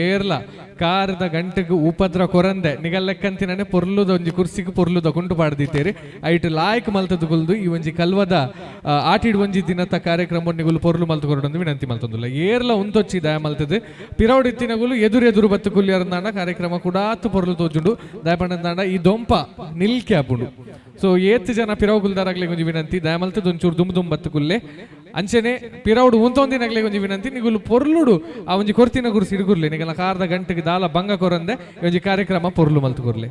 ಏರ್ಲ ಕಾರದ ಗಂಟೆಗ್ ಉಪದ್ರ ಕೊರಂದೆ ನಿಗಲ್ಲೆಕ್ಕಂತಿನನೆ ಪೊರ್ಲುದ ಒಂಜಿ ಕುರ್ಸಿಗ್ ಪೊರ್ಲುದ ಕುಂಟು ಪಾಡ್ದಿತ್ತೇರಿ. ಐಟ್ ಲಾಯ್ಕ್ ಮಲ್ತದ ಕುಲ್ದು ಈ ಒಂಜಿ ಕಲ್ವದ ಆಟಿಡ್ ಒಂಜಿ ದಿನತ ಕಾರ್ಯಕ್ರಮ ನಿಗುಲು ಪೊರ್ಲು ಮಲ್ತು ಕೊರೊಡೊಂದು ವಿನಂತಿ ಮಲ್ತೊಂದುಲ್ಲ. ಏರ್ಲ ಉಂತೊಚ್ಚಿ ದಯ ಮಲ್ತದು ಪಿರೌಡ್ ಇತ್ತಿನಗುಲು ಎದುರು ಎದುರು ಬತ್ತು ಕುಲ್ಯರ್ದಾಂಡ ಕಾರ್ಯಕ್ರಮ ಕೂಡಾತ್ ಪೊರ್ಲು ತೋಜುಂಡು. ದಯಪಂಡಂದಾಂಡ ಈ ದೊಂಪ ನಿಲ್ಕೆ ಆಪುಂಡು. ಸೊ ಏತ್ ಜನ ಪಿರವು ಕುಲ್ದಾರಾಗ್ಲೆ ಒಂಜಿ ವಿನಂತಿ, ದಯ ಮಲ್ತದ ಒಂಚೂರು ದುಮ್ ದುಮ್ ಬತ್ತು ಕುಲ್ಲೆ. ಅಂಚನೆ ಪಿರೌಡು ಉಂತೊಂದಿನಗ್ಲೆ ಒಂಜಿ ವಿನಂತಿ, ನಿಗುಲು ಪೊರ್ಲುಡು ಆ ಒಂಜಿ ಕೊರ್ತಿನ ಗುರು ಸಿಡುಗುರ್ಲೆ ನಿಗಲ ಕಾರ್ದ ಗಂಟೆಗೆ ದಾಲ ಭಂಗ ಕೊರಂದೆ ಈ ಒಂಜಿ ಕಾರ್ಯಕ್ರಮ ಪೊರ್ಲು ಮಲ್ತು ಕೊರ್ಲೆ.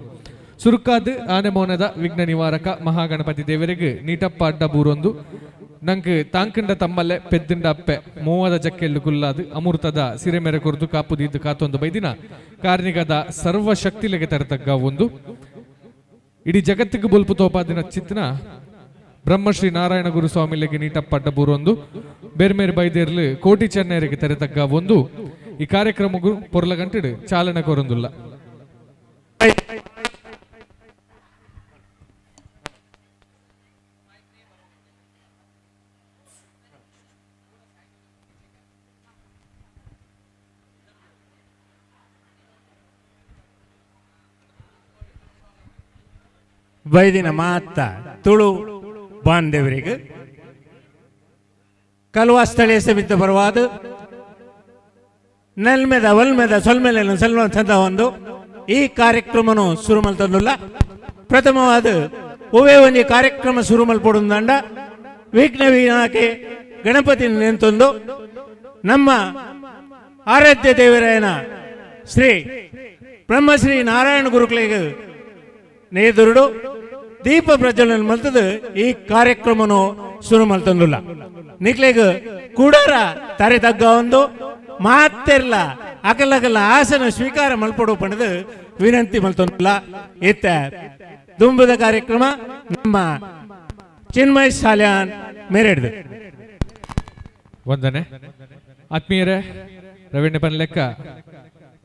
ಸುರುಕಾದ್ ಆನೆ ಮೋನದ ವಿಘ್ನ ನಿವಾರಕ ಮಹಾಗಣಪತಿ ದೇವರಿಗೆ ನೀಟಪ್ಪ ಅಡ್ಡ ಬೂರೊಂದು ನಂಕ್ ತಾಂಕಂಡ ತಮ್ಮಲ್ಲೆ ಪೆದ್ದಿಂಡ ಅಪ್ಪೆ ಮೂವದ ಜಕ್ಕೆಲ್ಲು ಕುಲ್ಲಾದು ಅಮೃತದ ಸಿರೆಮೆರೆ ಕೊರ್ದು ಕಾಪು ದೀದ್ದು ಕಾತೊಂದು ಬೈದಿನ ಕಾರ್ನಿಕದ ಸರ್ವಶಕ್ತಿಲೆಗೆ ತರತಗ್ಗ ಒಂದು ಇಡೀ ಜಗತ್ತಿಗೆ ಬೊಲ್ಪು ತೋಪಾದಿನ ಚಿತ್ನ ಬ್ರಹ್ಮಶ್ರೀ ನಾರಾಯಣ ಗುರು ಸ್ವಾಮಿಲೆಗೆ ನೀಟಪ್ಪ ಅಡ್ಡ ಬೂರೊಂದು ಬೇರ್ಮೇರ್ ಬೈದೇರ್ಲು ಕೋಟಿ ಚೆನ್ನೈರಿಗೆ ತೆರೆತಗ್ಗ ಒಂದು ಈ ಕಾರ್ಯಕ್ರಮಗೂ ಪೊರ್ಲಗಂಟೆಡು ಚಾಲನೆ ಕೊರೊಂದುಲ್ಲ. ಬೈದಿನ ಮಾತ ತುಳು ಬಾಂಧವರಿಗೆ ಕಲ್ವಾ ಸ್ಥಳೀಯ ಸಮಿತಿ ಪರವಾದ ನಲ್ಮೆದ ಒಲ್ಮೆದ ಸೊಲ್ಮೆಲೆನು ಸಲ್ವ ಸಂದ ಒಂದು ಈ ಕಾರ್ಯಕ್ರಮನು ಶುರು ಮಲ್ತಂದುಲ್ಲ. ಪ್ರಥಮವಾದ ಒವೇ ಒಂಜಿ ಕಾರ್ಯಕ್ರಮ ಶುರು ಮಲ್ಪೊಡುಂದಂಡ ವಿಘ್ನ ವಿನಾಕೆ ಗಣಪತಿ ನಿಂತೊಂದು ನಮ್ಮ ಆರಾಧ್ಯ ದೇವರಾಯನ ಶ್ರೀ ಬ್ರಹ್ಮಶ್ರೀ ನಾರಾಯಣ ಗುರುಕುಲಿಗೆ ನೇದುರುಡು ದೀಪ ಪ್ರಜ್ವಲನ ಮಲ್ತದು ಈ ಕಾರ್ಯಕ್ರಮನು ಶುರು ಮಲ್ತಂದುಲ್ಲ. ನಿಕ್ಲೆಗ್ ಕೂಡಾರ ತರೆ ತಗ್ಗ ಒಂದು ಮಾತೆರ್ಲ ಅಕಲಕಲ ಆಸನ ಸ್ವೀಕಾರ ಮಲ್ಪಡು ಪಣದು ವಿನಂತಿ ಮಲ್ತೊಂದುಲ್ಲ. ಇತ್ತ ದುಂಬದ ಕಾರ್ಯಕ್ರಮ ನಮ್ಮ ಚಿನ್ಮಯ್ ಸಾಲ್ಯಾನ್ ಮೇರೆಡ್ದು. ವಂದನೆ ಆತ್ಮೀಯರೇ, ರವೀಣ್ಯ ಪನ್ಲೆಕ್ಕ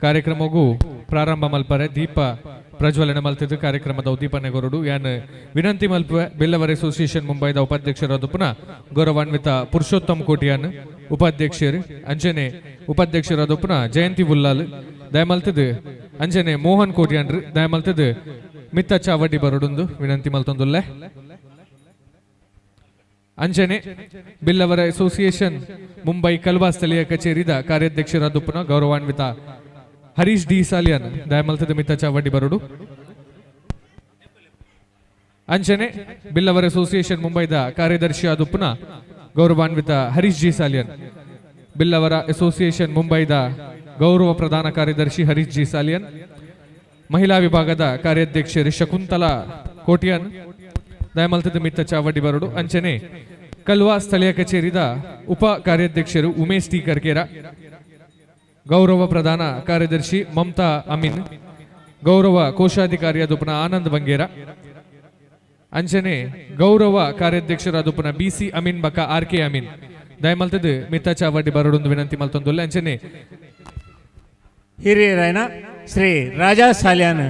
ಕಾರ್ಯಕ್ರಮಗೂ ಪ್ರಾರಂಭ ಮಲ್ಪರೆ ದೀಪ ಪ್ರಜ್ವಲನೆ ಮಲ್ತಿದ್ದು ಕಾರ್ಯಕ್ರಮದ ಉದ್ದೀಪನೆ ಕೊರಡು ಯಾನ್ ವಿನಂತಿ ಮಲ್ಪುವೆ. ಬಿಲ್ಲವರ್ ಅಸೋಸಿಯೇಷನ್ ಮುಂಬೈದ ಉಪಾಧ್ಯಕ್ಷರಾದ ಪುನಃ ಗೌರವಾನ್ವಿತ ಪುರುಷೋತ್ತಮ್ ಕೋಟಿಯಾನ್ ಉಪಾಧ್ಯಕ್ಷರು, ಅಂಜನೆ ಉಪಾಧ್ಯಕ್ಷರಾದ ಪುನಃ ಜಯಂತಿ ಉಲ್ಲಾಲ್ ದಯಮಲ್ತದು, ಅಂಜನೆ ಮೋಹನ್ ಕೋಟಿಯಾನ್ರು ದಯಮಲ್ತದು ಮಿತ್ತ ಚಾವಡಿ ಬರಡುಂದು ವಿನಂತಿ ಮಲ್ತೊಂದುಲ್ಲೆ. ಅಂಜನೆ ಬಿಲ್ಲವರ ಅಸೋಸಿಯೇಷನ್ ಮುಂಬೈ ಕಲ್ವಾ ಸ್ಥಳೀಯ ಕಚೇರಿದ ಕಾರ್ಯಾಧ್ಯಕ್ಷರಾದ ಪುನಃ ಗೌರವಾನ್ವಿತ ಹರೀಶ್ ಡಿ ಸಾಲಿಯನ್ ದಯಮಲ್ತದ ಮಿತ್ತ ಚಾವಡಿ ಬರಡು. ಅಂಚನೆ ಬಿಲ್ಲವರ್ ಅಸೋಸಿಯೇಷನ್ ಮುಂಬೈದ ಕಾರ್ಯದರ್ಶಿ ಆದ ಪುನಃ ಗೌರವಾನ್ವಿತ ಹರೀಶ್ ಜಿ ಸಾಲಿಯನ್, ಬಿಲ್ಲವರ ಅಸೋಸಿಯೇಷನ್ ಮುಂಬೈದ ಗೌರವ ಪ್ರಧಾನ ಕಾರ್ಯದರ್ಶಿ ಹರೀಶ್ ಜಿ ಸಾಲಿಯನ್, ಮಹಿಳಾ ವಿಭಾಗದ ಕಾರ್ಯಾಧ್ಯಕ್ಷರು ಶಕುಂತಲಾ ಕೋಟಿಯಾನ್ ದಯಮಲ್ತದ ಮಿತ್ತ ಚಾವಡಿ ಬರಡು. ಅಂಚನೆ ಕಲ್ವಾ ಸ್ಥಳೀಯ ಕಚೇರಿದ ಉಪ ಕಾರ್ಯಾಧ್ಯಕ್ಷರು ಉಮೇಶ್ ಟಿ ಕರ್ಕೇರ, ಗೌರವ ಪ್ರಧಾನ ಕಾರ್ಯದರ್ಶಿ ಮಮತಾ ಅಮೀನ್, ಗೌರವ ಕೋಶಾಧಿಕಾರಿ ಪುನಃ ಆನಂದ್ ಬಂಗೇರ, ಅಂಚನೆ ಗೌರವ ಕಾರ್ಯಾಧ್ಯಕ್ಷರಾದ ಪುನಃ ಬಿ ಸಿ ಅಮೀನ್ ಬಕ ಆರ್ ಕೆ ಅಮೀನ್ ದಯಮಲ್ತದ ಮಿತ್ತ ಚಾವಡಿ ಬರಡೊಂದು ವಿನಂತಿ ಮಲ್ತೊಂದುಲ್ಲ. ಅಂಚನೆ ಹಿರಿಯರಾಯನ ಶ್ರೀ ರಾಜಾ ಸಾಲ್ಯಾನ್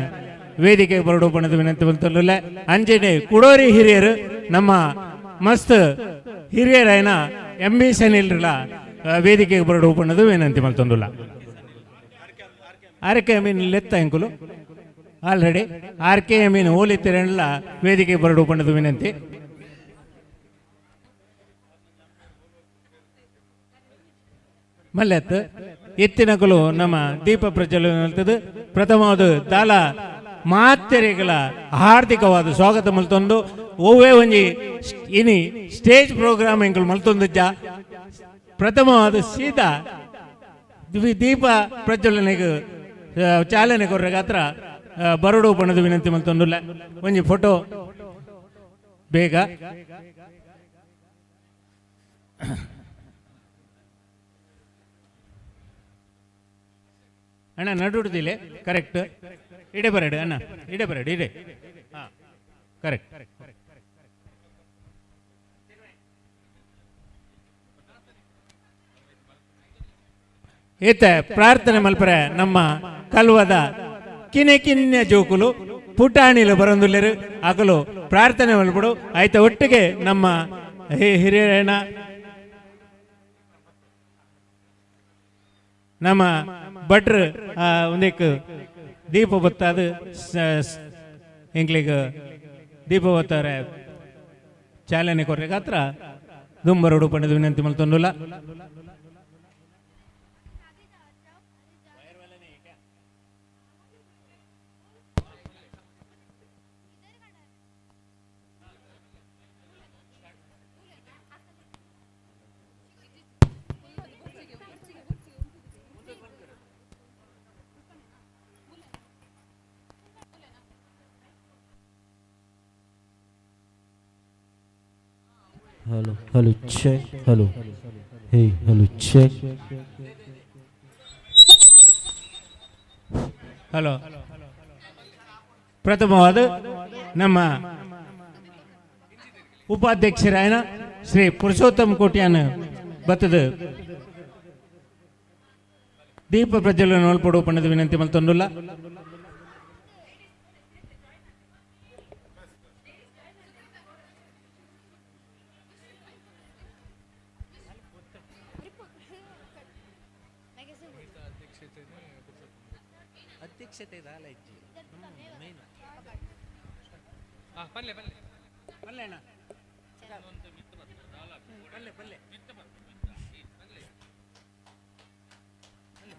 ವೇದಿಕೆ ಬರಡು ಬಣದ ವಿನಂತಿ ಮಲ್ತೊಂದುಲ್ಲ. ಅಂಚನೆ ಕುಡೋರಿ ಹಿರಿಯರು ನಮ್ಮ ಮಸ್ತ್ ಹಿರಿಯರಾಯನ ಎಂ ಬಿ ಸನಿಲ್ರಲ ವೇದಿಕೆಗೆ ಬರಡು ಬಣ್ಣದ ವಿನಂತಿ ಮಲ್ತೊಂದುಲ್ಲ. ಆರ್ ಕೆ ಅಮೀನ್ ಲೆತ್ತ ಎಂಕುಲು ಆಲ್ರೆಡಿ ಆರ್ ಕೆ ಅಮೀನ್ ಓಲಿತ್ತಿರಲ್ಲ ವೇದಿಕೆ ಬರಡು ಬಣ್ಣದ ವಿನಂತಿ. ಮಲ್ಲೆತ್ತು ಎತ್ತಿನಕುಲು ನಮ್ಮ ದೀಪ ಪ್ರಜ್ವಲನೆ ಪ್ರಥಮವಾದ ದಾಲ ಮಾತೆರೆಗಳ ಹಾರ್ದಿಕವಾದ ಸ್ವಾಗತ ಮಲ್ತೊಂದು ಒವ್ವೇ ಒಂಜಿ ಇನಿ ಸ್ಟೇಜ್ ಪ್ರೋಗ್ರಾಮ್ ಎಂಕುಲು ಮಲ್ತೊಂದುಜ್ಜ. ಪ್ರಥಮವಾದ ಸೀದಾ ದೀಪ ಪ್ರಜ್ವಲನೆಗೆ ಚಾಲನೆ ಕೊರ್ರೆಗಾತ್ರ ಬರಡು ಬಣ್ಣದ ವಿನಂತಿ ಮಲ್ತೊಂದುಲ್ಲ. ಒಂಜಿ ಫೋಟೋ ಬೇಗ. ಅಣ್ಣ ನಡುಡ್ದಿಲೆ ಕರೆಕ್ಟ್ ಇಡೆ ಬರಡು ಅಣ್ಣ, ಇಡೆ ಬರಡು ಇಡೆ. ಹಾ ಕರೆಕ್ಟ್. ಈತ ಪ್ರಾರ್ಥನೆ ಮಲ್ಪರೆ ನಮ್ಮ ಕಲ್ವದ ಕಿನೆ ಕಿನ್ಯ ಜೋಕುಲು ಪುಟಾಣಿಲು ಬರಂದುಲ್ಲೆರು ಅಕಲು ಪ್ರಾರ್ಥನೆ ಮಲ್ಪಡು. ಆಯ್ತ ಒಟ್ಟಿಗೆ ನಮ್ಮ ಹಿರಿಯರಣ್ಣ ನಮ್ಮ ಭಟ್ರು ಒಂದೇಕ್ ದೀಪ ಬತ್ತಾದ ಎಂಕ್ಲಿಗ್ ದೀಪ ಬತ್ತಾರೆ ಚಾಲನೆ ಕೊರ್ರೆ ಗಾತ್ರ ದುಂಬರೋಡು ಪಂಡದ ವಿನಂತಿ ಮಲ್ತೊಂದುಲ್ಲ. Hello, hello, check, hello. Hey, hello, check. Hello. ಪ್ರಥಮವಾದ ನಮ್ಮ ಉಪಾಧ್ಯಕ್ಷರಾಯನ ಶ್ರೀ ಪುರುಷೋತ್ತಮ ಕೋಟ್ಯಾನ ಬತ್ತದ ದೀಪ ಪ್ರಜ್ವಲನ ಒಲ್ಪಡು ಪಂಡದ ವಿನಂತಿ ಮಲ್ತೊಂದುಲ್ಲ.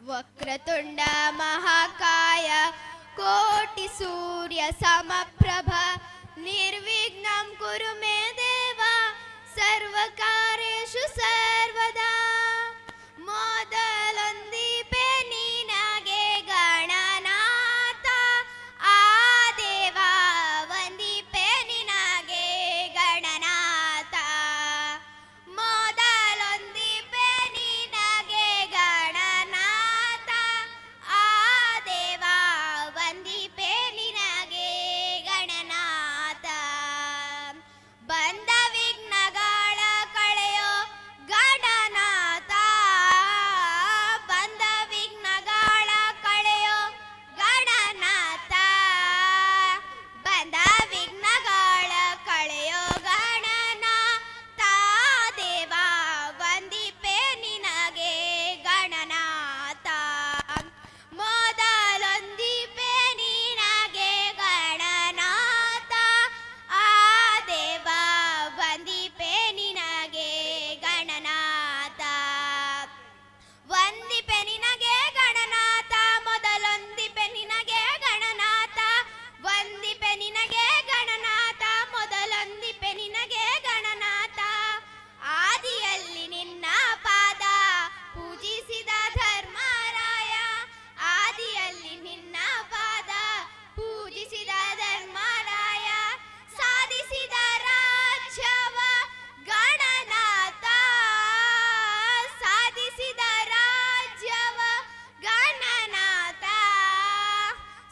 वक्रतुण्ड महाकाय कोटिसूर्यसमप्रभ निर्विघ्नं कुरु मे देव सर्वकार्येषु सर्वदा। ಮೊದಲೊಂದೀಪೆ ನಿನಗೆ ಗಣನಾಥ, ಆ ದೇವ ವಂದೀಪೆ ನಿನಗೆ ಗಣನಾಥ. ಮೊದಲೊಂದೀಪೆ ನಿನಗೆ ಗಣನಾಥ, ಆ ದೇವ ವಂದೀಪೆ ನಿನಗೆ ಗಣನಾಥ. ಬಂದ ವಿಘ್ನಗಳ ಕಳೆಯೋ ಗಣನಾಥ, ಬಂದ ವಿಘ್ನಗಳ ಕಳೆಯೋ ಗಣನಾಥ, ಬಂದ ವಿಘ್ನಗಳ ಕಳೆಯೋ ಗಣನಾಥ ದೇವ ವಂದಿಪೆ ನಿನಗೆ ಗಣನಾಥ. ಮೊದಲೊಂದಿಪೆ ನಿನಗೆ ಗಣನಾಥ, ಆ ದೇವ ವಂದಿಪೆ ನಿನಗೆ ಗಣನಾಥ. ವಂದಿಪೆ ನಿನಗೆ ಗಣನಾಥ, ಮೊದಲೊಂದಿಪೆ ನಿನಗೆ ಗಣನಾಥ, ವಂದಿಪೆ ನಿನಗೆ ಗಣನಾಥ, ಮೊದಲೊಂದಿಪೆ ನಿನಗೆ ಗಣನಾಥ. ಆದಿಯಲ್ಲಿ ನಿನ್ನ ಪಾದ ಪೂಜಿಸಿದ ಧರ್ಮರಾಯ, ಆದಿಯಲ್ಲಿ ನಿನ್ನ ಪಾದ ಪೂಜಿಸಿದ ಧರ್ಮರಾಯ, ಸಾಧಿಸಿದ ರಾಜ್ಯವ ಗಣನಾಥ, ಸಾಧಿಸಿದ ರಾಜ್ಯವ ಗಣನಾಥ,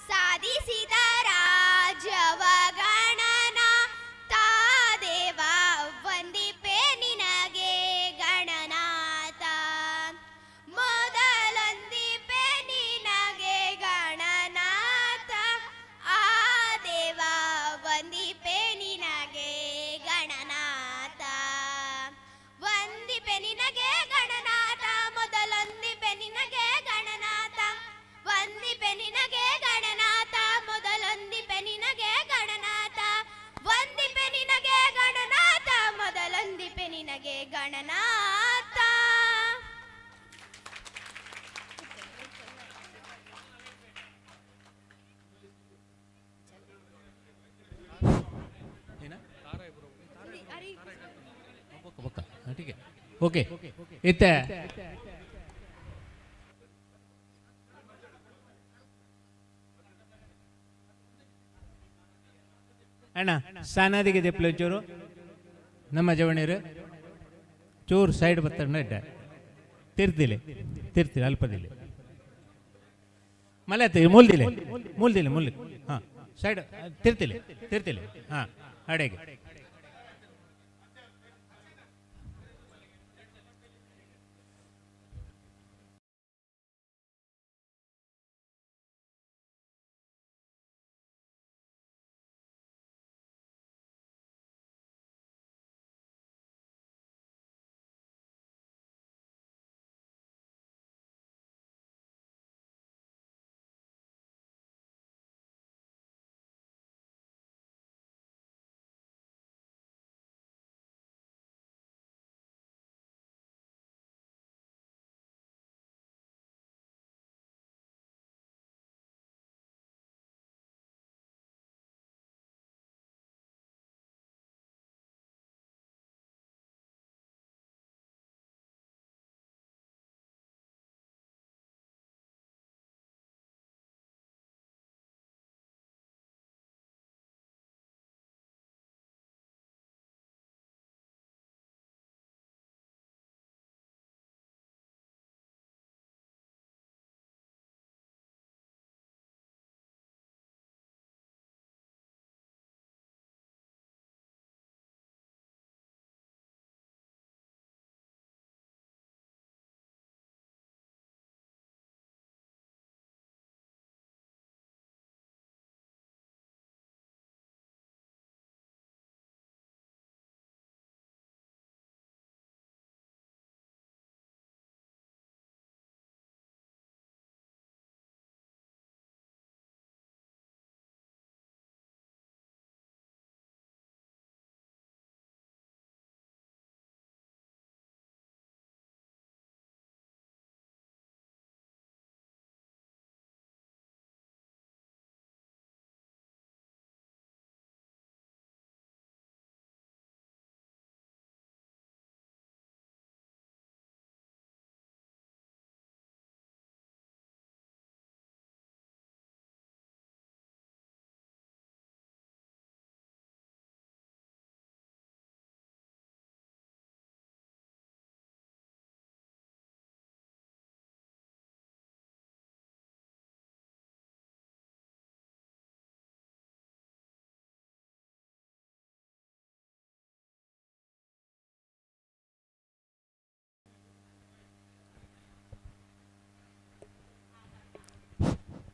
ಸಾಧಿಸಿದ ರಾಜ್ಯವ ಗಣನಾಥ ದೇವ ವಂದಿಪೆ ನಿನಗೆ ಗಣನಾಥ. ಮೊದಲೊಂದಿಪೆ ನಿನಗೆ ಗಣನಾಥ, ಆ ದೇವ ವಂದಿಪೆ ನಿನಗೆ ಗಣನಾಥ. ವಂದಿಪೆ ನಿನಗೆ ಗಣನಾಥ, ಮೊದಲೊಂದಿಪೆ ನಿನಗೆ ಗಣನಾಥ, ವಂದಿಪೆ ನಿನಗೆ ಗಣನಾಥ, ಮೊದಲೊಂದಿಪೆ ನಿನಗೆ ಗಣನಾಥ, ವಂದಿಪೆ ನಿನಗೆ ಗಣನಾಥ, ಮೊದಲೊಂದಿಪೆ ನಿನಗೆ ಗಣನಾಥ. ಓಕೆ ಇತ್ತೆ ಅಣ್ಣ ಸಾನಾದಿಗೆ ದೆಪ್ಪಲೆ ಒಂಚೂರು ನಮ್ಮ ಜವಣಿರು ಚೂರು ಸೈಡ್ ಬರ್ತಾರೆ ಇಡ್ಡ ತಿರ್ತಿಲೆ ತಿರ್ತಿಲೆ ಅಲ್ಪದಿಲೆ ಮಲೆ ಮೂಲ್ದಿಲೆ ಮೂಲ್ದಿಲೆ ಮೂಲ್ ಹಾಂ ಸೈಡ್ ತಿರ್ತಿಲೆ ತಿರ್ತಿಲೆ ಹಾಂ ಅಡೆಗೆ.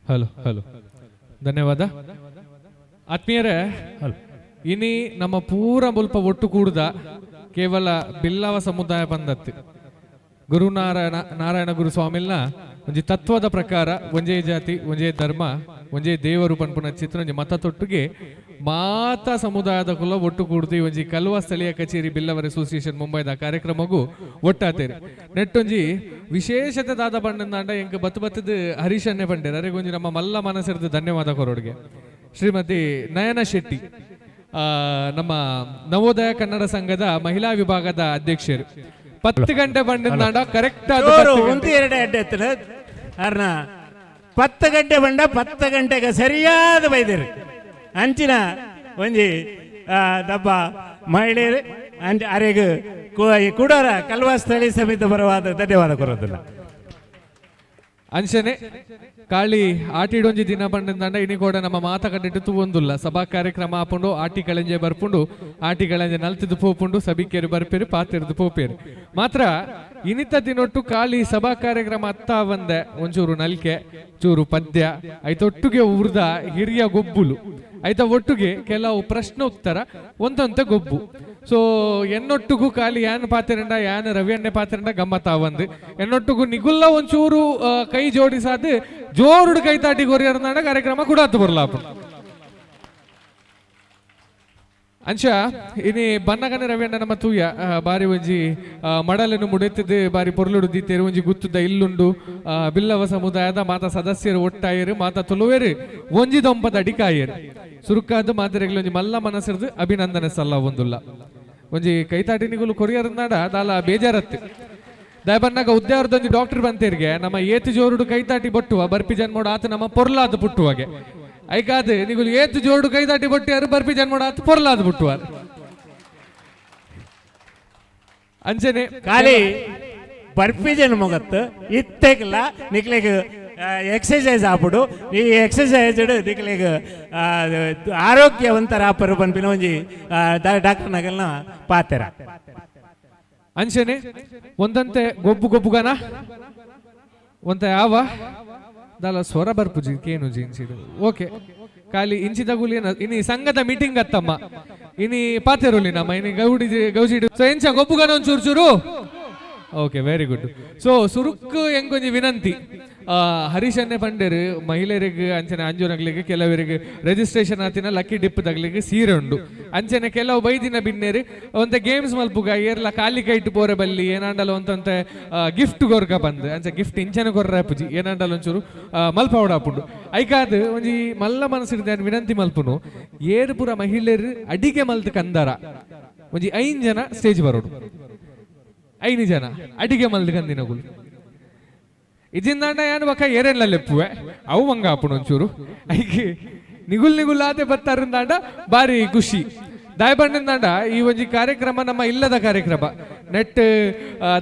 Hello hello, ಧನ್ಯವಾದ ಆತ್ಮೀಯರೇ. ಇನಿ ನಮ್ಮ ಪೂರ ಮುಲ್ಪ ಒಟ್ಟು ಕೂಡ್ದ ಕೇವಲ ಬಿಲ್ಲವ ಸಮುದಾಯ ಬಂದತ್ತು. ಗುರುನಾರಾಯಣ ನಾರಾಯಣ ಗುರು ಸ್ವಾಮಿಲ್ನ ಒಂಜಿ ತತ್ವದ ಪ್ರಕಾರ ಒಂಜೇ ಜಾತಿ, ಒಂಜೇ ಧರ್ಮ, ಒಂಜೇ ದೇವರು ಪನ್ಪುನ ಚಿತ್ರ ಒಂಜಿ ಮತ ತೊಟ್ಟುಗೆ ಮಾತಾ ಸಮುದಾಯದ ಕುಲ ಒಟ್ಟು ಕೂಡ್ದು ಈ ಒಂಜಿ ಕಲ್ವ ಸ್ಥಳೀಯ ಕಚೇರಿ ಬಿಲ್ಲವರ್ ಅಸೋಸಿಯೇಷನ್ ಮುಂಬೈದ ಕಾರ್ಯಕ್ರಮಗೂ ಒಟ್ಟಾತೇರಿ. ನೆಟ್ಟೊಂಜಿ ವಿಶೇಷತೆ ದಾದ ಬಣ್ಣಂದಾಂಡ, ಎಂಕ್ ಬತ್ತು ಬತ್ತದ ಹರೀಶನ್ನೇ ಬಂಡೇರ್. ಅರೆಗೊಂಜಿ ನಮ್ಮ ಮಲ್ಲ ಮನಸ್ಸಿರ್ದು ಧನ್ಯವಾದ ಕೊರೋಡ್ಗೆ. ಶ್ರೀಮತಿ ನಯನ ಶೆಟ್ಟಿ, ನಮ್ಮ ನವೋದಯ ಕನ್ನಡ ಸಂಘದ ಮಹಿಳಾ ವಿಭಾಗದ ಅಧ್ಯಕ್ಷರು, 10 ಗಂಟೆ ಬಂಡಿಂದಾಂಡ ಕರೆಕ್ಟ್. ಜೋರು ಒಂದು ಎರಡು ಅಡ್ಡೆ ಎತ್ತನ ಅರ್ನ 10 ಗಂಟೆ ಬಂಡ 10 ಗಂಟೆಗೆ ಸರಿಯಾದ ಬೈದಿರಿ. ಅಂಚಿನ ಒಂಜಿ ದಬ್ಬ ಮಹಿಳೆಯರು ಅಂಚ ಅರೆಗ್ ಕುಡೋರ ಕಲ್ವಾ ಸ್ಥಳೀಯ ಸಮಿತಿ ಬರವಾದ ಧನ್ಯವಾದ ಕೊರೋದಿಲ್ಲ. ಅಂಚನೆ ಕಾಳಿ ಆಟಿಡೊಂಜಿ ದಿನ ಬಂದಂದಾಂಡ ಇನಿ ಕೂಡ ನಮ್ಮ ಮಾತ ಕಟ್ಟಿಟ್ಟು ತೂವೊಂದುಲ್ಲ. ಸಭಾ ಕಾರ್ಯಕ್ರಮ ಆಪುಂಡು, ಆಟಿ ಕಳೆಂಜೆ ಬರ್ಪುಂಡು, ಆಟಿ ಕಳೆಂಜೆ ನಲ್ತಿದ್ದು ಪೋಪುಂಡು, ಸಭಿಕೇರು ಬರ್ಪೇರು, ಪಾತಿರ್ದು ಪೋಪೇರು. ಮಾತ್ರ ಇನಿತ ದಿನೊಟ್ಟು ಕಾಳಿ ಸಭಾ ಕಾರ್ಯಕ್ರಮ ಅತ್ತ ಬಂದೆ ಒಂಚೂರು ನಲ್ಕೆ, ಚೂರು ಪದ್ಯ, ಐತೊಟ್ಟಿಗೆ ಉರ್ದ ಹಿರಿಯ ಗೊಬ್ಬುಲು, ಐತ ಒಟ್ಟಿಗೆ ಕೆಲವು ಪ್ರಶ್ನೆ ಉತ್ತರ, ಒಂದಂತೆ ಗೊಬ್ಬು. ಸೊ ಎನ್ನೊಟ್ಟಿಗೂ ಖಾಲಿ ಯಾನ್ ಪಾತಿರಂಡ, ಯಾನ್ ರವಿಯನ್ನೇ ಪಾತಿರಂಡ ಗಮ್ಮತ್ತ ಬಂದು ಎನ್ನೊಟ್ಟಿಗೂ ನಿಗುಲ್ಲ ಒಂಚೂರು ಕೈ ಜೋಡಿಸಾದ ಜೋರುಡು ಕೈ ತಾಟಿ ಕೊರಿಯರ್ನಾಡ ಕಾರ್ಯಕ್ರಮ ಕೂಡ ಬರ್ಲಾಪ. ಅಂಚ ಇನಿ ಬನ್ನಗನ ರವಿಯಣ್ಣ ನಮ್ಮ ತೂಯ ಬಾರಿ ಒಂಜಿ ಮಡಲನ್ನು ಮುಡೆತಿದ್ದು ಬಾರಿ ಪೊರ್ಲುಡು ದೀತೇರು. ಒಂಜಿ ಗುತ್ತುದ ಇಲ್ಲುಂಡು. ಬಿಲ್ಲವ ಸಮುದಾಯದ ಮಾತ ಸದಸ್ಯರು ಒಟ್ಟಾಯರು, ಮಾತ ತುಳುವೇರು ಒಂಜಿ ದೊಂಪದ ಅಡಿಕಾಯರು. ಸುರುಕಾದ ಮಾತೆರೆಗ್ಲ ಒಂಜಿ ಮಲ್ಲ ಮನಸ್ಸಿರ್ದು ಅಭಿನಂದನೆ ಸಲ್ಲ ಒಂದುಲ್ಲ. ಒಂಜಿ ಕೈತಾಟಿನಿಗುಲು ಕೊರಿಯರ್ನಾಡ ದಾಲ ಬೇಜಾರತ್ತು. ದಯಬನ್ನಾಗ ಉದ್ಯಾವರದೊಂಜಿ ಡಾಕ್ಟರ್ ಬಂತೇರಿಗೆ, ನಮ್ಮ ಏತು ಜೋರುಡು ಕೈತಾಟಿ ಬೊಟ್ಟುವ ಬರ್ಪಿ ಜನ್ಮೋಡು ಆತ ನಮ್ಮ ಪೊರ್ಲಾದ ಪುಟ್ಟುವಾಗೆ. ಐಕಾದ್ ನಿಗುಲು ಏತು ಜೋರುಡು ಕೈತಾಟಿ ಬೊಟ್ಟಿಯಾರು, ಬರ್ಪಿ ಜನ್ಮೋಡು ಆತ ಪೊರ್ಲಾದ ಪುಟ್ಟುವಾರ. ಅಂಚನೆ ಖಾಲಿ ಬರ್ಪಿ ಜನ ಮುಗತ್ತು ಇತ್ತೆಗ್ಲ ನಿಕ್ಲೆಗ್ ಎಕ್ಸಸೈಸ್ ಆಪುಡು. ಈ ಎಕ್ಸಸೈಸ್ ನಿಕ್ಲೆಗ್ ಆರೋಗ್ಯವಂತರ ಆಪರು ಪನ್ಪಿನ ಒಂಜಿ ಡಾಕ್ಟರ್ ನಗಲ್ನ ಪಾತೆರ. ಅಂಚನೆ ಒಂದಂತೆ ಗೊಬ್ಬು ಗೊಬ್ಬುಗನ ಒಂತ ಯಾವ ದಾಲ ಸ್ವರ ಬರ್ಪುಜಿ ಕೇನು ಇಂಚಿಡು. ಓಕೆ, ಖಾಲಿ ಇಂಚಿದ ಗುಲಿ ಇನಿ ಸಂಘದ ಮೀಟಿಂಗ್ ಅತ್ತಮ್ಮ, ಇನಿ ಪಾತೆರುಲಿ ನಮ್ಮ ಇನಿ ಗೌಡಿ ಗೌಜಿಡು. ಸೊ ಎಂಚ ಗೊಬ್ಬುಗನ ಒಂಚೂರು ಚೂರು? Okay, very good. ಸೊ ಸುರುಕ್ ಎಂಕೊಂಜಿ ವಿನಂತಿ, ಹರೀಶನ್ನೇ ಪಂಡೇರು, ಮಹಿಳೆಯರಿಗೆ ಅಂಚನೆ ಅಂಜುನಗ್ಲಿಗೆ ಕೆಲವರಿಗೆ ರಿಜಿಸ್ಟ್ರೇಷನ್ ಆತಿನ ಲಕ್ಕಿ ಡಿಪ್ ತಗ್ಲಿಗೆ ಸೀರೆ ಉಂಡು. ಅಂಚನೆ ಕೆಲವು ಬೈದಿನ ಬಿನ್ನೇರು ಒಂತೆ ಗೇಮ್ಸ್ ಮಲ್ಪುಗ, ಏರ್ಲ ಖಾಲಿ ಕೈಟ್ ಪೋರೆ ಬಲ್ಲಿ, ಏನಾಂಡಲ ಒಂತಂತೆ ಗಿಫ್ಟ್ ಕೊರ್ಕ ಬಂದು. ಅಂಚೆ ಗಿಫ್ಟ್ ಇಂಚನೆ ಕೊರ್ರ ಪುಜಿ, ಏನಾಂಡಲ ಒಂಚೂರು ಮಲ್ಪವಡ ಆಪುಂಡು. ಐಕಾದ್ ಒಂಜಿ ಮಲ್ಲ ಮನಸ್ಸಿರ್ದೆ ವಿನಂತಿ ಮಲ್ಪುನು, ಏರು ಪೂರ ಮಹಿಳೆಯರು ಅಡಿಗೆ ಮಲ್ತ್ ಕಂದರ ಒಂಜಿ ಐನ್ ಜನ ಸ್ಟೇಜ್ ಬರೋಡು. ಐದು ಜನ ಅಡಿಗೆ ಮಲ್ದ್ ಕಂದಿನಗುಲು ಇಜಿಂದಾಂಡ ಯಾನು ಬಕ್ಕ ಏರೆಲ್ಲ ಲೆಪ್ಪುವೆ, ಅವು ಮಂಗ ಆಪುಂಡು ಒಂಚೂರು. ಐಕೆ ನಿಗುಲ್ ನಿಗುಲ್ ಆತೆ ಬತ್ತಾರಂದಾಂಡ ಬಾರಿ ಖುಷಿ. ದಾಯಬಣ್ಣಿಂದಾಂಡ ಈ ಒಂಜಿ ಕಾರ್ಯಕ್ರಮ ನಮ್ಮ ಇಲ್ಲದ ಕಾರ್ಯಕ್ರಮ. ನೆಟ್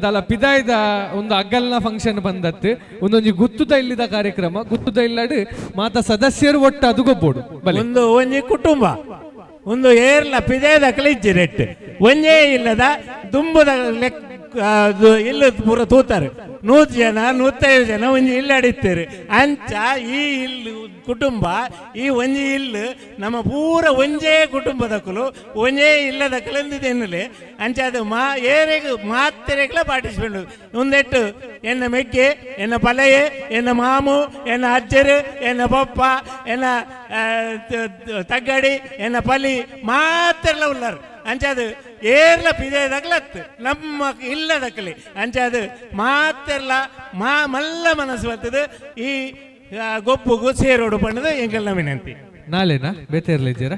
ದಾಲ ಪಿದಾಯ್ದ ಒಂದು ಅಗ್ಗಲ್ನ ಫಂಕ್ಷನ್ ಬಂದತ್ತು. ಒಂದೊಂಜಿ ಗುತ್ತುದ ಇಲ್ಲಿದ ಕಾರ್ಯಕ್ರಮ. ಗುತ್ತುದ ಇಲ್ಲಡ್ ಮಾತ ಸದಸ್ಯರು ಒಟ್ಟು ಅದು ಗೊಬ್ಬೋಡು ಬಲೆ. ಒಂದು ಒಂಜಿ ಕುಟುಂಬ ಒಂದು ಏರ್ಲ ಪಿದೇದ ಕಲಿಜ್ಜಿ ರೆಟ್ ಒಂಜೇ ಇಲ್ಲದ ದುಂಬುದ ಲೆಕ್ಕ ಅದು ಇಲ್ಲ ಪೂರ ತೂತಾರೆ. 100 ಜನ, 105 ಜನ ಒಂಜಿ ಇಲ್ಲ ಅಡಿತ್ತಾರೆ. ಅಂಚ ಈ ಇಲ್ಲು ಕುಟುಂಬ, ಈ ಒಂಜಿ ಇಲ್ಲು ನಮ್ಮ ಪೂರ ಒಂಜೇ ಕುಟುಂಬದಕ್ಕಲು, ಒಂಜೇ ಇಲ್ಲದಕ್ಕಲು ಎಂದಿದ್ದೇನಲೆ. ಅಂಚ ಅದು ಮಾ ಏರೆಗ್ ಮಾತೆರೆಗ್ಲ ಪಾರ್ಟಿಸಿಪೇಟ್ ಒಂದೆಟ್ಟು ಎನ್ನ ಮೆಗ್ಗೆ, ಎನ್ನ ಪಲೆಯೆ, ಎನ್ನ ಮಾಮು, ಎನ್ನ ಅಜ್ಜರು, ಎನ್ನ ಪಪ್ಪ, ಎನ್ನ ತಗ್ಗಡಿ, ಎನ್ನ ಪಲಿ ಮಾತೆರ್ಲ ಉಳ್ಳಾರು. ಅಂಚ ಅದು ಏರ್ಲ ಪಿದೇದಗ್ಲತ್ತು ನಮ್ಮ ಇಲ್ಲದಕ್ಕಲಿ. ಅಂಚ ಅದು ಮಾತೆರ್ಲ ಮಾ ಮಲ್ಲ ಮನಸ್ಸು ಬರ್ತದೆ ಈ ಗೊಪ್ಪುಗು ಸೇರೋಡು ಪಣ್ಣದು ಎಂಕಲ್ನ ವಿನಂತಿ. ನಾಳೆನಾ ಬೇತೆ ಇರ್ಲಿದ್ದೀರಾ?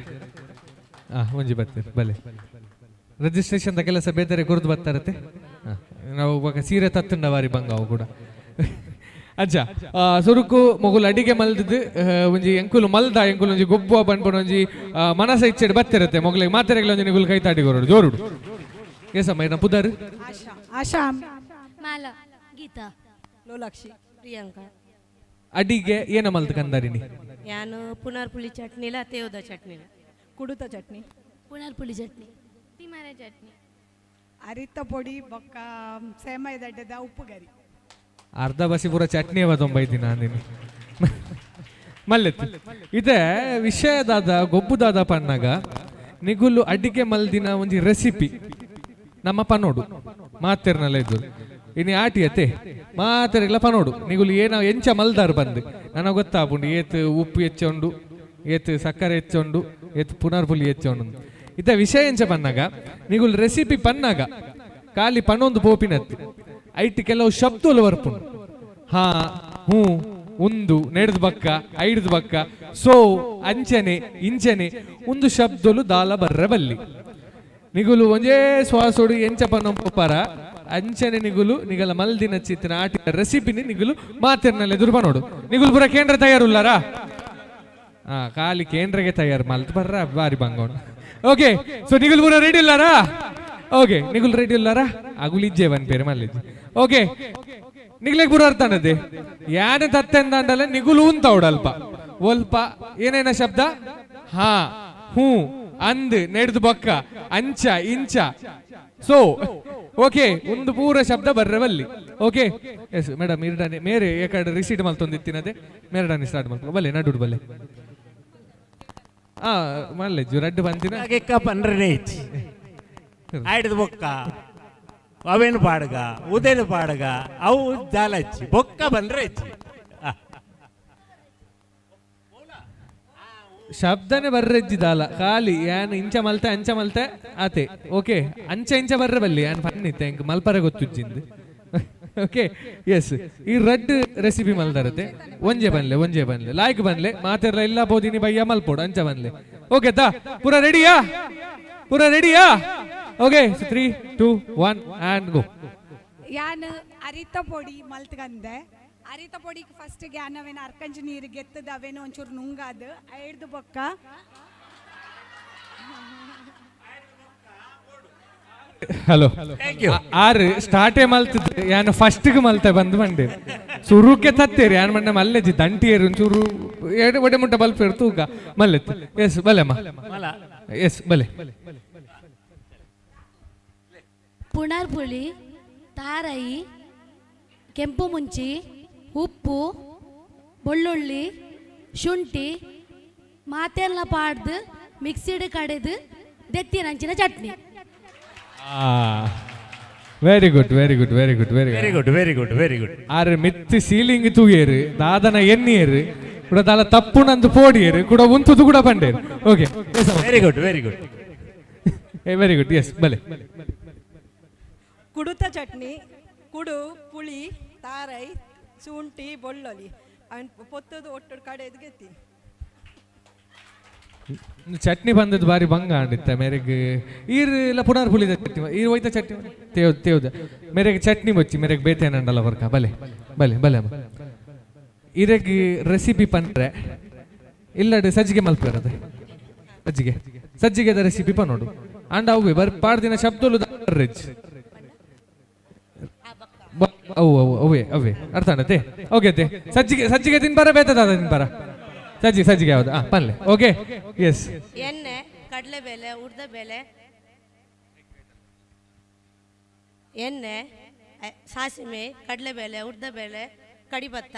ಒಂಜಿ ಬರ್ತೀರಿ ಬಲೆ. ರಿಜಿಸ್ಟ್ರೇಷನ್ ಕೆಲಸ ಬೇತಾರೆ ಕುರ್ದು ಬರ್ತಾರತ್ತೆ. ನಾವು ಇವಾಗ ಸೀರೆ ತತ್ತುಂಡ ವಾರಿ ಬಂಗ ಅವು ಕೂಡ. ಅಜ್ಜ ಸುರುಕು ಮೊಗುಲು ಅಡಿಗೆ ಮಲ್ದದ್ದು ಒಂಜಿ ಎಂಕುಲು ಮಲ್ದ ಎಂಕುಲು ಒಂಜಿ ಗೊಬ್ಬು ಬನ್ಪುನ ಒಂಜಿ ಮನಸ ಇಚ್ಛೆಡ್ ಬತ್ತಿರತ್ತೆ. ಮೊಗಲಿಗೆ ಮಾತೆರೆಗ್ಲ ಒಂಜಿ ನಿಗುಲು ಕೈ ತಾಟಿ ಕೊರಡು ಜೋರುಡು. ಏಸಮ್ಮ, ಏನ ಪುದರ್? ಆಶಾ, ಆಶಾ. ಮಾಲಾ, ಗೀತಾ. ಲೋಲಾಕ್ಷಿ. ಪ್ರಿಯಾಂಕಾ. ಅಡಿಗೆ ಏನ ಮಲ್ತ್ ಕಂದರಿನಿ? ಯಾನು ಪುನರ್ ಪುಳಿ ಚಟ್ನಿಲ, ತೇವದ ಚಟ್ನಿಲ. ಕುಡುತ ಚಟ್ನಿ. ಪುನರ್ ಪುಳಿ ಚಟ್ನಿ, ತಿಮರೆ ಚಟ್ನಿ. ಅರಿತ ಪೊಡಿ ಬೊಕ್ಕ ಸೇಮೈದಡ್ಡದ ಉಪ್ಪು ಗರಿ. ಅರ್ಧ ಬಸಿ ಪೂರ ಚಟ್ನಿ ಅವ ತೊಂಬೈದಿನ ಅಂದಿನಿ. ಮಲ್ಲೆತ್ತು ಇದೆ ವಿಷಯದಾದ ಗೊಬ್ಬುದಾದ ಪನ್ನಾಗ ನಿಗುಲು ಅಡಿಗೆ ಮಲ್ದಿನ ಒಂಜಿ ರೆಸಿಪಿ ನಮ್ಮ ಪನೋಡು ಮಾತೆರ್ನಲ್ಲ ಇದ್ದು ಇನ್ನು ಆಟಿ ಅತ್ತೆ ಮಾತೆರೆಗ್ಲ ಪನೋಡು ನಿಗುಲು ಏನ ಎಂಚ ಮಲ್ದಾರ್ ಬಂದು ನನಗೆ ಗೊತ್ತಾಪುಂಡು ಏತ್ ಉಪ್ಪು ಹೆಚ್ಚುಂಡು, ಏತ್ ಸಕ್ಕರೆ ಹೆಚ್ಚುಂಡು, ಏತ್ ಪುನರ್ಪುಲಿ ಹೆಚ್ಚುಂಡು. ಇತ್ತ ವಿಷಯ ಎಂಚ ಪನ್ನಾಗ ನಿಗುಲು ರೆಸಿಪಿ ಪನ್ನಾಗ ಖಾಲಿ ಪನೊಂದು ಪೋಪಿನತ್ತು ಐಟ್ ಕೆಲವು ಶಬ್ದಲು ಬರ್ಪುಂಡು. ಹಾ, ಹ್ಞೂ, ಉಂದು ನೆಡ್ದು ಬಕ್ಕ ಐಡ್ದು ಬಕ್ಕ ಸೋ ಅಂಚನೆ ಇಂಚನೆ ಒಂದು ಶಬ್ದಲು ದಾಲ ಬರ್ರ ಬಲ್ಲಿ. ನಿಗುಲು ಒಂಜೇ ಶ್ವಾಸೋಡು ಎಂಚ ಪನೊಂಪರ ಅಂಚನೆ ನಿಗುಲು ನಿಗಲ ಮಲ್ದಿನ ಚಿತ್ತಿನ ಆಟಿನ ರೆಸಿಪಿನಿ ನಿಗುಲು ಮಾತಿರ್ನಲ್ಲ ಎದುರು ಬನೋಡು. ನಿಗುಲು ಪೂರ ಕೇಂದ್ರ ತಯಾರುಲ್ಲಾರಾ? ಹಾ, ಖಾಲಿ ಕೇಂದ್ರಗೆ ತಯಾರು ಮಲ್ತ್ ಬರ್ರ ಬಾರಿ ಬಂಗೋಣ. ಓಕೆ, ಸೊ ನಿಗುಲು ಪೂರ ರೆಡಿ ಇಲ್ಲಾರಾ? ಓಕೆ, ನಿಗುಲು ರೆಡಿ ಇಲ್ಲಾರಾ? ಅಗುಲಿಜ್ಜೆ ಬನ್ ಪೇರು ಮಲ್ಲಿಜ್ಜೆ. ಓಕೆ, ನಿಗ್ಲೆಗ್ ಪೂರ ಅರ್ಥ ಅನ್ನದೆ ಯಾನೆ ತತ್ತೆಂದಾಂಡಲ ನಿಗುಲು ಉಂತ ಅಲ್ಪ ಒಲ್ಪ ಏನೇನ ಶಬ್ದ ಹಾ, ಹ್ಞೂ, ಅಂದ್, ನೆಡ್ದು ಬೊಕ್ಕ, ಅಂಚ, ಇಂಚ, ಸೊ ಓಕೆ ಒಂದು ಪೂರ ಶಬ್ದ ಬರ್ರವಲ್ಲಿ. ಓಕೆ, ಎಸ್ ಮೇಡಮ್, ಇರ್ಡಾನೆ ಮೇರೆ ಏಕಡೆ ರಿಸೀಟ್ ಮಲ್ತೊಂದಿತ್ತಿನದೆ ಮೇರಡಾನೆ ಸ್ಟಾರ್ಟ್ ಮಲ್ಪ ಬಲ್ಲೆ ನಡುಡು ಬಲ್ಲೆ. ಆ ಮಲ್ಲೆಜ್ಜು ರಡ್ಡು ಬಂತಿನ. ಗೆಕ್ಕ ಪನ್ರನೇ ಇಚ್ಚಿ ಆಯ್ಡದ ಬೊಕ್ಕ ಅವೇನು ಪಾಡ್ಗ ಉದೇನು ಪಾಡ್ಗ ಅವು ಜಾಲಚ್ಚಿ ಬೊಕ್ಕ ಬಂದ್ರೆ ಇಚ್ಚಿ. ಶಬ್ದನೆ ಬರ್ರೆಜ್ಜಿದಾಲ ಖಾಲಿ ಯಾನ್ ಇಂಚ ಮಲ್ತೆ ಅಂಚ ಮಲ್ತೆ ಆತೆ. ಓಕೆ, ಅಂಚ ಇಂಚ ಬರ್ರೆ ಬಲ್ಲಿ ಯಾನ್ ಫನ್ನಿತ್ತೆ ಎಂಕ್ ಮಲ್ಪರೆ ಗೊತ್ತುಜ್ಜಿಂದು. ಓಕೆ, ಎಸ್, ಈ ರಡ್ಡ್ ರೆಸಿಪಿ ಮಲ್ದಾರತೆ. ಒಂಜೆ ಬನ್ಲೆ, ಒಂಜೆ ಬನ್ಲೆ, ಲಾಯ್ಕ್ ಬನ್ಲೆ. ಮಾತೆರ್ಲ ಇಲ್ಲ ಬೋದಿನಿ ಬಯ್ಯ ಮಲ್ಪೋಡು ಅಂಚ ಬನ್ಲೆ. ಓಕೆ ತಾ, ಪೂರ ರೆಡಿಯಾ? ಪೂರ ರೆಡಿಯಾ? Okay, 3, 2, 1 and go. ಯಾನ್ ಅರಿತ ಪೊಡಿ ಮಲ್ತ್ಗಂದೆ. ಅರಿತ ಪೊಡಿಗೆ ಫಸ್ಟ್ ಯಾನ್ ಅವೇನು ಅರ್ಕಂಜಿ ನೀರು ಗೆತ್ತದ ಅವೇನು ಒಂಚೂರು ನುಂಗಾದು ಐಡ್ದು ಬೊಕ್ಕ. ಹಲೋ. Thank you. ಆರು ಸ್ಟಾರ್ಟೇ ಮಲ್ತದ್ ಯಾನ್ ಫಸ್ಟ್ಗೆ ಮಲ್ತೆ ಬಂದು ಬಂಡೆ ಸುರುಕೆ ತತ್ತೇರಿ. ಯಾನ್ ಮಂಡೆ ಮಲ್ಲೆಜಿ ದಂಟಿಯರು ಒಂಚೂರು ಎಡೆ ಒಡೆ ಮುಟ್ಟ ಬಲ್ಪೇರು ತೂಕ ಮಲ್ಲೆತ್ತು. ಎಸ್, ಬಲೆ ಅಮ್ಮ. ಮಲ. ಎಸ್, ಬಲೆ. ಪುನರ್ಪುಳಿ, ತಾರೈ, ಕೆಂಪು ಮುಂಚಿ, ಉಪ್ಪು, ಬೆಳ್ಳುಳ್ಳಿ, ಶುಂಠಿ ಮಾತೆಲ್ಲ ಪಾಡ್ದು ಮಿಕ್ಸಿಡ್ ಕಡೆದು ದೆತ್ತಿನಂಚಿನ chutney. Very good, very good, very good, very very good. Good, very good, very good. ಆರು ಮಿತ್ತಿ ಸೀಲಿಂಗ್ ತೂಯೇರು ದಾದನ ಎನ್ನಿಯರು ಕೂಡ ದಾಲ ತಪ್ಪು ನಂದು ಪೋಡಿಯರು ಕೂಡ ಉಂತುದು ಕೂಡ ಬಂಡೇರು. Okay. Very good, very good. Very good, yes, ಬಲೆ. ಕುಡುತ ಚಟ್ನಿ. ಕುಡು, ಪುಳಿ, ತಾರೈ, ಶುಂಠಿ, ಬೆಳ್ಳುಳ್ಳಿ ಅವನ್ ಪೊತ್ತದು ಒಟ್ಟು ಕಡೆದು ಗೆತ್ತಿ. ಚಟ್ನಿ ಬಂದದ್ದು ಬಾರಿ ಬಂಗ ಅಂಡಿತ್ತ ಮೇರೆಗ್. ಈರ್ ಇಲ್ಲ ಪುನರ್ ಪುಳಿದ ಚಟ್ನಿ ಈರ್ ಹೋಯ್ತ ಚಟ್ನಿ ತೇವ್ ತೇವ್ದ ಮೇರೆಗ್ ಚಟ್ನಿ ಬೊಚ್ಚಿ ಮೇರೆಗ್ ಬೇತೇನಂಡಲ್ಲ ವರ್ಕ. ಬಲೆ ಬಲೆ ಬಲೆ ಅಮ್ಮ. ಇರೆಗ್ ರೆಸಿಪಿ ಪಂಡ್ರೆ ಇಲ್ಲಡೆ ಸಜ್ಜಿಗೆ ಮಲ್ಪೇರದೆ. ಸಜ್ಜಿಗೆ, ಸಜ್ಜಿಗೆದ ರೆಸಿಪಿ ಪನೋಡು. ಅಂಡ ಅವೆ ಬರ್ ಪಾಡ್ದಿನ ಶಬ್ದಲು ರೆಜ್ ಅವು ಅವು ಅವೇ ಅವೇ ಅರ್ಥ ಆಣತೆ. ಓಕೆ ತೆ, ಸಜ್ಜಿಗೆ, ಸಜ್ಜಿಗೆ ತಿನ್ಬಾರ ಬೇತದ ತಿನ್ಬಾರ ಸಜ್ಜಿಗೆ, ಸಜ್ಜಿಗೆ ಯಾವ್ದು? ಹಾ, ಪನ್ಲೆ. Okay, yes. ಎಣ್ಣೆ, ಕಡಲೆಬೇಳೆ, ಉದ್ದಿನಬೇಳೆ, ಎಣ್ಣೆ, ಸಾಸಿವೆ, ಕಡಲೆಬೇಳೆ, ಉದ್ದಿನಬೇಳೆ, ಕಡಿಪತ್ತ,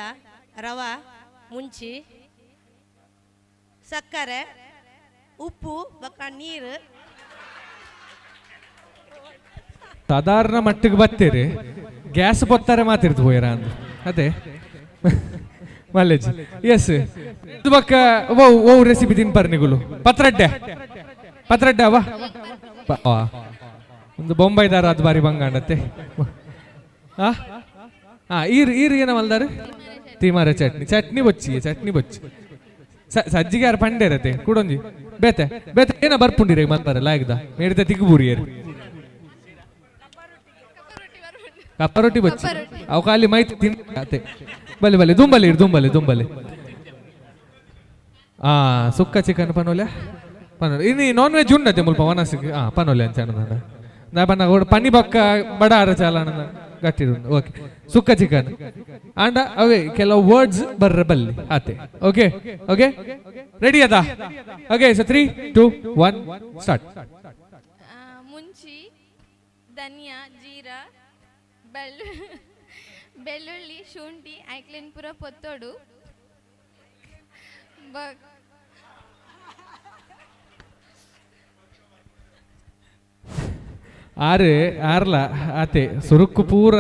ರವಾ, ಮುಂಚಿ, ಸಕ್ಕರೆ, ಉಪ್ಪು ಬೊಕ್ಕ ನೀರು. ಸಾಧಾರಣ ಮಟ್ಟಿಗೆ ಬತ್ತೀರಿ ಗ್ಯಾಸ್ ಬತ್ತಾರೆ ಮಾತಿರ್ತು ಪೋಯರ ಅಂದು ಅದೇ ಮಲ್ಲೇಜ್. ಎಸ್, ಇದು ಬಕ್ಕ ಓ ಓ ರೆಸಿಪಿ ತಿನ್ಪಾರ ನಿಗುಲು? ಪತ್ರಡ್ಡೆ, ಪತ್ರಡ್ಡೆ ಅವ ಆ. ಒಂದು ಬೊಂಬೈದಾರ ಅದು ಬಾರಿ ಬಂಗಾಂಡತ್ತೆ. ಆ ಹಾ, ಈರ್ ಈರ್ ಏನ ಮಲ್ದಾರು? ತೀಮಾರ ಚಟ್ನಿ. ಚಟ್ನಿ ಬೊಚ್ಚಿ, ಚಟ್ನಿ ಬೊಚ್ಚಿ. ಸಜ್ಜಿಗೆ ಯಾರು ಪಂಡೇರತೆ ಕೂಡೊಂಜಿ ಬೇತೆ ಬೇತೆ ಏನ ಬರ್ಪುಂಡಿರ ಮಲ್ಪಾರ ಲಾಯ್ಗದ ಮೇಡಿದ ತಿಗ್ಬೂರಿಯರು. ಕಪ್ಪ ರೊಟ್ಟಿ ಬಚ್ಚಿ ಅವು ಖಾಲಿ ಮೈತ್ ತಿನ್ ಅತೆ. ಬಲೆ ಬಲೆ, ದುಂಬಲಿ ಇರು, ದುಂಬಲಿ ದುಂಬಲಿ. ಆ ಸುಕ್ಕ ಚಿಕನ್ ಪನೋಲೆ ಪನೋಲೆ. ಇನ್ನು ನಾನ್ ವೆಜ್ ಉಂಡತೆ ಮುಲ್ಪ ವನಸಿಗೆ. ಆ ಪನೋಲೆ ಅಂಚ ನಾ ಬಣ್ಣ ಪನಿ ಬಕ್ಕ ಬಡ ಅರ ಚಾಲನ ಗಟ್ಟಿ. ಓಕೆ, ಸುಕ್ಕ ಚಿಕನ್ ಆಂಡ ಅವೇ ಕೆಲವು ವರ್ಡ್ಸ್ ಬರ್ರ ಬಲ್ಲಿ ಆತೆ. ಓಕೆ ಓಕೆ, ರೆಡಿ ಅದ? Okay, so 3, 2, 1 start. ಮುಂಚಿ, ಧನಿಯಾ, ಜೀರಾ, ಬೆಳ್ಳುಳ್ಳಿ, ಶುಂಠಿ, ಐಕ್ಲೆನ್ ಪೂರ ಪೊತ್ತೊಡು. ಬಕ್ ಆರು ಆರ್ಲ ಆತೆ ಸುರುಕ್ಕು ಪೂರ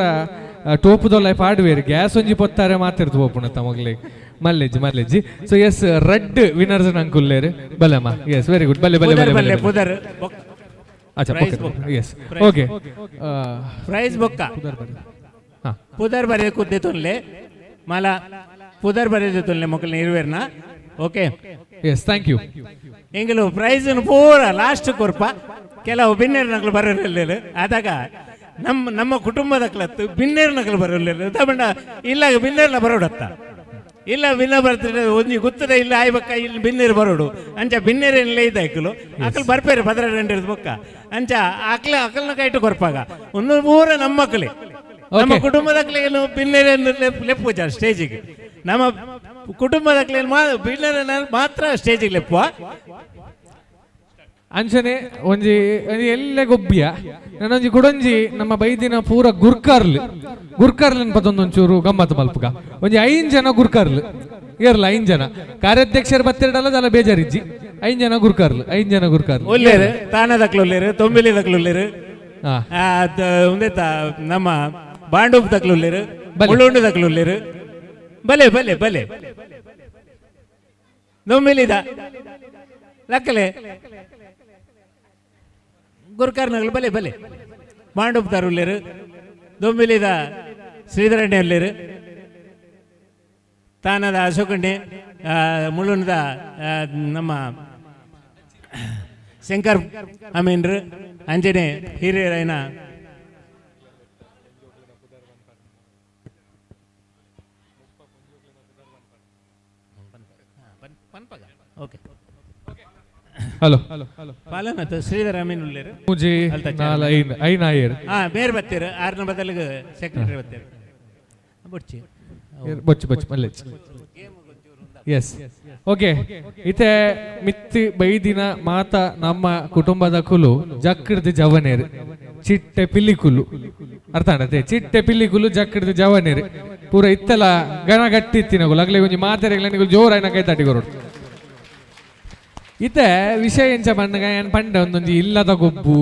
ಟೋಪುದೊಲ್ಲ ಪಾಡುವೇರು ಗ್ಯಾಸ್ ಒಂಜಿ ಪೊತ್ತಾರೆ ಮಾತಿರ್ದು ಪೋಪುಣ ತಮಗ್ಲೆ ಮಲ್ಲೆಜ್ಜಿ ಮಲ್ಲೆಜ್ಜಿ. ಸೊ ಎಸ್ ರಡ್ಡ್ ವಿನರ್ಸ್ ನಂಕುಲ್ಲೇರು ಬಲಮ್ಮ. Yes, very good. ಬಲ್ಲೆ ಬಲ್ಲೆ. ಪುದರ್. ಬಲ್ಲೆ. ಬಲ್ಲೆ. ಬಲ್ಲೆ. ಪುದರ್. ಅಚ್ಚಾ. Prize. S, okay. Price ಬೊಕ್ಕ. ಹಾ. ಪುದರ್ ಬರೆದ ಕುದ್ದೆ ತುನ್ಲೆ ಮಾಲ ಪುದರ್ ಬರೆದ ತುನ್ಲೆ ಮೊಕ್ಕಲ್ನ ಇರುವೇರ್ನ. Okay. Yes, thank you. ಎಂಗಲು price ಪೂರ ಲಾಸ್ಟ್ ಕೊರ್ಪ. ಕೆಲವು ಬಿನ್ನೇರು ನಕಲು ಬರೋಲ್ಲ. ಆದಾಗ ನಮ್ಮ ನಮ್ಮ ಕುಟುಂಬದ ಕ್ಲತ್ತು ಬಿನ್ನೇರು ನಕಲು ಬರೋಲ್ಲ. ತಗೊಂಡ ಇಲ್ಲ, ಬಿನ್ನೇರ್ನ ಬರೋಡತ್ತ ಇಲ್ಲ. ಬಿನ್ನ ಬರ್ತದೆ ಒಂಜಿ ಗುತ್ತದ ಇಲ್ಲ ಆಯ್ಬಕ್ಕ ಇಲ್ಲಿ ಬಿನ್ನೇರು ಬರೋಡು. ಅಂಚ ಬಿನ್ನೇರು ಇದ್ದಾಯ್ಕಲು ಅಕಲ್ ಬರ್ಪೇರು ಪದ್ರ ರೆಂಡಿರ್ದು ಬೊಕ್ಕ. ಅಂಚ ಅಕ್ಲ ಅಕಲ್ನ ಕೈಟು ಕೊರ್ಪಾಗ ಒಂದು ಪೂರ ನಮ್ಮ ಮಕ್ಕಳೇ, ನಮ್ಮ ಕುಟುಂಬದಕ್ಲೆ ಬಿನ್ನೇರು ಲೆಪ್ಪು ಸ್ಟೇಜಿಗೆ. ನಮ್ಮ ಕುಟುಂಬದಕ್ಲೆ ಬಿನ್ನೇರ ಮಾತ್ರ ಸ್ಟೇಜಿಗೆ ಲೆಪ್ಪುವ. ಅಂಚನೆ ಒಂಜಿ ಒಂಜಿ ಎಲ್ಲೆ ಗೊಬ್ಬಿಯ ನಾನೊಂಜಿ ಕುಡೊಂಜಿ ನಮ್ಮ ಬೈದಿನ ಪೂರ ಗುರ್ಕಾರ್ಲ್ ಗುರ್ಕಾರ್ಲ್ ಪತ್ತೊಂದೊಂಚೂರು ಗಮ್ಮತ್ ಮಲ್ಪುಗ. ಒಂಜಿ ಐನ್ ಜನ ಗುರ್ಕಾರ್ಲ್ ಏರ್ಲ. ಐನ್ ಜನ ಕಾರ್ಯಾಧ್ಯಕ್ಷರು ಬತ್ತೆರಡಲ್ಲ ದಲ್ಲ ಬೇಜಾರಿಜ್ಜಿ. ಐನ್ ಜನ ಗುರ್ಕಾರ್ಲ್, ಐನ್ ಜನ ಗುರ್ಕಾರ್ಲ್. ಒಲ್ಲೇರು ತಾನದಕ್ಲು ಉಲ್ಲೇರು, ತೊಂಬಿಲಿ ದಕ್ಲು ಉಲ್ಲೇರು. ಹಾ. ಉಂದೆತ ನಮ್ಮ ಬಾಂಡೂಪ್ ದಕ್ಲು ಉಲ್ಲೇರು. ಬಲೆ. ಮುಳ್ಳುಂಡು ದಕ್ಲು ಉಲ್ಲೇರು. ಬಲೆ ಬಲೆ ಬಲೆ. ದೊಂಬಿಲಿದ ಲಕ್ಕಲೆ ಗುರ್ಕಾರ್ನಗಳು ಬಲೆ ಬಲೆ. ಬಾಂಡೂಪ್ ಉಲ್ಲೇರು, ದೊಂಬಿಲಿದ ಶ್ರೀಧರಣ್ಣೆ ಉಲ್ಲೇರು, ತಾನದ ಅಶೋಕಣ್ಣೆ, ಮುಳ್ಳುಂಡದ ನಮ್ಮ ಶಂಕರ್ ಅಮೀನ್ರು, ಅಂಜನೆ ಹಿರಿಯರಾಯನ. Okay. Hello. ಪಾಲನತ್ ಶ್ರೀಧರ ಅಮೀನ್ ಉಲ್ಲೇರು. ಮೂಜಿ ನಾಲ್ ಐನ್ ಐನ್ ಆಯೆರ್. ಹಾ, ಬೇರೆ ಬತ್ತೀರು. ಆರನ ಬದಲಿಗೆ ಸೆಕ್ರೆಟರಿ ಬತ್ತೀರು. ಬುಡ್ಚಿ. ಬೊಚ್ಚು ಬೊಚ್ಚು ಮಲ್ಲೆಚ್ಚು. Yes, okay. ಇತೆ ಮಿತ್ತಿ ಬೈದಿನ ಮಾತ ನಮ್ಮ ಕುಟುಂಬದ ಕುಲು ಜಕ್ಕಡ್ದು ಜವನೇರು ಚಿಟ್ಟೆ ಪಿಲ್ಲಿಕುಲು. ಅರ್ಥ ಆಡತೆ? ಚಿಟ್ಟೆ ಪಿಲ್ಲಿಕುಲು ಜಕ್ಕಡ್ದು ಜವನೇರು ಪೂರ ಇತ್ತಲ ಗಣ ಗಟ್ಟಿ ಇತ್ತಿನಗುಲು. ಅಗ್ಲೆ ಒಂಜಿ ಮಾತೆರೆಗ್ಲ ನಿಗುಲು ಜೋರಾಯಿನ ಕೈ ತಟಿ ಕೊರೊಡು. ಇತ್ತೆ ವಿಷಯ ಎಂಚ ಪಣ್ಣಗ ಏನ್ ಪಂಡೆ ಒಂದೊಂಜಿ ಇಲ್ಲದ ಗೊಬ್ಬು.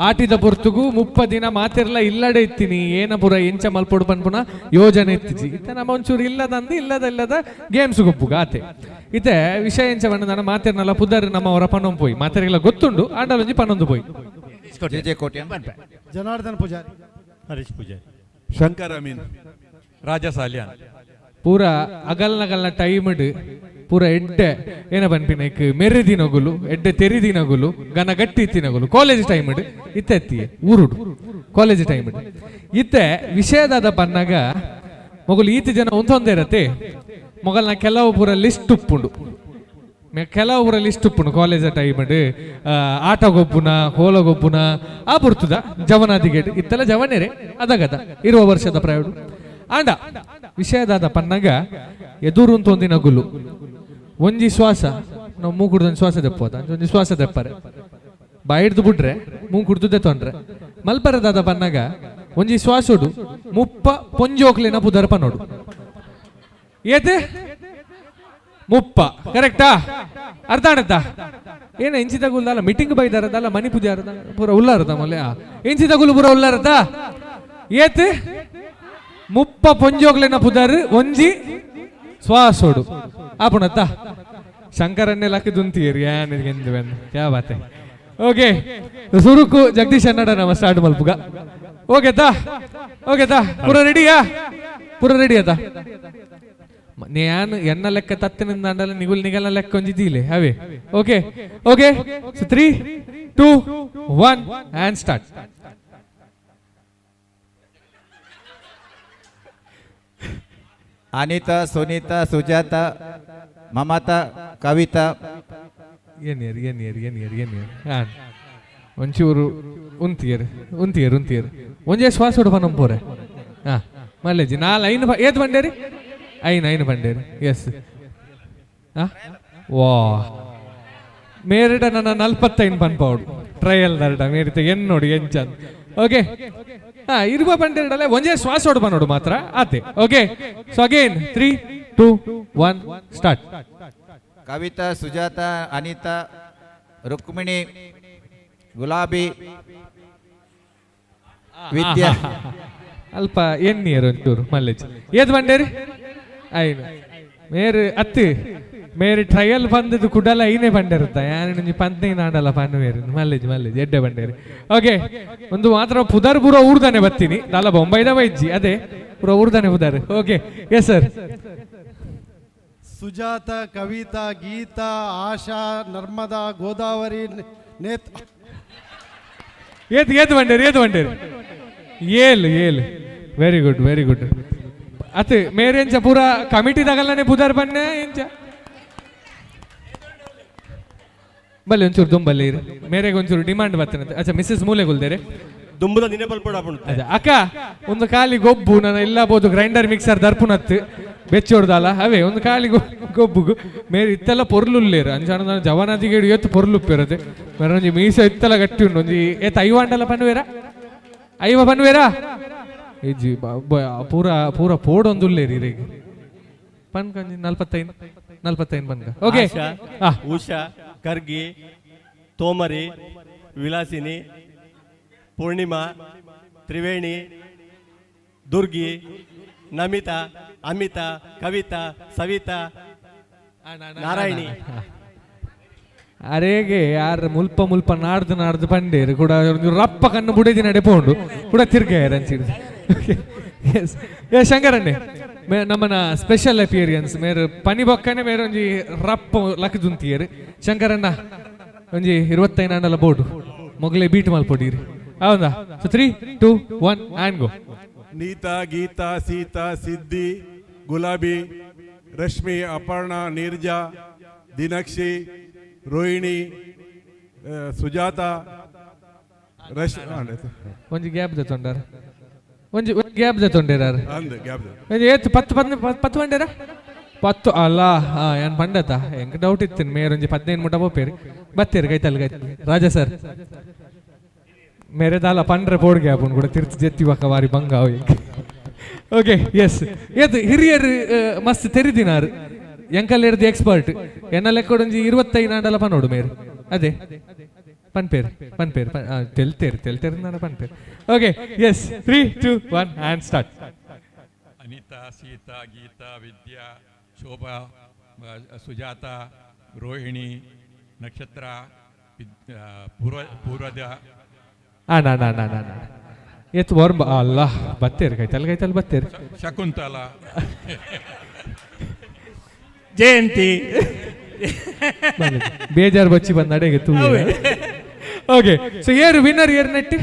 ಆಟಿದ ಪೊರ್ತುಗು 30 ದಿನ ಮಾತೆರ್ಲ ಇಲ್ಲಡೆ ಇತ್ತೀನಿ. ಏನ ಪುರ ಎಂಚ ಮಲ್ಪೊಡು ಪನ್ಪುನ ಯೋಜನೆ ಇತ್ತಿಜಿ. ಇತ್ತೆ ನಮ್ಮ ಒಂಚೂರು ಇಲ್ಲದಂದು ಇಲ್ಲದ ಇಲ್ಲದ ಗೇಮ್ಸ್ ಗೊಬ್ಬುಗ ಆತೆ. ಇತ್ತೆ ವಿಷಯ ಎಂಚ ಪಂಡ ನನ್ನ ಮಾತೆರ್ನಲ್ಲ ಪುದರ್ ನಮ್ಮ ಅವರ ಪನ್ನೊಂದು ಪೋಯಿ. ಮಾತೆರೆಲ್ಲ ಗೊತ್ತುಂಡು ಆಂಡಲೊಂಜಿ ಪನ್ನೊಂದು ಪೋಯಿ. J J Kotian. ಜನಾರ್ದನ್ ಪೂಜಾರಿ. ಹರೀಶ್ ಪೂಜಾರಿ. ಶಂಕರ್ ಅಮೀನ್, ರಾಜ ಸಾಲ್ಯಾನ್. ಪೂರ ಅಗಲ್ನಗಲ್ನ ಟೈಮ್ಡ್ ಪೂರ ಎಡ್ಡೆ ಏನ ಪನ್ಪಿನ ಮೆರೆದಿನಗುಲು, ಎಡ್ಡೆ ತೆರಿದಿನಗುಲು, ಗನ ಗಟ್ಟಿ ಇತ್ತಿನಗುಲು ಕಾಲೇಜ್ ಟೈಮ್ಡ್. ಇತ್ತೆ ಎತ್ತಿ ಊರುಡು ಕಾಲೇಜ್ ಟೈಮ್ಡ್. ಇತ್ತೆ ವಿಷಯದಾದ ಪನ್ನಾಗ ಮೊಗಲು ಈತಿ ಜನ ಒಂದೊಂದೇ ಇರತ್ತೆ. ಮೊಗಲ್ನ ಕೆಲವು ಪೂರ ಲಿಸ್ಟ್ ಉಪ್ಪುಂಡು. ಕೆಲವು ಪೂರ ಲಿಸ್ಟ್ ಉಪ್ಪುಂಡು. ಕಾಲೇಜ್ ಟೈಮ್ಡ್ ಆಟ ಗೊಬ್ಬುನ ಕೋಲ ಗೊಬ್ಬುನ ಆ ಪುರ್ತುದ ಜವನಾದಿಗೇಟ್ ಇತ್ತೆಲ್ಲ ಜವನೇರೆ ಅದಗದ ಇರುವ ವರ್ಷದ ಪ್ರಾಯೋಡು. ಆಂಡ ವಿಷಯದಾದ ಪನ್ನಗ ಎದುರು ಒಂದಿನ ಗುಲು ಒಂಜಿ ಶ್ವಾಸ ನಾವು ಮೂಕುಡ್ದು ಶ್ವಾಸ ದೆಪ್ಪೋದ ಒಂಜಿ ಶ್ವಾಸ ದೆಪ್ಪರೆ ಬಾಯಿಡ್ದು ಬಿಡ್ರೆ ಮೂಕುಡ್ದುದೆ ತೊಂದ್ರೆ ಮಲ್ಪರದಾದ ಪನ್ನಗ ಒಂಜಿ ಶ್ವಾಸೋಡು 30 ಪೊಂಜೋಕ್ಲಿನ ಪುದರ್ ಪನ್ನೋಡು. ಏತೆ 30 ಕರೆಕ್ಟಾ? ಅರ್ಥ ಆಡತ್ತಾ? ಏನ ಎಂಚಿದ ಗುಲ್ದಲ್ಲ ಮೀಟಿಂಗ್ ಬೈದಾರದಲ್ಲ ಮನಿ ಪೂಜಾರದ ಪೂರ ಉಲ್ಲಾರದ ಮೊಲೆ ಎಂಚಿದ ಗುಲು ಪೂರ ಉಲ್ಲಾರದ. ಏತ್ 30 ಪೊಂಜೋಗ್ಲೆನ ಪುದರ್ ಒಂಜಿ ಶ್ವಾಸೋಡು ಆಪುಣತ್ತ. ಶಂಕರನ್ನೇ ಲಕ್ಕ ದುಂತೀರಿ ಯಾನ್ ಎಂದು ಕ್ಯಾ ಬಾತೆ. ಓಕೆ, ಸುರುಕು ಜಗದೀಶ್ ಕನ್ನಡ ನಮ್ಮ ಸ್ಟಾರ್ಟ್ ಮಲ್ಪುಗ. ಓಕೆ ತಾ? ಓಕೆ ತಾ? ಪೂರ ರೆಡಿಯಾ? ಪೂರ ರೆಡಿ ಆತ? ನ್ಯಾನ್ ಎನ್ನ ಲೆಕ್ಕ ತತ್ತಿನಿಂದ ಅಂಡಲ ನಿಗುಲ್ ನಿಗಲ ಲೆಕ್ಕ ಒಂಜಿದ್ದೀಲೆ ಅವೇ. Okay okay, 3 2 1 and start. Anita, Sunita, Sujata, Mamata, Kavita. ಏನಿಯರ್ ಏನಿಯರ್ ಏನಿಯರ್ ಏನಿಯರ್ ಹಾಂ ಒಂಚೂರು ಉಂತಿಯರ್ ಉಂತಿಯರ್ ಉಂತಿಯರ್. ಒಂಜೇ ಶ್ವಾಸ ಹೊಡ್ಪ ನಂಪೋರೆ. ಹಾಂ ಮಲ್ಲೇಜಿ ನಾಲ್ ಐನು ಏತ್ ಬಂಡೇರಿ? ಐನ್ ಐನು ಬಂಡೇರಿ. ಎಸ್. ಹಾಂ ವಾ ಮೇರಿಡ ನನ್ನ ನಲ್ಪತ್ತೈನ್ ಪನ್ಪೌಡು ಟ್ರಯಲ್ ದರ್ಡ ಮೇರಿತ ಎನ್ ನೋಡಿ ಎಂಚನ್. ಓಕೆ, ಹಾ ಇರುವ ಬಂಡೇರಿಡಲೆ ಒಂಜೇ ಶ್ವಾಸ ಹೊಡ್ಪ ನೋಡು ಮಾತ್ರ ಆತೆ. Okay, so again 3 2 1 start. Kavita, Sujata, Anita, Rukmini, Gulabi, Vidya. ಅಲ್ಪ ಎಣ್ಣಿಯರು ಒಂಚೂರು ಮಲ್ಲೇಜ್ ಏದ್ ಬಂಡೇರಿ ಐನು ಮೇರು ಅತ್ತು ಮೇರು ಟ್ರಯಲ್ ಬಂದದ್ದು ಕುಡಲ ಐನೇ ಬಂಡೇರುತ್ತ ಯಾರು ಒಂಜಿ ಪಂತೇ ನಾಡಲ್ಲ ಪಣ್ಣು ಮೇರು ಮಲ್ಲೇಜ್ ಮಲ್ಲೇಜ್ ಎಡ್ಡೆ ಬಂಡೇರಿ. ಓಕೆ, ಒಂದು ಮಾತ್ರ ಪುದರ್ ಪೂರ ಊರ್ದಾನೆ ಬತ್ತೀನಿ ದಾಲ ಬೊಂಬೈದ ಬೈಜ್ಜಿ ಅದೇ ಪೂರ ಊರ್ದಾನೆ ಪುದರ್. Okay, yes sir. Sujata, Kavita, Geetha, Asha, Narmada, Godavari, ನೇತ್. ಏತ್ ಏತ್ ಬಂಡೇರಿ ಏತ್ ಬಂಡೇರಿ? ಏಳು ಏಳು. Very good very good. ಅತ್ ಮೇರೆಂಚ ಪೂರ ಕಮಿಟಿ ತಗಲ್ಲನೆ ಪುದರ್ ಬನ್ನೆ ಎಂಚ ಬಲ್ಲೆ ಒಂಚೂರು ದುಂಬಲ್ಲಿ ಇರು ಮೇರೆಗೆ ಒಂಚೂರು ಡಿಮಾಂಡ್ ಬರ್ತೇನೆ. ಅಚ್ಚಾ, ಮಿಸ್ಸಸ್ ಮೂಲೆ ಗುಲ್ದೇರೆ. ದುಂಬುದ ನಿನೆ ಪಲ್ಪಡ. ಅದೇ ಅಕ್ಕ, ಒಂದು ಖಾಲಿ ಗೊಬ್ಬು ನನ್ನ ಇಲ್ಲ ಬೋದು ಗ್ರೈಂಡರ್ ಮಿಕ್ಸರ್ ದರ್ಪುನತ್ತು ಬೆಚ್ಚೋಡ್ದಲ್ಲ ಅವೇ ಒಂದು ಖಾಲಿ ಗೊಬ್ಬುಗು ಮೇರೆ ಇತ್ತೆಲ್ಲ ಪೊರ್ಲುಲ್ಲೇರು ಅಂಚಾಣ ನಾನು ಜವನಾದಿಗೆ ಏತು ಪೊರ್ಲುಪ್ಪಿರದೆ ಮೇರೆ ಒಂಜಿ ಮೀಸ ಇತ್ತೆಲ್ಲ ಗಟ್ಟಿ ಉಂಡು ಒಂಜಿ ಏತ್ ಐವಾಂಡಲ್ಲ ಪನ್ವೇರ ಐವ ಪನ್ವೇರಾ ಇಜ್ಜಿ ಪೂರ ಪೂರ ಪೋಡೊಂದುಲ್ಲೇರಿ ಇರೆಗ್ ಪನ್ಕಂಜಿ 45 45 ಪನ್ಕ. ಓಕೆ. ಆಶಾ, ಉಷಾ, ಕರ್ಗಿ, ತೋಮರಿ, ವಿಲಾಸಿನಿ, ಪೂರ್ಣಿಮಾ, ತ್ರಿವೇಣಿ, ದುರ್ಗಿ, ನಮಿತಾ, ಅಮಿತಾ, ಕವಿತಾ, ಸವಿತಾ, ನಾರಾಯಣಿ. ಅರೇಗೆ ಯಾರು ಮುಲ್ಪ ಮುಲ್ಪ ನಾಡ್ದು ನಾಡ್ದು ಪಂಡೇರು ಕೂಡ ಒಂಜಿ ರಪ್ಪ ಕಣ್ಣು ಬುಡೇದಿ ನಡೆ ಪೋಂಡು ಕೂಡ ತಿರ್ಗಾಯರ್ ಅಂಚಿಡ್ದು. ಎಸ್ ಎಸ್ ಶಂಕರಣ್ಣೆ, ನಮ್ಮನ ಸ್ಪೆಷಲ್ ಅಪಿಯರಿಯನ್ಸ್ ಮೇರು ಪನಿ ಬೊಕ್ಕನೆ ಮೇರು ಒಂಜಿ ರಪ್ಪ ಲಕ್ದುಂತಿಯರು. ಶಂಕರಣ್ಣ, ಒಂಜಿ 25 ಅಂಡಲ ಬೋರ್ಡು ಮೊಗಲೇ ಬೀಟ್ ಮಲ್ಪೊಡೀರಿ ಹೌದಾ? So 3 2 1 and go. Neeta, Geetha, Sita, Siddhi, Gulabi, Rashmi, Aparna, Neerja, Dinakshi, Rohini, Sujata, rush. ಒಂಜಿ ಗ್ಯಾಪ್ ದೆ ತೊಂಡಾರ ಒಂಜಿ ಒಂಜಿ ಗ್ಯಾಪ್ ದೆ ತೊಂಡೇರಾರ. ಅಂದ್ ಗ್ಯಾಪ್. ಒಂಜಿ ಏತ್ ಪತ್ತು ಪತ್ತು ಪತ್ತು ಬಂಡೇರ ಪತ್ತು ಅಲ್ಲ. ಹಾ, ಏನ್ ಪಂಡತ ಎಂಕ್ ಡೌಟ್ ಇತ್ತು ಮೇರ್ ಒಂಜಿ 15 ಮುಟ ಪೋಪೇರಿ ಬತ್ತೇರು ಕೈತಲ್ ಕೈತಲ್. ರಾಜಾ ಸರ್, ಮೇರೆ ದಾಲ ಪಂಡ್ರೆ ಪೋಡ್ ಗ್ಯಾಪ್ ಕೂಡ ತಿರ್ತು ಜೆತ್ತಿ ಬಕ್ಕ ವಾರಿ ಬಂಗ. ಓಕೆ, ಎಸ್ ಏತ್ ಹಿರಿಯರು ಮಸ್ತ್ ತೆರಿದಿನಾರು ಎಂಕಲ್ ಹಿಡ್ದು ಎಕ್ಸ್ಪರ್ಟ್ ಎನ್ನ ಲೆಕ್ಕೊಡೊಂಜಿ 25 ಆಂಡಲ ಪನೋಡು ಮೇರು ಅದೇ ಪನ್ಪೇರು ಪನ್ಪೇರು ತೆಲ್ತೇರು ತೆಲ್ತೇರು ನಾನ ಪನ್ಪೇರು. Okay, yes, 3 2 1 and start. Anita, Sita, Geetha, Vidya, Shobha, Sujata, Rohini, Nakshatra, ಪೂರ್ವ ಪೂರ್ವದ. ನಾ ನಾ ನಾ ನಾ ಏತ್ ವರ್ಮ ಅಲ್ಲ ಬತ್ತೇರು ಕೈತಲ್ ಕೈತಲ್ ಬತ್ತೇರು. ಶಕುಂತಲ. ಜಯಂತಿ. ಬೇಜಾರು ಬಚ್ಚಿ ಬಂದ ಅಡೆಗೆ ತೂ. ಓಕೆ, ಸೊ ಏರು ವಿನ್ನರ್ ಏರು ನೆಟ್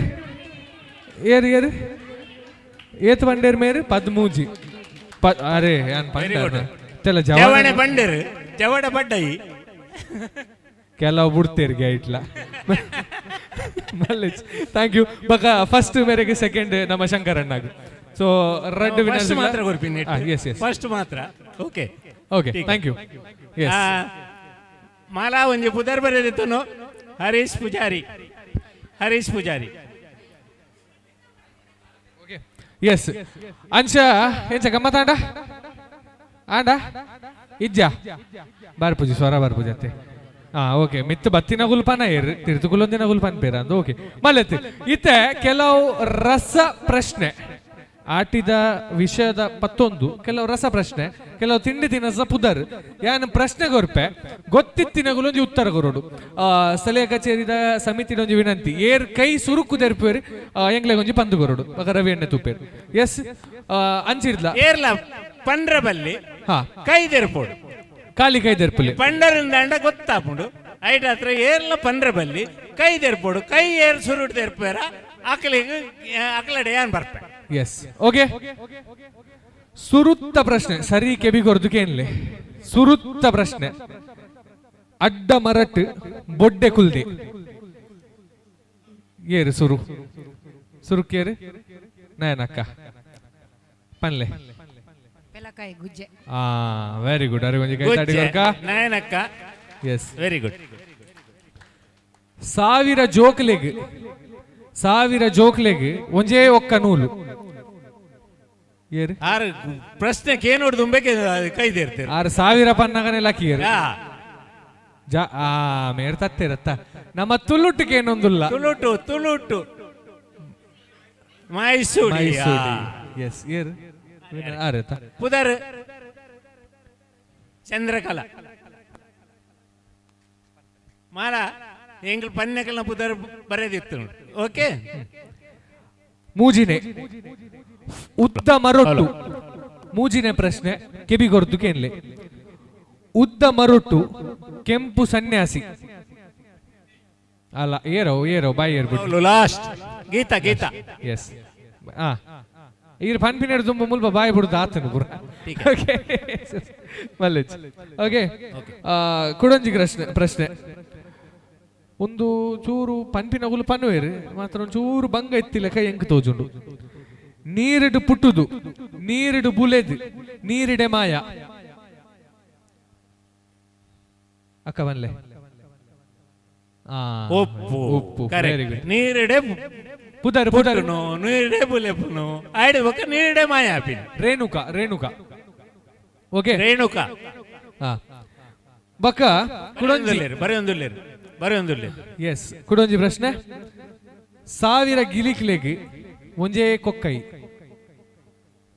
ಏರು ಏರು ಏತ್ ಬಂಡೇರ್ ಮೇರು ಪದ್ಮೂಜಿ ಅರೆ ಯಾನ್ ಪಂಡ ತೆಲ. ಜವಣೆ ಜವಣೆ ಬಂಡೇರು ಜವಣ ಬಡ್ಡೈ. ಕೆಲವು ಬಿಡ್ತೇರು ಗೈಟ್ಲ ಮಲ್ಲೇಜ್. Thank you ಬಕ. ಫಸ್ಟ್ ಮೇರೆಗೆ ಸೆಕೆಂಡ್ ನಮ್ಮ ಶಂಕರಣ್ಣಗ್. ಸೊ ರೆಡ್ ಫಸ್ಟ್ ಮಾತ್ರ ಕೊರ್ಪಿನಿ. ಎಸ್ ಎಸ್ ಫಸ್ಟ್ ಮಾತ್ರ. Okay. Okay, thank U. S. Mala ಒಂಜಿ ಪುದರ್ ಬರೆದಿತ್ತನು ಹರೀಶ್ ಪೂಜಾರಿ, ಹರೀಶ್ ಪೂಜಾರಿ. ಎಸ್, ಅಂಶ ಎಂಚ ಗಮ್ಮತ್ತಾಂಡ ಆಂಡ ಇಜ್ಜ ಬಾರ್ಪೂಜಿ ಸ್ವರ ಬಾರ್ಪೂಜಿ ಅತ್ತೆ. ಹಾ ಓಕೆ, ಮಿತ್ತು ಬತ್ತಿನ ಗುಲ್ಪಾನ ಏರ್ ತಿರ್ತು ಕುಲೊಂದಿನ ಗುಲ್ಪಾನ್ ಪೇರ ಅಂದು. ಓಕೆ ಮಲ್ಲತ್, ಇತ್ತೆ ಕೆಲವು ರಸ ಪ್ರಶ್ನೆ ಆಟಿದ ವಿಷಯದ ಪತ್ತೊಂದು ಕೆಲವು ರಸ ಪ್ರಶ್ನೆ ಕೆಲವು ತಿಂಡಿ ತಿನಸ ಪುದರ್ ಯಾನ್ ಪ್ರಶ್ನೆ ಕೊರ್ಪೆ ಗೊತ್ತಿತ್ತಿನ ಒಂಜಿ ಉತ್ತರ ಕೊರೋಡು. ಸ್ಥಳೀಯ ಕಚೇರಿದ ಸಮಿತಿ ಒಂಜಿ ವಿನಂತಿ, ಏರ್ ಕೈ ಸುರುಕು ದೆರ್ಪೇರು ಎಂಗ್ಲೆಗ್ ಒಂಜಿ ಪಂದು ಕೊರೋಡು ಬೊಕ ರವಿ ಎಣ್ಣೆ ತೂಪೇರು. ಎಸ್, ಅಂಚಿರ್ಲ. ಏರ್ಲ ಪಂಡ್ರ ಬಲ್ಲಿ. ಹಾ. ಕೈ ದೆರ್ಪೋಡು. ಖಾಲಿ ಕೈ ದೆರ್ಪುಲೆ. ಪಂಡರಿಂದ ಗೊತ್ತಾಪುಂಡು. ಐಟ್ ಹತ್ರ ಏರ್ಲ ಪಂಡ್ರ ಬಲ್ಲಿ, ಕೈ ದೆರ್ಪೋಡು. ಕೈ ಏರ್ ಸುರುಟ್ ದೆರ್ಪೇರ ಅಕ್ಲಿಗೆ ಅಕ್ಲಡೆ ಏನ್ ಬರ್ಪೆ. ಎಸ್, ಓಕೆ, ಸುರುತ್ತ ಪ್ರಶ್ನೆ ಸರಿ ಕೆಬಿ ಕೊರ್ದು ಕೇನ್ಲೆ. ಸುರುತ್ತ ಪ್ರಶ್ನೆ, ಅಡ್ಡ ಮರಟ್ ಬೊಡ್ಡೆ ಕುಲ್ದೆ ಏರು ಸುರು ಸುರುಕೇರು ನಯನಕ್ಕ ಪನ್ಲೆ. ಪೆಲಕಾಯಿ ಗುಜ್ಜೆ. ಆ ವೆರಿ ಗುಡ್, ಅರೆ ಒಂಜಿ ಕೈ ತಾಡಿ ಕೊರ್ಕ. ನಯನಕ್ಕ. ಎಸ್. Very good. ಸಾವಿರ ಜೋಕ್ಲೆಗ್ ಸಾವಿರ ಜೋಕ್ಲೆಗ್ ಒಂಜೇ ಒಕ್ಕ ನೂಲು ಏರು. ಆರು ಪ್ರಶ್ನೆ ಕೇನೋಡು ದುಂಬೆಗೆ ಕೈ ದೇರ್ತೀರ. 6000 ಪನ್ನಗನೆ ಲಕ್ಕಿಯರು. ಜಾ ಆ ಮೇರ್ ತತ್ತೇರತ್ತ ನಮ್ಮ ತುಳುಟುಗೆ ಏನೊಂದುಲ್ಲ. ತುಳುಟು ತುಳುಟು ಮೈಸೂರು. ಮೈಸೂರು, ಎಸ್. ಏರ್ ಆರೇತ? ಪುದರ್ ಚಂದ್ರಕಲಾ ಮಾಲ ಎಂಗ್ಲ ಪನ್ನೆಕಲ್ನ ಪುದರ್ ಬರೆದಿತ್ತು. ಓಕೆ. ಮೂಜಿನೆ, ಉದ್ದ ಮರೊಟ್ಟು. ಮೂಜಿನೆ ಪ್ರಶ್ನೆ, ಕೆಬಿಗೊರ್ದು ಕೇನ್ಲೆ. ಉದ್ದ ಮರೊಟ್ಟು ಕೆಂಪು ಸನ್ಯಾಸಿ ಅಲ್ಲ. ಏರೋ ಏರೋ ಬಾಯ್ ಏರ್ಬಿಟ್ಟು. ಲಾಸ್ಟ್ ಗೀತಾ ಗೀತಾ. ಎಸ್. ಆ ಈರ್ ಪನ್ಪಿನೇರು ತುಂಬ ಮುಲ್ಪ ಬಾಯ್ ಬಿಡುದು ಆತನು ಪುರ. ಓಕೆ, ಮಲ್ಲೇಜ್. ಓಕೆ, ಕುಡೊಂಜಿ ಪ್ರಶ್ನೆ ಪ್ರಶ್ನೆ. ಒಂದು ಚೂರು ಪನ್ಪಿನಗುಲು ಪನ್ವೇರು ಮಾತ್ರ ಒಂದ್ ಚೂರು ಬಂಗ ಎತ್ತಿಲೆಕ್ಕ ಎಂಕ್ ತೋಜುಂಡು. ನೀರಿಡು ಪುಟ್ಟುದು, ನೀರಿಡು ಬುಲೆದು, ನೀರಿಡೆ ಮಾಯ. ಅಕ್ಕ ಬನ್ಲೆ. ಆ ಉಪ್ಪು. ಉಪ್ಪು, ವೆರಿ ಗುಡ್. ನೀರಿಡೆ ಪುದರ್ ಪುದರ್? ಪುಟ್ಟುನು, ನೀರಿಡೆ ಬುಲೆಪುನು, ಆಯ್ಡು ಬೊಕ್ಕ ನೀರಿಡೆ ಮಾಯ ಆಪಿನ. ರೇಣುಕಾ ರೇಣುಕಾ. ಓಕೆ. ರೇಣುಕಾ. ಹಾ, ಬಕ್ಕ ಕುಡೊಂಜಿ. ಬರೆಯೊಂದುಲ್ಲೇರು ಬರೆಯೊಂದುಲ್ಲೇರು. ಎಸ್, ಕುಡೊಂಜಿ ಪ್ರಶ್ನೆ. 1000 ಗಿಲಿಕ್ಲೆಗ್ ಒಂಜೇ ಕೊಕ್ಕೈ.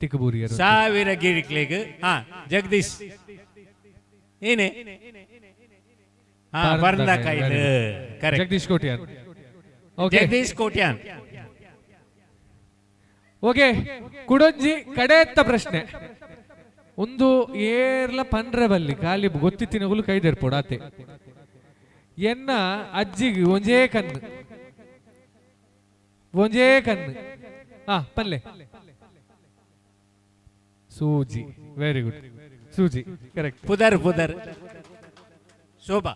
ತಿಕ್ಕಬೂರಿಯರು. 1000 ಗಿರಿಕ್ಲೆಗ್. ಹಾ, ಜಗದೀಶ್ ಏನೇ? ಹಾ, ಬರ್ದ ಕೈಲ್, correct. Jagadish Kotian. Okay. Jagadish Kotian. Okay, ಕುಡೊಂಜಿ ಕಡೆತ್ತ ಪ್ರಶ್ನೆ. ಒಂದು ಏರ್ಲ ಪನ್ರೆ ಬಲ್ಲಿ, ಖಾಲಿ ಗೊತ್ತಿತ್ತಿನಗುಲು ಕೈದೆರ್ಪೋಡು ಆತೆ. ಎನ್ನ ಅಜ್ಜಿಗೆ ಒಂಜೇ ಕಣ್ಣು, ಒಂಜೇ ಕಣ್ಣು. ಹಾ, ಪಲ್ಲೆ. ಸೂಜಿ, ವೆರಿ ಗುಡ್. ಸೂಜಿ, ಕರೆಕ್ಟ್. ಪುದರ್ ಪುದರ್? ಶೋಭಾ.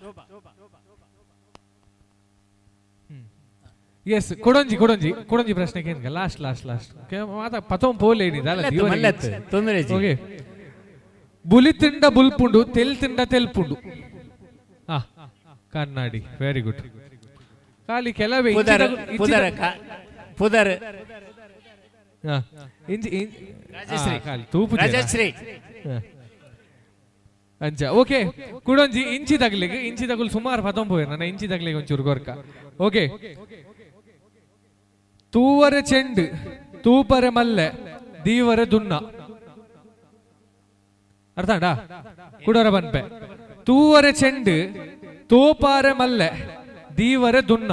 ಎಸ್, ಕೊಡೊಂಜಿ ಕೊಡೊಂಜಿ ಕೊಡೊಂಜಿ ಪ್ರಶ್ನೆ ಕೇಂದ್ರ. ಲಾಸ್ಟ್ ಲಾಸ್ಟ್ ಲಾಸ್ಟ್ ಮಾತ ಪತೊಂ ಪೋಲೆ. ಮಲ್ಲತ್ತು, ಮಲ್ಲತ್ತು, ತೊಂದ್ರೆ ಇಜ್ಜಿ. ಓಕೆ. ಬುಲಿ ತಿಂಡ ಬುಲ್ಪುಂಡು, ತೆಲ್ ತಿಂಡ ತೆಲ್ಪುಂಡು. ಹಾ, ಕನ್ನಡಿ, ವೆರಿ ಗುಡ್. ಖಾಲಿ ಕೆಲವೇ. ಪುದರ್ ಪುದರ್ ಪುದರ್? ಇಂಚಿ. ರಾಜಶ್ರೀ. ಖಾಲಿ ತೂಪು. ರಾಜಶ್ರೀ. ಅಂಚ. ಓಕೆ, ಕುಡೊಂಜಿ ಇಂಚಿ ತಗ್ಲಿಗೆ. ಇಂಚಿ ತಗುಲ್ ಸುಮಾರು ಪತೊಂಪೋಯೆ ನನ್ನ. ಇಂಚಿ ತಗ್ಲಿಗೆ ಒಂಚೂರು ಗೊರ್ಕ. ಓಕೆ. ತೂವರೆ ಚೆಂಡು, ತೂಪರೆ ಮಲ್ಲೆ, ದೀವರೆ ದುನ್ನ. ಅರ್ಥ? ಕುಡರ ಬನ್ಪೆ. ತೂವರೆ ಚೆಂಡು, ತೋಪಾರೆ ಮಲ್ಲೆ, ದೀವರೆ ದುನ್ನ.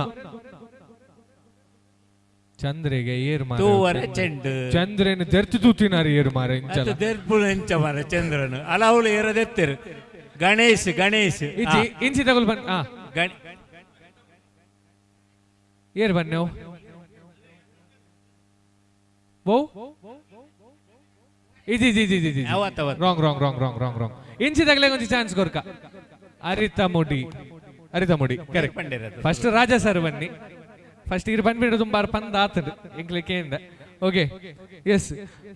ಚಂದ್ರಿಗೆ ಏರ್ ಮಾರ. ತೂವರೆ ಚೆಂಡು. ಚಂದ್ರನ ದೆರ್ತಿ ತೂತಿನಾರು ಏರು ಮಾರ ಇಂಚಲ. ದೆರ್ಪುಳು ಎಂಚ ಮಾರ ಚಂದ್ರನು ಅಲ ಅವಳು ಏರದೆತ್ತಿರು. ಗಣೇಶ್ ಗಣೇಶ್. ಇಂಚಿ ಇಂಚಿ ತಗೊಳ್ ಬನ್. ಆ ಏರ್ ಬನ್ನೆವು ಬೋ. ಇಜಿ ಇಜಿ ಇಜಿ ಇಜಿ. ಅವತ್ತು ಅವತ್ತು. Wrong wrong wrong wrong wrong wrong. ಇಂಚಿ ತಗಲೆ ಒಂಜಿ ಚಾನ್ಸ್ ಕೊರ್ಕ. ಅರಿತ ಮುಡಿ, ಅರಿತ ಮುಡಿ, ಕರೆಕ್ಟ್. ಪಂಡಿರದು. ಫಸ್ಟ್ ರಾಜ ಸರ್ ಬನ್ನಿ. ಫಸ್ಟ್ ಇರು ಬಂದ್ಬಿಟ್ಟು ತುಂಬ ಪಂದ ಆತದು ಎಂಕ್ಲೆ ಕೇಂದ. Okay, yes.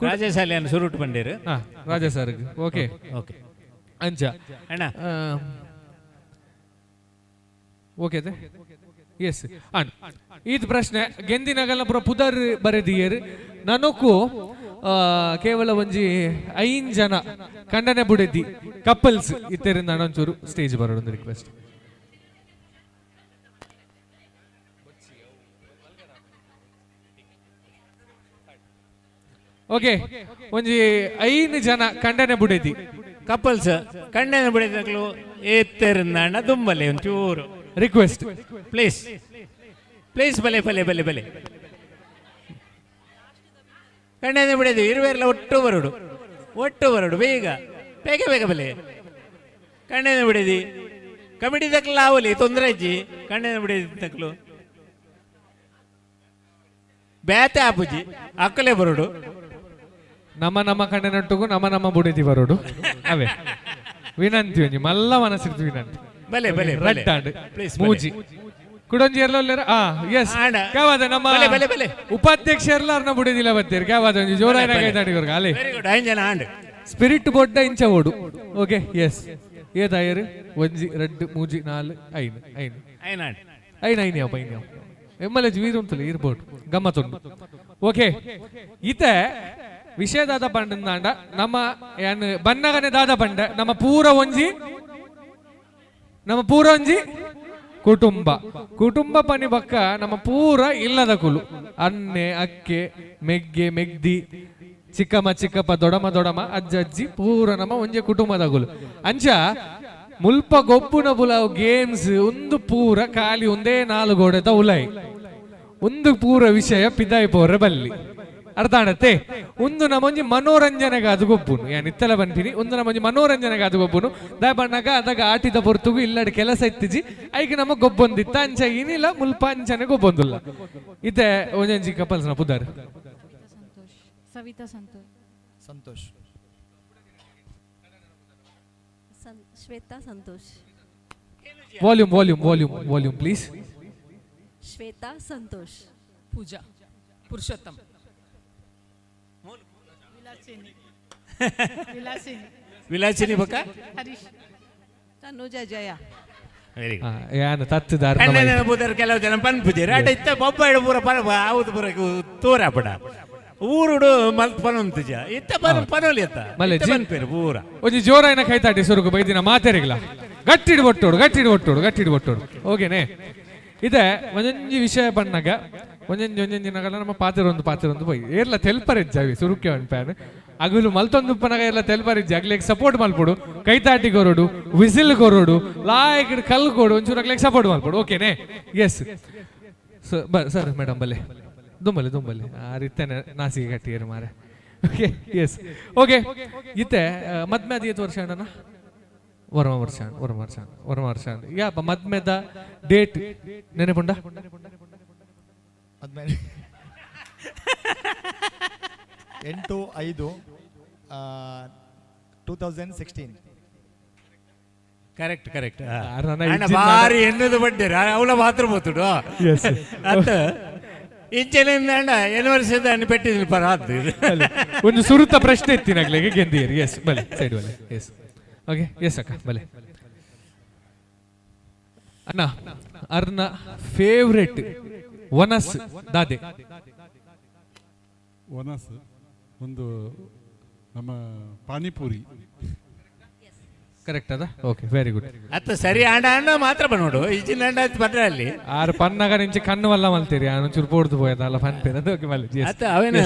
ರಾಜಶಾಲೆಯನ್ನು ಸುರುಟು ಬಂದಿರು. ಹಾ, ರಾಜ ಸರ್. ಓಕೆ. ಓಕೆ. ಅಂಚ. ಅಣ್ಣ. Okay, yes. ಅಣ್ಣ, ಇದು ಪ್ರಶ್ನೆ ಗೆಂದಿನಗಲ ಪುರ ಪುದರ್ ಬರೆದಿಯರ್. ನನಕು ಕೇವಲ ಒಂಜಿ ಐನ್ ಜನ ಕಂಡನೆ ಬುಡೆದಿ ಕಪಲ್ಸ್ ಇತ್ತೆರಿಂದ ಒಂಚೂರು ಸ್ಟೇಜ್ ಬರೋದು ರಿಕ್ವೆಸ್ಟ್. ಓಕೆ, ಒಂಜಿ ಐನ್ ಜನ ಕಂಡನೆ ಬುಡೆದಿ. ಕಪಲ್ಸ್ ಕಣ್ಣನ ಬಿಡಿದಕ್ಲು ಏತ್ತರಿಂದ ಅಣ್ಣ ದುಂಬಲೆ ಒಂಚೂರು. ರಿಕ್ವೆಸ್ಟ್. ಪ್ಲೀಸ್ ಪ್ಲೀಸ್, ಬಲೆ ಬಲೆ ಬಲೆ ಬಲೆ. ಕಣ್ಣನ ಬಿಡದು ಇರುವೆಲ್ಲ ಒಟ್ಟು ಬರುಡು, ಒಟ್ಟು ಬರುಡು. ಬೇಗ ಬೇಗ ಬೇಗ ಬಲೆ. ಕಣ್ಣನ ಬಿಡದಿ ಕಮಿಟಿ ತಕ್ಲ ಆವಲಿ, ತೊಂದರೆ ಅಜ್ಜಿ. ಕಣ್ಣನ ಬಿಡದಿ ತಕ್ಲು ಬೇತೆ ಆಪುಜಿ, ಅಕ್ಕಲೆ ಬರುಡು. ನಮ್ಮ ನಮ್ಮ ಕಂಡನೊಟ್ಟಿಗೂ ನಮ್ಮ ನಮ್ಮ ಬುಡೆದಿ ಬರೋಡು. ಅವೇ ವಿನಂತಿ, ಒಂಜಿ ಮಲ್ಲ ಮನಸ್ಸಿರ್ತು ವಿನಂತಿ. ಬಲೆ ಬಲೆ ಬಲೆ. ರಡ್ಡಾಂಡ್. ಪ್ಲೀಸ್. ಮೂಜಿ ಕುಡೊಂಜಿ ಎರ್ಲ. ಆ ಎಸ್. ಆಂಡ. ಕ್ಯಾವಾದ ನಮ್ಮ ಬಲೆ, ಬಲೆ, ಬಲೆ. ಉಪಾಧ್ಯಕ್ಷ ಎಲ್ಲಾರ್ನ ಬುಡೆದಿಲ್ಲ ಬತ್ತೀರ್. ಕ್ಯಾವಾದ ಒಂಜಿ ಜೋರಾಯಿನ ಕೈ ತಾಡಿ ಅಲೆ. ವೆರಿ ಗುಡ್, ಐನ್ ಜನ ಆಂಡ್. ಸ್ಪಿರಿಟ್ ಬೊಡ್ಡ ಇಂಚ ಓಡು. Okay, yes. ಏದಾಯರು? ಒಂಜಿ, ರಡ್ಡು, ಮೂಜಿ, ನಾಲ್, ಐನ್ ಐನ್. ಐನ್ ಆಂಡ್. ಐನ್ ಐನ್ ಯಾವ ಐನ್ ಯಾವ ಎಮ್ ಎಲ್ ಎಜ್ ವೀರ್ ಉಂಟಲ್ಲ, ಇರ್ಬೋರ್ಡ್ ಗಮ್ಮತ್ತುಂಡು. ಓಕೆ, ಇತೆ ವಿಷಯ ದಾದ ಪಂಡಂದಾಂಡ ನಮ್ಮ ಏನ್ ಬನ್ನಗನೆ ದಾದ ಪಂಡ ನಮ್ಮ ಪೂರ ಒಂಜಿ ನಮ್ಮ ಪೂರ ಒಂಜಿ ಕುಟುಂಬ. ಕುಟುಂಬ ಪನಿ ಬಕ್ಕ ನಮ್ಮ ಪೂರ ಇಲ್ಲದ ಕುಲು ಅನ್ನೆ ಅಕ್ಕೆ ಮೆಗ್ಗೆ ಮೆಗ್ದಿ ಚಿಕ್ಕಮ್ಮ ಚಿಕ್ಕಪ್ಪ ದೊಡಮ ದೊಡಮ ಅಜ್ಜ ಅಜ್ಜಿ ಪೂರ ನಮ್ಮ ಒಂಜೆ ಕುಟುಂಬದ ಕುಲು. ಅಂಚ ಮುಲ್ಪ ಗೊಬ್ಬುನ ಬುಲಾವ್ ಗೇಮ್ಸ್ ಒಂದು ಪೂರ ಖಾಲಿ ಒಂದೇ ನಾಲು ಗೋಡೆದ ಉಲೈ ಒಂದು ಪೂರ ವಿಷಯ ಪಿದಾಯಿ ಪೋರೆ ಬಲ್ಲಿ ಅರ್ಥ ಆಣತ್ತೆ. ಒಂದು ನಮ್ಮೊಂಜಿ ಮನೋರಂಜನೆಗೆ ಅದು ಗೊಬ್ಬುನು ಯಾನ್ ಇತ್ತಲ ಬಂತೀನಿ ಒಂದು ನಮ್ಮೊಂಜಿ ಮನೋರಂಜನೆಗೆ ಅದು ಗೊಬ್ಬುನು ದಾಯ ಬಣ್ಣಗ ಅದಾಗ ಆಟಿದ ಪೊರ್ತುಗು ಇಲ್ಲಡೆ ಕೆಲಸ ಇತ್ತಿಜಿ ಐಕ್ ನಮ್ಮ ಗೊಬ್ಬೊಂದಿತ್ತ ಅಂಚ ಇನಿಲ ಮುಲ್ಪ ಅಂಚನೆ ಗೊಬ್ಬೊಂದುಲ್ಲ ಇತ್ತೆ ಒಂಜೊಂಜಿ ಕಪಲ್ಸ್ನ ಪುದಾರ್ Savita Santosh. Santosh. Shweta Santosh. Volume volume volume volume please. Shweta Santosh. Pooja Purushottam. Vilasini. Vilasini. Vilasini ಬಕ್ಕ Harish. Tanuja Jaya. Very good. ಯಾನ್ ತತ್ತುದಾರ್ ಕಣ್ಣನ ಬುದರ್ ಕೆಲವು ಜನ ಪನ್ಪುಜೆರ್ ಆಟ ಇತ್ತ ಬೊಬ್ಬಾಯಿಡ್ ಪೂರ ಪನ ಆವುದು ಪೂರ ತೋರ ಪಡ ಊರುಡು ಮಲ್ತ್ ಪನೊಂತುಜ ಇತ್ತ ಪನ ಪನೊಲಿ ಅತ್ತ ಮಲ್ಲೆ ಇತ್ತ ಪನ್ಪೇರು ಪೂರ. ಒಂಜಿ ಜೋರಾಯಿನ ಕೈತಾಟಿ ಸುರುಕು ಬೈದಿನ ಮಾತೆರಿಗ್ಲ ಗಟ್ಟಿಡ್ ಬೊಟ್ಟೋಡು ಗಟ್ಟಿಡ್ ಬೊಟ್ಟೋಡು ಗಟ್ಟಿಡ್ ಬೊಟ್ಟೋಡು ಓಕೆನೆ. ಇದೆ ಒಂಜೊಂಜಿ ವಿಷಯ ಬಣ್ಣಗ ಒಂಜೊಂಜಿ ಒಂಜೊಂಜಿ ನಗಲ ನಮ್ಮ ಪಾತಿರೊಂದು ಪಾತಿರೊಂದು ಪೋಯಿ ಏರ್ಲ ತೆಲ್ಪರೆಜ್ಜಾವಿ ಸುರುಕ್ಕೆ ಪ್ಯಾನ್ ಅಗುಲು ಮಲ್ತೊಂದು ಉಪ್ಪನಗ ಎಲ್ಲ ತೆಲ್ಪರೆಜ್ಜಿ ಅಗ್ಲೇಗ್ ಸಪೋರ್ಟ್ ಮಲ್ಪೊಡು ಕೈತಾಟಿ ಕೊರೊಡು ವಿಸಿಲ್ ಕೊರೊಡು ಲಾಯಕ್ ಕಲ್ ಕೊಡು ಒಂಚೂರು ಅಗ್ಲೇಗ್ ಸಪೋರ್ಟ್ ಮಲ್ಪೊಡು ಓಕೆನೆ. ಎಸ್ ಸರ್ ಮೇಡಮ್ ಬಲ್ಲೆ ದುಂಬಲೆ ದುಂಬಲೆ ಆ ರೀತೇನೆ ನಾಸಿಗೆ ಕಟ್ಟಿಯರು ಮಾರೆ. ಓಕೆ ಎಸ್ ಓಕೆ ಇತ್ತೆ ಮದ್ಮೆ ಅದು ಏತ್ ವರ್ಷ ಅಣ್ಣನ ವರ್ಮ ವರ್ಷ ವರ್ಮ ವರ್ಷ ವರ್ಮ ವರ್ಷ ಯಾಪ ಮದ್ಮೆದ ಡೇಟ್ ನೆನಪುಂಡ? ಮದ್ಮೆ 8/5 2016. Correct correct. ಅಣ್ಣ ಬಾರಿ ಎನ್ನದು ಬಡ್ಡೇರು ಅವಳ ಮಾತ್ರ ಬೋತುಡು ಅತ್ತ ಇಂಚೆಲಿಂದ ಅಣ್ಣ ಎನ್ ವರ್ಷದ ಅಣ್ಣ ಪೆಟ್ಟಿದ್ದೀನಿ ಪರ ಆತು. ಒಂದು ಸುರುತ ಪ್ರಶ್ನೆ ಇತ್ತಿನಾಗ್ಲಿಗೆ ಗೆಂದಿಯರಿ. ಎಸ್ ಬಲೆ ಸೈಡ್ ಬಲೆ. ಎಸ್ ಓಕೆ ಎಸ್ ಅಕ್ಕ ಬಲೆ. ಅಣ್ಣ ಅರ್ನ ಫೇವ್ರೆಟ್ ವನಸ್ ದಾದೆ? ವನಸ್ ಒಂದು ನಮ್ಮ ಪಾನಿಪುರಿ. ಕರೆಕ್ಟ್ ಅದ? Okay very good. ಅತ್ತ ಸರಿ ಅಣ್ಣ ಅಣ್ಣ ಮಾತ್ರ ಬನ್ನೋಡು ಈಚಿನ ಅಣ್ಣ ಆಯ್ತು ಪಟ್ರೆ ಅಲ್ಲಿ ಆರು ಪನ್ನಾಗ ನಿಂಚೆ ಕಣ್ಣು ವಲ್ಲ ಮಲ್ತೀರಿ ಒಂಚೂರು ಪೋಡ್ದು ಪೋಯದ ಅಲ್ಲ ಪನ್ಪೇರ ಅದು ಓಕೆ ಮಲ್ಲೆ. ಅತ್ತ ಅವೇನು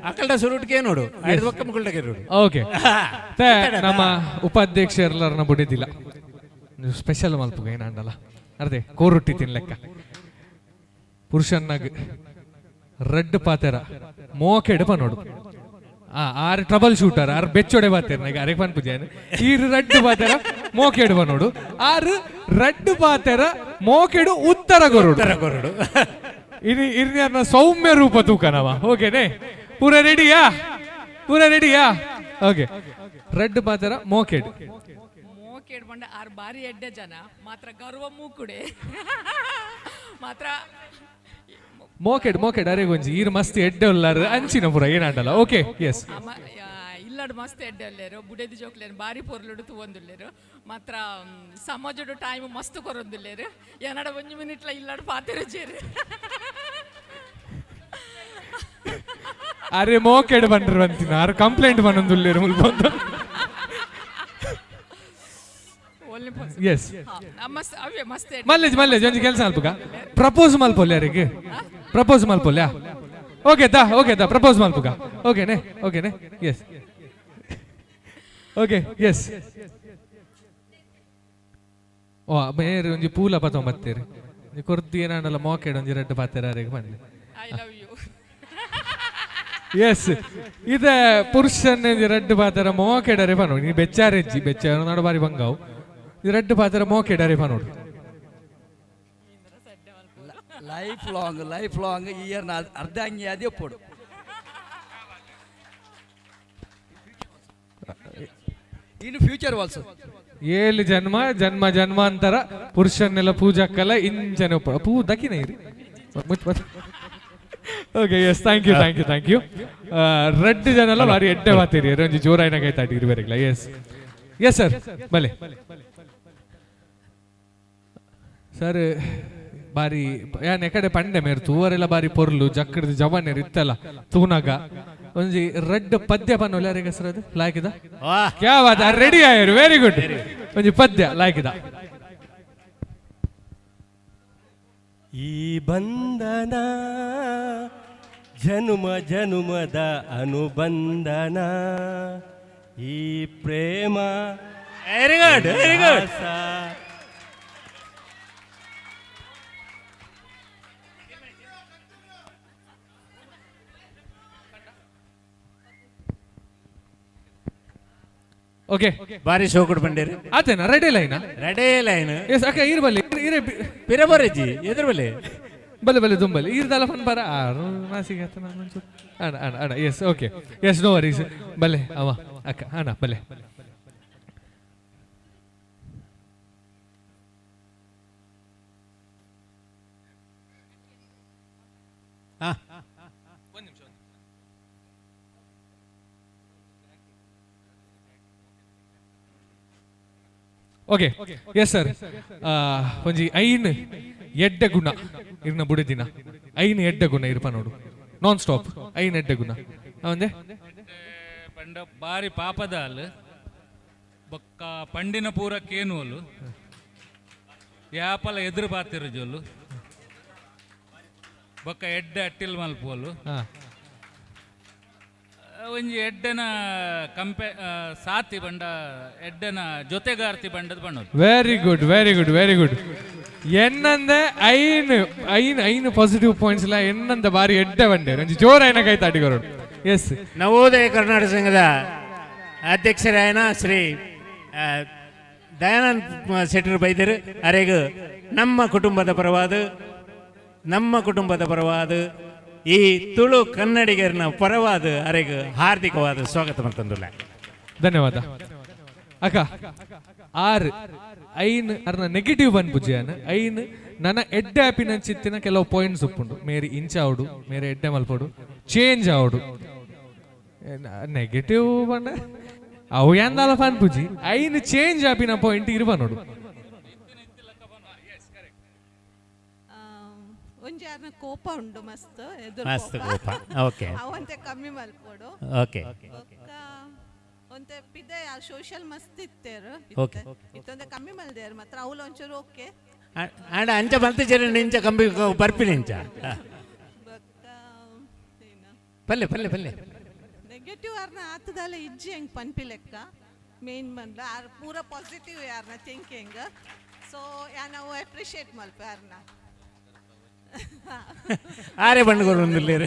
ಅಕಲ್ಡ ಸುರುಟ್ಕೆ ನೋಡು ಐದು ಪಕ್ಕ ಮುಕ್ಕಲ್ಡಕ್ಕೆ ನೋಡು. ಓಕೆ ನಮ್ಮ ಉಪಾಧ್ಯಕ್ಷರೆಲ್ಲರನ್ನ ಬುಡಿದಿಲ್ಲ ಸ್ಪೆಷಲ್ ಮಲ್ಪುಗ ಏನಾಂಡಲ್ಲ ಅರ್ದೆ ಕೋರುಟ್ಟಿ ತಿನ್ಲೆಕ್ಕ ಪುರುಷನ್ನಾಗ ರೆಡ್ ಪಾತೆರ ಮೋಕೆಡ್ ಪನೋಡು ಆರು ಟ್ರಬಲ್ ಶೂಟರ್ ಆರು ಬೆಚ್ಚೊಡೆ ಬಾತೇರ್ ನಾಗ ಅರೆ ಪನ್ಪುಜಾನ್ ಈರು ರಡ್ಡು ಪಾತೆರ ಮೋಕೆಡ್ ಪನೋಡು ಆರು ರಡ್ಡು ಪಾತೆರ ಮೋಕೆಡು ಉತ್ತರ ಕೊರಡು ಉತ್ತರ ಕೊರಡು. ಇನಿ ಇರ್ನಿಯರ್ನ ಸೌಮ್ಯ ರೂಪ ತೂಕನವ ಓಕೆನೆ ಪೂರ ರೆಡಿಯಾ ಪೂರ ರೆಡಿಯಾ ಓಕೆ ರೆಡ್ ಪಾತೆರ ಮೋಕೆಡ್ ಮೋಕೆಡ್ ಬಂಡ ಆರು ಬಾರಿ ಎಡ್ಡೆ ಜನ ಮಾತ್ರ ಗರ್ವ ಮೂಕುಡೆ ಮಾತ್ರ ಮೋಕೆಡ್ ಮೋಕೆಡ್ ಅರೆ ಗೊಂಜಿ ಈರು ಮಸ್ತ್ ಎಡ್ಡೆ ಉಲ್ಲಾರು ಅಂಚಿನ ಪೂರ ಏನಾಂಡಲ್ಲ ಓಕೆ ಎಸ್ ಇಲ್ಲಡ್ ಮಸ್ತ್ ಎಡ್ಡೆ ಉಲ್ಲೇರು ಬುಡೆದಿ ಜೋಕ್ಲೇನು ಬಾರಿ ಪೊರ್ಲುಡು ತೂವೊಂದುಲ್ಲೇರು ಮಾತ್ರ ಸಮಾಜಡು ಟೈಮ್ ಮಸ್ತ್ ಕೊರೊಂದುಲ್ಲೇರು ಏನಡ ಒಂಜಿ ಮಿನಿಟ್ಲ ಇಲ್ಲಡ್ ಪಾತೆರ ಜೇರು. ಅರೆ ಮೋಕೆಡ್ ಬಂದ್ರು ಅಂತಿನ ಆರು ಕಂಪ್ಲೇಂಟ್ ಬಂದೊಂದುಲ್ಲೇರು ಮುಲ್ಪ. ಎಸ್ ಮಸ್ತ್ ಅವೇ ಮಸ್ತ್ ಎಡ್ಡೆ. ಮಲ್ಲೇಜ್ ಮಲ್ಲೇಜ್ ಒಂಜಿ ಕೆಲಸ ಮಲ್ಪುಗ ಪ್ರಪೋಸ್ ಮಲ್ಪೊಲ್ಲೆ ಯಾರಿಗೆ ಪ್ರಪೋಸ್ ಮಲ್ಪೊಲ್ಯಾ ಓಕೆ ದಾ ಓಕೆ ದಾ ಪ್ರಪೋಸ್ ಮಲ್ಪುಗ ಓಕೆನೆ ಓಕೆನೆ ಎಸ್ ಓಕೆ ಎಸ್ ಓ ಮೇರೆ ಒಂಜಿ ಪೂಲ ಪತ್ತೊಂಬತ್ತೇರು ಒಂಜಿ ಕೊರ್ದು ಏನಾಂಡಲ ಮೋಕೆಡ್ ಒಂಜಿ ರೆಡ್ ಪಾತೆರ ಅರೆಗ್ ಬನ್ನಿ. I love you. S ಇದೆ ಪುರುಷನ್ ಒಂಜಿ ರೆಡ್ ಪಾತೆರ ಮೋಕೆಡರೆ ಪನೋಡು ನೀ ಬೆಚ್ಚಾರೆಜ್ಜಿ ಬೆಚ್ಚಾರ ನಾಡು ಬಾರಿ ಬಂಗಾವು ಈ ರೆಡ್ ಪಾತೆರ ಮೋಕೆಡರೆ ಪನೋಡು. Life long life long year ಅರ್ಧಾಂಗಿ ಅದೇ ಒಪ್ಪೋಡು. In future also. ಏಳು ಜನ್ಮ ಜನ್ಮ ಜನ್ಮಾಂತರ ಪುರುಷನ್ನೆಲ್ಲ ಪೂಜಾಕ್ಕಲ್ಲ ಇಂಚನೆ ಒಪ್ಪ ಪೂ ದಕ್ಕಿನ ಇರಿ. Okay yes thank you thank you thank you. Red ಜನ ಎಲ್ಲ ಬಾರಿ ಎಡ್ಡೆ ಮಾತೀರಿ ಒಂಜಿ ಜೋರಾಯಿನ ಕೈ ಇರ್ಬೇಕಲ್ಲ. ಎಸ್ ಎಸ್ ಸರ್ ಬಲೆ ಸರ್ ಬಾರಿ ಯಾನ್ ಎಕಡೆ ಪಂಡೆ ಮೇರ್ ತೂವರೆಲ್ಲ ಬಾರಿ ಪೊರ್ಲು ಜಕ್ಕಡ್ದು ಜವಾನೇರು ಇತ್ತಲ್ಲ ತೂನಾಗ ಒಂಜಿ ರೆಡ್ ಪದ್ಯ ಪನ್ನೊಲ್ಲ ಯಾರಿಗೆ ಸರ್ ಅದು ಲಾಯ್ಕಿದ ಕ್ಯಾ ಬಾತ್ ರೆಡಿ ಆಯರು ವೆರಿ ಗುಡ್ ಒಂಜಿ ಪದ್ಯ ಲಾಯ್ಕಿದ. ಈ ಬಂಧನ ಜನುಮ ಜನುಮದ ಅನುಬಂಧನ, ಈ ಪ್ರೇಮ. Very good, very good. Okay, ಬಾರಿ ಶೋಕುಡು ಬಂಡೇರು. ಆತೇನಾ ready line? Ready line. S ಅಕ್ಕ, ಈರ್ ಬಲ್ಲಿ ಈರೆ. ಪಿರಬರಜಿ ಎದುರು ಬಲ್ಲಿ. ಬಲೆ ಬಲೆ ದುಂಬಲಿ ಈರ್ದಲ್ಲ ಫನ್ ಬರ ಆರು ನಾಸಿಗೆ ಆತ ನಾನು ಒಂಚೂರು ಅಣ್ಣ ಅಣ್ಣ ಅಣ್ಣ. Yes, okay, yes, no worries. ಬಲೆ ಅವ ಅಕ್ಕ ಅಣ್ಣ ಬಲೆ. ಹಾ. ಓಕೆ, ಎಸ್ ಸರ್, ಒಂಜಿ ಐನ್ ಎಡ್ಡೆ ಗುಣ ಇರ್ನ ಬುಡಿದಿನ, ಐನ್ ಎಡ್ಡೆ ಗುಣ ಇರ್ಪ ನೋಡು, ನಾನ್ ಸ್ಟಾಪ್ ಐನ್ ಎಡ್ಡೆ ಗುಣ ಅವಂದೆ. ಪಂಡ ಬಾರಿ ಪಾಪದ ಅಲ್ ಬೊಕ್ಕ ಪಂಡಿನ ಪೂರ ಕೇನುವಲು ಯಾಪಲ ಎದುರು ಬಾತಿರು ಜೊಲ್ಲು ಬೊಕ್ಕ ಎಡ್ಡೆ ಅಟ್ಟಿಲ್ ಮಲ್ಪೋಲು. ಒಂಜಿ ಎಡ್ಡೆನ ಕಂಪೆ ಸಾತಿ ಬಂಡ ಎಡ್ಡೆನ ಜೊತೆಗಾರ್ತಿ ಬಂಡದ ಬಣ್ಣದು. Very good, very good, very good. ಎನ್ನಂದೆ ಐನ್ ಐನ್ ಐನ್ ಪಾಸಿಟಿವ್ ಪಾಯಿಂಟ್ಸ್ ಇಲ್ಲ ಎನ್ನಂದ ಬಾರಿ ಎಡ್ಡೆ ಬಂಡೆ ಒಂಜಿ ಜೋರ ಐನ ಕೈ ತಾಟಿಗರೋಡು. ಎಸ್. ನವೋದಯ ಕರ್ನಾಟಕ ಸಂಘದ ಅಧ್ಯಕ್ಷರಾಯನ ಶ್ರೀ ದಯಾನಂದ್ ಶೆಟ್ಟರ್ ಬೈದರು ಅರೆಗ್ ನಮ್ಮ ಕುಟುಂಬದ ಪರವಾದ, ನಮ್ಮ ಕುಟುಂಬದ ಪರವಾದ, ಈ ತುಳು ಕನ್ನಡಿಗರನ ಪರವಾದ ಅರೆಗ್ ಹಾರ್ದಿಕವಾದ ಸ್ವಾಗತ ಮಂತಂದುಲ್ಲ. ಧನ್ಯವಾದ ಅಕ್ಕ. ಆರ್ ಐನ್ ಅರ್ನ ನೆಗೆಟಿವ್ ಬಂದ್ಪುಜಿಯಾನ ಐನ್ ನನ್ನ ಎಡ್ಡೆ ಆಪಿನ ಚಿತ್ತಿನ ಕೆಲವು ಪಾಯಿಂಟ್ಸ್ ಉಪ್ಪುಂಡು. ಮೇರಿ ಇಂಚ ಆವಡು, ಮೇರೆ ಎಡ್ಡೆ ಮಲ್ಪೋಡು, ಚೇಂಜ್ ಆವಡು. ನೆಗೆಟಿವ್ ಬಂಡ ಅವು ಯಾಂದಾಲ ಪನ್ಪುಜಿ, ಐನ್ ಚೇಂಜ್ ಆಪಿನ ಪಾಯಿಂಟ್ ಇರುವ ನೋಡು. ಒಂಜಿ ಆರ್ನ ಕೋಪ ಉಂಡು ಮಸ್ತ್ ಎದುರು. ಮಸ್ತ್ ಕೋಪ, ಓಕೆ. ಅವಂತೆ ಕಮ್ಮಿ ಮಲ್ಪೋಡು. ಓಕೆ. ಬೊಕ್ಕ ಒಂತೆ ಪಿದೆ ಸೋಷಿಯಲ್ ಮಸ್ತ್ ಇತ್ತೇರು. ಓಕೆ. ಇತ್ತೊಂದೆ ಕಮ್ಮಿ ಮಲ್ದೇರು ಮಾತ್ರ ಅವ್ಲು ಒಂಚೂರು ಓಕೆ. ಆಂಡ ಅಂಚ ಬಂತ ಜನ ನಿಂಚ ಕಂಬಿ ಬರ್ಪಿ ನಿಂಚ. ಬೊಕ್ಕ ಪಲ್ಲೆ ಪಲ್ಲೆ ಪಲ್ಲೆ. ನೆಗೆಟಿವ್ ಆರ್ನ ಆತದಲ್ಲ ಇಜ್ಜಿ ಹೆಂಗ್ ಪನ್ಪಿ ಲೆಕ್ಕ ಮೇನ್ ಬಂದ ಆರ್ ಪೂರ ಪಾಸಿಟಿವ್ ಯಾರ್ನ ಥಿಂಕಿಂಗ್. ಸೊ ಯಾ ನಾವು ಅಪ್ರಿಷಿಯೇಟ್ ಮಲ್ಪ ಯಾರ್ನ. ಆರೆ ಬಣ್ಣಗಳು ಒಂದಿಲ್ಲೇರು.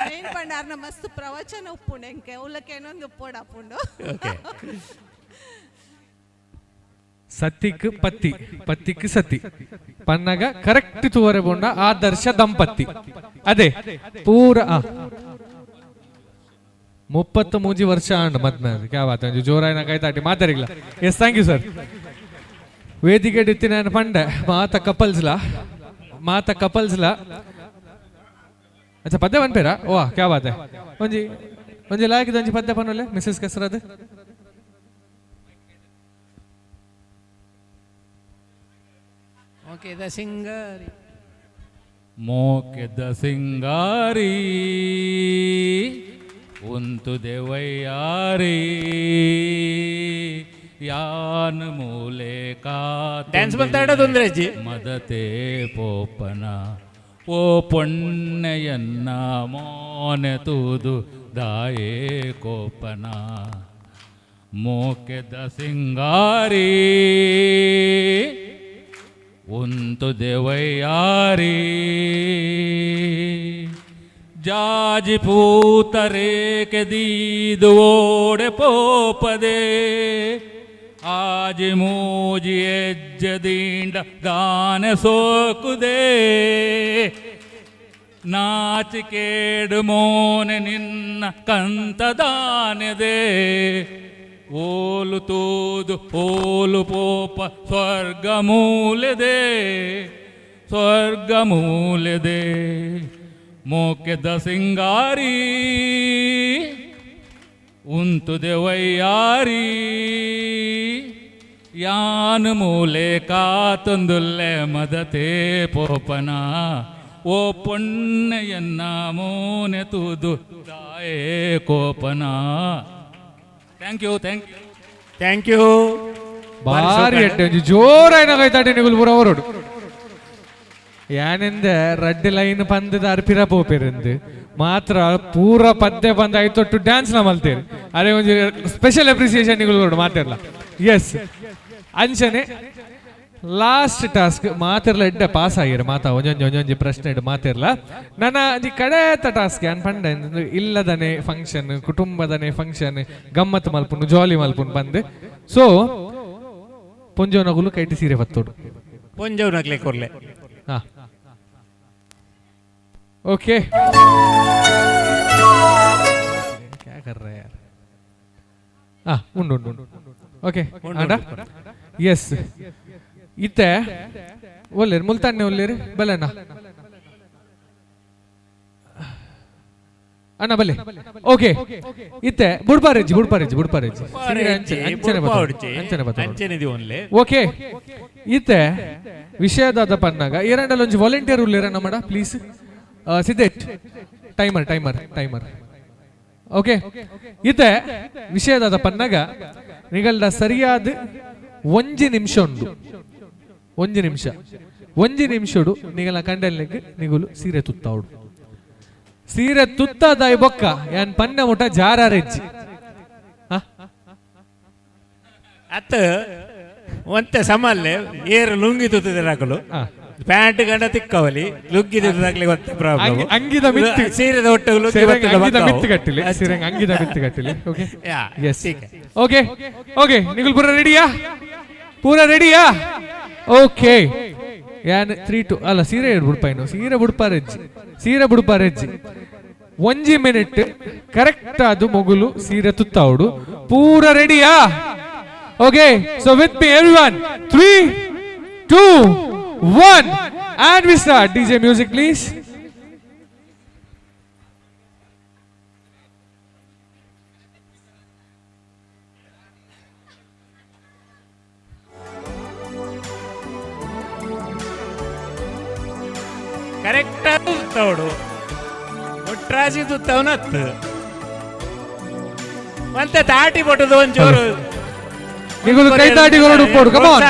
ಮೇನ್ ಪಂಡ ಆರ್ನ ಮಸ್ತ್ ಪ್ರವಚನ ಉಪ್ಪುಂಡು ಎಂಕೆ ಉಲ್ಲಕ್ಕೆ ಏನೊಂದು ಉಪ್ಪೋಡು ಅಪ್ಪುಂಡು. ಓಕೆ. ಸತಿಕ್ ಪತ್ತಿ, ಪತ್ತಿಕ್ ಸತಿ ಪನ್ನಗ ಕರೆಕ್ಟ್ ತೂವರೆ ಬೋಂಡ ಆದರ್ಶ ದಂಪತಿ ಅದೇ ಪೂರ. 33 ವರ್ಷ ಆಂಡ್ ಮದ್ಮೆ ಕ್ಯಾ ಬಾತ್, ಒಂಜಿ ಜೋರಾಯಿನ ಕೈತಾಟಿ ಮಾತಾಡಿಲ್ಲ. Yes, thank you sir. ವೇದಿಕೆ ಇತ್ತಿನ ಪಂಡೆ ಮಾತ ಕಪಲ್ಸ್ಲ, ಮಾತ ಕಪಲ್ಸ್ಲ. ಅಚ್ಚಾ, ಪದ್ಯ ಪನ್ಪೇರಾ? ಓ ಕ್ಯಾ ಬಾತ್ ಹೈ. ಒಂಜಿ ಒಂಜಿ ಲಾಯಕ್ ಒಂಜಿ ಪದ್ಯ ಪನ್ನುಲೆ ಮಿಸಸ್ ಕೆಸರದ್. ಓಕೆ the ಸಿಂಗಾರಿ. ಮೋಕೆದ ಸಿಂಗಾರಿ ಉಂತು ದೇವಯ್ಯಾರಿ ಯಾನ್ ಮೂಲೆ ಡ್ಯಾನ್ಸ್ ಬಂತ ತೊಂದ್ರೆ ಅಜ್ಜಿ. ಮದತೆ ಪೋಪನ ಓ ಪೊಣ್ಣೆಯನ್ನ ಮೋನೆ ತೂದು ದಾಯೇ ಕೋಪನ ಮೋಕೆದ ಸಿಂಗಾರಿ ಉಂತು ದೇವಯ್ಯಾರಿ ಜಾಜಿ ಪೂತರೇಕೆ ದೀದು ಓಡೆ ಪೋಪದೆ ಆಜಿ ಮೂಜಿ ಎಜ್ಜದೀಂಡ ದಾನೆ ಸೋಕುದೆ ನಾಚಿಕೇಡು ಮೋನೆ ನಿನ್ನ ಕಂತದಾನೆದೆ ಓಲು ತೂದು ಓಲು ಪೋಪ ಸ್ವರ್ಗ ಮೂಲೆದೆ ಸ್ವರ್ಗ ಮೂಲೆದೆ ಮೋಕೆದ ಸಿಂಗಾರಿ ಉಂತು ದೇವಯ್ಯಾರಿ ಯಾನ್ ಮೂಲೆ ಕಾತೊಂದುಲ್ಲೆ ಮದತೆ ಪೋಪನ ಓ ಪೊಣ್ಣೆಯನ್ನ ಮೋನೆ ತೂದು ದಾಯೇ ಕೋಪನ. Thank you, thank you. Thank you. ಬಾರಿ ಎಡ್ಡೆ ಒಂಜಿ ಜೋರಾಯಿನ ಕೈತಾಟಿ ನಿಗುಲ್ ಪೂರ ಅವರೋಡು. ಯಾನೆಂದ ರಡ್ಡ್ ಲೈನ್ ಪಂದದ ಅರ್ಪಿರ ಪೋಪೆರೆಂದು ಮಾತ್ರ ಪೂರ ಪದ್ಯ ಬಂದ ಐತೊಟ್ಟು ಡ್ಯಾನ್ಸ್ ನ ಮಲ್ತೇರು. ಅರೆ ಒಂಜಿ ಸ್ಪೆಷಲ್ ಅಪ್ರಿಸಿಯೇಷನ್ ನಿಗುಲು ಮಾತಿರ್ಲ. ಎಸ್, ಅಂಚನೆ ಲಾಸ್ಟ್ ಟಾಸ್ಕ್ ಮಾತಿರ್ಲ ಎಡ್ಡೆ ಪಾಸ್ ಆಗಿರ ಮಾತಾ ಒಂಜೊಂಜಿ ಒಂಜೊಂಜಿ ಪ್ರಶ್ನೆ ಇಡು ಮಾತಿರ್ಲ. ನನ್ನ ಒಂಜಿ ಕಡೆತ ಟಾಸ್ಕ್ ಯಾನ್ ಪಂಡ ಇಲ್ಲದನೆ ಫಂಕ್ಷನ್, ಕುಟುಂಬದನೆ ಫಂಕ್ಷನ್, ಗಮ್ಮತ್ ಮಲ್ಪುನು ಜಾಲಿ ಮಲ್ಪುನು ಬಂದು. ಸೊ ಪೊಂಜೋನಗುಲು ಕೈಟಿ ಸೀರೆ ಬತ್ತೋಡು. ಪೊಂಜೋನಗ್ಲೆ ಕೊರ್ಲೆ. ಹಾ, ओके, क्या कर रहे हैं यार? ಆ ಉಂಡು ಉಂಡು ಉಂಡು. ಓಕೆ ಆಂಡ ಎಸ್ ಇತ್ತೆ ಒಲ್ಲೇರು ಮುಲ್ತಾನೆ ಒಲ್ಲೇರು ಬಲೆ ಅಣ್ಣ ಅಣ್ಣ ಬಲೆ. ಓಕೆ ಇತ್ತೆ ಬುಡ್ಪಾರೆಜ್ಜಿ ಬುಡ್ಪಾರೆಜ್ಜಿ ಬುಡ್ಪಾರೆಜ್ಜಿ ಸೀರೆ ಅಂಚನೆ ಅಂಚನೆ ಬತ್ತೋಡು, ಅಂಚನೆ ಬತ್ತೋಡು. ಅಂಚನೆ ಒನ್ಲೆ. ಓಕೆ ಇತ್ತೆ ವಿಷಯದಾದ ಪನ್ನಾಗ ಏರಂಡಲ ಒಂಜಿ ವಾಲಂಟಿಯರ್ ಉಲ್ಲೇರ ನಮ್ಮಡ ಪ್ಲೀಸ್. ಸಿದ್ದೇಟ್ timer timer timer. Okay ಇತ್ತೆ ವಿಷಯದಾದ ಪನ್ನಾಗ ನಿಗಲ್ದ ಸರಿಯಾದ ಒಂಜಿ ನಿಮಿಷ ಉಂಡು, ಒಂಜಿ ನಿಮಿಷ, ಒಂಜಿ ನಿಮಿಷಡು ನಿಗಲ ಕಂಡಲ್ನಿಗ್ ನಿಗುಲು ಸೀರೆ ತುತ್ತಾవుಡು. ಸೀರೆ ತುತ್ತಾದಾಯಿ ಬೊಕ್ಕ ಯಾನ್ ಪನ್ನ ಮುಟ ಜಾರಾರೆಜ್ಜಿ. ಅತ್ತ ಒಂತೆ ಸಮಲ್ಲೆ ಏರು ಲುಂಗಿ ತುತ್ತಿದ್ರೆ ಪ್ಯಾಂಟ್ ಗಂಡ ತಿಕ್ಕವಲಿ ಲುಂಗಿ ತುತ್ತದಾಗ್ಲಿ ಒಂತೆ ಪ್ರಾಬ್ಲಮ್. ಅಂಗಿದ ಮಿತ್ತು ಸೀರೆದ ಒಟ್ಟು ಲುಂಗಿ ಸೀರೆಂಗ್ ಬತ್ತದ ಅಂಗಿದ ಬತ್ತಾವು. ಮಿತ್ತು ಕಟ್ಟಿಲಿ, ಸೀರೆಂಗ್ ಅಂಗಿದ ಮಿತ್ತು ಕಟ್ಟಿಲಿ. Okay yeah, S okay okay ನಿಗುಲ್ ಪೂರ ರೆಡಿಯಾ? ಪೂರ ರೆಡಿಯಾ? ಓಕೆ ಯಾನ್ 3 2 ಅಲ್ಲ ಸೀರೆ ಬುಡ್ಪಾಯಿನು ಸೀರೆ ಬುಡ್ಪಾರೆಜ್ಜಿ ಸೀರೆ ಬುಡ್ಪಾರೆಜ್ಜಿ. ಒಂಜಿ ಮಿನಿಟ್ ಕರೆಕ್ಟ್ ಅದು ಮೊಗುಲು ಸೀರೆ ತುತ್ತಾవుಡು. ಪೂರ ರೆಡಿಯಾ? Okay so with me everyone 3 2 1 and we start. DJ music please. Correct ತುತ್ತವಡು ಒಟ್ರಾಸಿ ತುತ್ತವನತ್ತು ಮತ್ತೆ ತಾಟಿ ಪಟ್ಟದು ಒಂಚೂರು. ನಿಗುಲು ಕೈ ತಾಟಿ ಕೊರಡು ಉಪ್ಪೋಡು. Come on.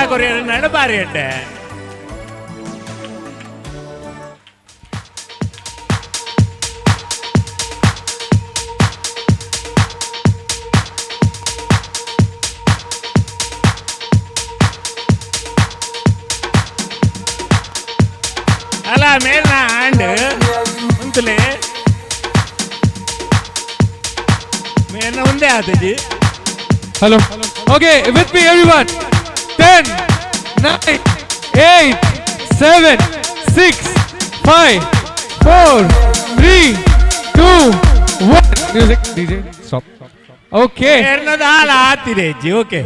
ನಡು ಬಾರಿ ಅಡ್ಡೆ. ಅಲ್ಲ ಮೇಲ್ನ ಆಂಡ್ ಉಂತುಲೆ ಮೇಲ್ನ ಒಂದೇ ಆತಜಿ. Hello. Okay, with me everyone. 10, 9, 8, 7, 6, 5, 4, 3, 2, 1. Music, DJ, stop. Okay. ಮೇಲ್ನದ ಹಾಲ ಆತಿದೆ ಅಜ್ಜಿ. Okay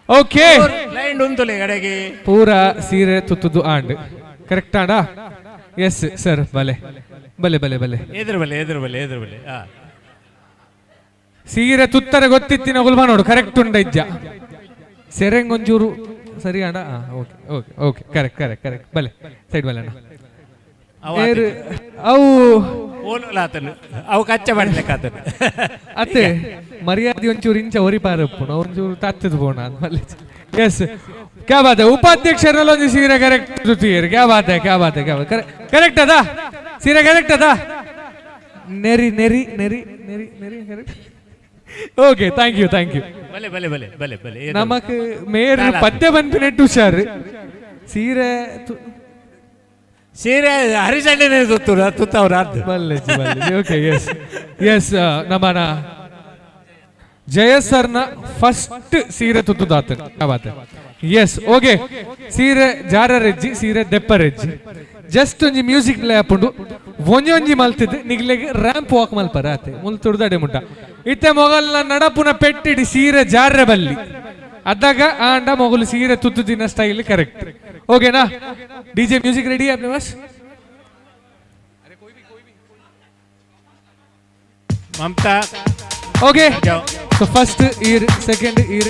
okay line ಉಂತುಲೆ ಕಡೆಗೆ. ಪೂರ ಸೀರೆ ತುತ್ತುದು and correct and? Yes sir. ಬಲೆ ಬಲೆ ಬಲೆ ಬಲೆ. ಎದುರು ಬಲೆ ಎದುರು ಬಲೆ ಎದುರು ಬಲೆ. ಹಾ ಸೀರೆ ತುತ್ತರೆ ಗೊತ್ತಿತ್ತಿನ ಗುಲ್ಮ ನೋಡು ಕರೆಕ್ಟ್ ಉಂಡ ಇಜ್ಜ ಸೆರೆಂಗ್ ಒಂಚೂರು ಸರಿ ಅಣ್ಣ. Okay okay okay correct correct correct ಬಲೆ ಸೈಡ್ ಬಲೆ ಅಣ್ಣ. ಅವು ಓಲುಲಾತನು ಅವು ಕಚ್ಚ ಮಾಡ್ಲಿಕ್ಕಾತನು. ಅತ್ತೆ ಮರ್ಯಾದೆ ಒಂಚೂರು ಇಂಚ ಒರಿ ಪಾರಪ್ಪುನ ಒಂಚೂರು ತತ್ತದ ಪೋಣ ಬಲೆ. ಎಸ್ ಕ್ಯಾ ಬಾತ್ ಹೈ. ಉಪಾಧ್ಯಕ್ಷರಲ್ಲಿ ಒಂದು ಸೀರೆ ಕರೆಕ್ಟ್ ತುತ್ತಿಯರು. ಕ್ಯಾ ಬಾತ್ ಹೈ ಕ್ಯಾ ಬಾತ್ ಹೈ ಕ್ಯಾ ಬಾತ್. ಕರೆಕ್ಟ್ ಅದಾ ಸೀರೆ ಕರೆಕ್ಟ್ ಅದಾ? Neri Neri Neri Neri Neri correct. Okay thank you thank you. ಬಲೆ ಬಲೆ ಬಲೆ ಬಲೆ ಬಲೆ. ನಮಕ್ ಮೇರ್ ಪದ್ಯ ಬಂದ್ಪಿನೆಟ್ಟು ಹುಷಾರು ಸೀರೆ ಸೀರೆ ಹರಿಸಣ್ಣನೇ ತುತ್ತು ತುತ್ತವ್ರ ಅರ್ಧ. ಬಲ್ಲೆ ಬಲ್ಲೆ. Okay S S ನಮ್ಮನ ಜಯ ಸರ್ನ ಫಸ್ಟ್ ಸೀರೆ ತುತ್ತುದಾತ ಬಾತ. ಎಸ್ ಓಕೆ ಸೀರೆ ಜಾರರೆಜ್ಜಿ ಸೀರೆ ದೆಪ್ಪರೆಜ್ಜಿ. ಜಸ್ಟ್ ಒಂಜಿ ಮ್ಯೂಸಿಕ್ ಪ್ಲೇ ಆಪುಂಡು ಒಂಜೊಂಜಿ ಮಲ್ತಿದ್ದು ನಿಗ್ಲೆಗ್ ರ್ಯಾಂಪ್ ವಾಕ್ ಮಲ್ಪರ ಆತೆ ಮುಲ್ ತುಡ್ದಡೆ ಮುಟ್ಟ ಇತ್ತೆ ಮೊಗಲ್ನ ನಡಪುನ ಪೆಟ್ಟಿಡಿ ಸೀರೆ ಜಾರ್ರೆ ಬಲ್ಲಿ ಅದಾಗ ಆಂಡ ಮೊಗಲು ಸೀರೆ ತುತ್ತು ದಿನ ಸ್ಟೈಲ್ ಕರೆಕ್ಟ್. ಓಕೆನಾ? DJ music ready ಅಪ್ನೆ bus? Mamata. Okay so first year second year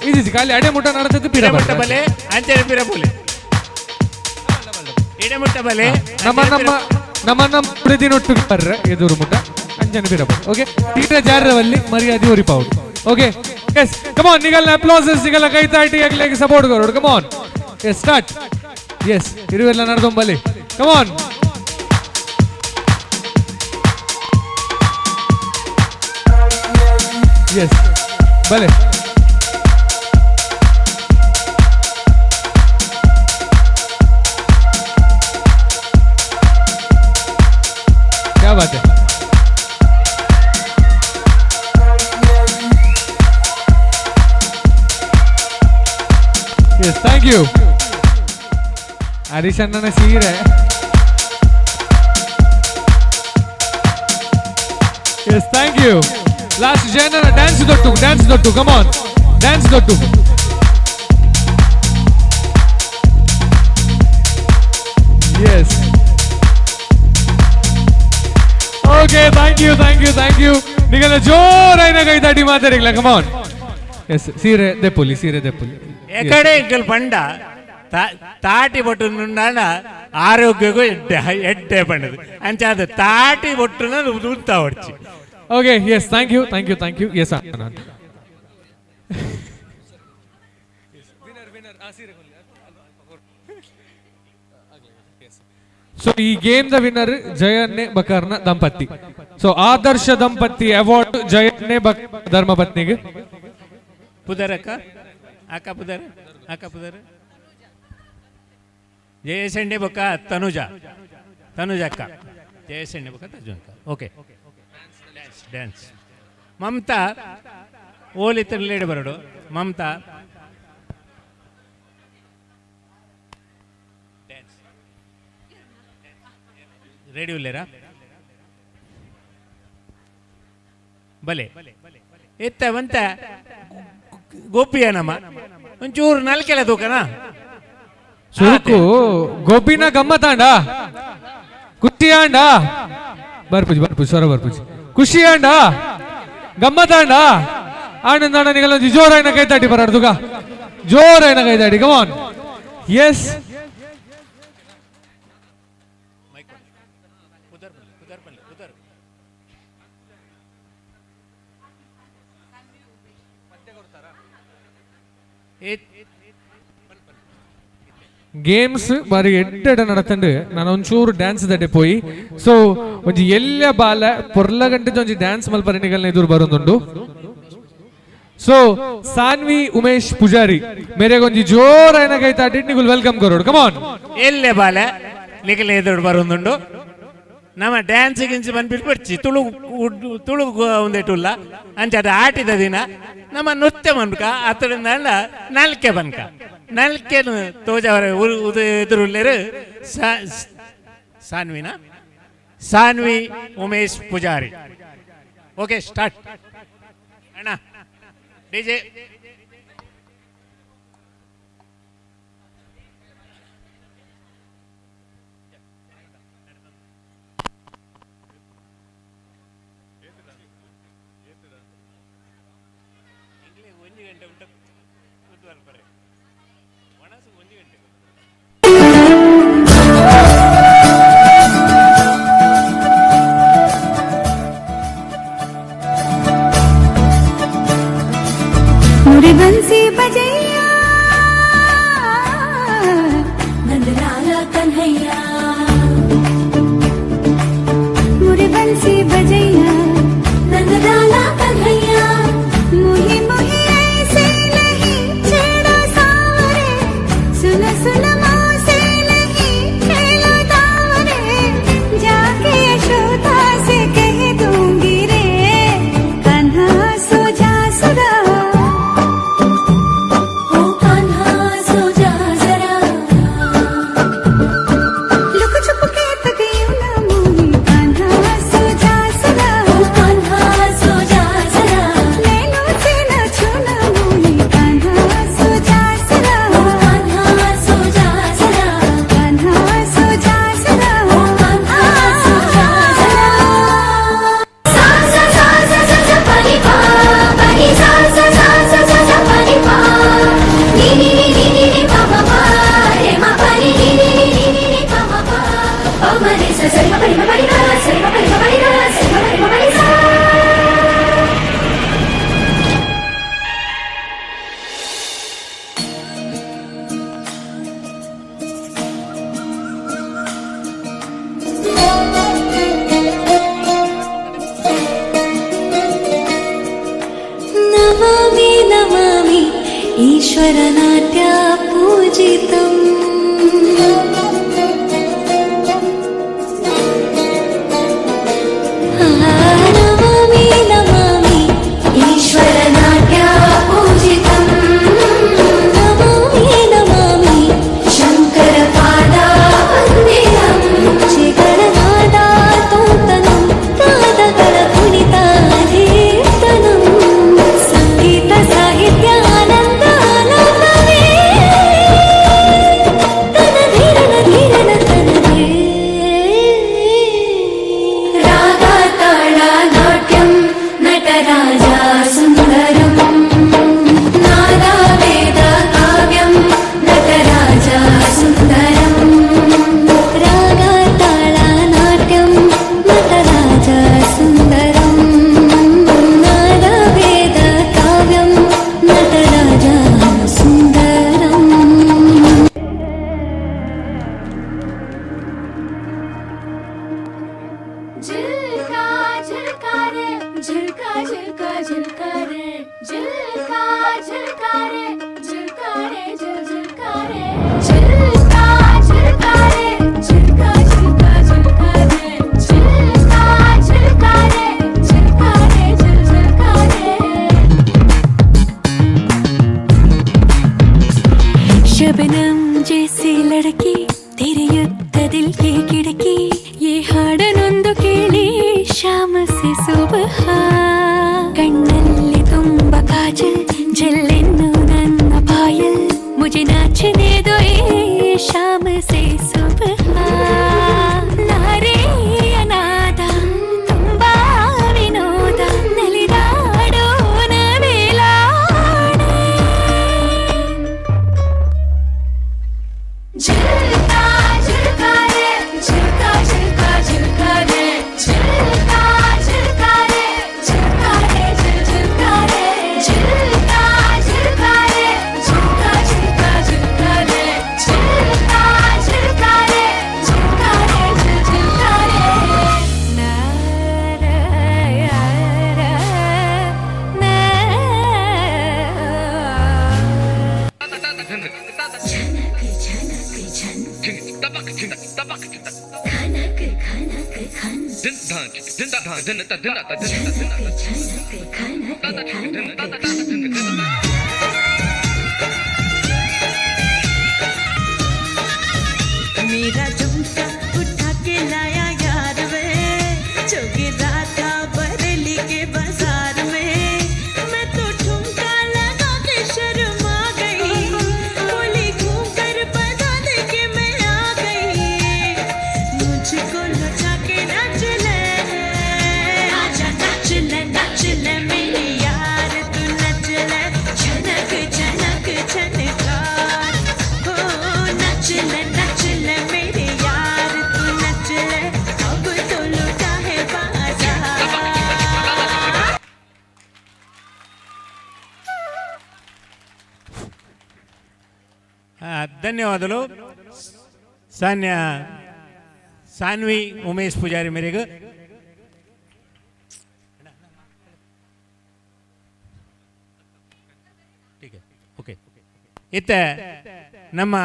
ಇದು ಖಾಲಿ ಅಡೆ ಮುಟ್ಟ ನಡತದ್ದು ಪಿರ ಮುಟ್ಟ ಬಲೆ ಅಂಚನೆ ಪಿರ ಬಲೆ ಇಡೆ ಮುಟ್ಟ ಬಲೆ ನಮ್ಮ ನಮ್ಮ ನಮ್ಮ ನಮ್ಮ ಪ್ರತಿನೊಟ್ಟು ಬರ್ರೆ ಎದುರು ಮುಟ್ಟ ಅಂಜನ ಪಿರ ಬಲೆ. ಓಕೆ ತೀರ ಜಾರವಲ್ಲಿ ಮರ್ಯಾದೆ ಒರಿಪಾವು. Okay yes come on ನಿಗಲ್ನ applauses ನಿಗಲ ಕೈ ತಾಟಿ ಅಗ್ಲೆಗೆ ಸಪೋರ್ಟ್ ಕೊರೋಡು. Come on yes start. Yes ಇರುವೆಲ್ಲ ನಡ್ದೊಂಬಲ್ಲಿ ಕಮಾನ್ ಎಸ್ ಬಲೆ क्या बात है. ಎಸ್, thank you Harish ಅಣ್ಣನ ಸೀರೆ. Yes, thank you. Last ಜಯಣ್ಣನ ಡ್ಯಾನ್ಸ್ ದೊಟ್ಟು, ಡ್ಯಾನ್ಸ್ ದೊಟ್ಟು, ಕಮಾನ್, ಡ್ಯಾನ್ಸ್ ದೊಟ್ಟು. Yes, okay, thank you, thank you, thank you. ನಿಗಲ ಜೋರಾಯಿನ ಕೈ ತಾಟಿ ಮಾತಾಡಿಲ್ಲ. ಕಮಾನ್. ಎಸ್, ಸೀರೆ ದೆಪ್ಪುಲಿ, ಸೀರೆ ದೆಪ್ಪುಲಿ. ಎಕಡೆ ಎಂಕಲ್ ಪಂಡ ತಾಟಿ ಬೊಟ್ಟು ನುಂಡಾಂಡ ಆರೋಗ್ಯಗೂ ಎಡ್ಡೆ ಎಡ್ಡೆ ಪಂಡದು. ಅಂಚ ಅದು ತಾಟಿ ಬೊಟ್ಟುನ ಉಂತ ಹೊಡ್ಚಿ. Okay, yes, thank you, thank you, thank you. Yes. So ಈ ಗೇಮ್ the winner ಜಯನ್ನೆ ಬಕರ್ನ ದಂಪತಿ. ಸೊ ಆದರ್ಶ ದಂಪತಿ ಅವಾರ್ಡ್ ಜಯನ್ನೆ ಬಕ್ ಧರ್ಮಪತ್ನಿಗೆ. ಪುದರಕ್ಕ ಅಕ್ಕ, ಪುದರ್ ಅಕ್ಕ, ಪುದರ್ ಜಯಸಂಡೆ ಬೊಕ್ಕ ತನುಜ, ತನುಜ ಅಕ್ಕ. ಜಯಸಂಡೆ ಬೊಕ್ಕ ತನುಜ ಅಕ್ಕ. ಓಕೆ, ಡ್ಯಾನ್ಸ್ ಡ್ಯಾನ್ಸ್. ಮಮತಾ ಓಲಿ ಲೇಡ್ ಬರಡು ಮಮತಾ. Dance ready ಉಲ್ಲೇರಾ? ಬಲೆ ಎತ್ತ ಬಂತ ಗೋಪಿಯ ನಮ್ಮ ಒಂಚೂರು ನಲ್ಕೆಲ್ಲ ತೂಕನಾ. ಸುರುಕು ಗೊಬ್ಬಿನ ಗಮ್ಮತಾಂಡ ಕುತ್ತಿಯಾಂಡ ಬರ್ಪುಜಿ, ಬರ್ಪುಜಿ, ಸ್ವರ ಬರ್ಪುಜಿ. ಖುಷಿಯಾಂಡ ಗಮ್ಮತಾಂಡ ಆನಂದಾಂಡ. ನಿಗಲೊಂಜಿ ಜೋರಾಯಿನ ಕೈ ತಾಟಿ ಬರಾಡ್ದುಗ, ಜೋರಾಯಿನ ಕೈ ತಾಟಿ. ಕಮಾನ್. ಎಸ್. ಗೇಮ್ಸ್ ಬಾರಿ ಎಡ್ಡೆಡ ನಡತಂಡು. ನಾನು ಒಂಚೂರು ಡ್ಯಾನ್ಸ್ ದಡ್ಡೆ ಪೋಯಿ. ಸೊ ಒಂಜಿ ಎಲ್ಲ ಬಾಲ ಪೊರ್ಲ ಗಂಟೆ ಒಂಜಿ ಡ್ಯಾನ್ಸ್ ಮಲ್ಪರೆ ನಿಗಲ್ನ ಎದುರು ಬರೋದುಂಡು. ಸೊ ಸಾನ್ವಿ ಉಮೇಶ್ ಪೂಜಾರಿ ಮೇರೆಗೊಂಜಿ ಜೋರಾಯಿನ ಕೈ ತಾಟಿ ನಿಗುಲ್ welcome ಕೊರೋಡು. ಕಮಾನ್. ಎಲ್ಲೆ ಬಾಲೆ ನಿಗಲ ಎದುರು ಬರೋದುಂಡು. ನಮ್ಮ ಡ್ಯಾನ್ಸ್ ಗಿನ್ಸ್ ಬಂದ್ಬಿಟ್ಟು ಬರ್ಚಿ ತುಳು ತುಳು ಒಂದೇಟುಲ್ಲ. ಅಂಚ ಅದು ಆಟಿದ ದಿನ ನಮ್ಮ ನೃತ್ಯ ಮನ್ಕ ಅತರಿಂದ ನಲ್ಕೆ ಬನ್ಕ ನಲ್ಕೆ ತೋಜವರ ಎದುರುಲ್ಲೇರು ಸಾನ್ವಿನ ಸಾನ್ವಿ ಉಮೇಶ್ ಪೂಜಾರಿ. ಓಕೆ, ಸ್ಟಾರ್ಟ್ ಅಣ್ಣ ಡಿಜೆ. मुरी बंसी बजैया नंदलाला कन्हैया, मुरी बंसी बजैया नंदलाला कन्हैया। मुही मुही ऐसे नहीं छेड़ो। ईश्वरनाट्या पूजितम्। नमामि नमामि ईश्वरनाट्या पूजितम्। नमामि नमामि शङ्करपादावन्दितम्। ऋषिगणनादातोतनं पादगणगुणिताधीर्तनं सङ्गीतसाहित्यानन्दालपवे तनधिरन तनधे। रागाताळनाट्यं नटराजा सुन्दरम् नादावेदकाव्यं नटराजा सुन्दरम्। रागाताळनाट्यं नटराजा सुन्दरम् नादावेदकाव्यं नटराजा सुन्दरम्। झिलका झिलका रे, झिलका झिलका झिलका रे, झिलका झिलका रे, झिलका रे, झिल झिलका रे, झिलका झिलका रे, झिलका झिलका झिलका रे, झिलका झिलका रे, झिलका रे, झिल झिलका रे। शबनम जैसी लड़की ತೆರೆಯುತ್ತ दिल की खिड़की, ಈ ಹಾಡನೊಂದು ಕೇಳಿ शाम से सुबह। ಕಣ್ಣಲ್ಲಿ ತುಂಬ ಕಾಜಲ್ ಜಲ್ಲೆನ್ನು ನನ್ನ ಪಾಯಲ್, मुझे नाचने दो ये शाम से सुबह। ನಾರೆಯ ನಾದ ತುಂಬಾ ವಿನೋದ, ನಲಿದಾಡೋಣ ಮೇಲಾಡೆ। झिलका झिलका रे, झिलका झिलका झिलका रे, झिलका झिलका रे, झिलका रे, झिल झिलका रे, झिलका झिलका रे, झिलका झिलका झिलका रे, झिलका झिलका रे, झिलका रे, झिल झिलका रे। ना रा या रा ना। झनक झनक झन, खनक खनक खन, झनक झनक खनक खनक खन। मेरा झुमका उठा के लाया यार वे, जो गिरा था बरेली के बाजार में। मैं तो ठुमका लगा के शर्मा गई, बोली घूम कर बता दे के मैं आ गई। मुझको नचा के नाच ले, आजा नाच ले, नाच ले मेरे यार तू नच ले। झनक झनक झनकार हो, नच ले, नच ले मेरे यार तू नच ले, अब तो लुटा है बाजार। ಧನ್ಯವಾದಗಳು ಸಾನ್ಯ ಸಾನ್ವಿ ಉಮೇಶ್ ಪೂಜಾರಿ ಮೇರೆಗೆ. ಓಕೆ, ಇತ್ತ ನಮ್ಮ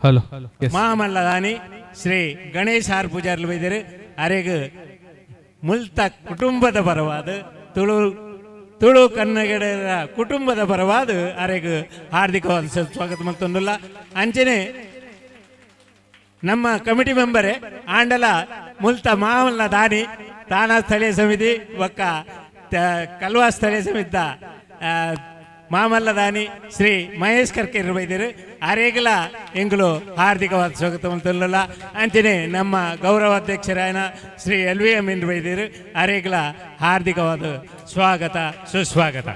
ಹಲೋ. ಮಾಮಲ್ಲದಾನಿ ಶ್ರೀ ಗಣೇಶ್ ಆರ್ ಪೂಜಾರ್ಲು ಬೈದರು. ಅರೆಗ್ ಮುಲ್ತ ಕುಟುಂಬದ ಪರವಾದ, ತುಳು ತುಳು ಕನ್ನಡದ ಕುಟುಂಬದ ಪರವಾದ ಅರೆಗ್ ಹಾರ್ದಿಕವಾದ ಸ್ವಾಗತ ಮಲ್ತೊಂದುಲ್ಲ. ಅಂಚನೆ ನಮ್ಮ ಕಮಿಟಿ ಮೆಂಬರೇ ಆಂಡಲ ಮುಲ್ತ ಮಾಮಲ್ಲ ದಾನಿ, ತಾನಾ ಸ್ಥಳೀಯ ಸಮಿತಿ ಬೊಕ್ಕ ಕಲ್ವಾ ಸ್ಥಳೀಯ ಸಮಿತಿ ಮಾಮಲ್ಲ ದಾನಿ ಶ್ರೀ ಮಹೇಶ್ ಕರ್ಕೇರ್ ಬೈದರು. ಅರೇಗಲ ಎಂಗುಲು ಹಾರ್ದಿಕವಾದ ಸ್ವಾಗತ ಮಲ್ತೊಂದುಲ್ಲ. ಅಂಚನೆ ನಮ್ಮ ಗೌರವಾಧ್ಯಕ್ಷರಾಯನ ಶ್ರೀ ಎಲ್ ವಿ ಎಂ ಬೈದರು. ಅರೇಗಲ ಹಾರ್ದಿಕವಾದ ಸ್ವಾಗತ ಸುಸ್ವಾಗತ.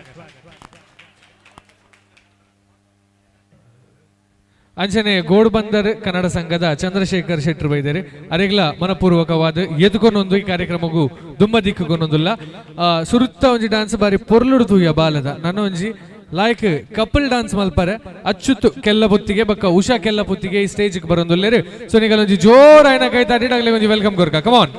ಅಂಚನೆ ಗೋಡ್ಬಂದರ್ ಕನ್ನಡ ಸಂಘದ ಚಂದ್ರಶೇಖರ್ ಶೆಟ್ಟರು ಬೈದಾರೆ. ಅರೆಗ್ಲ ಮನಪೂರ್ವಕವಾದ ಎದುಕೊನೊಂದು ಈ ಕಾರ್ಯಕ್ರಮಗೂ ದುಮ್ಮ ದಿಕ್ಕುಕೊನೊಂದುಲ್ಲ. ಸುರುತ್ತ ಒಂಜಿ ಡಾನ್ಸ್ ಬಾರಿ ಪೊರ್ಲುಡು ತೂಯ ಬಾಲದ. ನನ್ನ ಒಂಜಿ ಲಾಯ್ಕ್ ಕಪಲ್ ಡಾನ್ಸ್ ಮಲ್ಪರೆ ಅಚ್ಚುತ್ತು ಕೆಲ್ಲ ಪುತ್ತಿಗೆ ಬಕ್ಕ ಉಷಾ ಕೆಲ್ಲ ಪುತ್ತಿಗೆ ಈ ಸ್ಟೇಜ್ ಬರೊಂದುಲ್ಲೇರು. ಸೊ ನಿಗಲೊಂಜಿ ಜೋರಾಯನ ಕೈ ತಟ್ಟಿಡಾಗ್ಲೆ ಒಂಜಿ welcome ಕೊರ್ಕ, ಕಮಾನ್.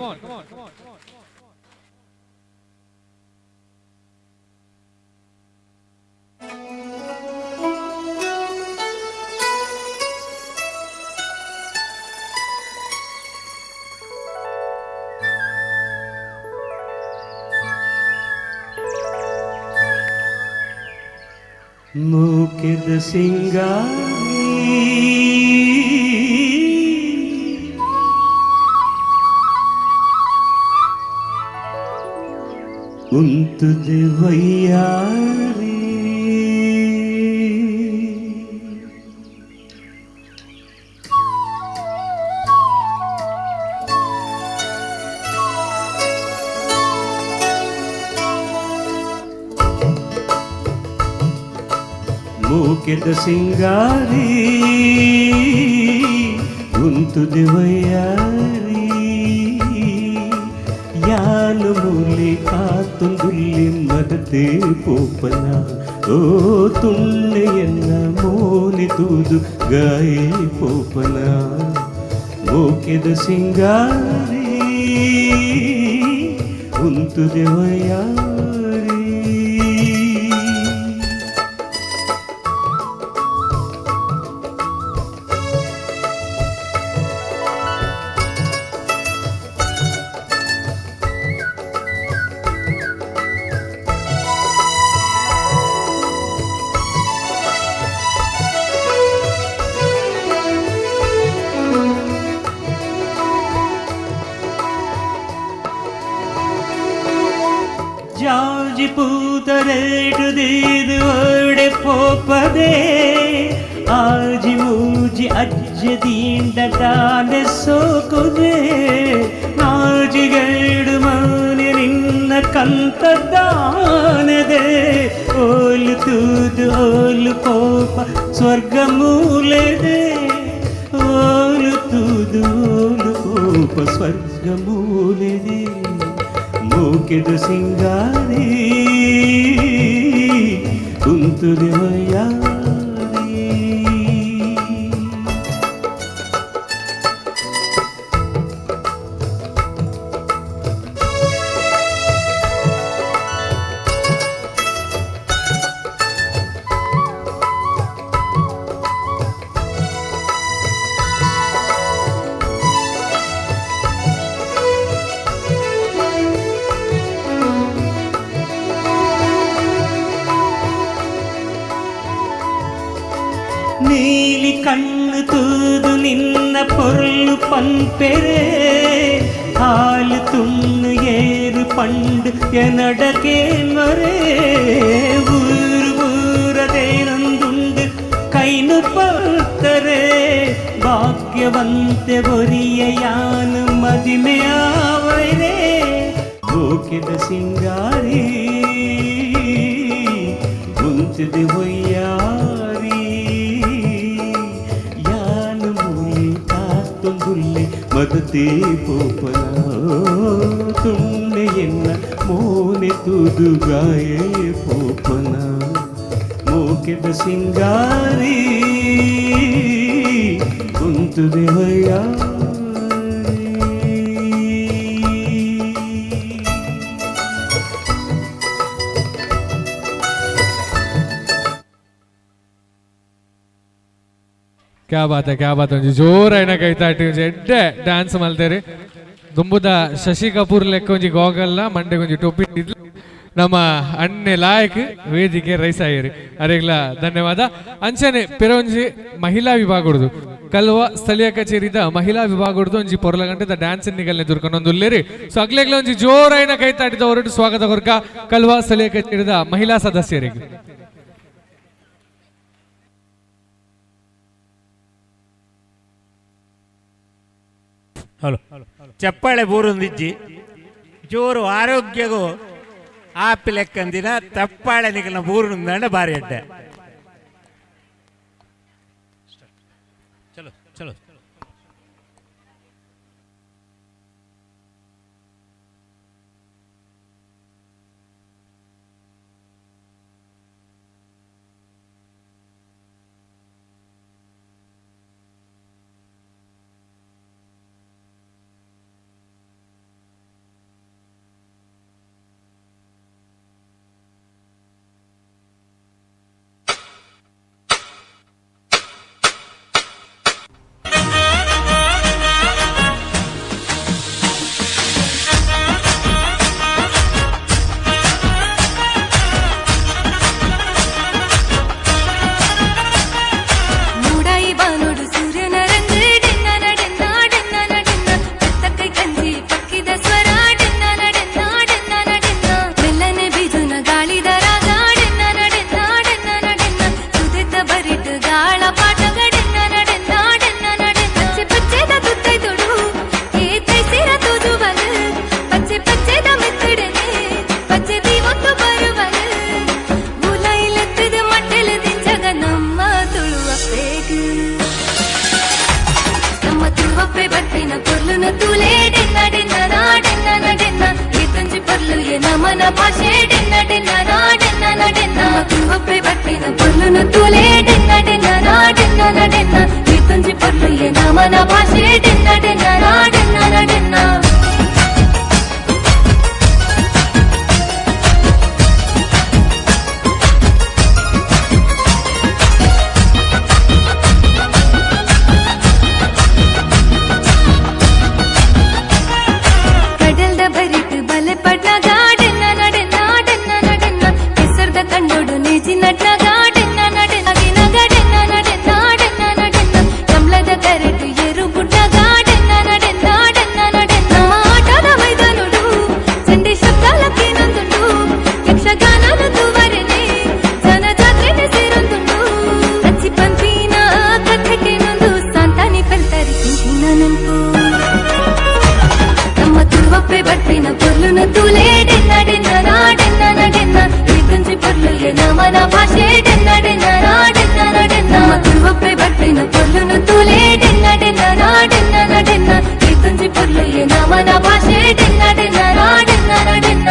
ಮೋಕೆದ ಸಿಂಗಾರಿ ಉಂತುದೆ ವೈಯಾರಿ ಮೂಕೆದ ಸಿಂಗಾರಿ ಉಂತುದೆ ವೈಯಾರಿ ಯಾನು ಮೂಲೆ ಕಾತುಂದುಲ್ಲಿ ಮದತೆ ಪೋಪನ ಓ ತುಣ್ಣೆಯನ್ನ ಮೋನೆ ತೂದು ಗಾಯೇ ಪೋಪನ ಮೋಕೆದ ಸಿಂಗಾರಿ ಉಂತುದೆ ವೈಯಾರಿ. ಜಾಜಿ ಪೂತರೇಟು ದೀದು ಓಡೆ ಪೋಪದೆ ಆಜಿ ಮೂಜಿ ಅಜ್ಜ ದೀಂಡ ದಾನೆ ಸೋಕುದೆ ನಾಜಿಗೇಡು ಮಾನೆ ನಿನ್ನ ಕಂತ ದಾನದೆ ಓಲು ತೂದು ಓಲು ಕೋಪ ಸ್ವರ್ಗ ಮೂಲೆದೆ ಓಲು ತೂದು ಓಲು ಕೋಪ ಸ್ವರ್ಗ ಮೂಲೆದೆ ಮೂಕೆದ ಸಿಂಗಾರಿ ಕುಂತುದೆ ವೈಯಾರಿ. ನೀಲಿ ಕಣ್ಣು ತೂದು ನಿನ್ನ ಪೊರ್ಲು ಪಂಪೆರೆ ಹಾಲು ತುಣ್ಣು ಏರು ಪಂಡು ಎನಡಕೆ ಮರೆ ಊರು ಊರದೇನೊಂದುಂಡು ಕೈನು ಪತ್ತರೆ ಭಾಗ್ಯವಂತೆ ಒರಿಯ ಯಾನು ಮದಿಮೆ ಆವರೆ ಮೋಕೆದ ಸಿಂಗಾರಿ ಗುಂತದೆ ಹೊಯ್ಯಾರಿ ಯಾನು ಮೂಲೆ ಕಾತೊಂದುಲ್ಲೆ ಮದತೆ ಪೋಪನ ತುಣ್ಣೆಯನ್ನ ಮೋನೆ ತುದು ಗಾಯೇ ಪೋಪನ ಮೋಕೆದ ಸಿಂಗಾರಿ ಕುಂತುದೆ ಹೊಯ್ಯಾರಿ. ಕ್ಯಾ ಬಾತ್ ಹೈ, ಕ್ಯಾ ಬಾತ್. ಒಂಜಿ ಜೋರಾಯಿನ ಕೈತಾಟಿ ಒಂಜಿ ಎಡ್ಡೆ ಡ್ಯಾನ್ಸ್ ಮಲ್ತೇರಿ. ದುಂಬುದ ಶಶಿ ಕಪೂರ್ ಲೆಕ್ಕ ಒಂಜಿ ಗೋಗಲ್ಲ ಮಂಡೆಗೆ ಒಂಜಿ ಟೊಪ್ಪಿ ಇದ್ಲು. ನಮ್ಮ ಅಣ್ಣೆ ಲಾಯಕ್ ವೇದಿಕೆ ರೈಸಾಯಿರಿ ಅರೆಗ್ಲ ಧನ್ಯವಾದ. ಅಂಚನೆ ಪಿರೊಂಜಿ ಮಹಿಳಾ ವಿಭಾಗಡ್ದು ಕಲ್ವ ಸ್ಥಳೀಯ ಕಚೇರಿದ ಮಹಿಳಾ ವಿಭಾಗಡ್ದು ಒಂಜಿ ಪೊರ್ಲ ಗಂಟೆದ ಡ್ಯಾನ್ಸ್ ನಿಗಲ್ನೆ ದುರ್ಕೊಂಡೊಂದು ಉಲ್ಲೇರಿ. ಸೊ ಅಗ್ಲೆಗ್ಲ ಒಂಜಿ ಜೋರಾಯಿನ ಕೈತಾಟಿದ ಹೊರಟು ಸ್ವಾಗತ ಕೊರ್ಕ ಕಲ್ವ ಸ್ಥಳೀಯ ಕಚೇರಿದ ಮಹಿಳಾ ಸದಸ್ಯರಿಗೆ. ಹಲೋ ಚಪ್ಪಾಳೆ ಬೂರೊಂದಿಜ್ಜಿ ಜೋರು ಆರೋಗ್ಯಗೂ ಆಪಿ ಲೆಕ್ಕಂದಿನ ತಪ್ಪಾಳೆ ನಿಗಲ್ನ ಬೂರುಂದಂಡ ಬಾರಿ ಅಡ್ಡೆ. ಚಲೋ ಚಲೋ. Thank you. ನಮನ ಭಾಷೆ ಡೆನ್ನ ಡೆನ್ನ ನಾಡೆನ್ನ ನಡೆನ್ನ. ತುಳುವಪ್ಪೆ ಬರ್ಪಿನ ಪೊರ್ಲುನು ತೂಲೆ ಡೆನ್ನ ಡೆನ್ನ ನಾಡೆನ್ನ ನಡೆನ್ನ. ಈತೊಂಜಿ ಪೊರ್ಲು ಏ ನಮನ ಭಾಷೆ ಡೆನ್ನ ಡೆನ್ನ ನಾಡೆನ್ನ ನಡೆನ್ನ. ಕಡಲ್ದ ಬರಿಟ್ ಬಲೆ ಪಡ್ನ ಗಾಡೆನ್ನ ನಡೆನ್ನ ನಡೆನ್ನ ನಡೆನ್ನ. ಕೆಸರ್ದ ಕಂಡೋಡು ನೇಜಿ ನಡ್ನ ಗಾಡೆನ್ನ ನಡೆನ್ನ ಗಾಡೆನ್ನ ನಡೆನ್ನ ನಡೆನ್ನ ನಡೆನ್ನ. ಕಮಲದ ಕರೆಟು ಏರು ಬುಡ್ಡ ಗಾಡೆನ್ನ ನಡೆನ್ನ ನಡೆನ್ನ ನಡೆನ್ನ. ಆಟದ ಮೈದಾನುಡು ಚಂಡಿ ಶಬ್ದಾಲಕ್ಕೆ ನಂದುಂಡು. ಯಕ್ಷಗಾನದ ತುವರೆನೆ ಜನ ಜಾತ್ರೆನೆ ಸೇರೊಂದುಂಡು. ಅಚ್ಚಿ ಪಂಪಿನ ಕಥೆಗೆ ನೊಂದು ಸಾಂತಾನಿ ಪಲ್ತಾರಿ ಕಿಂಚಿನ ನೆನ್ಪು. ನಮ್ಮ ತುಳುವಪ್ಪೆ ಬರ್ಪಿನ ಪೊರ್ಲುನು ತೂಲೆ ಡೆನ್ನ ಡೆನ್ನ ನಾಡೆನ್ನ ನಡೆನ್ನ. ಈತೊಂಜಿ ಪೊರ್ಲು ಏ ನಮನ ಭಾಷೆ ಡೆನ್ನ ಡೆನ್ನ ನಾಡೆನ್ನ ನಡೆನ್ನ. ನಮ್ಮ ತುಳುವಪ್ಪೆ ಬರ್ಪಿನ ಪೊರ್ಲುನು ತೂಲೆ ಡೆನ್ನ ಡೆನ್ನ ನಾಡೆನ್ನ ನಡೆನ್ನ. ಈತೊಂಜಿ ಪೊರ್ಲು ಏ ನಮನ ಭಾಷೆ ಡೆನ್ನ ಡೆನ್ನ ನಾಡೆನ್ನ ನಡೆನ್ನ.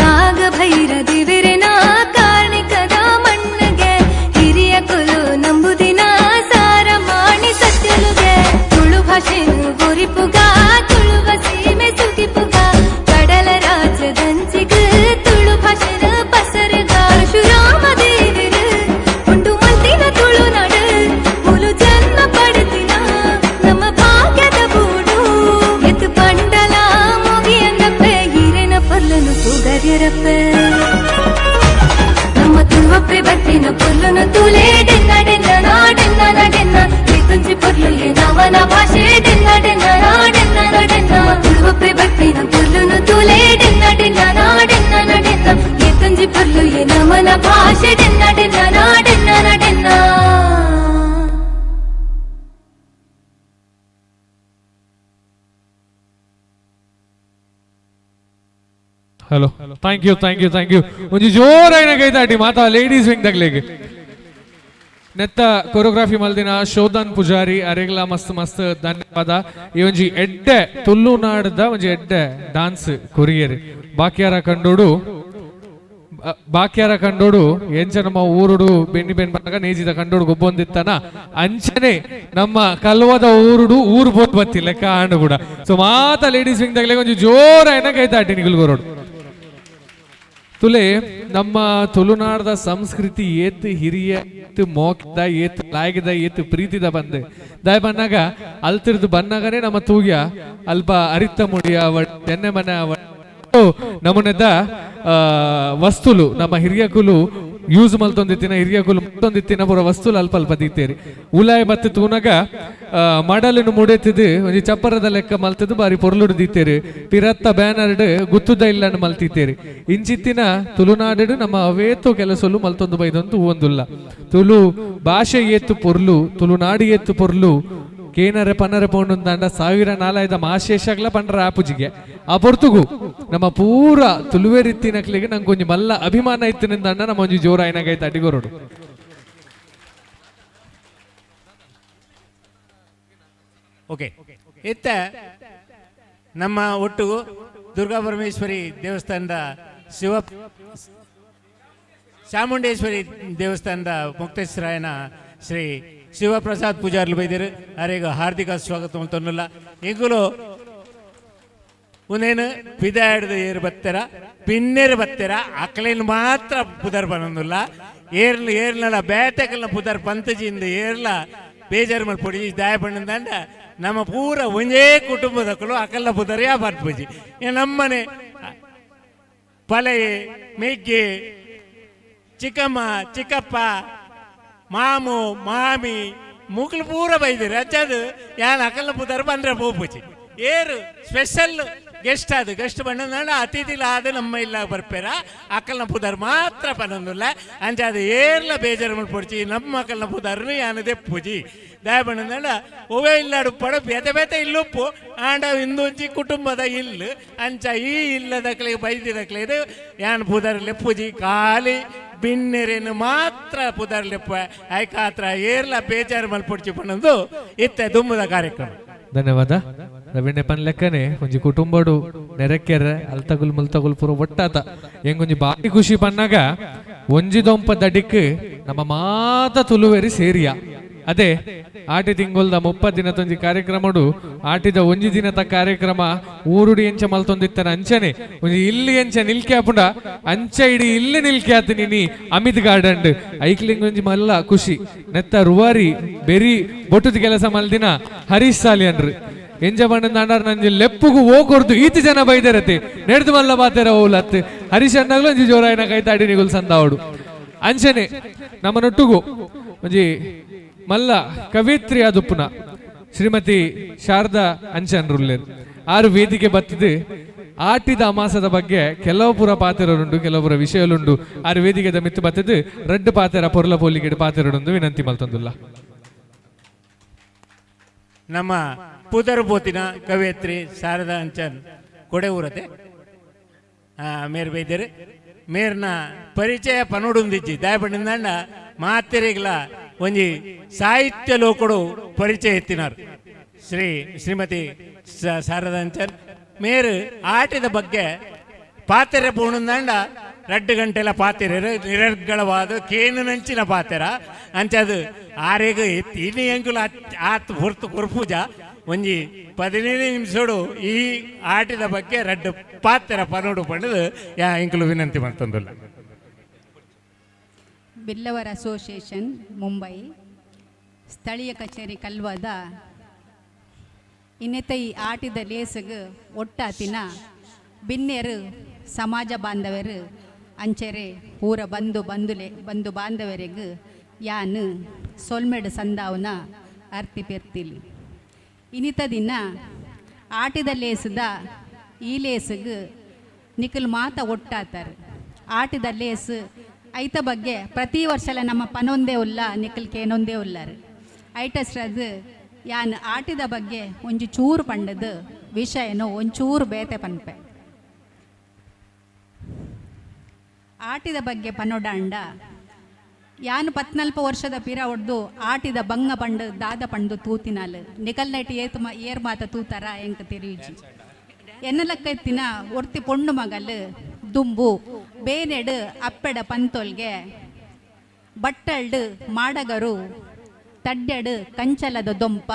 ನಾಗಭೈರ ದೇವರೆನ ಕಾರ್ಣಿಕದ ಮಣ್ಣಗೆ ಹಿರಿಯ ಕುಲು ನಂಬುದಿನ ಸಾರ ಮಾಣಿ ಸತ್ಯಲುಗೆ. ತುಳು ಭಾಷೆನು ಒರಿಪುಗ ತುಳುವ ಸೀಮೆ ಸುಗಿಪುಗ. ಕಡಲ ರಾಜ್ಯದಂಚಿಗ ತುಳು ಭಾಷೆನ ಪಸರುಗ. ಪರಶುರಾಮ ದೇವರು ಉಂಡು ಮಲ್ತಿನ ತುಳುನಾಡು ಮುಲು ಜನ್ಮ ಪಡೆದಿನ ನಮ್ಮ ಭಾಗ್ಯದ ಬೂಡು. ಎತ್ತು ಪಂಡಲ ಮುಗಿಯಂದಪ್ಪೆ ಹಿರೇನ ಪೊರ್ಲುನು ತೂಗರ್ಯರಪ್ಪೆ. ನಮ್ಮ ತುಳುವಪ್ಪೆ ಬರ್ಪಿನ ಪೊರ್ಲುನು ತೂಲೆ ಡೆನ್ನ ಡೆನ್ನ ನಾಡೆನ್ನ ನಡೆನ್ನ. ಈತೊಂಜಿ ಪೊರ್ಲು ಏ ನಮನ ಭಾಷೆ ಡೆನ್ನ ಡೆನ್ನ ನಾಡೆನ್ನ ನಡೆನ್ನ. ನಮ್ಮ ತುಳುವಪ್ಪೆ ಬರ್ಪಿನ ಪೊರ್ಲುನು ತೂಲೆ ಡೆನ್ನ ಡೆನ್ನ ನಾಡೆನ್ನ ನಡೆನ್ನ. ಈತೊಂಜಿ ಪೊರ್ಲು ಏ ನಮನ ಭಾಷೆ ಡೆನ್ನ ಡೆನ್ನ ನಾಡೆನ್ನ ನಡೆನ್ನ. Hello, thank you, thank you, thank you. ಒಂಜಿ ಜೋರಾಯಿನ ಕೈತಾಟಿ ಮಾತಾ ಲೇಡೀಸ್ ವಿಂಗ್ ತಗ್ಲೇಗೆ. ನೆತ್ತ ಕೊರಿಯೋಗ್ರಫಿ ಮಲ್ದಿನ ಶೋಧನ್ ಪೂಜಾರಿ ಅರೆಗ್ಲ ಮಸ್ತ್ ಮಸ್ತ್ ಧನ್ಯವಾದ. ಈ ಒಂಜಿ ಎಡ್ಡೆ ತುಳುನಾಡ್ದ ಒಂಜಿ ಎಡ್ಡೆ ಡಾನ್ಸ್ ಕೊರಿಯರ್. ಬಾಕಿಯಾರ ಕಂಡೋಡು ಬಾಕಿಯಾರ ಕಂಡೋಡು ಎಂಚ ನಮ್ಮ ಊರುಡು ಬೆನ್ನಿ ಬೆನ್ ಬಂದಾಗ ನೇಜಿದ ಕಂಡೋಡು ಗೊಬ್ಬೊಂದಿತ್ತನ ಅಂಚನೆ ನಮ್ಮ ಕಲ್ವದ ಊರುಡು ಊರು ಬೋತ್ ಬತ್ತಿ ಲೆಕ್ಕ ಆಂಡು ಕೂಡ. ಸೊ ಮಾತ ಲೇಡೀಸ್ ವಿಂಗ್ ತಗ್ಲೆ ಒಂಜಿ ಜೋರಾಯಿನ ಕೈತಾಟಿ ನಿಗುಲ್ಗೋರೋಡು. ತುಲೆ ನಮ್ಮ ತುಳುನಾಡದ ಸಂಸ್ಕೃತಿ ಏತ್ ಹಿರಿಯ ಏತ್ ಮೋಕ್ದ ಏತ್ ಲಾಯಗದ ಏತ್ ಪ್ರೀತಿದ ಬಂದೆ ದಾಯ ಬನ್ನಾಗ ಅಲ್ತಿರ್ದು ಬನ್ನಾಗನೇ ನಮ್ಮ ತೂಗ್ಯ ಅಲ್ಪ ಅರಿತ ಮುಡಿಯ ಎಣ್ಣೆ ಮನೆ ನಮೂನೆದ ವಸ್ತುಲು ನಮ್ಮ ಹಿರಿಯಕುಲು ಯೂಸ್ ಮಲ್ತೊಂದಿತ್ತಿನ ಹಿರಿಯಕುಲು ಮಲ್ತೊಂದಿತ್ತಿನ ಪೂರ ವಸ್ತುಲು ಅಲ್ಪ ಅಲ್ಪ ದೀತೇರಿ. ಉಲಾಯ ಬತ್ತಿ ತೂನಗ ಮಡಲನ್ನು ಮುಡೆತಿದ್ದು ಒಂಜಿ ಚಪ್ಪರದ ಲೆಕ್ಕ ಮಲ್ತದ್ದು ಬಾರಿ ಪೊರ್ಲುಡು ದೀತೇರಿ. ಪಿರತ್ತ ಬ್ಯಾನರ್ಡ್ ಗುತ್ತುದ ಇಲ್ಲನ್ನು ಮಲ್ತಿತ್ತೇರಿ. ಇಂಚಿತ್ತಿನ ತುಳುನಾಡು ನಮ್ಮ ಅವೇತೋ ಕೆಲಸಲು ಮಲ್ತೊಂದು ಬೈದೊಂದು ಒಂದುಲ್ಲ. ತುಳು ಭಾಷೆ ಏತ್ತು ಪೊರ್ಲು, ತುಳುನಾಡು ಏತ್ತು ಪೊರ್ಲು. ಕೇನರೆ ಪನ್ನರೆ ಪೌಂಡು ಸಾವಿರ ನಾಲಾಯ್ದ ಮಾಶೇಷಗ್ಲ ಪಂಡ್ರ ಆಪುಜಿಗೆ ಆ ಪೊರ್ತುಗು ನಮ್ಮ ಪೂರ ತುಳುವೆ ರೀತಿನಕ್ಲಿಗೆ ನಂಗೆ ಒಂಜಿ ಮಲ್ಲ ಅಭಿಮಾನ ಇತ್ತಿನಿಂದ ನಮ್ಮ ಒಂಜಿ ಜೋರ ಐನಾಗೈತೆ ಅಡಿಗೋರೋಡು. ಓಕೆ, ಇತ್ತ ನಮ್ಮ ಒಟ್ಟು ದುರ್ಗಾ ಪರಮೇಶ್ವರಿ ದೇವಸ್ಥಾನದ ಶಿವ ಚಾಮುಂಡೇಶ್ವರಿ ದೇವಸ್ಥಾನದ ಮುಕ್ತೇಶ್ವರಾಯನ ಶ್ರೀ ಶಿವಪ್ರಸಾದ್ ಪೂಜಾರ್ಲು ಬೈದರು. ಅರೆಗ ಹಾರ್ದಿಕ ಸ್ವಾಗತ ಮಲ್ತೊನ್ನುಲ್ಲ. ಈಗಲೂ ಉನೇನು ಪಿದಾಡ್ದು ಏರು ಬತ್ತೆರ ಪಿನ್ನೇರು ಬತ್ತೆರ ಅಕ್ಲೇನು ಮಾತ್ರ ಪುದರ್ ಬನ್ನೊಂದುಲ್ಲ. ಏರ್ಲು ಏರ್ನಲ ಬೇಟೆಕಲ್ನ ಪುದರ್ ಪಂತಜಿಂದ ಏರ್ಲ ಬೇಜಾರು ಮಲ್ಪೊಡಿ ದಾಯ ಪಣ್ಣಂದಂಡ ನಮ್ಮ ಪೂರ ಒಂದೇ ಕುಟುಂಬದಕ್ಕಲು ಅಕಲ್ಲ ಪುದರ್ ಯಾ ಬರ್ಪುಜಿ. ನಮ್ಮನೆ ಪಲೆ ಮೆಗ್ಗೆ ಚಿಕ್ಕಮ್ಮ ಚಿಕ್ಕಪ್ಪ ಮಾಮು ಮಾಮಿ ಮುಕ್ಲು ಪೂರ ಬೈದಿರಿ ಅಚ್ಚದು ಯಾನ್ ಅಕಲ್ಲ ಪುದರ್ ಬಂದ್ರೆ ಪೋಪುಜಿ. ಏರು ಸ್ಪೆಷಲ್ ಗೆಸ್ಟ್ ಅದು ಗೆಸ್ಟ್ ಬಣ್ಣಂದಾಂಡ ಅತಿಥಿಲಾದ ನಮ್ಮ ಇಲ್ಲ ಬರ್ಪೇರ ಅಕ್ಕಲ್ನ ಪುದರ್ ಮಾತ್ರ ಪನೊಂದುಲ್ಲ. ಅಂಚ ಅದು ಏರ್ಲ ಬೇಜಾರು ಮಲ್ಪೊಡ್ಚಿ, ನಮ್ಮ ಅಕ್ಕಲ್ನ ಪುದರ್ನು ಯಾನದೆ ಪೂಜಿ ದಯ ಬಣ್ಣಂದಾಂಡ ಒವೇ ಇಲ್ಲಾಡು ಪಡ ಬೇತೆ ಬೇತೆ ಇಲ್ಲುಪ್ಪು ಆಂಡ ಇಂದೊಂಜಿ ಕುಟುಂಬದ ಇಲ್ಲು. ಅಂಚ ಈ ಇಲ್ಲದಕ್ಲೆ ಬೈದಿದಕ್ಲೆ ಯಾನ್ ಪುದರ್ಲೆ ಪೂಜಿ ಖಾಲಿ ಬಿನ್ನೆರೇನು ಮಾತ್ರ ಪುದರ್ಲೆಪ್ಪ ಐಕಾತ್ರ ಏರ್ಲ ಬೇಜಾರು ಮಲ್ಪೊಡ್ಚಿ ಪನ್ನೊಂದು ಇತ್ತೆ ದುಮ್ಮದ ಕಾರ್ಯಕ್ರಮ. ಧನ್ಯವಾದ ರವೀಣೆ ಪನ್ಲೆಕ್ಕನೆ ಒಂಜಿ ಕುಟುಂಬಡು ನೆರೆಕೆರೆ ಅಲ್ತಗುಲ್ ಮುಲ್ತಗುಲ್ ಪೂರ ಒಟ್ಟಾತ ಎಂಗೊಂಜಿ ಬಾರಿ ಖುಷಿ ಪನ್ನಾಗ ಒಂಜಿ ದೊಂಪ ದಡಿಕ್ ನಮ್ಮ ಮಾತ ತುಳುವೆರಿ ಸೇರಿಯ. ಅದೇ ಆಟಿ ತಿಂಗೊಲ್ದ 30 ದಿನದೊಂಜಿ ಕಾರ್ಯಕ್ರಮಡು ಆಟಿದ ಒಂಜಿ ದಿನದ ಕಾರ್ಯಕ್ರಮ ಊರುಡಿ ಎಂಚ ಮಲ್ತೊಂದಿತ್ತನ ಅಂಚನೆ ಒಂಜಿ ಇಲ್ಲಿ ಎಂಚ ನಿಲ್ಕೆ ಆಪುಂಡ ಅಂಚ ಇಡಿ ಇಲ್ಲಿ ನಿಲ್ಕೆ ಆತ ನೀನಿ ಅಮಿತ್ ಗಾರ್ಡನ್ ಐಕ್ಲಿಂಗ್ ಒಂಜಿ ಮಲ್ಲ ಖುಷಿ ನೆತ್ತ ರುವಾರಿ ಬೆರಿ ಬೊಟ್ಟದ ಕೆಲಸ ಮಲ್ದಿನ ಹರೀಶ್ ಸಾಲಿಯನ್ರು ಎಂಜ ಬಣ್ಣದ ಅಂಡಾರ್ ನಂಜಿ ಲೆಪ್ಪುಗು ಓ ಕೊರ್ದು ಈತಿ ಜನ ಬೈದರತೆ ನೆಡ್ದು ಮಲ್ಲ ಬಾತೆರ ಓಲತ್ ಹರೀಶ್ ಅಣ್ಣಗ್ಲು ಒಂಜಿ ಜೋರಾಯಿನ ಕೈತಾಡಿ ನಿಗುಲ್ ಸಂದಾವಡು. ಅಂಚನೆ ನಮ್ಮ ನೊಟ್ಟುಗು ಒಂಜಿ ಮಲ್ಲ ಕವಿತ್ರಿ ಆದುಪ್ಪುನ ಶ್ರೀಮತಿ ಶಾರದಾ ಅಂಚನ್ರುಲ್ಲೇರ್ ಆರು ವೇದಿಕೆ ಬತ್ತಿದ್ದು ಆಟಿದ ಅಮಾಸದ ಬಗ್ಗೆ ಕೆಲವು ಪುರ ಪಾತೆರರುಂಡು, ಕೆಲವು ಪುರ ವಿಷಯಲುಂಡು. ಆರು ವೇದಿಕೆದ ಮಿತ್ತು ಬತ್ತಿದ್ದು ರಡ್ಡು ಪಾತೆರ ಪೊರ್ಲ ಪೋಲಿಗೆಡು ಪಾತೆರಡುಂದು ವಿನಂತಿ ಮಲ್ತೊಂದುಲ್ಲ. ನಮ್ಮ ಪುದರುಪೋತಿನ ಕವಿಯತ್ರಿ ಶಾರದಾ ಅಂಚನ್ ಕೊಡೆ ಊರತೆ ಮೇರ್ ಬೈದರು ಮೇರ್ನ ಪರಿಚಯ ಪನೋಡುಂದಿಜ್ಜಿ ದಾಯಪಂಡಿಂದಂಡ ಮಾತೆರೆಗ್ಲ ಒಂಜಿ ಸಾಹಿತ್ಯ ಲೋಕಡು ಪರಿಚಯ ಎತ್ತಿನಾರ್ ಶ್ರೀಮತಿ ಶಾರದಾ ಅಂಚನ್ ಮೇರು ಆಟದ ಬಗ್ಗೆ ಪಾತೆರೆ ಪೋಣುಂದಂಡ 2 ಗಂಟೆಲ ಪಾತೆರೆ ನಿರರ್ಗಳವಾದ ಕೇನು ನಂಚಿನ ಪಾತೆರ ಅಂಚದು ಆರೆಗ್ ಇನಿ ಎಂಕುಲು ಆತ್ ಹೊರ್ತು ಕೊರ್ಪೂಜ ಒಂಜಿ 15 ನಿಮಿಷಡು ಈ ಆಟದ ಬಗ್ಗೆ ರಡ್ಡು ಪಾತೆರ ಪನೋಡು ಪಂಡದು ಯಾ ಎಂಕುಲು ವಿನಂತಿ ಮಾಡ್ತಂದುಲ್ಲ. ಬಿಲ್ಲವರ ಅಸೋಸಿಯೇಷನ್ ಮುಂಬೈ ಸ್ಥಳೀಯ ಕಚೇರಿ ಕಲ್ವಾದ ಇನ್ನಿತ ಈ ಆಟಿದ ಲೇಸಗ್ ಒಟ್ಟಾತಿನ ಬಿನ್ನೆರು ಸಮಾಜ ಬಾಂಧವರು ಅಂಚೆರೆ ಊರ ಬಂಧು ಬಂಧುಲೆ ಬಂಧು ಬಾಂಧವರಿಗೂ ಯಾನು ಸೊಲ್ಮೆಡು ಸಂದಾವನ ಅರ್ತಿ ಪೆರ್ತಿಲಿ. ಇನ್ನಿತ ದಿನ ಆಟಿದ ಲೇಸದ ಈ ಲೇಸಗ್ ನಿಖಲ್ ಮಾತ ಒಟ್ಟಾತಾರೆ. ಆಟಿದ ಲೇಸು ಐತ ಬಗ್ಗೆ ಪ್ರತಿ ವರ್ಷಲ ನಮ್ಮ ಪನೊಂದೇ ಉಲ್ಲ ನಿಖಲ್ ಕೇನೊಂದೇ ಉಲ್ಲಾರು ಐಟಸ್ರದು ಯಾನ್ ಆಟಿದ ಬಗ್ಗೆ ಒಂಜಿ ಚೂರು ಪಂಡದು ವಿಷಯನು ಒಂಚೂರು ಬೇತೆ ಪನ್ಪೆ. ಆಟಿದ ಬಗ್ಗೆ ಪನೊಡಾಂಡ ಯಾನು 14 ವರ್ಷದ ಪಿರ ಒಡ್ದು ಆಟಿದ ಬಂಗ ಪಂಡು ದಾದ ಪಂಡು ತೂತಿನಾಲು ನಿಕಲ್ ನೈಟ್ ಏತ್ ಏರ್ ಮಾತ ತೂತಾರ ಎಂಕ ತಿರುಜಿ ಎನ್ನಲಕ್ಕ ಎತ್ತಿನ ಒರ್ತಿ ಪೊಣ್ಣು ಮಗಲು ದುಂಬು ಬೇನೆಡು ಅಪ್ಪೆಡ ಪಂತೊಲ್ಗೆ ಬಟ್ಟಲ್ಡು ಮಾಡಗರು ತಡ್ಡೆಡು ಕಂಚಲದ ದೊಂಪ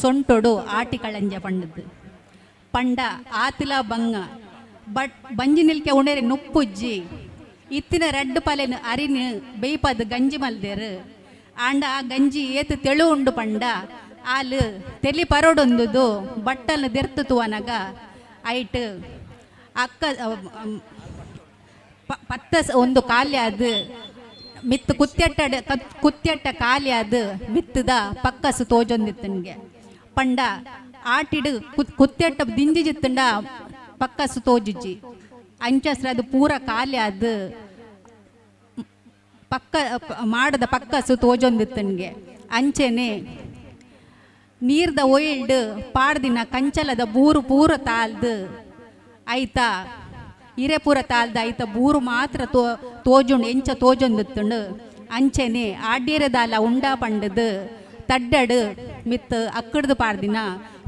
ಸೊಂಟೊಡು ಆಟಿ ಕಳಂಜ ಪಂಡದ್ದು ಪಂಡ ಆತಿಲ ಬಂಗ ಬಟ್ ಬಂಜಿ ನಿಲ್ಕೆ ಉಣೆರೆ ನುಪ್ಪುಜ್ಜಿ ಇತ್ತಿನ ರಡ್ಡು ಪಲೆನು ಅರಿನು ಬೇಯ್ಪದು ಗಂಜಿ ಮಲ್ದೇರು ಆಂಡ ಆ ಗಂಜಿ ಏತು ತೆಳು ಉಂಡು ಪಂಡ ಆಲು ತೆಲಿ ಪರೋಡೊಂದುದು ಬಟ್ಟಲು ದೆರ್ತು ತುವನಗ ಐಟ್ ಅಕ್ಕ ಪತ್ತ ಒಂದು ಕಾಲ್ಯ ಅದು ಮಿತ್ತು ಕುತ್ತೆಟ್ಟ ಕುತ್ತೆಟ್ಟ ಕಾಲಿ ಅದು ಮಿತ್ತದ ಪಕ್ಕಸು ತೋಜೊಂದಿತ್ತನಿಗೆ ಪಂಡ ಆಟಿಡು ಕುತ್ತೆಟ್ಟ ದಿಂಜಿ ಜಿತ್ತಂಡ ಪಕ್ಕಸು ತೋಜುಜ್ಜಿ ಅಂಚಸ್ರ ಅದು ಪೂರ ಖಾಲಿ ಅದು ಪಕ್ಕ ಮಾಡದ ಪಕ್ಕಸು ತೋಜೊಂದಿತ್ತನಿಗೆ. ಅಂಚೆನೆ ನೀರ್ದ ಒಯ್ಲ್ಡ್ ಪಾಡ್ದಿನ ಕಂಚಲದ ಬೂರು ಪೂರ ತಾಲ್ದು ಐತಾ ಇರೆ ಪೂರ ತಾಲ್ದ ಐತ ಬೂರು ಮಾತ್ರ ತೋಜುಂಡು ಎಂಚ ತೋಜೊಂದಿತ್ತುಂಡು. ಅಂಚೆನೆ ಆಡ್ಯರದಾಲ ಉಂಡಾ ಪಂಡದು ತಡ್ಡಡು ಮಿತ್ತು ಅಕ್ಕಡ್ದು ಪಾಡ್ದಿನ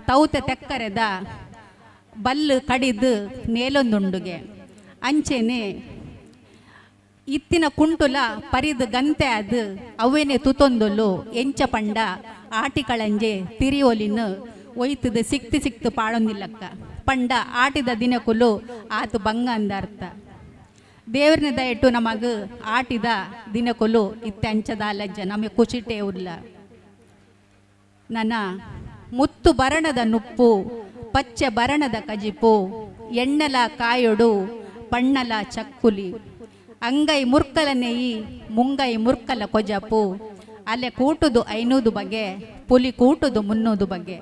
ತೌತೆ ತೆಕ್ಕರೆದ ಬಲ್ಲು ಕಡಿದು ನೇಲೊಂದುಂಡುಗೆ. ಅಂಚೆನೆ ಇತ್ತಿನ ಕುಂಟುಲ ಪರಿದು ಗಂತೆ ಅದು ಅವೇನೆ ತುತೊಂದುಲು ಎಂಚ ಪಂಡ ಆಟಿಕಳಂಜೆ ತಿರಿಯೋಲಿನ ಒಯ್ತದ ಸಿಕ್ತಿ ಸಿಕ್ತು ಪಾಡೊಂದಿಲ್ಲಕ್ಕ ಪಂಡ ಆಟಿದ ದಿನಕುಲು ಆತು ಬಂಗ ಅಂದ ಅರ್ಥ. ದೇವರನ್ನ ದಯಟ್ಟು ನಮಗ ಆಟಿದ ದಿನಕುಲು ಇತ್ತೆ ಅಂಚದ ಲಜ್ಜ ನಮಗೆ ಖುಷಿಟೇ ಉಲ್ಲ. ನನ್ನ ಮುತ್ತು ಬರಣದ ನುಪ್ಪು ಪಚ್ಚೆ ಬರಣದ ಕಜಿಪು ಎಣ್ಣಲ ಕಾಯೊಡು ಪಣ್ಣಲ ಚಕ್ಕುಲಿ ಅಂಗೈ ಮುರ್ಕಲ ನೆಯಿ ಮುಂಗೈ ಮುರ್ಕಲ ಕೊಜಪು ಅಲೆ ಕೂಟುದು 500 ಬಗೆ ಪುಲಿ ಕೂಟುದು 300 ಬಗೆ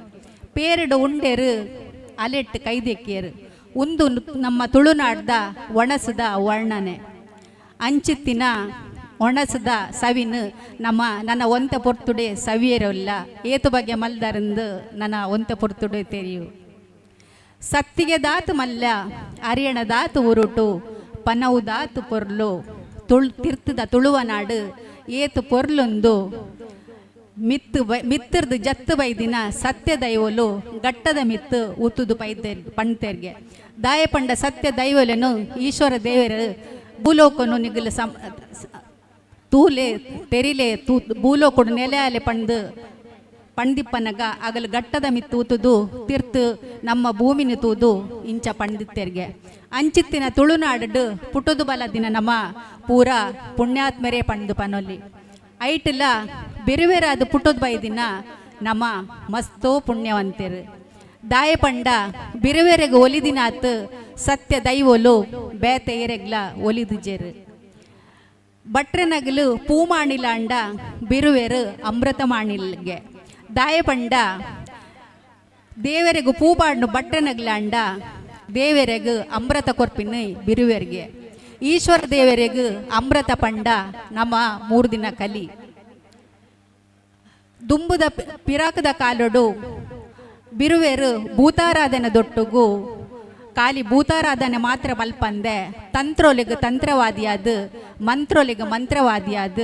ಪೇರಡು ಉಂಡೆರು ಅಲೆಟ್ಟು ಕೈದೆಕ್ಕಿಯರು ಉಂದು ನಮ್ಮ ತುಳುನಾಡ್ದ ಒಣಸದ ವರ್ಣನೆ. ಅಂಚಿತ್ತಿನ ಒಣಸದ ಸವಿನು ನಮ್ಮ ನನ್ನ ಒಂತೆ ಪೊರ್ತುಡೆ ಸವಿಯರಲ್ಲ, ಏತು ಬಗ್ಗೆ ಮಲ್ದರಂದು ನನ್ನ ಒಂತೆ ಪೊರ್ತುಡೆ ತೆರಿಯು. ಸತ್ತಿಗೆ ದಾತು ಮಲ್ಲ, ಅರಿಯಣ ದಾತು ಉರುಟು, ಪನವು ದಾತು ಪೊರ್ಲು, ತುಳ್ ತಿರ್ತದ ತುಳುವ ನಾಡು ಏತು ಪೊರ್ಲೊಂದು ಮಿತ್ತು ಬೈ ಮಿತ್ತರ್ದು ಜತ್ತು ಬೈದಿನ ಸತ್ಯ ದೈವಲು ಗಟ್ಟದ ಮಿತ್ತು ಉತ್ತುದು ಪೈತೆರ್ ಪಣ್ತೆರ್ಗೆ. ದಾಯ ಪಂಡ ಸತ್ಯ ದೈವಲೆನು ಈಶ್ವರ ದೇವರು ಭೂಲೋಕನು ನಿಗಲ ಸಂ ತೂಲೆ ತೆರಿಲೆ ತೂ ಭೂಲೋಕಡು ನೆಲೆ ಅಲೆ ಪಂದು ಪಂಡಿಪ್ಪನಗ ಅಗಲು ಗಟ್ಟದ ಮಿತ್ತು ಊತುದು ತಿರ್ತು ನಮ್ಮ ಭೂಮಿನ ತೂದು ಇಂಚ ಪಂಡಿತ್ತೆರ್ಗೆ. ಅಂಚಿತ್ತಿನ ತುಳುನಾಡು ಪುಟ್ಟುದು ಬಲ ದಿನ ನಮ್ಮ ಪೂರ ಪುಣ್ಯಾತ್ಮರೇ ಪಂಡು ಪನೊಲ್ಲಿ. ಐಟಲ ಬೆರುವೆರಾದ ಪುಟ್ಟದ ಬೈದಿನ ನಮ್ಮ ಮಸ್ತೋ ಪುಣ್ಯವಂತೆರು. ದಾಯ ಪಂಡ ಬಿರುವೆರೆಗ್ ಒಲಿದಿನಾತ್ ಸತ್ಯ ದೈವೋಲು ಬೇತೆ ಎರೆಗ್ಲ ಒಲಿದುಜೆರು. ಭಟ್ರನಗಲು ಪೂಮಾಣಿಲಾಂಡ ಬಿರುವೆರು ಅಮೃತ ಮಾಣಿಲ್ಗೆ. ದಾಯ ಪಂಡ ದೇವರೆಗು ಪೂಬಾಡ್ನು ಭಟ್ರನಗ್ಲಾಂಡ ದೇವರೆಗು ಅಮೃತ ಕೊರ್ಪಿನ ಬಿರುವೆರಿಗೆ. ಈಶ್ವರ ದೇವರೆಗು ಅಮೃತ ಪಂಡ ನಮ್ಮ 3 ದಿನ ಕಲಿ. ದುಂಬುದ ಪಿರಾಕದ ಕಾಲೊಡು ಬಿರುವೆರು ಭೂತಾರಾಧನೆ ದೊಟ್ಟುಗು ಖಾಲಿ ಭೂತಾರಾಧನೆ ಮಾತ್ರ ಮಲ್ಪಂದೆ ತಂತ್ರೋಲಿಗೆ ತಂತ್ರವಾದಿಯಾದ, ಮಂತ್ರೋಲಿಗೆ ಮಂತ್ರವಾದಿಯಾದ,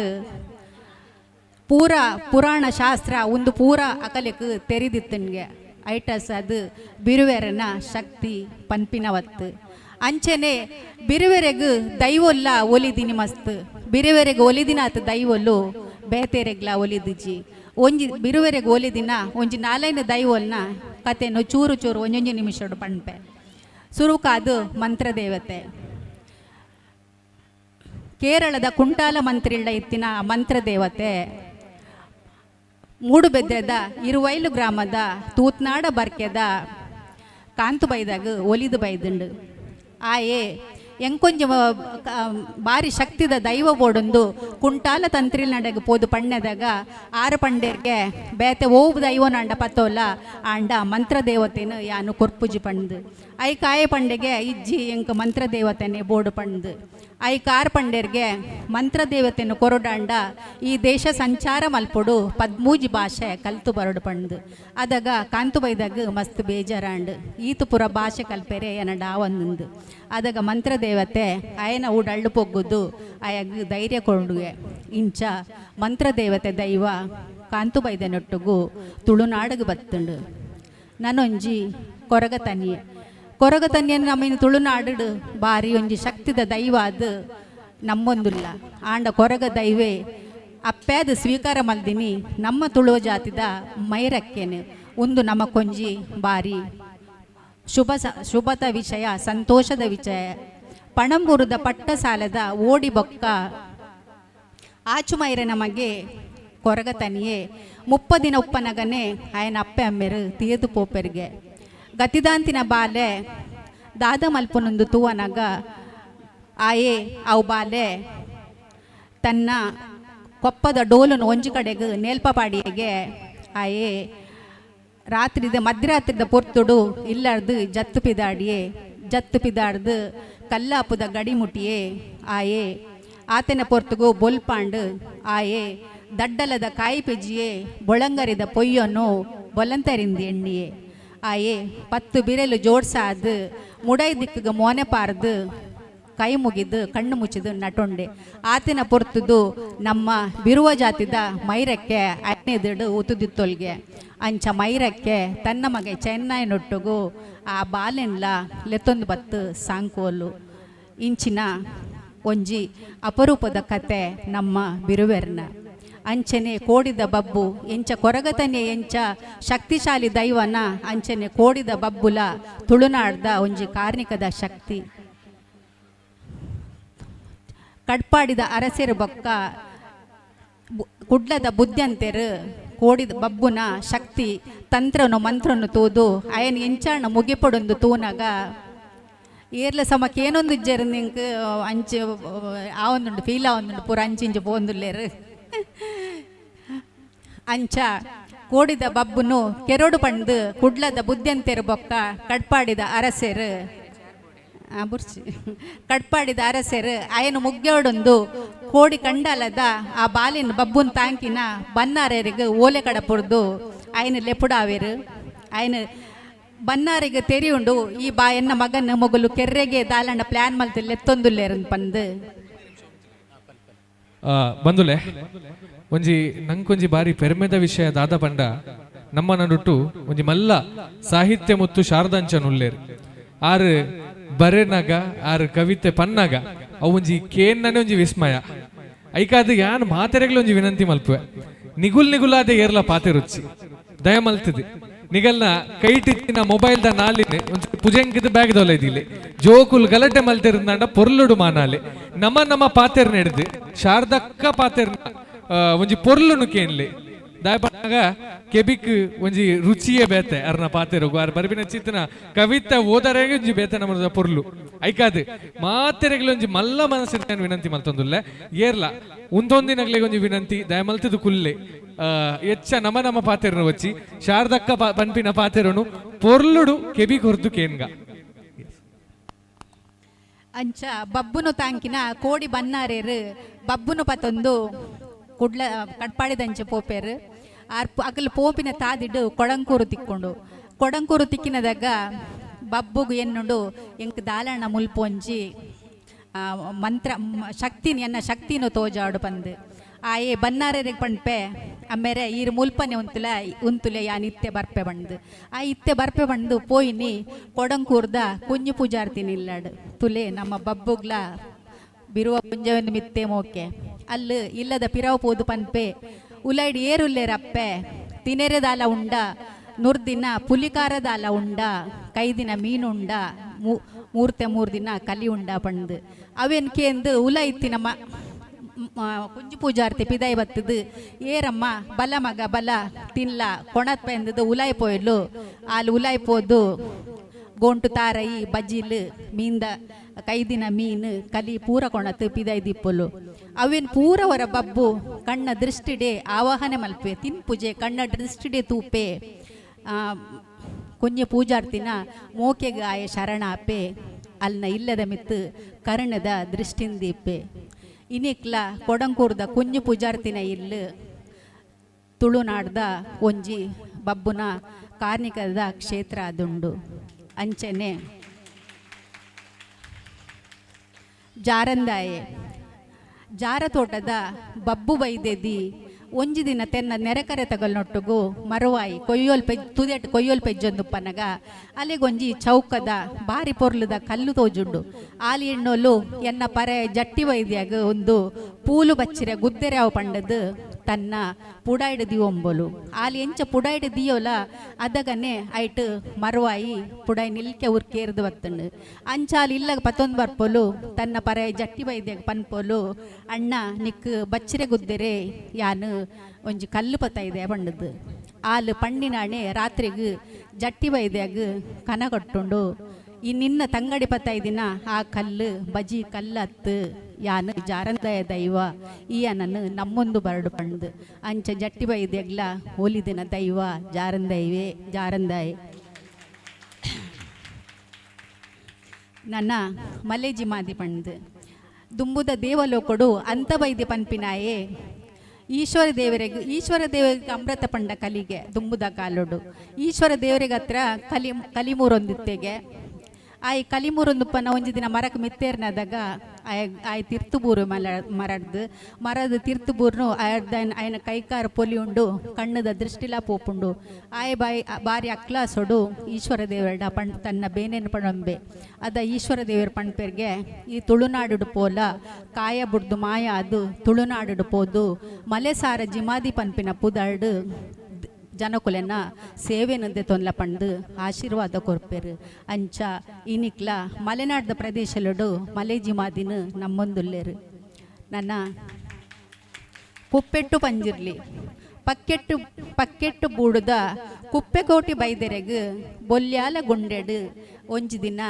ಪೂರ ಪುರಾಣ ಶಾಸ್ತ್ರ ಒಂದು ಪೂರ ಅಕಲಿಗೆ ತೆರಿದಿತ್ತನ್ಗೆ. ಐಟಸ್ ಅದು ಬಿರುವೆರನ ಶಕ್ತಿ ಪನ್ಪಿನವತ್ತು. ಅಂಚನೆ ಬಿರುವೆರೆಗು ದೈವೊಲ್ಲ ಒಲಿದಿನಿ ಮಸ್ತ್, ಬಿರುವೆರೆಗ್ ಒಲಿದಿನಾತ್ ದೈವೊಲ್ಲು ಬೇತೆರೆಗ್ಲ ಒಲಿದಿಜಿ. ಒಂಜಿ ಬಿರುವೆರೆಗ್ ಒಲಿದಿನ ಒಂಜಿ ನಾಲೈನ ದೈವೊಲ್ನ ಕತೆನು ಚೂರು ಚೂರು ಒಂಜೊಂಜಿ ನಿಮಿಷಡು ಪಣ್ಪೆ. ಸುರುಕಾದು ಮಂತ್ರದೇವತೆ. ಕೇರಳದ ಕುಂಟಾಲ ಮಂತ್ರಿಳ್ಳ ಇತ್ತಿನ ಮಂತ್ರದೇವತೆ ಮೂಡುಬೆದ್ರದ ಇರುವೈಲು ಗ್ರಾಮದ ತೂತ್ನಾಡ ಬರ್ಕೆದ ಕಾಂತು ಬೈದಾಗ ಒಲಿದು ಬೈದುಂಡು. ಆಯೆ ಎಂಕೊಂಜ ಬಾರಿ ಶಕ್ತಿದ ದೈವ ಬೋಡೊಂದು ಕುಂಟಾಲ ತಂತ್ರಿಲ್ ನಡೆಗೆ ಪೋದು ಪಣ್ಣೆದಾಗ ಆರು ಪಂಡೇರ್ಗೆ ಬೇತೆ ಓವು ದೈವನಾಂಡ ಪತ್ತೋಲ ಆಂಡ ಮಂತ್ರದೇವತೆನು ಯಾನು ಕೊರ್ಪುಜಿ ಪಂಡು. I ಕಾಯ ಪಂಡೆಗೆ ಇಜ್ಜಿ ಎಂಕ ಮಂತ್ರದೇವತೆನೆ ಬೋಡು ಪಂಡು. I car ಪಂಡೇರ್ಗೆ ಮಂತ್ರದೇವತೆನು ಕೊರಡಾಂಡ ಈ ದೇಶ ಸಂಚಾರ ಮಲ್ಪೊಡು ಪದ್ಮೂಜಿ ಭಾಷೆ ಕಲ್ತು ಬರಡು ಪಂಡು. ಅದಾಗ ಕಾಂತು ಬೈದಾಗ ಮಸ್ತ್ ಬೇಜಾರಾಂಡು, ಈತು ಪುರ ಭಾಷೆ ಕಲ್ಪೆರೆ ಎನಡ ಒಂದೊಂದು. ಅದಾಗ ಮಂತ್ರದೇವತೆ ಆಯನ ಉಡಳ್ಳು ಪೊಗ್ಗುದು ಆಯಾಗ ಧೈರ್ಯ ಕೊಂಡುವೆ. ಇಂಚ ಮಂತ್ರದೇವತೆ ದೈವ ಕಾಂತು ಬೈದನೊಟ್ಟುಗು ತುಳುನಾಡಿಗೆ ಬತ್ತುಂಡು. ನಾನೊಂಜಿ ಕೊರಗ ತನಿಯೆ. ಕೊರಗ ತನಿಯನ್ನು ನಮ್ಮ ತುಳುನಾಡು ಬಾರಿ ಒಂಜಿ ಶಕ್ತಿದ ದೈವ ಅದು ನಮ್ಮೊಂದುಲ್ಲ. ಆಂಡ ಕೊರಗ ದೈವೇ ಅಪ್ಪ್ಯಾದ ಸ್ವೀಕಾರ ಮಲ್ದಿನಿ ನಮ್ಮ ತುಳುವ ಜಾತಿದ ಮೈರಕ್ಕೇನು ಒಂದು ನಮ್ಮ ಕೊಂಜಿ ಬಾರಿ ಶುಭ ಶುಭದ ವಿಷಯ, ಸಂತೋಷದ ವಿಷಯ. ಪಣಂಬೂರದ ಪಟ್ಟ ಸಾಲದ ಓಡಿ ಬೊಕ್ಕ ಆಚುಮೈರ ನಮಗೆ ಕೊರಗ ತನಿಯೇ 30 ದಿನ ಉಪ್ಪನಗನೆ ಆಯನ ಅಪ್ಪೆ ಅಮ್ಮೆರು ತೀರ್ದು ಪೋಪೆರಿಗೆ. ಗತಿದಾಂತಿನ ಬಾಲೆ ದಾದ ಮಲ್ಪನೊಂದು ತೂವನಗ ಆಯೆ ಅವು ಬಾಲೆ ತನ್ನ ಕೊಪ್ಪದ ಡೋಲನ್ನು ಒಂಜಿ ಕಡೆಗೆ ನೇಲ್ಪಪಾಡಿಗೆ ಆಯೆ ರಾತ್ರಿದ ಮಧ್ಯರಾತ್ರಿದ ಪೊರ್ತುಡು ಇಲ್ಲಾರ್ದು ಜತ್ತು ಪಿದಾಡಿಯೇ. ಜತ್ತು ಪಿದಾಡ್ದು ಕಲ್ಲಾಪುದ ಗಡಿ ಮುಟ್ಟಿಯೇ ಆಯೆ ಆತನ ಪೊರ್ತುಗು ಬೊಲ್ಪಾಂಡು ಆಯೆ ದಡ್ಡಲದ ಕಾಯಿ ಪೆಜ್ಜಿಯೇ ಬೊಳಂಗರಿದ ಪೊಯ್ಯನ್ನು ಬೊಲಂತರಿಂದ ಎಣ್ಣಿಯೇ ಆಯೆ 10 ಬಿರೆಲು ಜೋಡ್ಸಾದು ಮುಡೈ ದಿಕ್ಕಿಗೆ ಮೋನೆ ಪಾರ್ದು ಕೈ ಮುಗಿದು ಕಣ್ಣು ಮುಚ್ಚಿದು ನಟೊಂಡೆ. ಆತಿನ ಪೊರ್ತುದು ನಮ್ಮ ಬಿರುವ ಜಾತಿದ ಮೈರಕ್ಕೆ ಐದನೇದಿಡು ಉತುದಿತ್ತೊಲ್ಗೆ. ಅಂಚ ಮೈರಕ್ಕೆ ತನ್ನ ಮಗೆ ಚೆನ್ನೈನೊಟ್ಟುಗು ಆ ಬಾಲೆನ್ಲ ಲೆತ್ತೊಂದು ಬತ್ತು ಸಾಂಕೋಲು. ಇಂಚಿನ ಒಂಜಿ ಅಪರೂಪದ ಕತೆ ನಮ್ಮ ಬಿರುವೆರ್ನ. ಅಂಚನೆ ಕೋಡಿದ ಬಬ್ಬು ಎಂಚ ಕೊರಗತನೆ ಎಂಚ ಶಕ್ತಿಶಾಲಿ ದೈವನ ಅಂಚನೆ ಕೋಡಿದ ಬಬ್ಬುಲ ತುಳುನಾಡ್ದ ಒಂಜಿ ಕಾರ್ಣಿಕದ ಶಕ್ತಿ. ಕಡ್ಪಾಡಿದ ಅರಸೆರು ಬೊಕ್ಕ ಕುಡ್ಲದ ಬುದ್ಧಂತೆರು ಕೋಡಿದ ಬಬ್ಬುನ ಶಕ್ತಿ ತಂತ್ರನು ಮಂತ್ರನು ತೂದು ಅಯನ್ ಎಂಚಾಣ ಮುಗಿಪೊಡೊಂದು ತೂನಗ ಏರ್ಲ ಸಮಕ್ಕೆ ಏನೊಂದು ಇಜ್ಜೆರ್ ನಿಂಕ್ ಅಂಚೆ ಆವೊಂದುಂಡು ಫೀಲ್ ಆವೊಂದುಂಡು ಪೂರ ಅಂಚಿಂಚು ಪೋಂದುಲ್ಲೇರು. ಅಂಚ ಕೋಡಿದ ಬಬ್ಬುನು ಕೆರೊಡು ಪಂಡು ಕುಡ್ಲದ ಬುದ್ಧಂತೆರು ಬೊಕ್ಕ ಕಡ್ಪಾಡಿದ ಅರಸೆರು ಬುರ್ಚಿ ಕಟ್ಪಾಡಿದ ಅರಸರು ಆಯನ ಮುಗ್ಗೋಡೊಂದು ಕೋಡಿ ಕಂಡಲದ ಆ ಬಾಲಿನ ಬಬ್ಬುನ್ ತಾಂಕಿನ ಬನ್ನಾರರಿಗೆ ಓಲೆ ಕಡಪುರ್ದು ಆಯನ ಲೆಪುಡಾವೇರು. ಆಯನ ಬನ್ನಾರಿಗೆ ತೆರಿಯುಂಡು ಈ ಬಾ ಎನ್ನ ಮಗನ ಮೊಗಲು ಕೆರ್ರೆಗೆ ದಾಲಣ್ಣ ಪ್ಲಾನ್ ಮಲ್ತು ಲೆತ್ತೊಂದುಲ್ಲೇರನ್ ಪಂದು. ಬಂದುಲೆ ಒಂಜಿ ನಂಕೊಂಜಿ ಬಾರಿ ಪೆರ್ಮೆದ ವಿಷಯ ದಾದ ಪಂಡ ನಮ್ಮ ನಡುಟು ಒಂಜಿ ಮಲ್ಲ ಸಾಹಿತ್ಯ ಮತ್ತು ಶಾರದಾಂಚನುಲ್ಲೇರು. ಆರು ಬರೆನಾಗ ಆರು ಕವಿತೆ ಪನ್ನಾಗ ಅವು ಒಂಜಿ ಕೇನ್ನನೆ ಒಂಜಿ ವಿಸ್ಮಯ. ಐಕಾದ ಯಾನ್ ಮಾತೆರೆಗ್ಲ ಒಂಜಿ ವಿನಂತಿ ಮಲ್ಪುವೆ, ನಿಗುಲ್ ನಿಗುಲಾದೆ ಏರ್ಲ ಪಾತೆ ರುಚಿ ದಯ ಮಲ್ತದೆ ನಿಗಲ್ನ ಕೈಟಿತ್ತಿನ ಮೊಬೈಲ್ ದ ನಾಲಿನ ಒಂಜಿ ಪುಜಂಕಿದ ಬ್ಯಾಗ್ ದೊಲೈದಿಲ್ಲಿ ಜೋಕುಲ್ ಗಲಟೆ ಮಲ್ತಿರಂದಾಂಡ ಪೊರ್ಲುಡು ಮಾನಾಲೆ ನಮ್ಮ ನಮ್ಮ ಪಾತೆರ್ ನಡೆದು ಶಾರದಕ್ಕ ಪಾತೆರ್ನ ಒಂಜಿ ಪೊರ್ಲುನು ಕೇನ್ಲಿ ದಾಯಪನಾಗ ಕೆಬಿಕ್ ಒಂಜಿ ರುಚಿಯೇ ಬೇತೆ ಅರ್ನ ಪಾತೆರುಗು ಆರ್ ಬರ್ಬಿನ ಚಿತ್ತನ ಕವಿತೆ ಓದರೆಗೆ ಒಂಜಿ ಬೇತೆ ನಮ್ಮ ಪೊರ್ಲು. ಐಕಾದ್ ಮಾತೆರೆಗ್ಲ ಒಂಜಿ ಮಲ್ಲ ಮನಸ್ಸಿನ ವಿನಂತಿ ಮಲ್ತೊಂದುಲ್ಲೆ ಏರ್ಲ ಉಂದೊಂದಿನಗ್ಲಿಗೆ ಒಂಜಿ ವಿನಂತಿ ದಯ ಮಲ್ತದು ಕುಲ್ಲೆ ಎಚ್ಚ ನಮ ನಮ್ಮ ಪಾತೆರನು ವಚ್ಚಿ ಶಾರದಕ್ಕ ಪನ್ಪಿನ ಪಾತೆರನು ಪೊರ್ಲುಡು ಕೆಬಿ ಕೊರ್ದು ಕೇನ್ಗ. ಅಂಚ ಬಬ್ಬುನು ತಾಂಕಿನ ಕೋಡಿ ಬನ್ನಾರೇರು ಬಬ್ಬುನು ಪತೊಂದು ಕುಡ್ಲ ಕಟ್ಪಾಡಿದಂಚೆ ಪೋಪೇರು. ಆರ್ ಅಗಲ್ ಪೋಪಿನ ತಾದಿಡು ಕೊಡಂಕೂರು ತಿಕ್ಕೊಂಡು ಕೊಡಂಕೂರು ತಿಕ್ಕಿನದಾಗ ಬಬ್ಬುಗು ಎನ್ನುಂಡು ಎಂಕ್ ದಾಲಣ್ಣ ಮುಲ್ಪೊಂಜಿ ಮಂತ್ರ ಶಕ್ತಿನ ಎನ್ನ ಶಕ್ತಿನು ತೋಜಾಡು ಪಂದು ಆಯೆ ಬನ್ನಾರೇರಿಗೆ ಪಂಡ್ಪೆ ಅಮ್ಮೇರೆ ಈರು ಮುಲ್ಪನೆ ಉಂತುಲ ಉಂತುಲೆ ಯಾನ್ ಇತ್ತೆ ಬರ್ಪೆ ಬಂದು ಆ ಇತ್ತೆ ಬರ್ಪೆ ಬಂದು ಪೋಯಿನಿ ಕೊಡಂಕೂರ್ದ ಕುಂಜು ಪೂಜಾರ್ತೀನಿ ಇಲ್ಲಾಡು ತುಲೆ ನಮ್ಮ ಬಬ್ಬುಗ್ಲ ಬಿರುವ ಪುಂಜವನ್ನು ಮಿತ್ತೆ ಮೋಕೆ ಅಲ್ಲು ಇಲ್ಲದ ಪಿರವು ಪೋದು ಪನ್ಪೆ ಉಲೈಡ್ ಏರುಲ್ಲೇರಪ್ಪೆ ತಿನೆರೆದಾಲ ಉಂಡ ನೂರ್ದಿನ ಪುಲಿಕಾರದಾಲ ಉಂಡ ಕೈದಿನ ಮೀನುಂಡ ಮೂರ್ತೆ ಮೂರು ದಿನ ಕಲಿ ಉಂಡ ಪಂದು ಅವೇನ್ ಕೇಂದು ಉಲ ಇತ್ತಿನ ಕುಂಜು ಪೂಜಾರ್ತಿ ಪಿದಾಯಿ ಬತ್ತದು ಏರಮ್ಮ ಬಲ ಮಗ ಬಲ ತಿನ್ಲ ಕೊಣತ್ ಪೆಂದದು ಉಲಾಯ್ ಪೋಯ್ಲು ಆಲ್ ಉಲಾಯ್ ಪೋದು ಗೋಂಟು ತಾರೈ ಬಜಿಲ್ ಮೀಂದ ಕೈದಿನ ಮೀನು ಕಲಿ ಪೂರ ಕೊಣತು ಪಿದಾಯಿ ದಿಪ್ಪಲು ಅವೇನ್ ಪೂರ ಹೊರ ಬಬ್ಬು ಕಣ್ಣ ದೃಷ್ಟಿಡೆ ಆವಾಹನೆ ಮಲ್ಪೆ ತಿನ್ ಪೂಜೆ ಕಣ್ಣ ದೃಷ್ಟಿಡೆ ತೂಪೆ ಕುಂಜ ಪೂಜಾರ್ತಿನ ಮೋಕೆಗೆ ಆಯ ಶರಣಾಪೆ ಅಲ್ನ ಇಲ್ಲದ ಮಿತ್ತು ಕರ್ಣದ ದೃಷ್ಟಿಂದೀಪೆ ಇನಿಕ್ಲ ಕೊಡಂಕೂರ್ದ ಕುಂಜು ಪೂಜಾರ್ತಿನ ಇಲ್ಲು ತುಳುನಾಡ್ದ ಒಂಜಿ ಬಬ್ಬುನ ಕಾರ್ಣಿಕದ ಕ್ಷೇತ್ರ ಅದುಂಡು. ಅಂಚನೆ ಜಾರಂದಾಯೆ ಜಾರತೋಟದ ಬಬ್ಬು ಬೈದೆದಿ ಒಂಜಿ ದಿನ ತೆನ್ನ ನೆರೆಕರೆ ತಗಲ್ನೊಟ್ಟುಗು ಮರುವಾಯಿ ಕೊಯ್ಯೋಲ್ ಪೆಜ್ ತುದೆಟ್ ಕೊಯ್ಯೋಲ್ ಪೆಜ್ಜೊಂದು ಪನಗ ಅಲ್ಲಿಗೊಂಜಿ ಚೌಕದ ಬಾರಿ ಪೊರ್ಲುದ ಕಲ್ಲು ತೋಜುಂಡು ಆಲಿ ಎಣ್ಣೋಲು ಎನ್ನ ಪರೆ ಜಟ್ಟಿ ವೈದ್ಯಾಗ ಒಂದು ಪೂಲು ಬಚ್ಚಿರೆ ಗುದ್ದೆರೆ ಅವು ಪಂಡದು ತನ್ನ ಪುಡಾಯ್ಡು ದಿಯೊಂಬೊಲು ಆಲಿ ಎಂಚ ಪುಡಾಯ್ಡು ದಿಯೋಲ ಅದಗನೆ ಐಟ್ ಮರುವಾಯಿ ಪುಡಾಯ್ ನಿಲ್ಕೆ ಉರ್ಕೇರ್ದು ಬತ್ತಂಡು ಅಂಚಾಲಿ ಇಲ್ಲಗ ಪತ್ತೊಂದು ಬರ್ಪೊಲು ತನ್ನ ಪರೆ ಜಟ್ಟಿ ವೈದ್ಯಾಗ ಪನ್ಪೊಲು ಅಣ್ಣ ನಿಕ್ ಬಚ್ಚಿರೆ ಗುದ್ದೆರೆ ಯಾನು ಒಂಜಿ ಕಲ್ಲು ಪತ್ತ ಇದೆ ಪಂಡದು ಆಲು ಪಂಡಿನಾಣೆ ರಾತ್ರಿಗ್ ಜಟ್ಟಿ ವೈದ್ಯಾಗ ಕನ ಕಟ್ಟುಂಡು ಈ ನಿನ್ನ ತಂಗಡಿ ಪತ್ತೈದಿನ ಆ ಕಲ್ಲು ಬಜಿ ಕಲ್ಲತ್ತು ಯಾನು ಜಾರಂದಯ ದೈವ ಈ ಅನನ್ನು ನಮ್ಮೊಂದು ಬರಡು ಪಂಡು ಅಂಚ ಜಟ್ಟಿ ಬೈದ್ಯಗ್ಲ ಹೋಲಿದಿನ ದೈವ ಜಾರಂದೈವೇ ಜಾರಂದಾಯ್. ನನ್ನ ಮಲೇಜಿ ಮಾದಿ ಪಂಡು ದುಂಬುದ ದೇವಲೋಕಡು ಅಂತ ಬೈದಿ ಪನ್ಪಿನಾಯೇ ಈಶ್ವರ ದೇವರಿಗೆ ಈಶ್ವರ ದೇವರಿಗೆ ಅಮೃತ ಪಂಡ ಕಲಿಗೆ ದುಂಬುದ ಕಾಲೋಡು ಈಶ್ವರ ದೇವರಿಗೆ ಹತ್ರ ಕಲಿ ಕಲಿಮೂರೊಂದಿತ್ತೆಗೆ ಆಯ್ ಕಲಿಮೂರೊಂದುಪ್ಪನ ಒಂಜಿ ದಿನ ಮರಕ್ಕೆ ಮಿತ್ತೇರ್ನದಾಗ ಆಯ್ ಆಯ್ ತಿರ್ತುಬೂರು ಮಲ ಮರಡ್ದು ಮರದ ತಿರ್ತುಬೂರ್ನು ಆಯರ್ದ ಆಯನ ಕೈಕಾರ ಪೊಲಿ ಉಂಡು ಕಣ್ಣದ ದೃಷ್ಟಿಲ ಪೋಪುಂಡು ಆಯ್ ಬಾಯಿ ಬಾರಿ ಅಕ್ಲಾಸೊಡು ಈಶ್ವರ ದೇವರಡ ಪಣ್ ತನ್ನ ಬೇನೇನು ಪಣಂಬೆ ಅದ ಈಶ್ವರ ದೇವರ ಪಣ್ಪೆರ್ಗೆ ಈ ತುಳುನಾಡು ಪೋಲ ಕಾಯ ಬುಡ್ದು ಮಾಯ ಅದು ತುಳುನಾಡು ಪೋದು ಮಲೆಸಾರ ಜಿಮಾದಿ ಪನ್ಪಿನ ಪುದಾರ್ಡು ಜನಕುಲೆನ ಸೇವೆನಂದೆ ತೊಂದ್ಲ ಪಂಡು ಆಶೀರ್ವಾದ ಕೊರ್ಪೆರು ಅಂಚ ಇನಿಕ್ಲ ಮಲೆನಾಡ್ದ ಪ್ರದೇಶಲುಡು ಮಲೆ ಜಿಮಾದಿನ ನಮ್ಮೊಂದುಲ್ಲೇರು. ನನ್ನ ಕುಪ್ಪೆಟ್ಟು ಪಂಜಿರ್ಲಿ ಪಕ್ಕೆಟ್ಟು ಪಕ್ಕೆಟ್ಟು ಬೂಡುದ ಕುಪ್ಪೆಕೋಟಿ ಬೈದೆರೆಗ್ ಬೊಲ್ಯಾಲ ಗುಂಡೆಡು ಒಂಜಿ ದಿನ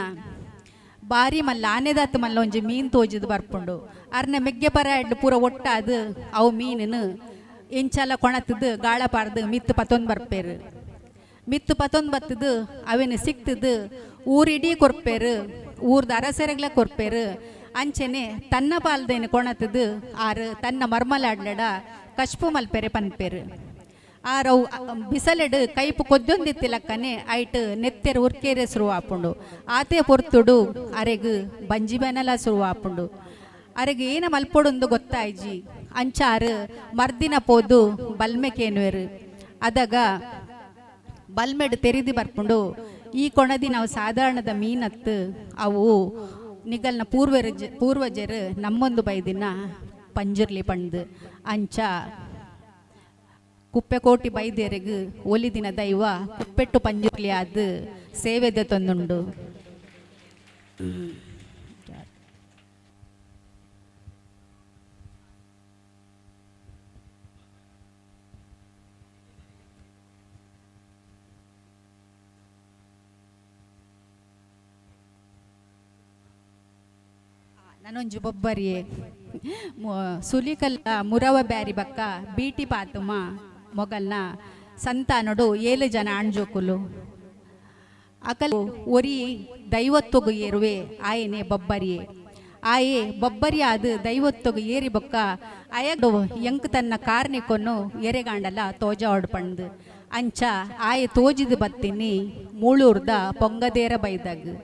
ಬಾರಿ ಮಲ್ಲ ಆನೆದಾತ್ ಮಲ್ಲ ಒಂಜಿ ಮೀನು ತೋಜಿದ್ ಬರ್ಪುಂಡು ಅರ್ನ ಮೆಗ್ಗೆ ಪರ ಪೂರ ಒಟ್ಟಾದು ಅವು ಮೀನನು ಎಂಚಲ ಕೊಣತದ್ದು ಗಾಳ ಪಾರ್ದು ಮಿತ್ತು ಪತ್ತೊಂದು ಬರ್ಪೇರು ಮಿತ್ತು ಪತ್ತೊಂದು ಬತ್ತದು ಅವೇನು ಸಿಕ್ತದು ಊರಿಡೀ ಕೊರ್ಪೇರು. ಊರ್ದ ಅರಸೆರೆಗ್ಲ ಕೊರ್ಪೇರು ಅಂಚೆನೆ ತನ್ನ ಪಾಲ್ದೇನು ಕೊಣತದು ಆರು ತನ್ನ ಮರ್ಮಲಾಡ್ಲಡ ಕಶ್ಪು ಮಲ್ಪೆರೆ ಪನ್ಪೇರು ಆರವು ಬಿಸಲೆಡು ಕೈಪು ಕೊದ್ದೊಂದಿತ್ತಿಲಕ್ಕನೆ ಐಟ್ ನೆತ್ತೆರ್ ಉರ್ಕೇರೆ ಸುರುವಾಪುಂಡು ಆತೆ ಪೊರ್ತುಡು ಅರೆಗ್ ಬಂಜಿ ಬೆನಲ ಸುರುವಾಪುಂಡು ಅರೆಗ್ ಏನ ಮಲ್ಪೊಡುಂದು ಗೊತ್ತಾಯ್ಜಿ ಅಂಚಾರು ಮರ್ದಿನ ಪೋದು ಬಲ್ಮೆಕೇನುವೆರು ಅದಗ ಬಲ್ಮೆಡ್ ತೆರಿದು ಬರ್ಪುಂಡು ಈ ಕೊಣದಿ ನಾವು ಸಾಧಾರಣದ ಮೀನತ್ತು ಅವು ನಿಗಲ್ನ ಪೂರ್ವಜರು ನಮ್ಮೊಂದು ಬೈದಿನ ಪಂಜುರ್ಲಿ ಪಂಡು ಅಂಚ ಕುಪ್ಪೆಕೋಟಿ ಬೈದೇರೆಗ್ ಒಲಿದಿನ ದೈವ ಕುಪ್ಪೆಟ್ಟು ಪಂಜುರ್ಲಿ ಆದ್ ಸೇವೆದೆ ತಂದುಂಡು. ನಾನೊಂಜಿ ಬೊಬ್ಬರಿಯೇ ಸುಲಿಕಲ್ಲ ಮುರವ ಬ್ಯಾರಿ ಬಕ್ಕ ಬೀಟಿ ಪಾತುಮ ಮೊಗಲ್ನ ಸಂತಾನಡು 7 ಜನ ಆಣ್ಜೋಕುಲು ಅಕಲ್ ಒರಿ ದೈವತ್ತೊಗು ಏರುವೆ ಆಯನೆ ಬೊಬ್ಬರಿಯೇ ಆಯೆ ಬೊಬ್ಬರಿ ಆದ ದೈವತ್ತೊಗು ಏರಿ ಬೊಕ್ಕ ಅಯಗು ಎಂಕ್ ತನ್ನ ಕಾರ್ನಿಕೊನ್ನು ಎರೆಗಾಂಡಲ ತೋಜ ಪಂಡು ಅಂಚ ಆಯೆ ತೋಜಿದು ಬತ್ತಿನಿ ಮೂಳೂರ್ದ ಪೊಂಗದೇರ ಬೈದಾಗ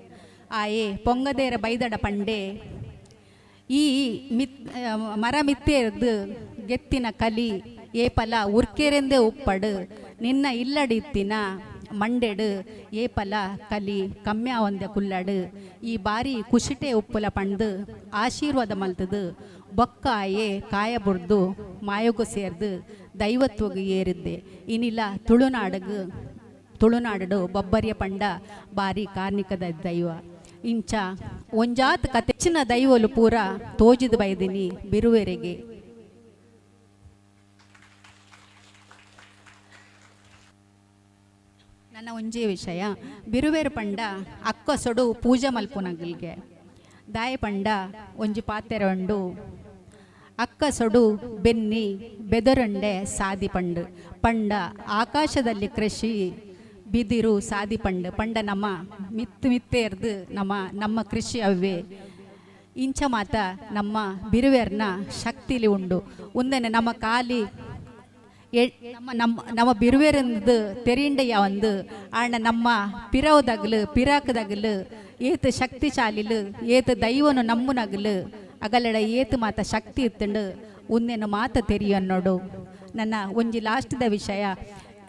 ಆಯೆ ಪೊಂಗದೇರ ಬೈದಡ ಪಂಡೆ ಈ ಮರ ಮಿತ್ತೇರ್ದು ಗೆತ್ತಿನ ಕಲಿ ಏಪಲ ಉರ್ಕೆರೆಂದೇ ಉಪ್ಪಡು ನಿನ್ನ ಇಲ್ಲಡಿತ್ತಿನ ಮಂಡೆಡು ಏಪಲ ಕಲಿ ಕಮ್ಯಾವಂದ ಕುಲ್ಲಡು ಈ ಬಾರಿ ಕುಶಿಟೆ ಉಪ್ಪುಲ ಪಂಡು ಆಶೀರ್ವಾದ ಮಲ್ತದು ಬೊಕ್ಕಾಯೆ ಕಾಯ ಬುರ್ದು ಮಾಯಗು ಸೇರ್ದು ದೈವತ್ವಗು ಏರಿದ್ದೆ ಇನಿಲ ತುಳುನಾಡಗು ತುಳುನಾಡು ಬೊಬ್ಬರಿಯ ಪಂಡ ಬಾರಿ ಕಾರ್ಣಿಕದ ದೈವ ಇಂಚ ಒಂಜಾತ್ ಕತೆಚ್ಚಿನ ದೈವಲು ಪೂರ ತೋಜಿದ ಬೈದಿನಿ ಬಿರುವೆರೆಗೆ. ನನ್ನ ಒಂಜೇ ವಿಷಯ ಬಿರುವೆರು ಪಂಡ ಅಕ್ಕಸೊಡು ಪೂಜೆ ಮಲ್ಪುನಗಲ್ಗೆ ದಾಯ ಪಂಡ ಒಂಜಿ ಪಾತೆರೊಂಡು ಅಕ್ಕಸೊಡು ಬೆನ್ನಿ ಬೆದರುಂಡೆ ಸಾದಿ ಪಂಡು ಪಂಡ ಆಕಾಶದಲ್ಲಿ ಕೃಷಿ ಬಿದಿರು ಸಾದಿ ಪಂಡು ಪಂಡ ನಮ್ಮ ಮಿತ್ತು ಮಿತ್ತೇರ್ದು ನಮ್ಮ ನಮ್ಮ ಕೃಷಿ ಅವೇ ಇಂಚ ಮಾತ ನಮ್ಮ ಬಿರುವೆರ್ನ ಶಕ್ತಿಲಿ ಉಂಡು ಒಂದನೆ ನಮ್ಮ ಕಾಲಿ ನಮ್ಮ ನಮ್ಮ ನಮ್ಮ ಬಿರುವೆರಂದು ತೆರಿಂಡೆಯ ಒಂದು ಆಂಡ ನಮ್ಮ ಪಿರವದಗಲು ಪಿರಾಕದಗಲು ಏತು ಶಕ್ತಿಶಾಲಿಲು ಏತು ದೈವನು ನಮ್ಮುನಗಲು ಅಗಲಡ ಏತು ಮಾತ ಶಕ್ತಿ ಇತ್ತಂಡು ಒಂದೇನು ಮಾತ ತೆರಿಯನ್ನೋಡು. ನನ್ನ ಒಂಜಿ ಲಾಸ್ಟ್ದ ವಿಷಯ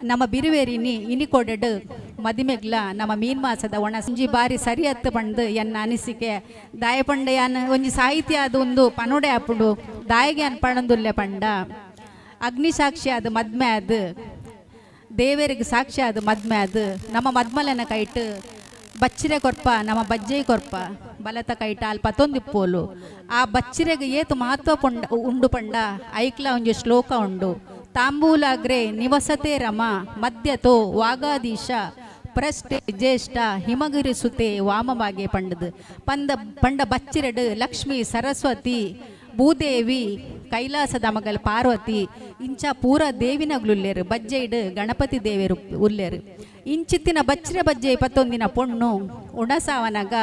ನಮ್ಮ ಬಿರುವೇರಿನಿ ಇನಿಕೊಡೆಡು ಮದಿಮೆಗ್ಲ ನಮ್ಮ ಮೀನ್ ಮಾಸದ ಒಣ ಒಂಜಿ ಬಾರಿ ಸರಿ ಹತ್ತು ಪಂಡು ಎನ್ನ ಅನಿಸಿಕೆ ದಾಯ ಪಂಡ ಯಾನ್ ಒಂಜಿ ಸಾಹಿತ್ಯ ಅದು ಒಂದು ಪನೋಡೆ ಆಪುಂಡು ದಾಯಿಗೆ ಅನ್ ಪಣಂದುಲ್ಲೆ ಪಂಡ ಅಗ್ನಿಸಾಕ್ಷಿ ಅದು ಮದ್ಮೆ ಅದು ದೇವರಿಗೆ ಸಾಕ್ಷಿ ಅದು ಮದ್ಮೆ ಅದು ನಮ್ಮ ಮದ್ಮಲನ ಕೈಟು ಬಚ್ಚಿರೆ ಕೊರ್ಪ ನಮ್ಮ ಬಜ್ಜೆ ಕೊರ್ಪ ಬಲತ ಕೈಟ ಅಲ್ಪ ಪತ್ತೊಂದಿಪ್ಪೋಲು ಆ ಬಚ್ಚಿರೆಗೆ ಏತು ಮಹತ್ವ ಪೊಂಡ ಉಂಡು ಪಂಡ ಐಕ್ಲ ಒಂಜಿ ಶ್ಲೋಕ ಉಂಡು ತಾಂಬೂಲಾಗ್ರೆ ನಿವಸತೆ ರಮ ಮಧ್ಯತೋ ವಾಗಾಧೀಶ ಪ್ರಶ್ನೆ ಜ್ಯೇಷ್ಠ ಹಿಮಗಿರಿ ಸುತೆ ವಾಮವಾಗೆ ಪಂಡದು ಪಂದ ಪಂಡ ಬಚ್ಚಿರೆಡು ಲಕ್ಷ್ಮಿ ಸರಸ್ವತಿ ಭೂದೇವಿ ಕೈಲಾಸದ ಮಗಲ್ ಪಾರ್ವತಿ ಇಂಚ ಪೂರ ದೇವಿನಗ್ಲುಲ್ಲೇರು ಬಜ್ಜೆಯ್ಡು ಗಣಪತಿ ದೇವರು ಉಲ್ಲೇರು ಇಂಚಿತ್ತಿನ ಬಚ್ಚಿರ ಬಜ್ಜೆ ಪತ್ತೊಂದಿನ ಪೊಣ್ಣು ಉಣಸಾವನಾಗ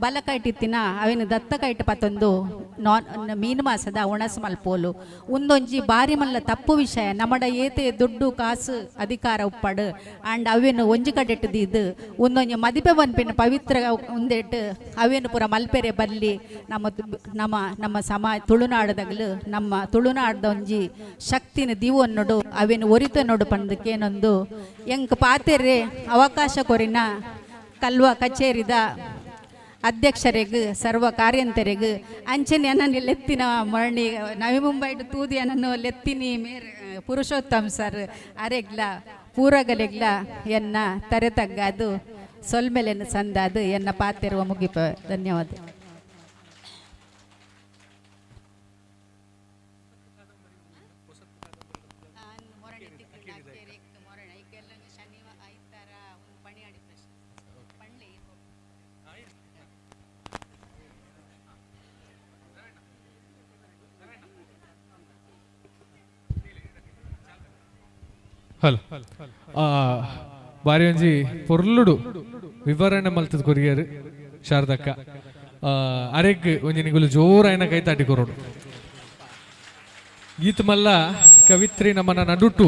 ಬಲಕೈಟಿತ್ತಿನ ಅವಿನ ದತ್ತ ಕೈಟ್ ಪತ್ತೊಂದು ನಾನ್ ಮೀನು ಮಾಸದ ಉಣಸು ಮಲ್ಪೋಲು ಒಂದೊಂಜಿ ಬಾರಿ ಮಲ್ಲ ತಪ್ಪು ವಿಷಯ ನಮ್ಮಡ ಏತೆ ದುಡ್ಡು ಕಾಸು ಅಧಿಕಾರ ಉಪ್ಪಡು ಆಂಡ್ ಅವೇನು ಒಂಜಿ ಕಡೆಟ್ಟದಿದ್ದು ಒಂದೊಂಜಿ ಮದಿಪೆ ಪನ್ಪಿನ ಪವಿತ್ರ ಒಂದೆಟ್ಟು ಅವೇನು ಪೂರ ಮಲ್ಪೆರೆ ಬಲ್ಲಿ ನಮ್ಮ ನಮ್ಮ ನಮ್ಮ ಸಮಾಜ ತುಳುನಾಡದಾಗಲು ನಮ್ಮ ತುಳುನಾಡದ ಒಂಜಿ ಶಕ್ತಿನ ದಿವನ್ನೋಡು ಅವೇನು ಒರಿತ ನೋಡು ಪಂದಕ್ಕೇನೊಂದು ಎಂಕ್ ಪಾತೆರೆ ಅವಕಾಶ ಕೊರಿನ ಕಲ್ವ ಕಚೇರಿದ ಅಧ್ಯಕ್ಷರಿಗೂ ಸರ್ವ ಕಾರ್ಯಂತರಿಗೂ ಅಂಚನೆ ನನ್ನ ಲೆತ್ತಿನ ಮರಣಿ ನವಿ ಮುಂಬೈಡ್ ತೂದಿ ನನ್ನು ಲೆತ್ತಿನಿ ಮೇರ್ ಪುರುಷೋತ್ತಮ್ ಸರ್ ಅರೆಗ್ಲ ಪೂರಗಲೆಗ್ಲ ಎನ್ನ ತರೆ ತಗ್ಗಾದು ಸೊಲ್ಮೆಲೆನ್ನು ಸಂದಾದು ಎನ್ನ ಪಾತೆರುವ ಮುಗಿಪ. ಧನ್ಯವಾದ. ಹಲೋ ಬಾರಿ ಒಂಜಿ ಪೊರ್ಲುಡು ವಿವರಣೆ ಮಲ್ತದ ಕೊರಿಯರ್ ಶಾರದಕ್ಕ. ಅರೆಗ್ ಒಂಜಿ ನಿಗುಲು ಜೋರಾಯಿನ ಕೈತಾಟಿ ಕೊರೊಡು. ಈತ್ ಮಲ್ಲ ಕವಿತ್ರಿ ನಮ್ಮನ ನಡುಟು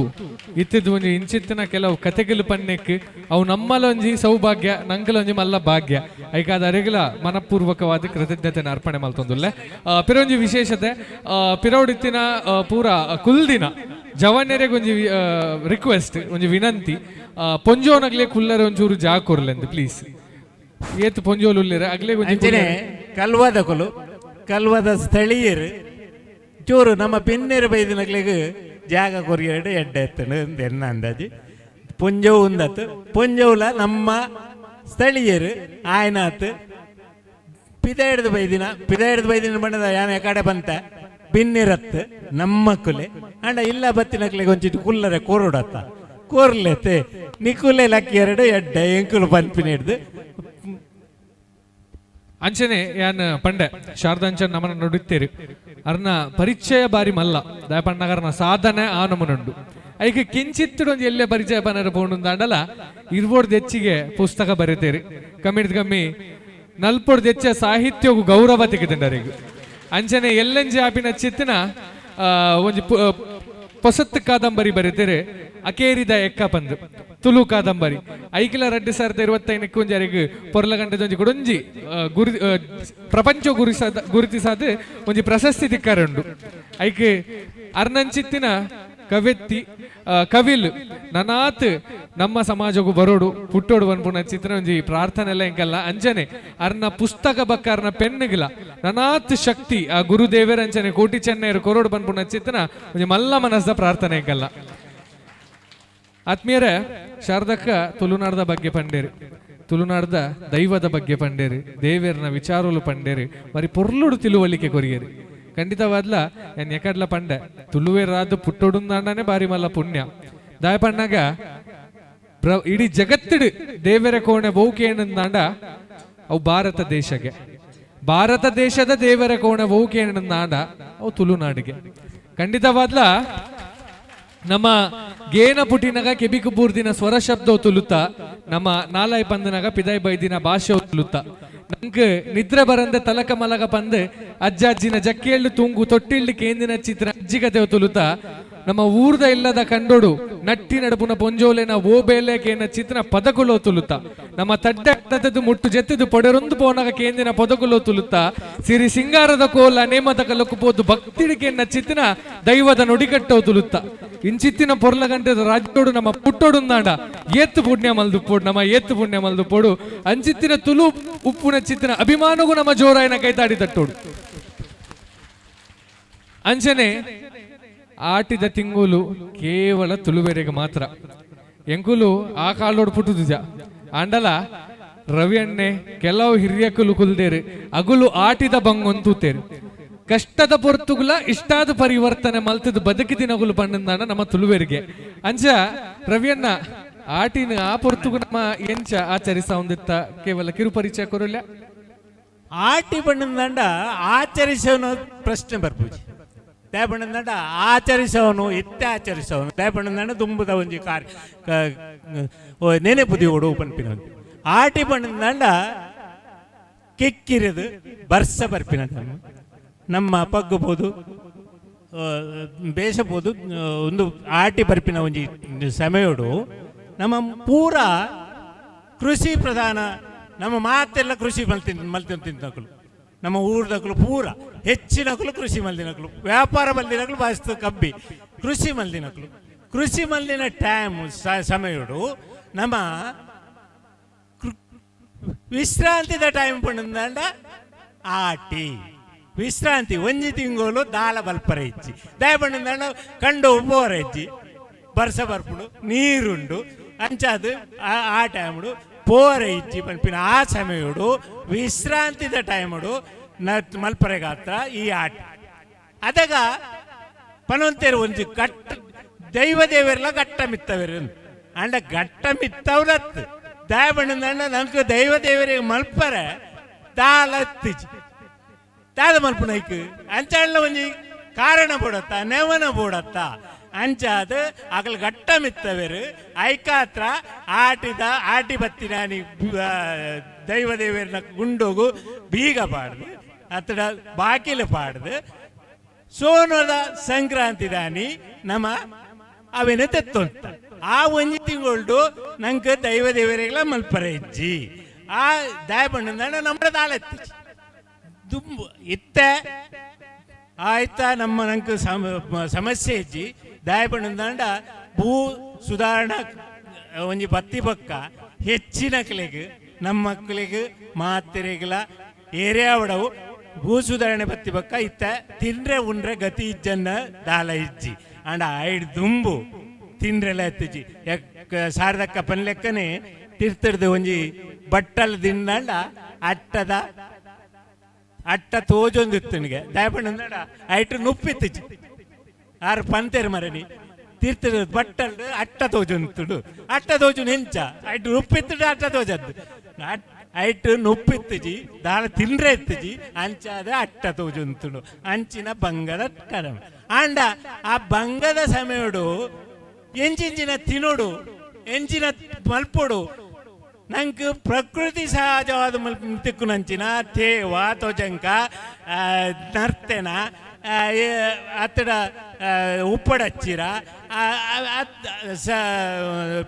ಇತ್ತಿದ್ದು ಒಂಜಿ ಇಂಚಿತ್ತಿನ ಕೆಲವು ಕತೆಗಳು ಪನ್ನೆಕ್ ಅವು ನಮ್ಮಲೊಂಜಿ ಸೌಭಾಗ್ಯ, ನಂಕಲೊಂಜಿ ಮಲ್ಲ ಭಾಗ್ಯ. ಐಕಾದ ಅರೆಗಲ ಮನಪೂರ್ವಕವಾದ ಕೃತಜ್ಞತೆನ ಅರ್ಪಣೆ ಮಲ್ತೊಂದುಲ್ಲೆ. ಪಿರೊಂಜಿ ವಿಶೇಷತೆ, ಪಿರೌಡಿತ್ತಿನ ಪೂರ ಕುಲ್ದಿನ ಜವನೆರೆಗ್ ಒಂಜಿ ರಿಕ್ವೆಸ್ಟ್, ಒಂಜಿ ವಿನಂತಿ, ಪೊಂಜೋನಗ್ಲೆ ಕುಲ್ಲರೆ ಒಂಚೂರು ಜಾಗ ಕೊರ್ಲೆಂದು ಪ್ಲೀಸ್. ಏತ್ ಪೊಂಜೋಲು ಉಲ್ಲೆರ್ ಅಗ್ಲೆ ಒಂಜಿ ಅಂಚನೆ ಕಲ್ವದಕುಲು, ಕಲ್ವದ ಸ್ಥಳೀಯರು ಚೂರು ನಮ್ಮ ಪಿನ್ನೇರು ಬೈದಿನಕ್ಲೆಗ್ ಜಾಗ ಕೊರಿಯಡು ಎಡ್ಡೆ ಎತ್ತಂಡು ಎನ್ನ ಅಂದಾಜಿ. ಪೊಂಜೋವು ಉಂದತ್ತು ಪೊಂಜೋವುಲ ನಮ್ಮ ಸ್ಥಳೀಯರು ಆಯ್ನಾತ್ ಪಿದ ಹಿಡ್ದು ಬೈದಿನ, ಪಿದ ಹಿಡ್ದು ಬೈದಿನ ಬಣ್ಣದ ಯಾನ ಕಡೆ ಬಂತ ಬಿನ್ನಿರತ್ತು ನಮ್ಮ ಕುಲೆ ಅಂಡ ಇಲ್ಲ ಬತ್ತಿನಕ್ಲೆಗ್ ಒಂಚಿಟ್ಟು ಕುಲ್ಲರೆ ಕೋರುಡತ್ತ ಕೋರ್ಲೆತ್ತೆ ನಿಕುಲೆ ಲಕ್ಕಿ ಎರಡು ಎಡ್ಡೆ ಎಂಕುಲು ಪನ್ಪಿನ ಹಿಡ್ದು. ಅಂಚನೆ ಯಾನ್ ಪಂಡೆ ಶಾರದಾಂಚನ್ ನಮನ ನುಡಿತೇರಿ, ಅರ್ನ ಪರಿಚಯ ಬಾರಿ ಮಲ್ಲ ದಯಪಣ್ಣಗರ್ನ ಸಾಧನೆ ಆ ನಮನುಂಡು. ಐಕ್ ಕಿಂಚಿತ್ತುಡೊಂಜಿ ಎಲ್ಲೆ ಪರಿಚಯ ಪನರ ಪೋಂಡುಂದಾಂಡಲ ಇರ್ಬೋರ್ಡ್ ಹೆಚ್ಚಿಗೆ ಪುಸ್ತಕ ಬರೀತೇರಿ, ಕಮ್ಮಿಡ್ದು ಕಮ್ಮಿ ನಲ್ಪೊಡ್ದು ಹೆಚ್ಚ ಸಾಹಿತ್ಯಗು ಗೌರವ ತೆಗೆದಂಡರಿಗು. ಅಂಚನೆ ಎಲ್ಲಂಜಿ ಆಪಿನ ಚಿತ್ತಿನ ಒಂಜಿ ಪೊಸತ್ತು ಕಾದಂಬರಿ ಬರೀತೇರಿ, ಅಕೇರಿದ ಎಕ್ಕ ಪಂದು ತುಳು ಕಾದಂಬರಿ. ಐಕಿಲ 2025ಕ್ಕೆ ಒಂಜಿ ಅರೆಗ್ ಪೊರ್ಲಗಂಟದ ಒಂಜಿ ಕೊಡೊಂಜಿ ಗುರಿ ಪ್ರಪಂಚ ಗುರಿಸಾದ ಗುರುತಿಸಾದ ಒಂಜಿ ಪ್ರಶಸ್ತಿ ತಿಕ್ಕಾರುಂಡು. ಐಕ್ ಅರ್ನಂಚಿತ್ತಿನ ಕವೆತ್ತಿ ಕವಿಲ್ ನನಾತ್ ನಮ್ಮ ಸಮಾಜಕ್ಕೂ ಬರೋಡು ಪುಟ್ಟೋಡು ಪನ್ಪುನ ಚಿತ್ರ ಒಂಜಿ ಪ್ರಾರ್ಥನೆ ಎಲ್ಲ ಎಂಕಲ್ಲ. ಅಂಚನೆ ಅರ್ನ ಪುಸ್ತಕ ಬಕ್ಕ ಅರ್ನ ಪೆನ್ನುಗಿಲ ನನಾತ್ ಶಕ್ತಿ ಆ ಗುರುದೇವರ ಅಂಚನೆ ಕೋಟಿ ಚೆನ್ನೈರು ಕೊರೋಡು ಪನ್ಪುನ ಚಿತ್ರನ ಒಂಜಿ ಮಲ್ಲ ಮನಸ್ದ ಪ್ರಾರ್ಥನೆ ಎಂಕಲ್ಲ. ಆತ್ಮೀಯರೇ, ಶಾರದಕ್ಕ ತುಳುನಾಡದ ಬಗ್ಗೆ ಪಂಡೇರಿ, ತುಳುನಾಡದ ದೈವದ ಬಗ್ಗೆ ಪಂಡೇರಿ, ದೇವೇರ್ನ ವಿಚಾರಲು ಪಂಡೇರಿ, ಮರಿ ಪೊರ್ಲುಡು ತಿಳುವಳಿಕೆ ಕೊರಿಯೇರಿ. ಖಂಡಿತವಾದ್ಲ ಏನ್ ಎಕಡ್ಲ ಪಂಡೆ ತುಳುವೇರಾದ ಪುಟ್ಟೊಡುಂದಾಂಡನೆ ಬಾರಿ ಮಲ್ಲ ಪುಣ್ಯ. ದಾಯ ಪಣ್ಣಾಗ ಇಡೀ ಜಗತ್ತಿಡು ದೇವರ ಕೋಣೆ ಬಹುಕೇಣಂದಾಂಡ ಅವು ಭಾರತ ದೇಶಕ್ಕೆ, ಭಾರತ ದೇಶದ ದೇವರ ಕೋಣೆ ಬಹುಕೇಣಂದಾಂಡ ಅವು ತುಳುನಾಡಿಗೆ. ಖಂಡಿತವಾದ್ಲ ನಮ್ಮ ಗೇನ ಪುಟಿನಗ ಕೆಬಿಕು ಬೂರ್ದಿನ ಸ್ವರ ಶಬ್ದ ತುಲುತ್ತ, ನಮ್ಮ ನಾಲಾಯ್ ಪಂದನಗ ಪಿದಾಯ್ ಬೈದಿನ ಭಾಷೆ ತುಲುತ್ತ, ನಂಕ್ ನಿದ್ರೆ ಬರಂದೆ ತಲಕ ಮಲಗ ಪಂದ್ ಅಜ್ಜ ಅಜ್ಜಿನ ಜಕ್ಕಿಯಳ್ಳು ತೂಂಗು ತೊಟ್ಟಿಳ್ಳು ಕೇಂದಿನ ಚಿತ್ರ ಅಜ್ಜಿ ಕತೆ ತುಲುತ್ತ, ನಮ್ಮ ಊರ್ದ ಇಲ್ಲದ ಕಂಡೋಡು ನಟ್ಟಿ ನಡುಪುನ ಪೊಂಜೋಲೆನ ಓ ಬೇಲೆ ಕೇನ ಚಿತ್ರ ಪದಕುಲೋ ತುಲುತ್ತ, ನಮ್ಮ ತಡ್ಡೆ ತದ್ದು ಮುಟ್ಟು ಜೆತ್ತದು ಪೊಡೆರೊಂದು ಪೋನಗ ಕೇಂದಿನ ಪದಕುಲೋ ತುಲುತ್ತ, ಸಿರಿ ಸಿಂಗಾರದ ಕೋಲ ನೇಮದ ಕಲಕ್ಕು ಪೋದು ಭಕ್ತಿಡಿಕೆನ್ನ ಚಿತ್ತಿನ ದೈವದ ನುಡಿಕಟ್ಟೋ ತುಲುತ್ತ. ಇಂಚಿತ್ತಿನ ಪೊರ್ಲ ಗಂಟೆದ ರಾಜ್ಯೋಡು ನಮ್ಮ ಪುಟ್ಟೋಡುಂದಾಂಡ ಏತ್ತು ಪುಣ್ಯ ಮಲ್ದು ಪೋಡು, ನಮ್ಮ ಏತ್ತು ಪುಣ್ಯ ಮಲ್ದು ಪೋಡು. ಅಂಚಿತ್ತಿನ ತುಲು ಉಪ್ಪುನ ಚಿತ್ತಿನ ಅಭಿಮಾನಗೂ ನಮ್ಮ ಜೋರಾಯನ ಕೈತಾಡಿ ತಟ್ಟೋಡು. ಅಂಚನೆ ಆಟಿದ ತಿಂಗುಲು ಕೇವಲ ತುಳುವೆರೆಗೆ ಮಾತ್ರ, ಎಂಕುಲು ಆ ಕಾಲೋಡು ಪುಟ್ಟುದುಜ ಆಂಡಲ ರವಿ ಅಣ್ಣೆ ಕೆಲವು ಹಿರಿಯಕುಲು ಕುಲ್ದೇರು ಅಗುಲು ಆಟಿದ ಬಂಗೊಂತೂತೇರು. ಕಷ್ಟದ ಪೊರ್ತುಗುಲ ಇಷ್ಟಾದ ಪರಿವರ್ತನೆ ಮಲ್ತದ ಬದುಕಿದಿನಗುಲು ಪಣ್ಣಂದಾನ ನಮ್ಮ ತುಳುವೆರಿಗೆ. ಅಂಚ ರವಿಯಣ್ಣ ಆಟಿನ ಆ ಪೊರ್ತುಗು ನಮ್ಮ ಎಂಚ ಆಚರಿಸ ಒಂದಿತ್ತ ಕೇವಲ ಕಿರು ಪರಿಚಯ ಕೊರಲ್ಲ. ಆಟಿ ಬಣ್ಣದಂಡ ಆಚರಿಸೋನು ಪ್ರಶ್ನೆ ಬರ್ಪೂಜಿ ದೇ ಬಣ್ಣದಂಡ ಆಚರಿಸೋನು ಇತ್ತೆ ಆಚರಿಸೋನು ದೇ ಬಣ್ಣದಂಡ ತುಂಬುದ ಒಂಜಿ ಕಾರ್ಯ ನೆನೆಪುದಿ ಓಡು ಪನ್ಪಿನ ಆಟಿ ಬಣ್ಣದಂಡ ಕಿಕ್ಕಿರಿದು ಬರ್ಸ ಬರ್ಪಿನ ನಮ್ಮ ಪಗ್ಗುಬೋದು ಬೇಸಬೋದು ಒಂದು ಆಟಿ ಬರ್ಪಿನ ಒಂಜಿ ಸಮಯೋಡು ನಮ್ಮ ಪೂರ ಕೃಷಿ ಪ್ರಧಾನ ನಮ್ಮ ಮಾತೆಲ್ಲ ಕೃಷಿ ಮಲ್ತಿನ ಮಲ್ತಿನ ತಿಂತಕಲು ನಮ್ಮ ಊರ್ದಕಲು ಪೂರ ಹೆಚ್ಚಿನಕಲು ಕೃಷಿ ಮಲ್ದಿನಕಲು ವ್ಯಾಪಾರ ಮಲ್ದಿನಕಲು ಬಾಸ್ತು ಕಬ್ಬಿ ಕೃಷಿ ಮಲ್ದಿನಕಲು ಕೃಷಿ ಮಲ್ದಿನ ಟೈಮ್ ಸಮಯೋಡು ನಮ್ಮ ವಿಶ್ರಾಂತಿದ ಟೈಮ್ ಪಂಡಂದಾಂಡ ಆಟಿ ವಿಶ್ರಾಂತಿ ಒಂಜಿ ತಿಂಗಳು ದಾಲ ಬಲ್ಪರ ಇಜ್ಜಿ ದಯ ಪಂಡಂದಾಂಡ ಕಂಡು ಉಪ್ಪೋರ ಇಜ್ಜಿ ಬರ್ಸ ಬರ್ಪುಡು ನೀರುಂಡು ಅಂಚಾದು ಆ ಟೈముಡು ಪೋರ ಇಜ್ಜಿ ಪನ್ಪಿನ ಆ ಸಮಯಡು ವಿಶ್ರಾಂತಿದ ಟೈముಡು ಮಲ್ಪರೆಗಾತ್ರ ಈ ಆಟ ಅದಗ ಪನೊಂತೇರು ಒಂಜಿ ಗಟ್ಟ ದೈವ ದೇವರೆಲ್ಲ ಗಟ್ಟ ಮಿತ್ತವೇರು ಅಂಡ ಗಟ್ಟ ಮಿತ್ತವ್ರತ್ ದಯ ಬಣ್ಣದಂಡ ನಂಗೆ ದೈವ ದೇವರಿಗೆ ಮಲ್ಪರೆ ದಾಲ ಅತ್ತಿಜಿ ದಾದ ಮಲ್ಪುನೈಕ್ ಅಂಚಾಳ್ನ ಒಂಜಿ ಕಾರಣ ಬೋಡತ್ತ ನೆವನ ಬೋಡತ್ತ ಅಂಚಾದ ಅಗಲ್ ಗಟ್ಟ ಮಿತ್ತವೆರು ಐಕಾತ್ರ ಆಟಿದ ಆಟಿ ಬತ್ತಿನಾನಿ ದೈವ ದೇವರನ ಗುಂಡೋಗು ಬೀಗ ಪಾಡ್ದು ಅತ್ತಡ ಬಾಕಿಲು ಪಾಡ್ದು ಸೋನದ ಸಂಕ್ರಾಂತಿ ದಾನಿ ನಮ್ಮ ಅವೇನ ತೆತ್ತೊಂತ ಆ ಒಂಜಿ ತಿಂಗೊಳ್ಡು ನಂಗೆ ದೈವ ದೇವರಿಗೆಲ್ಲ ಮಲ್ಪರ ಇಜ್ಜಿ ಆ ದಾಯ ಬಣ್ಣದ ನಮ್ಮ ದಾಳೆತ್ತಿ ದುಂಬು ಇತ್ತೆ ಆಯ್ತಾ ನಮ್ಮ ನಂಗೆ ಸಮಸ್ಯೆ ಇಜ್ಜಿ ದಾಯ ಬಣ್ಣದಂಡ ಭೂ ಸುಧಾರಣಾ ಒಂಜಿ ಬತ್ತಿ ಬಕ್ಕ ಹೆಚ್ಚಿನ ಮಕ್ಕಳಿಗೆ ನಮ್ಮ ಮಕ್ಕಳಿಗೆ ಮಾತೆರೆಗಳ ಏರಿಯಾವಡವು ಭೂ ಸುಧಾರಣೆ ಬತ್ತಿ ಬಕ್ಕ ಇತ್ತ ತಿಂದ್ರೆ ಉಂಡ್ರೆ ಗತಿ ಇಜ್ಜನ್ನ ದಾಲ ಇಜ್ಜಿ. ಅಂಡ ಐಡ್ ದುಂಬು ತಿಂಡ್ರೆಲ್ಲ ಎತ್ತಿಜಿ ಯಾಕ ಸಾರದಕ್ಕ ಪನ್ಲೆಕ್ಕನೆ ತಿರ್ತಡ್ದು ಒಂಜಿ ಬಟ್ಟಲ್ ತಿಂದಂಡ ಅಟ್ಟದ ಅಟ್ಟ ತೋಜೊಂದು ಇತ್ತನಿಗೆ ದಯಪಣ್ಣ ಐಟ್ ನುಪ್ಪಿತ್ತಿಜಿ ಆರು ಪಂತೇರು ಮರಣಿ ತಿರ್ತಡ ಬಟ್ಟಲ್ ಅಟ್ಟ ತೋಜೊಂದು ಅಟ್ಟ ತೋಜು ನೆಂಚ ಐಟ್ ನುಪ್ಪಿತ್ತುಡು ಅಟ್ಟ ತೋಜದ್ದು ಐಟ್ ನುಪ್ಪಿತ್ತಿಜಿ ದಾಳ ತಿಂಡ್ರೆ ಇತ್ತಿಜಿ ಅಂಚಾದ ಅಟ್ಟ ತೋಜೊಂತುಡು ಅಂಚಿನ ಬಂಗದ ಕರಮ. ಆಂಡ ಆ ಬಂಗದ ಸಮಯಡು ಎಂಚಿಂಚಿನ ತಿನೋಡು ಎಂಚಿನ ಮಲ್ಪೊಡು ನಂಗೆ ಪ್ರಕೃತಿ ಸಹಜವಾದ ತಿಕ್ಕುನಂಚಿನ ತೇವ ತೋಜಂಕ ನರ್ತನ ಅತ್ತಡ ಉಪ್ಪಡಚ್ಚಿರ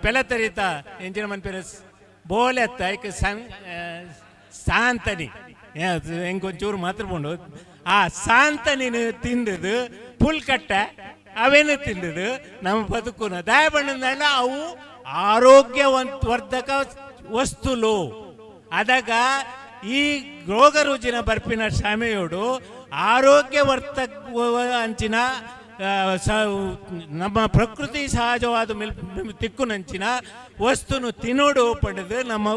ಪೆಲತರಿತ ಎಂಚಿನ ಮನ್ಪೆರ ಬೋಲೆತ್ತ ಐಕ್ ಸಂ ಸಾಂತನಿ ಎಂಕೊಂಚೂರು ಮಾತ್ರ ಪೋಂಡು ಆ ಸಾಂತನಿನ ತಿಂದದು ಪುಲ್ಕಟ್ಟ ಅವೇನು ತಿಂದದು ನಮ್ಮ ಬದುಕುನ ದಯಬಣ್ಣಂದಣ್ಣ ಅವು ಆರೋಗ್ಯವಂತ ವರ್ಧಕ ವಸ್ತುಲು. ಅದಾಗ ಈ ರೋಗ ರುಜಿನ ಬರ್ಪಿನ ಸಮಯೋಡು ಆರೋಗ್ಯವರ್ಧಕ ಅಂಚಿನ ನಮ್ಮ ಪ್ರಕೃತಿ ಸಹಜವಾದ ಮಿಲ್ ತಿಕ್ಕುನಂಚಿನ ವಸ್ತುನು ತಿನ್ನೋಡು ಪಡೆದು ನಮ್ಮ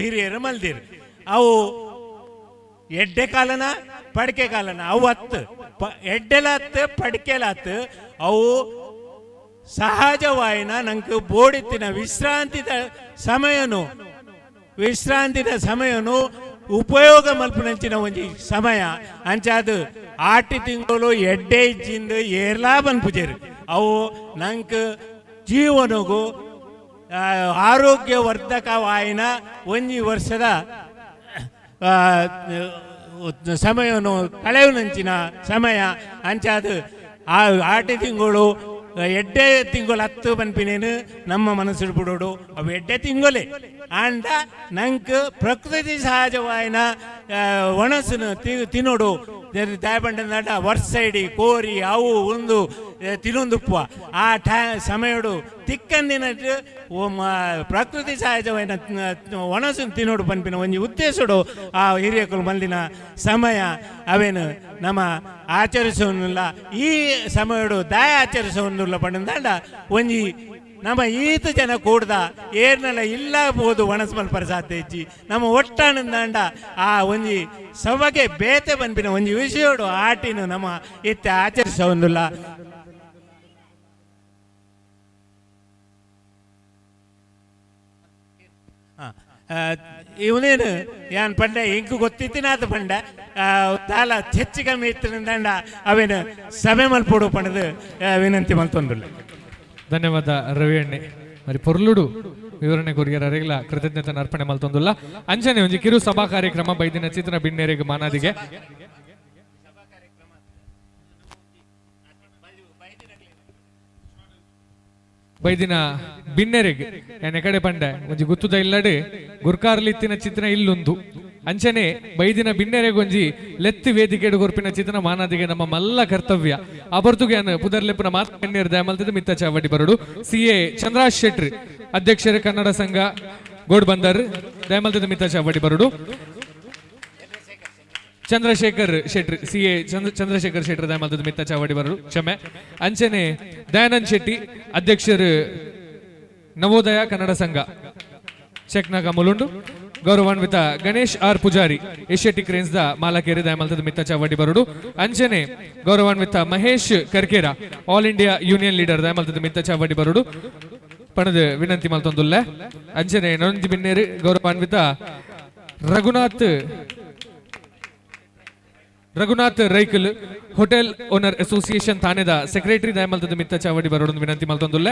ಹಿರಿಯರು ಮಲ್ದಿರು. ಅವು ಎಡ್ಡೆ ಕಾಲನ ಪಡಿಕೆ ಕಾಲನ ಅವು ಹತ್ತು ಎಡ್ಡೆಲಾತ್ ಪಡಿಕೆಲಾತ್ ಅವು ಸಹಜವಾಯಿನ ನಂಗೆ ಬೋಡಿತ್ತಿನ ವಿಶ್ರಾಂತಿದ ಸಮಯನು ವಿಶ್ರಾಂತಿದ ಸಮಯನು ಉಪಯೋಗ ಮಲ್ಪನಂಚಿನ ಒಂಜಿ ಸಮಯ. ಅಂಚಾದ ಆಟಿ ತಿಂಗಳು ಎಡ್ಡೆ ಇಜ್ಜಿಂದ ಏರ್ಲಾ ಪೂಜೆರು ಅವು ನಂಗೆ ಜೀವನಗೂ ಆರೋಗ್ಯವರ್ಧಕವಾಯಿನ ಒಂಜಿ ವರ್ಷದ ಸಮಯನು ಕಳೆಯುನಂಚಿನ ಸಮಯ. ಅಂಚಾದ ಆ ಆಟಿ ತಿಂಗಳು ಎಡ್ಡೆ ತಿಂಗಳು ಹತ್ತು ಪನ್ಪಿನೇನು ನಮ್ಮ ಮನಸ್ಸು ಬಿಡೋಡು ಅವು ಎಡ್ಡೆ ತಿಂಗಳೇ. ಆಂಡ ನಂಗೆ ಪ್ರಕೃತಿ ಸಹಜವಾಯಿನ ಒಣಸುನು ತಿನ್ನೋಡು ದಾಯಬಂಡ ನಡ ವರ್ಷ ಇಡೀ ಕೋರಿ ಅವು ಒಂದು ತಿನ್ನೊಂದುಪ್ಪ ಆ ಸಮಯಡು ತಿಕ್ಕಂದಿನಟ್ಟು ಪ್ರಕೃತಿ ಸಹಜವಾಯಿನ ಒಣಸುನು ತಿನ್ನೋಡು ಪನ್ಪಿನ ಒಂಜಿ ಉದ್ದೇಶಡು ಆ ಹಿರಿಯಕುಲು ಮಲ್ದಿನ ಸಮಯ ಅವೇನು ನಮ್ಮ ಆಚರಿಸೋನಿಲ್ಲ. ಈ ಸಮಯಡು ದಾಯ ಆಚರಿಸೋನಿಲ್ಲ ಪಂಡಂದಾಂಡ ಒಂಜಿ ನಮ್ಮ ಈತ ಜನ ಕೂಡ್ದ ಏರ್ನೆಲ್ಲ ಇಲ್ಲ ಬೋದು ಒಣಸ್ ಮಲ್ಪರ ಸಾಧ್ಯ ಇಜ್ಜಿ ನಮ್ಮ ಒಟ್ಟಾನಂದಾಂಡ ಆ ಒಂಜಿ ಸೊಬಗೆ ಬೇತೆ ಪನ್ಪಿನ ಒಂಜಿ ವಿಷಯೋಡು ಆಟಿನ ನಮ್ಮ ಇತ್ತೆ ಆಚರಿಸೋಂದಿಲ್ಲ. ಇವನೇನು ಯಾನ್ ಪಂಡ ಇಂಕು ಗೊತ್ತಿತ್ತಿನಾತ ಪಂಡ ದಾಲ ಹೆಚ್ಚು ಕಮ್ಮಿ ಇತ್ತಿನ ಅವೇನು ಸಭೆ ಮಲ್ಪೊಡು ಪಂಡದು ವಿನಂತಿ ಮಲ್ತೊಂದುಲ್ಲ. ಧನ್ಯವಾದ ರವಿ ಅಣ್ಣೆ. మరి ಪೊರ್ಲುಡು ವಿವರಣೆ ಕೊರಿಯರ ಅರೆಗ್ಲ ಕೃತಜ್ಞತೆ ಅರ್ಪಣೆ ಮಲ್ತೊಂದುಲ್ಲ. ಅಂಚನೆ ಒಂಜಿ ಕಿರು ಸಭಾ ಕಾರ್ಯಕ್ರಮ ಬೈದಿನ ಚಿತ್ರ ಬಿನ್ನೇರಿಗೆ ಮಾನಾದಿಗೆ. ಬೈದಿನ ಬಿನ್ನೆರೆಗ್ ಎನೆ ಕಡೆ ಪಂಡೆ ಒಂಜಿ ಗುತ್ತುದ ಇಲ್ಲಡೆ ಗುರ್ಕಾರ್ಲಿತ್ತಿನ ಚಿತ್ರ ಇಲ್ಲೊಂದು. ಅಂಚನೆ ಬೈದಿನ ಬಿನ್ನೆರೆಗೊಂಜಿ ಲೆತ್ತಿ ವೇದಿಕೆಡು ಕೊರ್ಪಿನ ಚಿತ್ರ ಮಾನಾದಿಗೆ ನಮ್ಮ ಮಲ್ಲ ಕರ್ತವ್ಯ. ಅಬರ್ತುಗೆ ಪುದರ್ಲೆಪ್ಪುನ ಮಾತು ಕಣ್ಣೀರ್ ದಯಮಲ್ತದ ಮಿತ್ತ ಚಾವಡಿ ಬರಡು. ಸಿ ಎ ಚಂದ್ರಾಜ್ ಶೆಟ್ರಿ ಅಧ್ಯಕ್ಷರ ಕನ್ನಡ ಸಂಘ ಗೋಡ್ ಬಂದರ್ ದಯಮಲ್ತದ ಮಿತ್ತ ಚಾವಡಿ ಬರಡು. ಚಂದ್ರಶೇಖರ್ ಶೆಟ್ರಿ ಸಿ ಎ ಚಂದ್ರಶೇಖರ್ ಶೆಟ್ರಿ ದಯಮಲ್ತದ ಮಿತ್ತ ಚಾವಡಿ ಬರಡು ಕ್ಷಮೆ. ಅಂಚನೆ ದಯಾನಂದ್ ಶೆಟ್ಟಿ ಅಧ್ಯಕ್ಷರು ನವೋದಯ ಕನ್ನಡ ಸಂಘ ಚೆಕ್ನಾಗ ಮುಲುಂಡು. ಗೌರವಾನ್ವಿತ ಗಣೇಶ್ ಆರ್ ಪೂಜಾರಿ ಏಷ್ಯಾಟಿಕ್ ರೇಂಜ್ the ಮಾಲಕೇರಿ ದಯಮಲ್ತದ ಮಿತ್ತ ಚಾವಡಿ ಬರಡು. ಅಂಚನೆ ಗೌರವಾನ್ವಿತ Mahesh Karkera all India union leader ದಯಮಲ್ತದ ಮಿತ್ತ ಚಾವಡಿ ಬರಡು ಪಣದ ವಿನಂತಿ ಮಲ್ತೊಂದುಲ್ಲೆ. ಅಂಚನೆ ನೊಂಜಿ ಬಿನ್ನೇರು ಗೌರವಾನ್ವಿತ Raghunath Raghunath Raikul hotel owner association ಥಾಣೆದ secretary ದಯಮಲ್ತದ ಮಿತ್ತ ಚಾವಡಿ ಬರೋಡೊಂದು ವಿನಂತಿ ಮಲ್ತೊಂದುಲ್ಲೆ.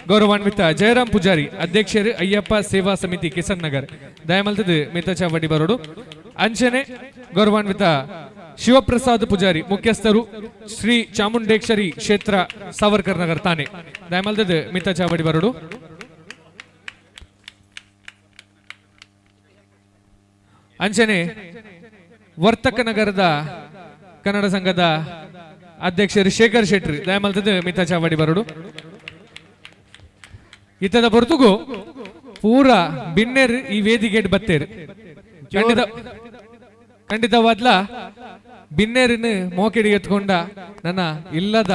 ಗೌರವಾನ್ವಿತ ಜಯರಾಮ್ ಪೂಜಾರಿ ಅಧ್ಯಕ್ಷರು ಅಯ್ಯಪ್ಪ ಸೇವಾ ಸಮಿತಿ ಕಿಸನ್ ನಗರ್ ದಯಮಲ್ತದ ಮಿತ್ತ ಚಾವಡಿ ಬರೋಡು. ಅಂಚನೆ ಗೌರವಾನ್ವಿತ ಶಿವಪ್ರಸಾದ್ ಪೂಜಾರಿ ಮುಖ್ಯಸ್ಥರು ಶ್ರೀ ಚಾಮುಂಡೇಶ್ವರಿ ಕ್ಷೇತ್ರ ಸಾವರ್ಕರ್ ನಗರ್ ಥಾಣೆ ದಯಮಲ್ತದ ಮಿತ್ತ ಚಾವಡಿ ಬರೋಡು. ಅಂಚನೆ ವರ್ತಕ ನಗರದ ಕನ್ನಡ ಸಂಘದ ಅಧ್ಯಕ್ಷರು ಶೇಖರ್ ಶೆಟ್ಟಿ ದಯಮಲ್ತದ ಮಿತಾ ಚಾವಡಿ ಬರೋಡು. ಇತ್ತದ ಹೊರತುಗು ಪೂರ ಬಿನ್ನೆರ್ ಈ ವೇದಿಕೆಡ್ ಬತ್ತೇರು. ಖಂಡಿತವಾದ್ಲ ಬಿನ್ನೇರಿನ ಮೋಕೆಡಿ ಎತ್ಕೊಂಡ ನನ್ನ ಇಲ್ಲದ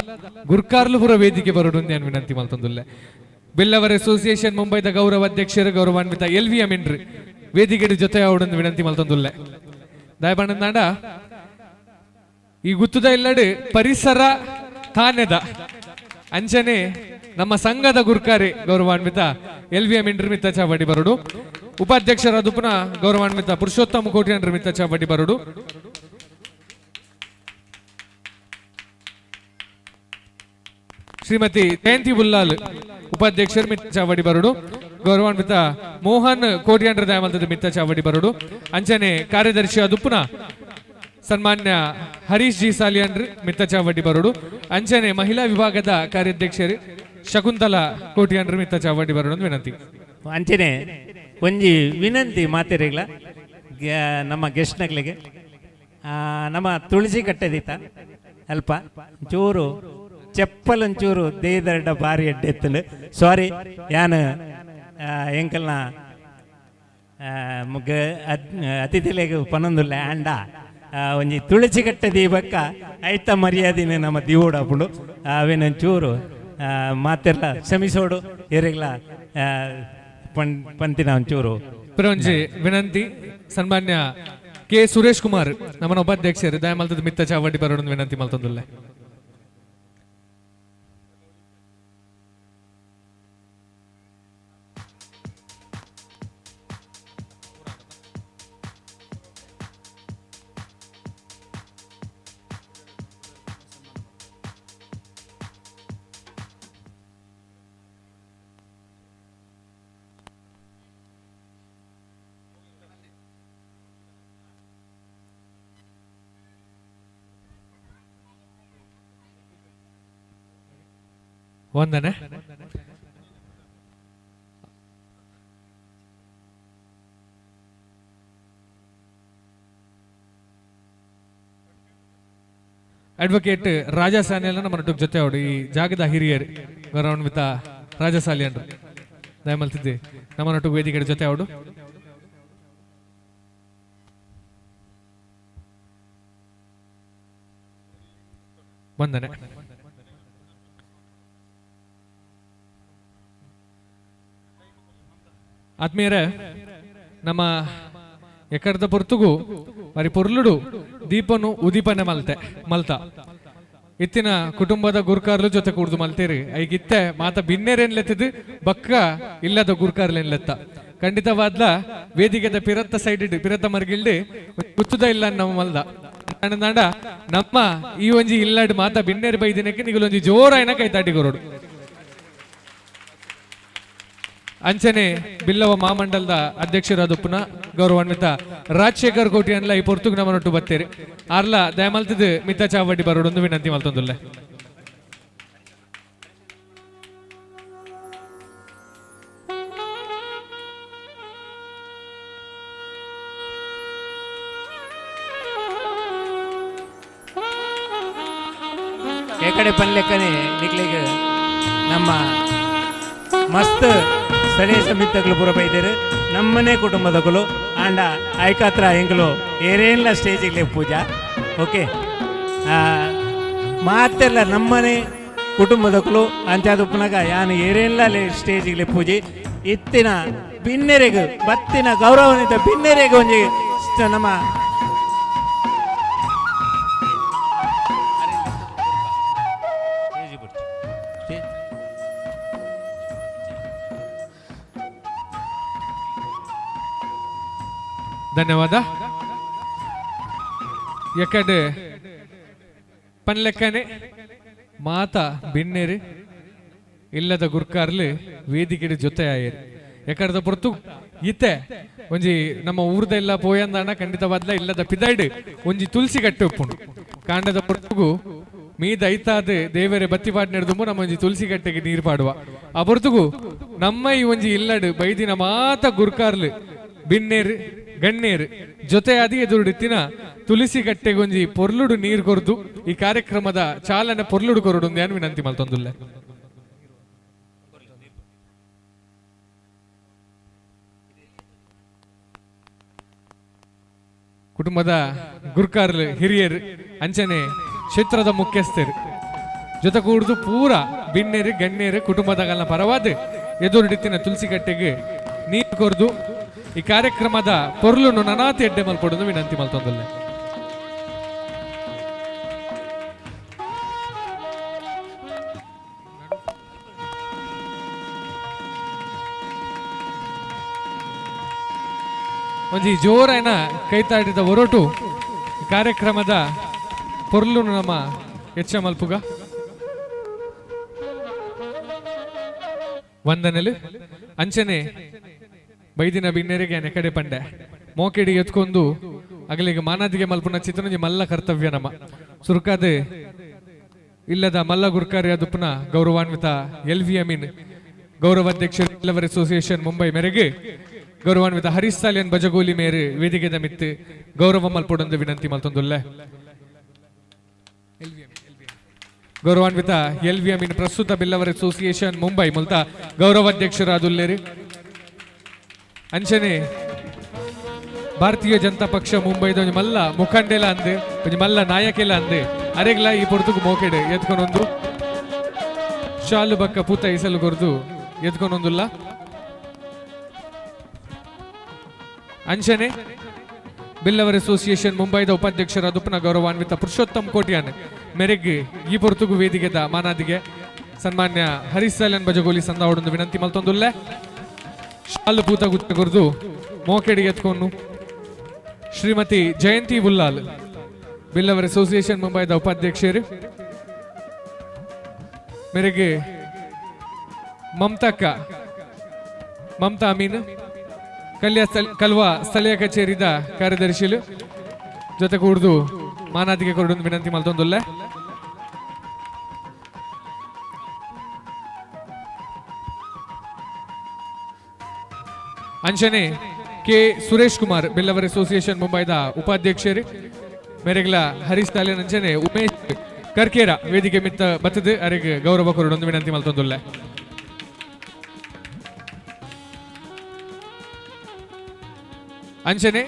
ಗುರ್ಕಾರ್ಲು ಪೂರ ವೇದಿಕೆ ಬರೋಡು ನಾನು ವಿನಂತಿ ಮಲ್ತೊಂದುಲ್ಲೆ. ಬಿಲ್ಲವರ್ ಅಸೋಸಿಯೇಷನ್ ಮುಂಬೈದ ಗೌರವ ಅಧ್ಯಕ್ಷರು ಗೌರವಾನ್ವಿತ ಎಲ್ ವಿ ಅಮಿನ್ರಿ ವೇದಿಕೆಡ್ ಜೊತೆ ಅವಡೊಂದು ವಿನಂತಿ ಮಲ್ತೊಂದುಲ್ಲೆ. ದಯಪಣ್ಣಂದಾಂಡ ಈ ಗುತ್ತದ ಇಲ್ಲಡು ಪರಿಸರ ತಾನೆದ ಅಂಚನೆ ನಮ್ಮ ಸಂಘದ ಗುರ್ಕಾರಿ ಗೌರವಾನ್ವಿತ ಎಲ್ ವಿ ಅಮಿನ್ರಿ ಮಿತ್ತ ಚಾವಡಿ ಬರೋಡು. ಉಪಾಧ್ಯಕ್ಷರಾದ ಪುನಃ ಗೌರವಾನ್ವಿತ ಪುರುಷೋತ್ತಮ ಕೋಟ್ಯಾನ್ರಿ ಮಿತ್ತ ಚಾವಡಿ ಬರೋಡು. ಶ್ರೀಮತಿ ಜಯಂತಿ ಬುಲ್ಲಾಲ್ ಉಪಾಧ್ಯಕ್ಷರು ಮಿತ್ತ ಚಾವಡಿ ಬರೋಡು. ಗೌರವಾನ್ವಿತ ಮೋಹನ್ ಕೋಟ್ಯಾಂಡ್ರ ದಯಮಲ್ತದ ಮಿತ್ತ ಚಾವಡಿ ಬರೋಡು. ಅಂಚನೆ ಕಾರ್ಯದರ್ಶಿ ಅದುಪುನ ಸನ್ಮಾನ್ಯ ಹರೀಶ್ ಜಿ ಸಾಲಿಯನ್ರಿ ಮಿತ್ತ ಚಾವಡಿ ಬರೋಡು. ಅಂಚನೆ ಮಹಿಳಾ ವಿಭಾಗದ ಕಾರ್ಯಾಧ್ಯಕ್ಷರು ಶಕುಂತಲಾ ಕೋಟ್ಯಾಂಡ್ರಿ ಮಿತ್ತ ಚಾವಡಿ ಬರೋಡು ಅಂತ ವಿನಂತಿ. ಅಂಚನೆ ಒಂಜಿ ವಿನಂತಿ ಮಾತೆರೆಗ್ಲ ನಮ್ಮ ಗೆಸ್ಟ್ನಗ್ಲಿಗೆ ನಮ್ಮ ತುಳಸಿ ಕಟ್ಟೆದಿತ್ತ ಅಲ್ಪ ಚೂರು ಚೆಪ್ಪಲ್ ಒಂಚೂರು ದೇದರ್ಡ ಬಾರಿ ಎಡ್ಡೆತ್ತಲು ಸಾರಿ ಯಾನ್ ಎಂಕಲ್ನ ಮುಗ್ಗ ಅತಿಥಿಲೆಗ್ ಪನೊಂದುಲ್ಲೆ ಆಂಡ ಒಂಜಿ ತುಳಸಿ ಕಟ್ಟೆ ದೀಪಕ್ಕ ಐತ ಮರ್ಯಾದಿನ ನಮ್ಮ ದಿವೋಡಾಪುಂಡು ಅವೇನೊಂಚೂರು ಮಾತೆರ್ಲ ಕ್ಷಮಿಸೋಡು ಎರೆಗ್ಲ ಪಂತಿನ ಒಂಚೂರು. ಒಂಜಿ ವಿನಂತಿ ಸನ್ಮಾನ್ಯ ಕೆ ಸುರೇಶ್ ಕುಮಾರ್ ನಮ್ಮನ ಉಪಾಧ್ಯಕ್ಷರು ದಯಮಲ್ತದ ಮಿತ್ತ ಚಾವಡಿ ಬರೋಡು ವಿನಂತಿ ಮಲ್ತೊಂದುಲ್ಲೆ. ವಂದನೆ. ಅಡ್ವೊಕೇಟ್ ರಾಜಾ ಸಾನಿಯಲ್ಲ ನಮ್ಮ ಜೊತೆ ಅವರು ಈ ಜಾಗದ ಹಿರಿಯರು ಗೌರವಾನ್ವಿತ ರಾಜಾ ಸಾಲಿಯನ್ರು ದಯಮಲ್ತಿದ್ದೆ ನಮ್ಮ ನಟು ವೇದಿಕೆ ಜೊತೆ ಅವರು. ವಂದನೆ. ಆತ್ಮೀಯರೇ, ನಮ್ಮ ಎಕರ್ದ ಪೊರ್ತುಗು ಬರಿ ಪೊರ್ಲುಡು ದೀಪನು ಉದೀಪನೆ ಮಲ್ತೆ ಮಲ್ತ ಇತ್ತಿನ ಕುಟುಂಬದ ಗುರ್ಕಾರ್ಲು ಜೊತೆ ಕೂಡ್ದು ಮಲ್ತೇರಿ. ಐಗಿತ್ತೆ ಮಾತ ಬಿನ್ನೇರೇನ್ ಲೆತ್ತಿದ್ದು ಬಕ್ಕ ಇಲ್ಲದ ಗುರ್ಕಾರ್ಲೇನ್ ಲೆತ್ತ. ಖಂಡಿತವಾದ್ಲ ವೇದಿಕೆದ ಪಿರತ್ತ ಸೈಡ್ ಪಿರತ್ತ ಮರ್ಗಿಲ್ಡಿ ಗುತ್ತುದ ಇಲ್ಲ ನಮ್ಮ ಮಲ್ದ ನಾಡ ನಮ್ಮ ಈ ಒಂಜಿ ಇಲ್ಲಾಡ್ ಮಾತ ಬಿನ್ನೇರು ಬೈದಿನಕ್ಕೆ ನಿಗುಲೊಂಜಿ ಜೋರಾಯನ ಕೈತಾಟಿ ಕೊರೋಡು. ಅಂಚನೆ ಬಿಲ್ಲವ ಮಹಾಮಂಡಲದ ಅಧ್ಯಕ್ಷರಾದ ಪುನಃ ಗೌರವಾನ್ವಿತ ರಾಜಶೇಖರ್ ಕೋಟಿ ಅನ್ಲ ಈ ಪೊರ್ತುಗ್ ನಮ್ಮನೊಟ್ಟು ಬತ್ತೇರಿ. ಆರ್ಲ ದಯಮಲ್ತದ ಮಿತ್ತ ಚಾವಡಿ ಬರೋಡೊಂದು ವಿನಂತಿ ಮಲ್ತೊಂದುಲ್ಲೆ. ಏಕಡೆ ಪನ್ಲೆಕ್ಕನೆ ನಿಕ್ಲಿಗೆ ನಮ್ಮ ಮಸ್ತ್ ಸ್ಥಳೀಯ ಸಮಿತಿಗಳು ಪೂರ ಬೈದೇರು ನಮ್ಮನೆ ಕುಟುಂಬದಗಳು ಆಂಡ ಐಕಾತ್ರ ಎಂಗ್ಲು ಏರೇನ್ಲ ಸ್ಟೇಜಿಗೆ ಪೂಜಾ ಓಕೆ ಮಾತೆಲ್ಲ ನಮ್ಮನೆ ಕುಟುಂಬದಕ್ಕಲು ಅಂಚಾದುಪ್ಪನಾಗ ಯಾನು ಏರೇನ್ಲ ಸ್ಟೇಜಿಗೆ ಪೂಜೆ ಇತ್ತಿನ ಬಿನ್ನೆರೆಗು ಬತ್ತಿನ ಗೌರವನಿತ ಬಿನ್ನೆರೆಗೆ ಒಂಜಿ ನಮ್ಮ ಧನ್ಯವಾದ. ಎಕಡೆ ಪನ್ಲೆಕ್ಕನೆ ಮಾತ ಬಿನ್ನೇರು ಇಲ್ಲದ ಗುರ್ಕಾರ್ಲು ವೇದಿಕೆಡ್ ಜೊತೆ ಆಯೇರು. ಎಕಡದ ಪೊರ್ತು ಇತ್ತೆ ಒಂಜಿ ನಮ್ಮ ಊರ್ದ ಇಲ್ಲ ಪೋಯಂದಾಣ ಖಂಡಿತವಾದ್ಲ ಇಲ್ಲದ ಪಿದಾಯ್ಡ್ ಒಂಜಿ ತುಳಸಿ ಕಟ್ಟೆ ಉಪ್ಪುಂಡು. ಕಾಂಡದ ಪೊರ್ತುಗು ಮೀದ ಐತಾದ ದೇವರೆ ಬತ್ತಿ ಪಾಡ್ ನೆಡ್ದುಂಬು ನಮ್ಮ ಒಂಜಿ ತುಳಸಿ ಕಟ್ಟೆಗೆ ನೀರು ಪಾಡುವ. ಆ ಪೊರ್ತುಗು ನಮ್ಮ ಈ ಒಂಜಿ ಇಲ್ಲಡ್ ಬೈದಿನ ಮಾತ ಗುರ್ಕಾರ್ಲು ಬಿನ್ನೇರು ಗಣ್ಣೇರು ಜೊತೆಯಾದಿ ಎದುರುಡಿತ್ತಿನ ತುಳಸಿ ಕಟ್ಟೆಗೊಂಜಿ ಪೊರ್ಲುಡು ನೀರು ಕೊರ್ದು ಈ ಕಾರ್ಯಕ್ರಮದ ಚಾಲನೆ ಪೊರ್ಲುಡು ಕೊರಡು ಯಾನ್ ವಿನಂತಿ ಮಲ್ತೊಂದುಲ್ಲೆ. ಕುಟುಂಬದ ಗುರ್ಕಾರ್ಲು ಹಿರಿಯರು ಅಂಚನೆ ಕ್ಷೇತ್ರದ ಮುಖ್ಯಸ್ಥರು ಜೊತೆ ಕೂಡ್ದು ಪೂರ ಬಿನ್ನೇರು ಗಣ್ಯರು ಕುಟುಂಬದಗಲ್ನ ಪರವಾದ ಎದುರುಡಿತ್ತಿನ ತುಳಸಿ ಕಟ್ಟೆಗೆ ನೀರು ಕೊರ್ದು ಈ ಕಾರ್ಯಕ್ರಮದ ಪೊರ್ಲುನು ನನಾತಿ ಎಡ್ಡೆ ಮಲ್ಪೊಡೊಂದು ವಿನಂತಿ ಮಲ್ತೊಂದುಲ್ಲೆ. ಒಂಜಿ ಜೋರಾಯಿನ ಕೈತಾಡಿದ ಒರಟು ಕಾರ್ಯಕ್ರಮದ ಪೊರ್ಲುನು ನಮ್ಮ ಎಚ್ಚ ಮಲ್ಪುಗ. ವಂದನೆಲು ಅಂಚನೆ ಬೈದಿನ ಬಿನ್ನೆರಿಗೆ ನೆಕಡೆ ಪಂಡೆ ಮೋಕೆಡಿ ಎತ್ಕೊಂಡು ಅಗಲಿಗೆ ಮಾನಾದಿಗೆ ಮಲ್ಪುನ ಚಿತ್ರನಂಜಿ ಮಲ್ಲ ಕರ್ತವ್ಯ ನಮ್ಮ ಸುರುಕಾದೆ ಇಲ್ಲದ ಮಲ್ಲ ಗುರ್ಕಾರಿ ಅದುಪುನ ಗೌರವಾನ್ವಿತ ಎಲ್ ವಿ ಅಮೀನ್ ಗೌರವಾಧ್ಯಕ್ಷ ಇಲ್ಲವರ್ ಅಸೋಸಿಯೇಷನ್ ಮುಂಬೈ ಮೇರೆಗೆ ಗೌರವಾನ್ವಿತ ಹರೀಶ್ ಸಾಲಿಯನ್ ಬಜಗೋಲಿ ಮೇರೆ ವೇದಿಕೆ ಮಿತ್ತು ಗೌರವ ಮಲ್ಪೊಡೊಂದು ವಿನಂತಿ ಮಲ್ತೊಂದುಲ್ಲೆ. ಗೌರವಾನ್ವಿತ ಎಲ್ ವಿ ಅಮೀನ್ ಪ್ರಸ್ತುತ ಬಿಲ್ಲವರ್ ಅಸೋಸಿಯೇಷನ್ ಮುಂಬೈ ಮುಲ್ತ ಗೌರವಾಧ್ಯಕ್ಷರಾದುಲ್ಲೇರಿ. ಅಂಚನೆ ಭಾರತೀಯ ಜನತಾ ಪಕ್ಷ ಮುಂಬೈದ ಒಂಜಿ ಮಲ್ಲ ಮುಖಂಡೆಲ ಅಂದೆ ಒಂಜಿ ಮಲ್ಲ ನಾಯಕೆಲ ಅಂದೆ ಅರೆಗ್ಲ ಈ ಪೊರ್ತುಗು ಮೋಕೆಡೆ ಎತ್ಕೊನೊಂದು ಶಾಲು ಬಕ್ಕ ಪೂತ ಇಸಲು ಕೊರ್ದು ಎತ್ಕೊನೊಂದುಲ್ಲ. ಅಂಚನೆ ಬಿಲ್ಲವರ್ ಅಸೋಸಿಯೇಷನ್ ಮುಂಬೈದ ಉಪಾಧ್ಯಕ್ಷರ ದುಪ್ಪನ ಗೌರವಾನ್ವಿತ ಪುರುಷೋತ್ತಮ್ ಕೋಟ್ಯಾನ್ ಮೆರೆಗ್ ಈ ಪೊರ್ತುಗು ವೇದಿಕೆದ ಮಾನಾದಿಗೆ ಸನ್ಮಾನ್ಯ ಹರೀಶ್ ಸಾಲ್ಯಾನ್ ಬಜಗೋಲಿ ಸಂದಾವಡೊಂದು ವಿನಂತಿ ಮಲ್ತೊಂದುಲ್ಲೆ. ಶಾಲು ಪೂತ ಗುತ್ತ ಕೊರ್ದು ಮೋಕೆಡಿ ಎತ್ಕೊಂಡು ಶ್ರೀಮತಿ ಜಯಂತಿ ಉಲ್ಲಾಲ್ ಬಿಲ್ಲವರ್ ಅಸೋಸಿಯೇಷನ್ ಮುಂಬೈದ ಉಪಾಧ್ಯಕ್ಷರು ಮೇರೆಗೆ ಮಮತಾಕ್ಕ ಮಮತಾ ಅಮೀನ್ ಕಲ್ಯ ಕಲ್ವಾ ಸ್ಥಳೀಯ ಕಚೇರಿದ ಕಾರ್ಯದರ್ಶಿಲು ಜೊತೆ ಕೂಡ್ದು ಮಾನಾದಿಗೆ ಕೊರಡು ವಿನಂತಿ ಮಲ್ತೊಂದುಲ್ಲೆ. ಅಂಚನೆ ಕೆ ಸುರೇಶ್ ಕುಮಾರ್ ಬಿಲ್ಲವರ್ ಅಸೋಸಿಯೇಷನ್ ಮುಂಬೈದ ಉಪಾಧ್ಯಕ್ಷರು ಮೇರೆಗ್ಲ ಹರೀಶ್ ತಾಲಿಯನ್ ಅಂಚನೆ ಉಮೇಶ್ ಕರ್ಕೇರ ವೇದಿಕೆ ಮಿತ್ತ ಬತ್ತದು ಅರೆಗೆ ಗೌರವ ಕೊರಡೊಂದು ವಿನಂತಿ ಮಲ್ತೊಂದುಲ್ಲೆ. ಅಂಚನೆ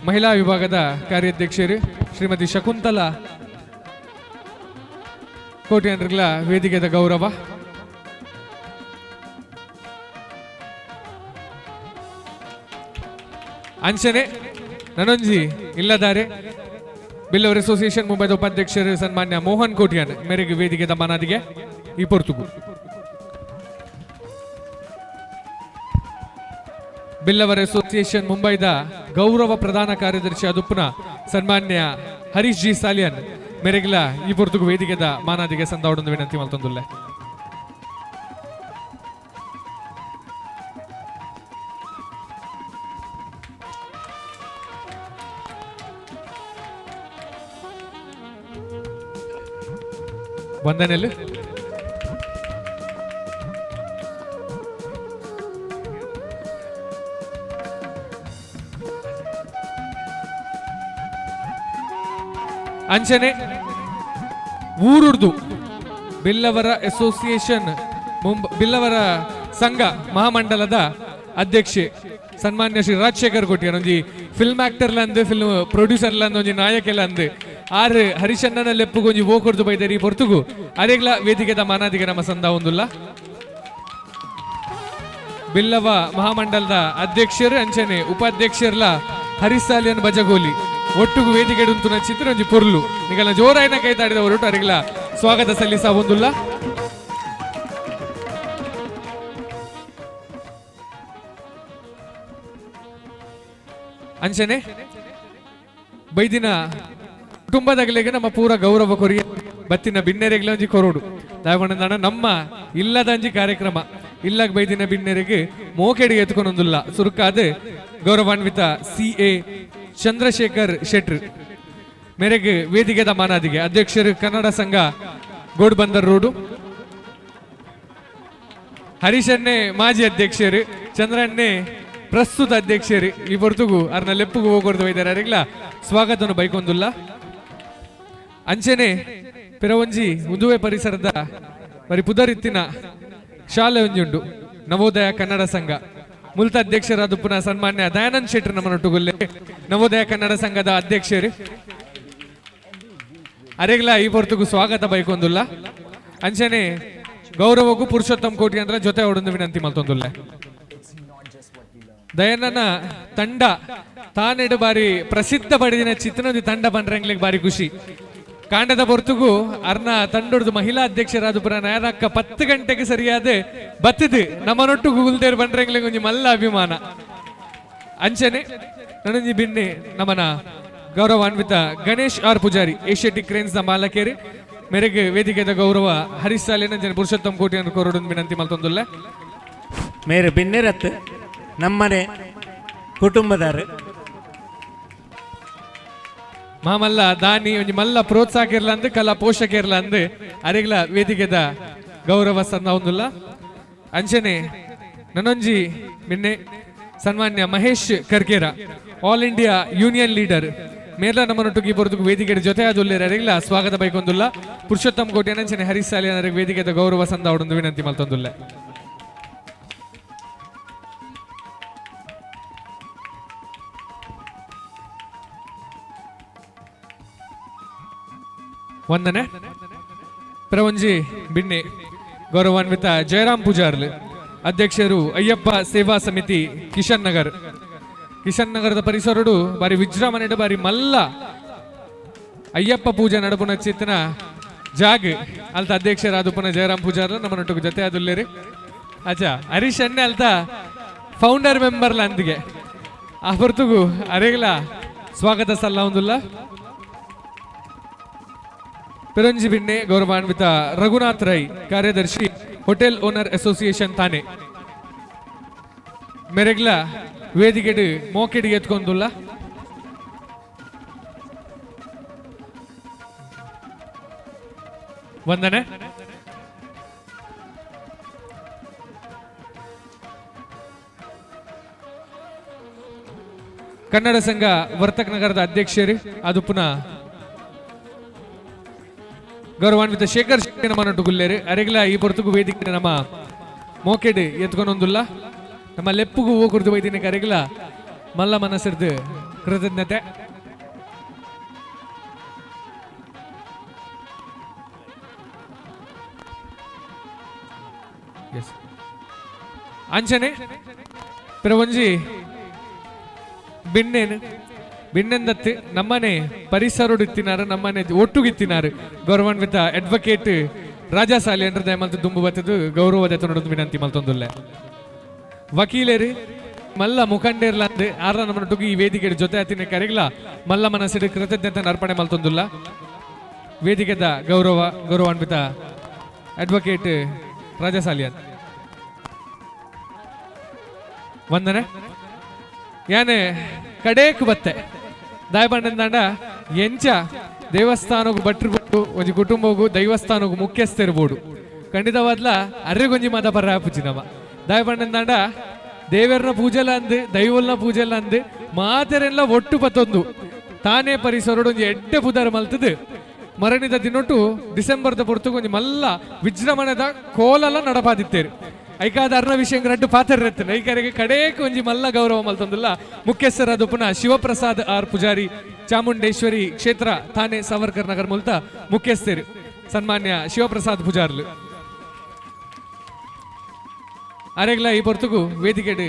ಮಹಿಳಾ ವಿಭಾಗದ ಕಾರ್ಯಾಧ್ಯಕ್ಷರು ಶ್ರೀಮತಿ ಶಕುಂತಲಾ ಕೋಟ್ಯಾನ್ರಿಗ್ಲ ವೇದಿಕೆದ ಗೌರವ. ಅಂಚನೆ ನನೊಂಜಿ ಇಲ್ಲದಾರೆ ಬಿಲ್ಲವರ್ ಅಸೋಸಿಯೇಷನ್ ಮುಂಬೈದ ಉಪಾಧ್ಯಕ್ಷರು ಸನ್ಮಾನ್ಯ ಮೋಹನ್ ಕೋಟ್ಯಾನ್ ಮೇರೆಗೆ ವೇದಿಕೆದ ಮಾನಾದಿಗೆ ಈ ಪೊರ್ತುಗು. ಬಿಲ್ಲವರ್ ಅಸೋಸಿಯೇಷನ್ ಮುಂಬೈದ ಗೌರವ ಪ್ರಧಾನ ಕಾರ್ಯದರ್ಶಿ ಅದುಪ್ಪನ ಸನ್ಮಾನ್ಯ ಹರೀಶ್ ಜಿ ಸಾಲಿಯನ್ ಮೇರೆಗ್ಲ ಈ ಪೊರ್ತುಗು ವೇದಿಕೆದ ಮಾನಾದಿಗೆ ಸಂದಾವಡೊಂದು ವಿನಂತಿ ಮಲ್ತೊಂದುಲ್ಲೆ. ವಂದನೆಲು. ಅಂಚನೆ ಊರುರ್ದು ಬಿಲ್ಲವರ ಅಸೋಸಿಯೇಷನ್ ಬಿಲ್ಲವರ ಸಂಘ ಮಹಾಮಂಡಲದ ಅಧ್ಯಕ್ಷೆ ಸನ್ಮಾನ್ಯ ಶ್ರೀ ರಾಜಶೇಖರ್ ಕೋಟ್ಯಾನ್ ಒಂಜಿ ಫಿಲ್ಮ್ ಆಕ್ಟರ್ ಲಂದು ಫಿಲ್ಮ್ ಪ್ರೊಡ್ಯೂಸರ್ ಲಂದು ಒಂಜಿ ನಾಯಕೆಲ ಅಂದು ಆರ್ ಹರಿಶಣ್ಣನ ಲೆಪ್ಪುಗೊಂಜಿ ಓಕೊರ್ದು ಬೈದರಿ ಪೊರ್ತುಗು ಅರೆಗ್ಲ ವೇದಿಕೆದ ಮಾನಾದಿಗೆ ನಮ್ಮ ಸಂದ ಒಂದುಲ್ಲ. ಬಿಲ್ಲವ ಮಹಾಮಂಡಲದ ಅಧ್ಯಕ್ಷರು ಅಂಚನೆ ಉಪಾಧ್ಯಕ್ಷರ್ಲ ಹರಿಸಾಲಿಯನ್ ಬಜಗೋಲಿ ಒಟ್ಟುಗು ವೇದಿಕೆ ಉಂತುನ ಚಿತ್ರ ಒಂಜಿ ಪೊರ್ಲು ನಿಗಲ ಜೋರಾಯಿನ ಕೈ ತಾಡಿದ ಹೊರಟು ಅರಿಗ್ಲ ಸ್ವಾಗತ ಸಲ್ಲಿಸ ಒಂದುಲ್ಲ. ಅಂಚನೆ ಬೈದಿನ ಕುಟುಂಬದಗಲಿಗೆ ನಮ್ಮ ಪೂರ ಗೌರವ ಕೊರಿಯ ಬತ್ತಿನ ಬಿನ್ನೆರೆಗ್ಲ ಒಂಜಿ ಕೊರೋಡು ದಾಯಪಂಡ ನಮ್ಮ ಇಲ್ಲದಂಜಿ ಕಾರ್ಯಕ್ರಮ ಇಲ್ಲಗ್ ಬೈದಿನ ಬಿನ್ನೆರೆಗೆ ಮೋಕೆಡಿಗೆ ಎತ್ಕೊಂಡೊಂದುಲ್ಲ ಸುರುಕಾದ ಗೌರವಾನ್ವಿತ ಸಿ ಎ ಚಂದ್ರಶೇಖರ್ ಶೆಟ್ರ್ ಮೇರೆಗೆ ವೇದಿಕೆದ ಮಾನಾದಿಗೆ ಅಧ್ಯಕ್ಷರು ಕನ್ನಡ ಸಂಘ ಗೋಡ್ಬಂದರ್ ರೋಡು ಹರೀಶನ್ನೇ ಮಾಜಿ ಅಧ್ಯಕ್ಷರು, ಚಂದ್ರನ್ನೇ ಪ್ರಸ್ತುತ ಅಧ್ಯಕ್ಷರು. ಈ ಹೊರತುಗು ಅರ್ನ ಲೆಪ್ಪುಗು ಹೋಗೋರ್ದು ವೈದ್ಯರ ಸ್ವಾಗತವನ್ನು ಬೈಕೊಂದುಲ್ಲ. ಅಂಚನೆ ಪಿರವಂಜಿ ಉದುವೆ ಪರಿಸರದ ಬರಿ ಪುದರಿತ್ತಿನ ಶಾಲೆ ಒಂಜಿ ಉಂಡು ನವೋದಯ ಕನ್ನಡ ಸಂಘ ಮುಲ್ತ ಅಧ್ಯಕ್ಷರಾದ ಪುನಃ ಸನ್ಮಾನ್ಯ ದಯಾನಂದ್ ಶೆಟ್ಟರ್ ನಮ್ಮನೊಟ್ಟುಗುಲ್ಲೆ ನವೋದಯ ಕನ್ನಡ ಸಂಘದ ಅಧ್ಯಕ್ಷರು ಅರೆಗ್ಲ ಈ ಪೊರ್ತುಗು ಸ್ವಾಗತ ಬೈಕೊಂದುಲ್ಲ. ಅಂಚನೆ ಗೌರವಗೂ ಪುರುಷೋತ್ತಮ್ ಕೋಟಿ ಅಂದ್ರೆ ಜೊತೆ ಹೊಡೊಂದು ವಿನಂತಿ ಮಲ್ತೊಂದುಲ್ಲ. ದಯಾನನ ತಂಡ ತಾನೆಡು ಬಾರಿ ಪ್ರಸಿದ್ಧ ಪಡೆದಿನ ಚಿತ್ರನದಿ ತಂಡ ಬಂದ್ರಂಗ್ಲಿಗೆ ಬಾರಿ ಖುಷಿ. ಕಾಂಡದ ಪೊರ್ತುಗು ಅರ್ನ ತಂಡೊಡ್ದು ಮಹಿಳಾ ಅಧ್ಯಕ್ಷರಾದ ಪುರ ನ್ಯಾಯಕ್ಕ 10 ಗಂಟೆಗೆ ಸರಿಯಾದ ಬತ್ತದು ನಮ್ಮನೊಟ್ಟು ಗುಲ್ದೇರ್ ಬಂಡ್ರಂಗ್ಲಿಗೆ ಒಂಜಿ ಮಲ್ಲ ಅಭಿಮಾನ. ಅಂಚನೆ ನನಂಜಿ ಬಿನ್ನೆ ನಮನ ಗೌರವಾನ್ವಿತ ಗಣೇಶ್ ಆರ್ ಪೂಜಾರಿ ಏಷ್ಯಾಟಿಕ್ ಕ್ರೇನ್ಸ್ ನ ಮಾಲಕೇರಿ ಮೇರೆಗೆ ವೇದಿಕೆದ ಗೌರವ ಹರೀಶ್ ಸಾಲಿನ ಜನ ಪುರುಷೋತ್ತಮ್ ಕೋಟಿ ಅನ್ನು ಕೊರಡು ವಿನಂತಿ ಮಲ್ತೊಂದುಲ್ಲ. ಮೇರೆ ಬಿನ್ನೆರತ್ ನಮ್ಮನೆ ಕುಟುಂಬದಾರು ಮಾಮಲ್ಲ ದಾನಿ ಒಂಜಿ ಮಲ್ಲ ಪ್ರೋತ್ಸಾಹ ಇರ್ಲ ಅಂದ್ ಕಲಾ ಪೋಷಕ ಇರ್ಲ ಅಂದ್ ಅರೆಗ್ಲ ವೇದಿಕೆದ ಗೌರವ ಸಂದ ಒಂದುಲ್ಲ. ಅಂಚನೆ ನನೊಂಜಿ ಮಿನ್ನೆ ಸನ್ಮಾನ್ಯ Mahesh Karkera all India union leader ಮೇರ್ಲ ನಮ್ಮನೊಟ್ಟಿಗೆ ಬರೋದಕ್ಕೆ ವೇದಿಕೆ ಜೊತೆ ಅದುಲ್ಲೇರ ಅರೆಗ್ಲ ಸ್ವಾಗತ ಬೈಕೊಂದುಲ್ಲ. ಪುರುಷೋತ್ತಮ್ ಕೋಟಿ ಅಂಚನೆ ಹರೀಶ್ ಸಾಲಿಯನರಿಗೆ ವೇದಿಕೆದ ಗೌರವ ಸಂದ ಅವಡೊಂದು ವಿನಂತಿ ಮಲ್ತೊಂದುಲ್ಲ. ವಂದನೆ ಪ್ರವಂಜಿ ಬಿನ್ನೆ ಗೌರವಾನ್ವಿತ ಜಯರಾಮ್ ಪೂಜಾರ್ಲು ಅಧ್ಯಕ್ಷರು ಅಯ್ಯಪ್ಪ ಸೇವಾ ಸಮಿತಿ ಕಿಶನ್ ನಗರ್. ಕಿಶನ್ ನಗರದ ಪರಿಸರಡು ಬಾರಿ ವಿಜೃಂಭಣೆ ಬಾರಿ ಮಲ್ಲ ಅಯ್ಯಪ್ಪ ಪೂಜೆ ನಡಪುನ ಚಿತ್ತನ ಜಾಗ್ ಅಲ್ತ ಅಧ್ಯಕ್ಷರಾದ ಪುನಃ ಜಯರಾಮ್ ಪೂಜಾರ್ಲು ನಮ್ಮನೊಟ್ಟಿಗೆ ಜೊತೆ ಅದುಲ್ಲೇರಿ. ಅಚ್ಚಾ ಹರೀಶ್ ಅನ್ನೆ ಅಲ್ತ ಫೌಂಡರ್ ಮೆಂಬರ್ ಅಂದಿಗೆ ಆ ಹೊರತುಗು ಅರೆಗ್ಲ ಸ್ವಾಗತ ಸಲ್ಲ ಒಂದುಲ್ಲ. ಪಿರಂಜಿ ಬಿನ್ನೆ ಗೌರವಾನ್ವಿತ ರಘುನಾಥ್ ರೈ ಕಾರ್ಯದರ್ಶಿ ಹೋಟೆಲ್ ಓನರ್ ಅಸೋಸಿಯೇಷನ್ ತಾನೆ ಮೆರೆಗ್ಲ ವೇದಿಕೆಡು ಮೋಕೆಡಿಗೆ ಎತ್ಕೊಂದುಲ್ಲ. ವಂದನೆ ಕನ್ನಡ ಸಂಘ ವರ್ತಕ್ ನಗರದ ಅಧ್ಯಕ್ಷರು ಅದು ಪುನಃ ಗೌರವಾನ್ವಿತ ಶೇಖರ್ ಶೆಟ್ಟಿ ನಮ್ಮನೊಟ್ಟು ಗುಲ್ಲೇರು ಅರೆಗ್ಲ ಈ ಪೊರ್ತುಗು ವೇದಿಕೆ ನಮ್ಮ ಮೋಕೆಡ್ ಎತ್ಕೊಂಡೊಂದುಲ್ಲ. ನಮ್ಮ ಲೆಪ್ಪುಗು ಹೋಗುರ್ದು ವೈದಿನ ಕರೆಗ್ಲ ಮಲ್ಲ ಮನಸ್ಸಿರ್ದು ಕೃತಜ್ಞತೆ. ಅಂಚನೆ ಪಿರವಂಜಿ ಬಿನ್ನೇನು ಬಿನ್ನೆಂದತ್ತು ನಮ್ಮನೆ ಪರಿಸರೊಡಿತ್ತಿನಾರು ನಮ್ಮನೆ ಒಟ್ಟುಗಿತ್ತಿನಾರು ಗೌರವಾನ್ವಿತ ಅಡ್ವೊಕೇಟ್ ರಾಜಾ ಸಾಲಿ ಅಂದ್ರೆ ದಯಮಲ್ತು ದುಂಬು ಬತ್ತದು ಗೌರವದ ನೋಡೋದು ವಿನಂತಿ ಮಲ್ತೊಂದುಲ್ಲೆ. ವಕೀಲರು ಮಲ್ಲ ಮುಖಂಡೇರ್ಲಂದು ಆರ ನಮ್ಮನೊಟ್ಟಿಗೆ ಈ ವೇದಿಕೆ ಜೊತೆ ಅತ್ತಿನ ಕರೆಗ್ಲ ಮಲ್ಲ ಮನಸ್ಸಿಡು ಕೃತಜ್ಞತೆ ಅರ್ಪಣೆ ಮಲ್ತೊಂದುಲ್ಲ. ವೇದಿಕೆದ ಗೌರವಾನ್ವಿತ ಅಡ್ವೊಕೇಟ್ ರಾಜಾ ಸಾಲಿಯನ್ ವಂದನೆ. ಯಾನೆ ಕಡೇಕ್ ಬತ್ತೆ ದಾಯಬಂಡಂದಾಂಡ ಎಂಚ ದೇವಸ್ಥಾನಗು ಭಟ್ರು ಬಿಟ್ಟು ಒಂಜಿ ಕುಟುಂಬಗು ದೈವಸ್ಥಾನಗು ಮುಖ್ಯಸ್ಥಿರ್ಬೋಡು ಖಂಡಿತವಾದ್ಲ ಅರ್ರೆಗೊಂಜಿ ಮಾತ ಪರ್ರ ಪೂಜಿ ನಮ್ಮ ದಾಯಬಂಡಂದಾಂಡ ದೇವರನ ಪೂಜೆಲ ಅಂದು ದೈವಲ್ನ ಪೂಜೆಲ ಅಂದು ಮಾತೆರೆಲ್ಲ ಒಟ್ಟು ಪತ್ತೊಂದು ತಾನೇ ಪರಿಸರಡು ಒಂಜಿ ಎಡ್ಡೆ ಪುದಾರ ಮಲ್ತದು ಮರಣಿದ ದಿನೊಟ್ಟು ಡಿಸೆಂಬರ್ದ ಪೊರ್ತುಗು ಒಂಜಿ ಮಲ್ಲ ವಿಜೃಂಭಣೆದ ಕೋಲಲ ನಡಪಾದಿತ್ತೇರು. ಐಕಾದ ಅರ್ಣ ವಿಷಯ ರಡ್ಡು ಪಾತ್ರ ಇರ್ತದೆ ಐಕಾರಿಗೆ ಕಡೇಕ್ ಒಂಜಿ ಮಲ್ಲ ಗೌರವ ಮಲ್ತೊಂದುಲ್ಲ. ಮುಖ್ಯಸ್ಥರಾದ ಪುನಃ ಶಿವಪ್ರಸಾದ್ ಆರ್ ಪೂಜಾರಿ ಚಾಮುಂಡೇಶ್ವರಿ ಕ್ಷೇತ್ರ ಥಾನೆ ಸಾವರ್ಕರ್ ನಗರ್ ಮೂಲಕ ಮುಖ್ಯಸ್ಥರು ಸನ್ಮಾನ್ಯ ಶಿವಪ್ರಸಾದ್ ಪೂಜಾರ್ಲು ಅರೆಗ್ಲ ಈ ಪೊರ್ತುಗು ವೇದಿಕೆಡ್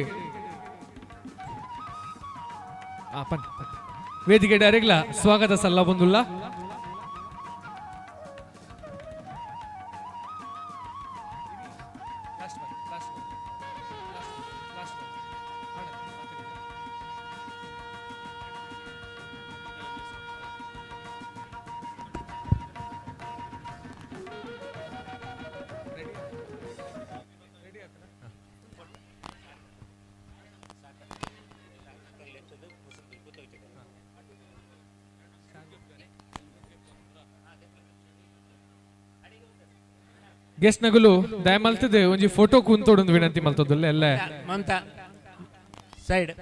ವೇದಿಕೆಡ್ ಅರೆಗ್ಲ ಸ್ವಾಗತ ಸಲ್ಲ ಬಂದುಲ್ಲ. ಗೆಸ್ಟ್ ನಗುಲು ದಯಮಲ್ತದೆ ಒಂಜಿ ಫೋಟೋ ಕುಂತೋಡೊಂದು ವಿನಂತಿ ಮಲ್ತದಲ್ಲ ಎಲ್ಲ. ಮಮತಾ ಸೈಡ್.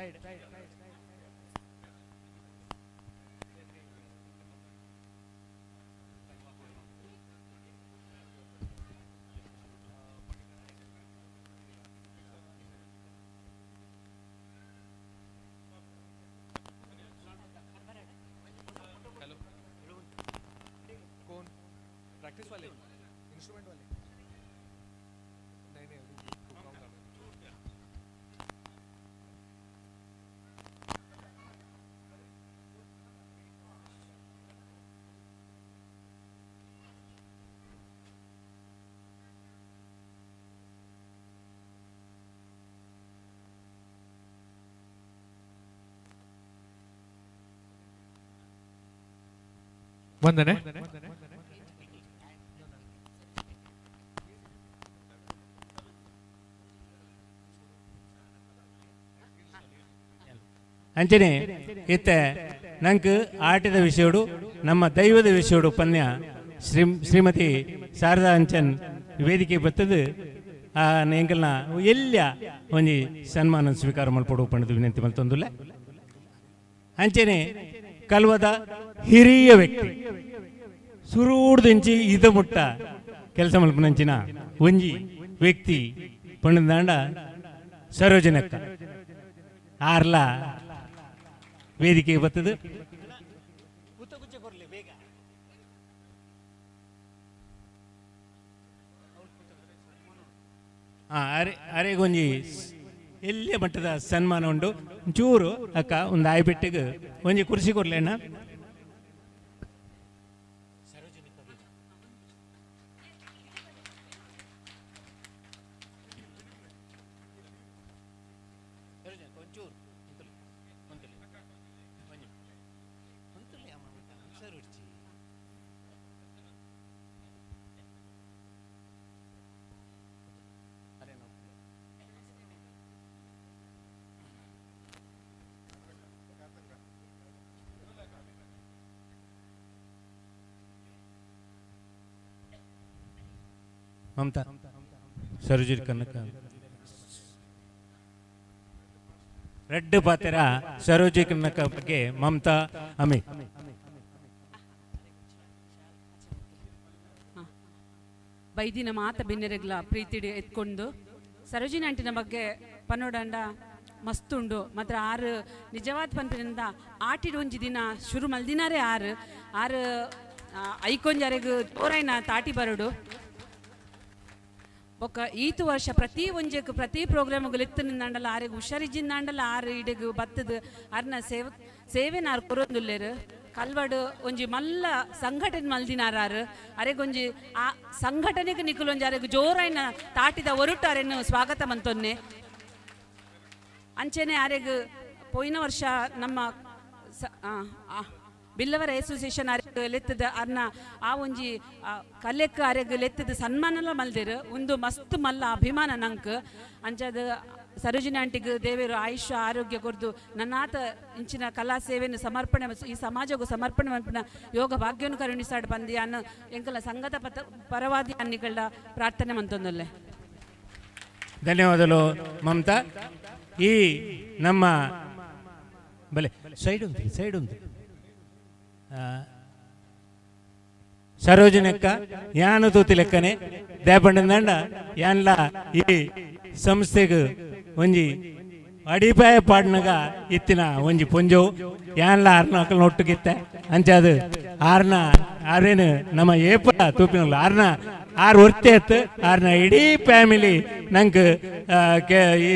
प्रैक्टिस वाले इंस्ट्रूमेंट वाले नहीं नहीं ವಂದನೆ. ಅಂಚನೆ ಇತ್ತೆ ನಂಕ್ ಆಟದ ವಿಷಯಡು ನಮ್ಮ ದೈವದ ವಿಷಯಡು ಪನ್ಯ ಶ್ರೀ ಶ್ರೀಮತಿ ಶಾರದಾ ಅಂಚನ್ ವೇದಿಕೆ ಬತ್ತದು ಆ ಎಂಕಲ್ನ ಎಲ್ಲ ಒಂಜಿ ಸನ್ಮಾನ ಸ್ವೀಕಾರ ಮಲ್ಪೊಡು ಪಂಡದು ವಿನಂತಿ ಮಲ್ತೊಂದುಲ್ಲ. ಅಂಚನೆ ಕಲ್ವದ ಹಿರಿಯ ವ್ಯಕ್ತಿ ಸುರೂಡ್ದಿಂಚಿ ಇದ ಮುಟ್ಟ ಕೆಲಸ ಮಲ್ಪನಂಚಿನ ಒಂಜಿ ವ್ಯಕ್ತಿ ಪಂಡದಾಂಡ ಸರೋಜನಕ್ಕ ಆರ್ಲ ವೇದಿಕೆ ಬರ್ತದೆ. ಅರೆ ಅರೆಗೊಂಜಿ ಎಲ್ಲೇ ಮಟ್ಟದ ಸನ್ಮಾನ ಉಂಡು. ಚೂರು ಅಕ್ಕ ಒಂದು ಆಯ್ಬೆಟ್ಟಿಗೆ ಒಂಜಿ ಕುರ್ಸಿ ಕೊರ್ಲೇನ. ಮಮತಾ ಸರೋಜಿನಿ ಕನಕ ರೆಡ್ ಪಾತೆರ ಸರೋಜಿ ಕನಕ ಬಗ್ಗೆ ಮಮತಾ ಅಮಿತ್. ಬೈದಿನ ಮಾತ ಬೆನ್ನೆರೆಗ್ಲ ಪ್ರೀತಿಡಿ ಎತ್ಕೊಂಡು ಸರೋಜಿನಿ ಆಂಟಿನ ಬಗ್ಗೆ ಪನ್ನೋಡಂಡ ಮಸ್ತುಂಡು ಮಾತ್ರ ಆರು ನಿಜವಾದ ಪನ್ಪಿನಿಂದ ಆಟಿಡ್ ಒಂಜಿ ದಿನ ಶುರು ಮಲ್ದಿನಾರೇ ಆರು ಆರು ಐಕೊಂಜಾರೆಗ್ ಜೋರಾಯ್ನ ತಾಟಿ ಬರೋಡು. ಬೊಕ್ಕ ಈತು ವರ್ಷ ಪ್ರತಿ ಒಂಜೆಕ್ ಪ್ರತಿ ಪ್ರೋಗ್ರಾಮ್ಗಳು ಎತ್ತು ನಿಂದಾಂಡಲ ಆರೆಗ್ ಹುಷಾರಿಜಿಂದಾಂಡಲ ಆರು ಇಡೆಗ್ ಬತ್ತದು ಅರ್ನ ಸೇವೆ ಸೇವೆನ ಆರು ಕೊರೊಂದುಲ್ಲೇರು. ಕಲ್ವಡು ಒಂಜಿ ಮಲ್ಲ ಸಂಘಟನೆ ಮಲ್ದಿನಾರ ಆರು ಅರೆಗೊಂಜಿ ಆ ಸಂಘಟನೆಗೆ ನಿಕುಲೊಂಜಿ ಅರೆಗ್ ಜೋರಾಯ್ನ ತಾಟಿದ ಒರುಟು ಅರೆನ್ನು ಸ್ವಾಗತ ಮಂತೊನ್ನೆ. ಅಂಚೆನೆ ಅರೆಗ್ ಪೋಯಿನ ವರ್ಷ ನಮ್ಮ ಬಿಲ್ಲವರ ಅಸೋಸಿಯೇಷನ್ ಅರೆಗ್ ಲೆತ್ತದ ಅರ್ನ ಆ ಒಂಜಿ ಕಲೆಕ್ ಅರೆಗ್ ಲೆತ್ತದ ಸನ್ಮಾನಲ ಮಲ್ದಿರು. ಒಂದು ಮಸ್ತ್ ಮಲ್ಲ ಅಭಿಮಾನ ನಂಕ್. ಅಂಚಾದ ಸರೋಜಿನಿ ಆಂಟಿಗ್ ದೇವರು ಆಯುಷ್ಯ ಆರೋಗ್ಯ ಕೊರ್ದು ನನ್ನಾತ ಇಂಚಿನ ಕಲಾ ಸೇವೆಯನ್ನು ಸಮರ್ಪಣೆ ಈ ಸಮಾಜಕ್ಕೂ ಸಮರ್ಪಣೆ ಮಲ್ಪಿನ ಯೋಗ ಭಾಗ್ಯವನ್ನು ಕರುಣಿಸಾಡ್ ಬಂದಿ ಅನ್ನ ಎಂಕಲ ಸಂಘದ ಪರವಾದಿ ಅನ್ನಿಗಳ ಪ್ರಾರ್ಥನೆ ಮಂತೊಂದಲ್ಲೇ. ಧನ್ಯವಾದಗಳು ಮಮತಾ. ಈ ನಮ್ಮ ಬಲೆ ಸೈಡ್ ಉಂಟು ಸೈಡ್ ಉಂಟು ಸರೋಜಿನಕ್ಕ ಯಾನು ತೂತಿ ಲೆಕ್ಕನೆ ದೇಪಂಡ ಯಾನ್ಲ ಈ ಸಂಸ್ಥೆಗ್ ಒಂಜಿ ಅಡಿಪಾಯ ಪಾಡ್ನಗ ಇತ್ತಿನ ಒಂಜಿ ಪೊಂಜವು ಯಾನ್ಲ ಆರ್ನ ಅಕ್ಕಲ್ನ ಒಟ್ಟುಗಿತ್ತೆ ಅಂಚಾದ ಆರ್ನ ಆರೇನು ನಮ್ಮ ಏಪ ತೂಪಿನಲ್ಲ ಆರ್ನ ಆರು ಒರ್ತೆ ಎತ್ತು ಆರ್ನ ಇಡೀ ಫ್ಯಾಮಿಲಿ ನಂಗೆ ಈ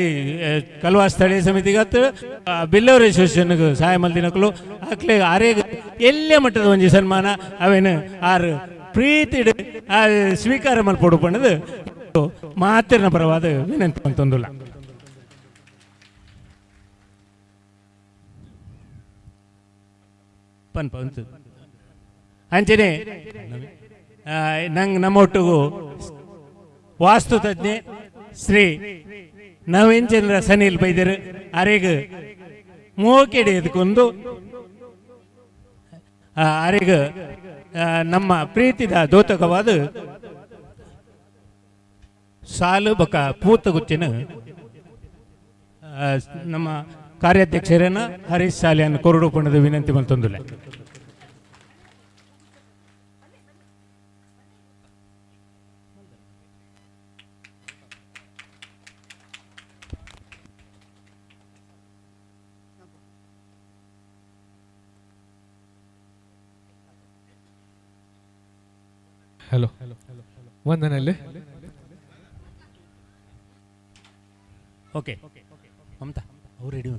ಕಲ್ವಾ ಸ್ಥಳೀಯ ಸಮಿತಿಗತ್ತು ಬಿಲ್ಲವರ ಅಸೋಸಿಯೇಷನ್ಗೆ ಸಹಾಯ ಮಲ್ದಿನಕ್ಲು ಅಕ್ಲೆ ಆರೇಗ ಎಲ್ಲೇ ಮಟ್ಟದ ಒಂಜಿ ಸನ್ಮಾನ ಅವೇನು ಆರು ಪ್ರೀತಿಡ್ ಸ್ವೀಕಾರ ಮಲ್ಪೊಡು ಪಣ್ಣದು ಮಾತಿನ ಪರವಾದ ವಿನಂತಿ ಅಂತಂದುಲ್ಲ. ಪನ್ಪ ಉಂಟು ಅಂಚನೆ ನಂಗೆ ನಮ್ಮ ಒಟ್ಟಿಗೂ ವಾಸ್ತು ತಜ್ಞೆ ಶ್ರೀ ನವೀನ್ ಚಂದ್ರ ಸನಿಲ್ ಬೈದರು ಅರೆಗ್ ಮೋಕೆಡೆ ಎದ್ಕೊಂಡು ಅರೆಗ್ ನಮ್ಮ ಪ್ರೀತಿದ ದೋತಕವಾದ ಸಾಲು ಬೊಕ ಪೂತಗುಚ್ಚಿನ ನಮ್ಮ ಕಾರ್ಯಾಧ್ಯಕ್ಷರನ್ನ ಹರೀಶ್ ಸಾಲಿಯನ್ನು ಕೊರಡು ಪಣದ ವಿನಂತಿ ಮಲ್ತೊಂದುಲ್ಲೆ. ಹಲೋ ವಂದನಲ್ಲಿ. ಓಕೆ ಮಮತಾ ಅವ್ರು ರೆಡಿ.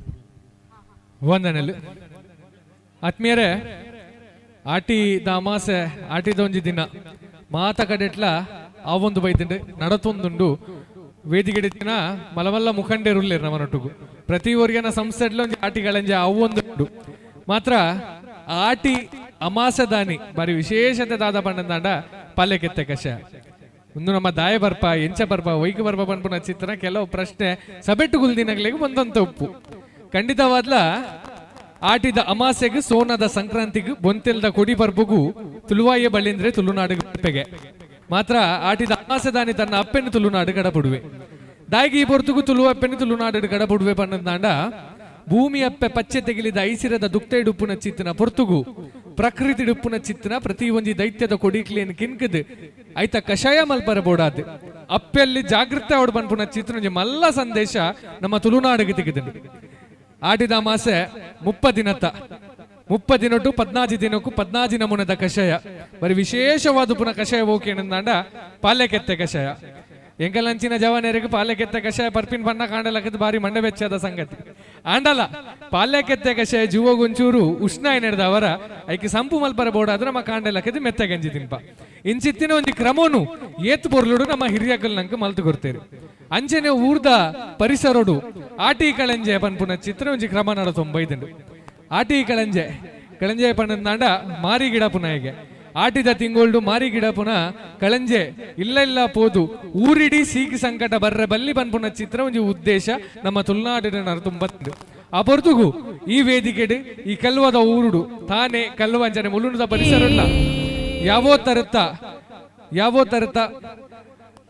ವಂದನಲ್ಲಿ ಆತ್ಮೀಯರೇ, ಆಟಿ ಅಮಾಸೆ ಆಟಿದ ಒಂಜಿ ದಿನ ಮಾತ ಕಡೆಟ್ಲ ಆ ಒಂದು ಬೈದಿಂಡು ನಡತೊಂದುಂಡು ವೇದಿಕೆಡಿತ್ತಿನ ಮಲಮಲ್ಲ ಮುಖಂಡೇರುಲ್ಲೇರು ನಮ್ಮನೊಟ್ಟುಗು ಪ್ರತಿ ಊರಿಗನ ಸಂಸ್ಥೆಡ್ಲ ಒಂಜಿ ಆಟಿಗಳಂಜೆ ಅವೊಂದುಂಡು. ಮಾತ್ರ ಆಟಿ ಅಮಾಸದಾನಿ ಬಾರಿ ವಿಶೇಷತೆ ದಾದ ಪಂಡಂದಾಂಡ ಪಾಲ್ಯಕೆತ್ತೆ ಕಷಾಯ ಒಂದು ನಮ್ಮ ದಾಯ ಬರ್ಪ ಎಂಚ ಬರ್ಪ ವೈಕ ಬರ್ಪ ಪನ್ಪುನ ಚಿತ್ರ ಕೆಲವು ಪ್ರಶ್ನೆ ಸಬೆಟ್ಟು ಗುಲ್ದಿನಗಳಿಗೆ ಒಂದಂತ ಉಪ್ಪು ಖಂಡಿತವಾದ್ಲ ಆಟಿದ ಅಮಾಸೆಗೆ ಸೋನದ ಸಂಕ್ರಾಂತಿಗೆ ಬೊಂತೆಲ್ದ ಕೊಡಿ ಪರ್ಬುಗು ತುಳುವಾಯ ಬಳ್ಳಿಂದ್ರೆ ತುಳುನಾಡು ಅಪ್ಪೆಗೆ ಮಾತ್ರ ಆಟಿದ ಅಮಾಸೆದಾನಿ ತನ್ನ ಅಪ್ಪೆನ್ನು ತುಳುನಾಡು ಕಡಪುಡುವೆ ದಾಯಿಗೆ ಈ ಪೊರ್ತುಗು ತುಳುವ ಅಪ್ಪೆನ್ನು ತುಳುನಾಡು ಕಡಪುಡುವೆ ಪನ್ನಂದಾಂಡ ಭೂಮಿ ಅಪ್ಪೆ ಪಚ್ಚೆ ತೆಗಿಲಿದ ಐಸಿರದ ದುಕ್ತ ಇಡುಪ್ಪುನ ಚಿತ್ತನ ಪೊರ್ತುಗು ಪ್ರಕೃತಿ ಇಡುಪ್ಪುನ ಚಿತ್ತನ ಪ್ರತಿ ಒಂಜಿ ದೈತ್ಯದ ಕೊಡಿಕ್ಲೇನ್ ಕಿನ್ಕದ್ ಐತ ಕಷಾಯ ಮಲ್ಪರ ಬೋಡಾದ್ ಅಪ್ಪೆಲ್ಲಿ ಜಾಗೃತ ಅವಡು ಪನ್ಪುನ ಚಿತ್ತನ ಒಂಜಿ ಮಲ್ಲ ಸಂದೇಶ ನಮ್ಮ ತುಳುನಾಡಿಗೆ ತೆಗೆದುಂಡು. ಆಟಿದ ಮಾಸೆ 30 ದಿನತ 30 ದಿನಟು 14 ದಿನಕ್ಕೂ 14 ನಮೂನದ ಕಷಾಯ ಬರೀ ವಿಶೇಷವಾದ ಪುನಃ ಕಷಾಯ ಹೋಗೇನಂದಾಂಡ ಪಾಲ್ಯಕೆತ್ತೆ ಕಷಾಯ. ಎಂಕಲಂಚಿನ ಜವಾನರಿಗೆ ಪಾಲ್ಯಕೆತ್ತೆ ಕಷಾಯ ಪರ್ಪಿನ್ ಬಣ್ಣ ಕಾಂಡಲಕ್ಕದ ಬಾರಿ ಮಂಡೆ ಬೆಚ್ಚದ ಸಂಗತಿ ಆಂಡಲ ಪಾಲ್ಯಕೆತ್ತೆ ಕಷಾಯ ಜೀವಗೊಂಚೂರು ಉಷ್ಣ ಏನೆಡ್ದ ಅವರ ಐಕೆ ಸಂಪು ಮಲ್ಪರ ಬೋಡಾದ್ರೆ ನಮ್ಮ ಕಾಂಡಲಕ್ಕದ ಮೆತ್ತ ಗಂಜಿ ತಿನ್ಪ ಇಂಚಿತ್ತಿನ ಒಂಜಿ ಕ್ರಮನು ಏತ್ ಪೊರ್ಲುಡು ನಮ್ಮ ಹಿರಿಯಕಲ್ ನಂಗೆ ಮಲ್ತು ಕೊಡ್ತೇವೆ. ಅಂಚನೆ ಊರ್ದ ಪರಿಸರಡು ಆಟಿ ಕಳಂಜೆ ಪನ್ಪುನ ಚಿತ್ರ ಒಂಜಿ ಕ್ರಮ ನಡ ತೊಂಬೈದುಂಡು. ಆಟಿ ಕಳಂಜೆ ಕಳಂಜೆ ಪನ್ನಂದಾಂಡ ಮಾರಿ ಗಿಡ ಪುನಃ ಆಟಿದ ತಿಂಗೋಲ್ಡು ಮಾರಿ ಗಿಡ ಪುನಃ ಕಳಂಜೆ ಇಲ್ಲ ಇಲ್ಲ ಪೋದು ಊರಿಡಿ ಸೀಕ್ ಸಂಕಟ ಬರ್ರೆ ಬಲ್ಲಿ ಪನ್ಪುನ ಚಿತ್ರ ಒಂಜಿ ಉದ್ದೇಶ ನಮ್ಮ ತುಳುನಾಡಿನ ತುಂಬಂದು. ಆ ಪೊರ್ತುಗು ಈ ವೇದಿಕೆಡು ಈ ಕಲ್ವದ ಊರುಡು ತಾನೇ ಕಲ್ವಂಜನೆ ಮುಳುನದ ಪರಿಸರ ಯಾವೋ ತರತ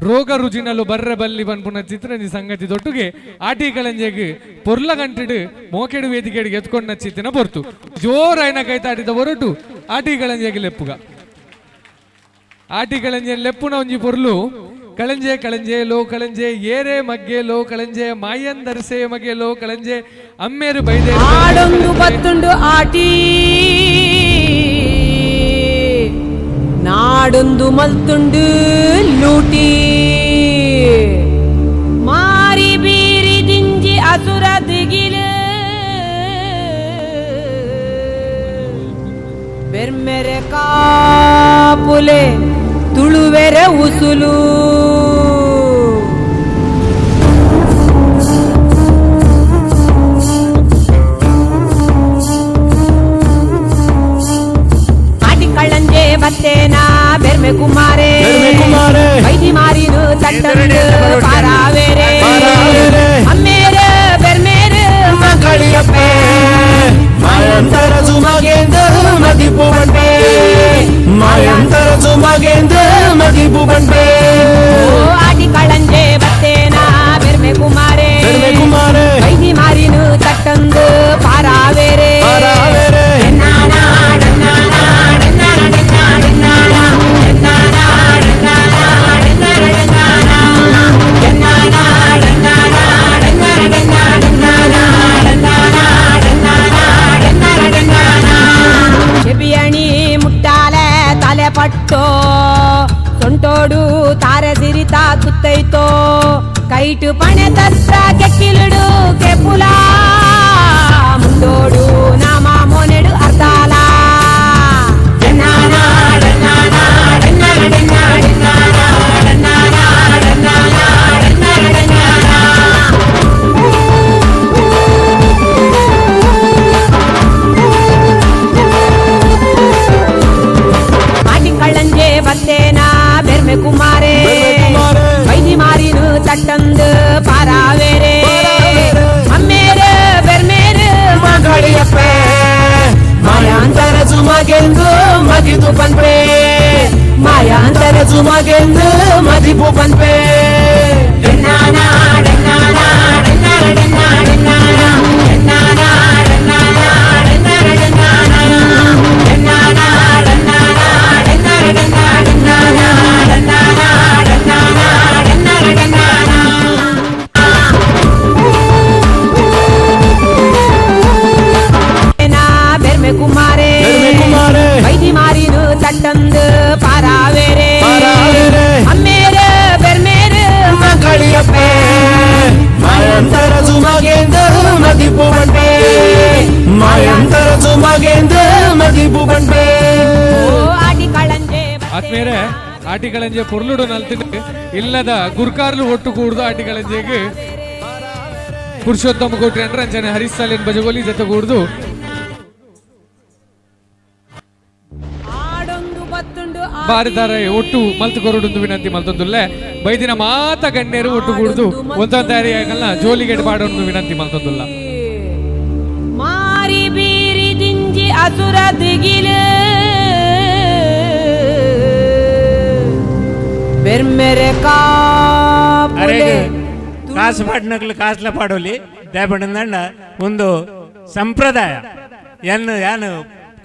ರೋಗ ರುಜಿನಲು ಬರ್ರೆ ಬಲ್ಲಿ ಪನ್ಪುನ ಚಿತ್ರ ಸಂಗತಿ ದೊಟ್ಟುಗೆ ಆಟಿ ಕಳಂಜೆಗ್ ಪೊರ್ಲ ಗಂಟೆಡು ಮೋಕೆಡು ವೇದಿಕೆಡು ಎತ್ಕೊಂಡ ಚಿತ್ತಿನ ಪೊರ್ತು ಜೋರಾಯನ ಕೈತಾಟಿದ ಹೊರಟು ಆಟಿ ಕಳಂಜೆಗೆ ಲೆಪ್ಪುಗ ಆಟಿ ಕಳಂಜೆ ಲೆಪ್ಪುನ ಒಂಜಿ ಪೊರ್ಲು ಕಳಂಜೆ ಕಳಂಜೆ ಲೋ ಕಳಂಜೆ ಏರೆ ಮಗ್ಗೆ ಲೋ ಕಳಂಜೆ ಮಾಯಂದರ್ಸೆ ಮಗೆ ಲೋ ಕಳಂಜೆ ಅಮ್ಮೇರು ಬೈದೆ ಆಡೊಂದು ಬತ್ತುಂಡು ಆಟಿ ನಾಡೊಂದು ಮಲ್ತುಂಡು ಲೂಟಿ ಮಾರಿ ಬೀರಿ ದಿಂಜಿ ಅಸುರ ದಿಗಿಲು ಬೆರ್ಮೆರೆ ಕಾಪುಲೆ ತುಳುವೆರೆ ಉಸುಲು ಕಳ್ಳಂಜೆ ಬತ್ತೇನಾ ಬೆರ್ಮೆ ಕುಮಾರೇ ವೈದಿ ಮಾರಿನು ತಟ್ಟಂದು ಪಾರಾವೇರೆ ಅಮ್ಮೇರ ಬೆರ್ಮೇರ ಮಗಳಿಯಪ್ಪೆ ಮಾಯಂತರ ಸುಮಗೇಂದ್ರ ಮದಿಪು ಬಂಡೆ ಮಾಯಂತರ ಸುಮಗೇಂದ್ರ ಮದಿಪು ಬಂಡೆ ಆಟಿ ಕಳ್ಳಂಜೆ ಬತ್ತೇನಾ ಬೆರ್ಮೆ ಕುಮಾರೇ ವೈದಿ ಮಾರಿನು ತಟ್ಟಂದು ಪಾರಾವೇರೆ ಚೆಬಿಯಣಿ ಮುಟ್ಟಾಲೆ ತಲೆ ಪಟ್ಟೋ ಸೊಂಟೋಡು ತಾರೆ ಸಿರಿತಾ ಕುತ್ತೈತೋ ಕೈಟು ಪಣೆ ತಸ್ರ ಕೆಕ್ಕಿಲುಡು ಕೆಪುಲ ಮುಂದೋಡು ನಾಮ ಮೋನೆಡು ಅರ್ಧಾಲ ಕಳ್ಳಂಜೆ ಬತ್ತೇನಾ ಬೆರ್ಮೆ ಕುಮಾರೇ ವೈದಿ ಮಾರಿನು ತಟ್ಟಂದು ಪಾರಾವೇರೆ ಅಮ್ಮೇರ ಬೆರ್ಮೇರ ಮಗಳಿಯಪ್ಪೆ ಮಾಯಾಂತರ ಸುಮಗೆಂದು ಮದಿದು ಪನ್ಪೆ ಮಾಯಾಂತರ ಸುಮಗೆಂದು ಮದಿಪು ಪನ್ಪೆ. ಆಟಿಕಳಂಜೆ ಪೊರ್ಲುಡು ನಲ್ತಿನ ಇಲ್ಲದ ಗುರ್ಕಾರ್ಲು ಒಟ್ಟು ಕೂಡ್ದು ಆಟಿಕಳಂಜೆಗೆ ಪುರುಷೋತ್ತಮ ಕೋಟಿ ಅಂದ್ರೆ ಅಂಚನೆ ಹರೀಶ್ ಸಾಲಿನ್ ಬಜಗೋಲಿ ಜೊತೆ ಕೂಡ್ದು ಬಾರಿದಾರ ಒಟ್ಟು ಮಲ್ತು ಕೊರಡುಂದು ವಿನಂತಿ ಮಲ್ತೊಂದುಲ್ಲೆ. ಬೈದಿನ ಮಾತ ಗಣ್ಯರು ಒಟ್ಟು ಕೂಡ್ದು ಒಂದೊಂದು ಆಗಲ್ಲ ಜೋಲಿಗೆಡ್ ಪಾಡೊಂದು ವಿನಂತಿ ಮಲ್ತೊಂದುಲ್ಲ. ಮಾರಿ ಬೀರಿ ದಿಂಜಿ ಅಸುರ ದಿಗಿಲು ಬೆರ್ಮೆರೆ ಅರೆ ಕಾಪುಲೆ ಕಾಸು ಪಾಡ್ನಕ್ಲು ಕಾಸ್ಲ ಪಾಡೋಲಿ ದೇಪಂಡ ಒಂದು ಸಂಪ್ರದಾಯ ಎನ್ನು ಯಾನು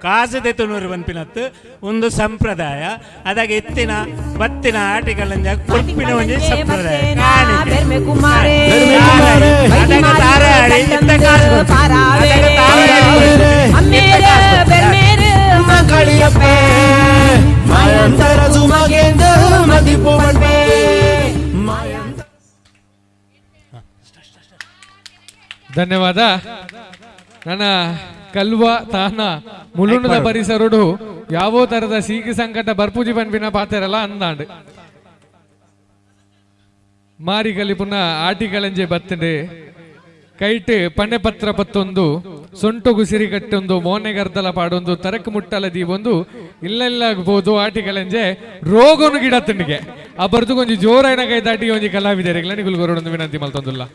ಕಾಸು ದೆತ್ತುನೂರು ಪನ್ಪಿನತ್ತು ಒಂದು ಸಂಪ್ರದಾಯ. ಅದಾಗ ಎತ್ತಿನ ಬತ್ತಿನ ಆಟಿಕಲಂಜ ಕೊರ್ಪಿನ ಒಂಜಿ ಸಂಪ್ರದಾಯ ಕಾಣಿಕೆ. ಬೆರ್ಮೆ ಕುಮಾರೇ ಅದಾಗ ತಾರೆ ಆಡಿ ಇತ್ತ ಕಾಸು ಕೊರ್ಪು. ಅದಾಗ ತಾರೆ ಆಡಿ ಇತ್ತ ಅಮ್ಮೇರ ಕಾಸು ಕೊರ್ಪು. ಬೆರ್ಮೇರು ಮಾಂಕಾಳಿಯಪ್ಪೆ ಮಾಯಾಂತರ ಸುಮಗೇಂದ ಮದಿಪು ಬಂಡೆ. ಧನ್ಯವಾದ. ನನ್ನ ಕಲ್ವ ತಾನ ಮುಲುಣದ ಪರಿಸರುಡು ಯಾವೋ ತರದ ಸೀಗೆ ಸಂಕಟ ಬರ್ಪೂಜಿ ಪನ್ಪಿನ ಪಾತೆರಲ್ಲ ಅಂದಾಂಡ್ ಮಾರಿಗಲಿ ಪುನಃ ಆಟಿಗಳಂಜೆ ಬತ್ತಂಡೆ ಕೈಟ್ ಪಣೆ ಪತ್ರ ಪತ್ತೊಂದು ಸೊಂಟೊಗು ಸಿರಿ ಕಟ್ಟೊಂದು ಮೋನೆ ಗರ್ದಲ ಪಾಡೊಂದು ತರಕ್ ಮುಟ್ಟಲ ದೀವೊಂದು ಇಲ್ಲೆಲ್ಲಾಗ್ಬೋದು ಆಟಿಗಳಂಜೆ ರೋಗನು ಗಿಡ ತಿಂಡಿಗೆ ಆ ಬರ್ದು ಕೊಂಚ ಜೋರಾಯಿನ ಕೈ ದಾಟಿ ಒಂಜಿ ಕಲಾವಿದರಿಗಳ ನಿಗುಲು ಗೊರಡೊಂದು ವಿನಂತಿ ಮಲ್ತೊಂದುಲ್ಲ.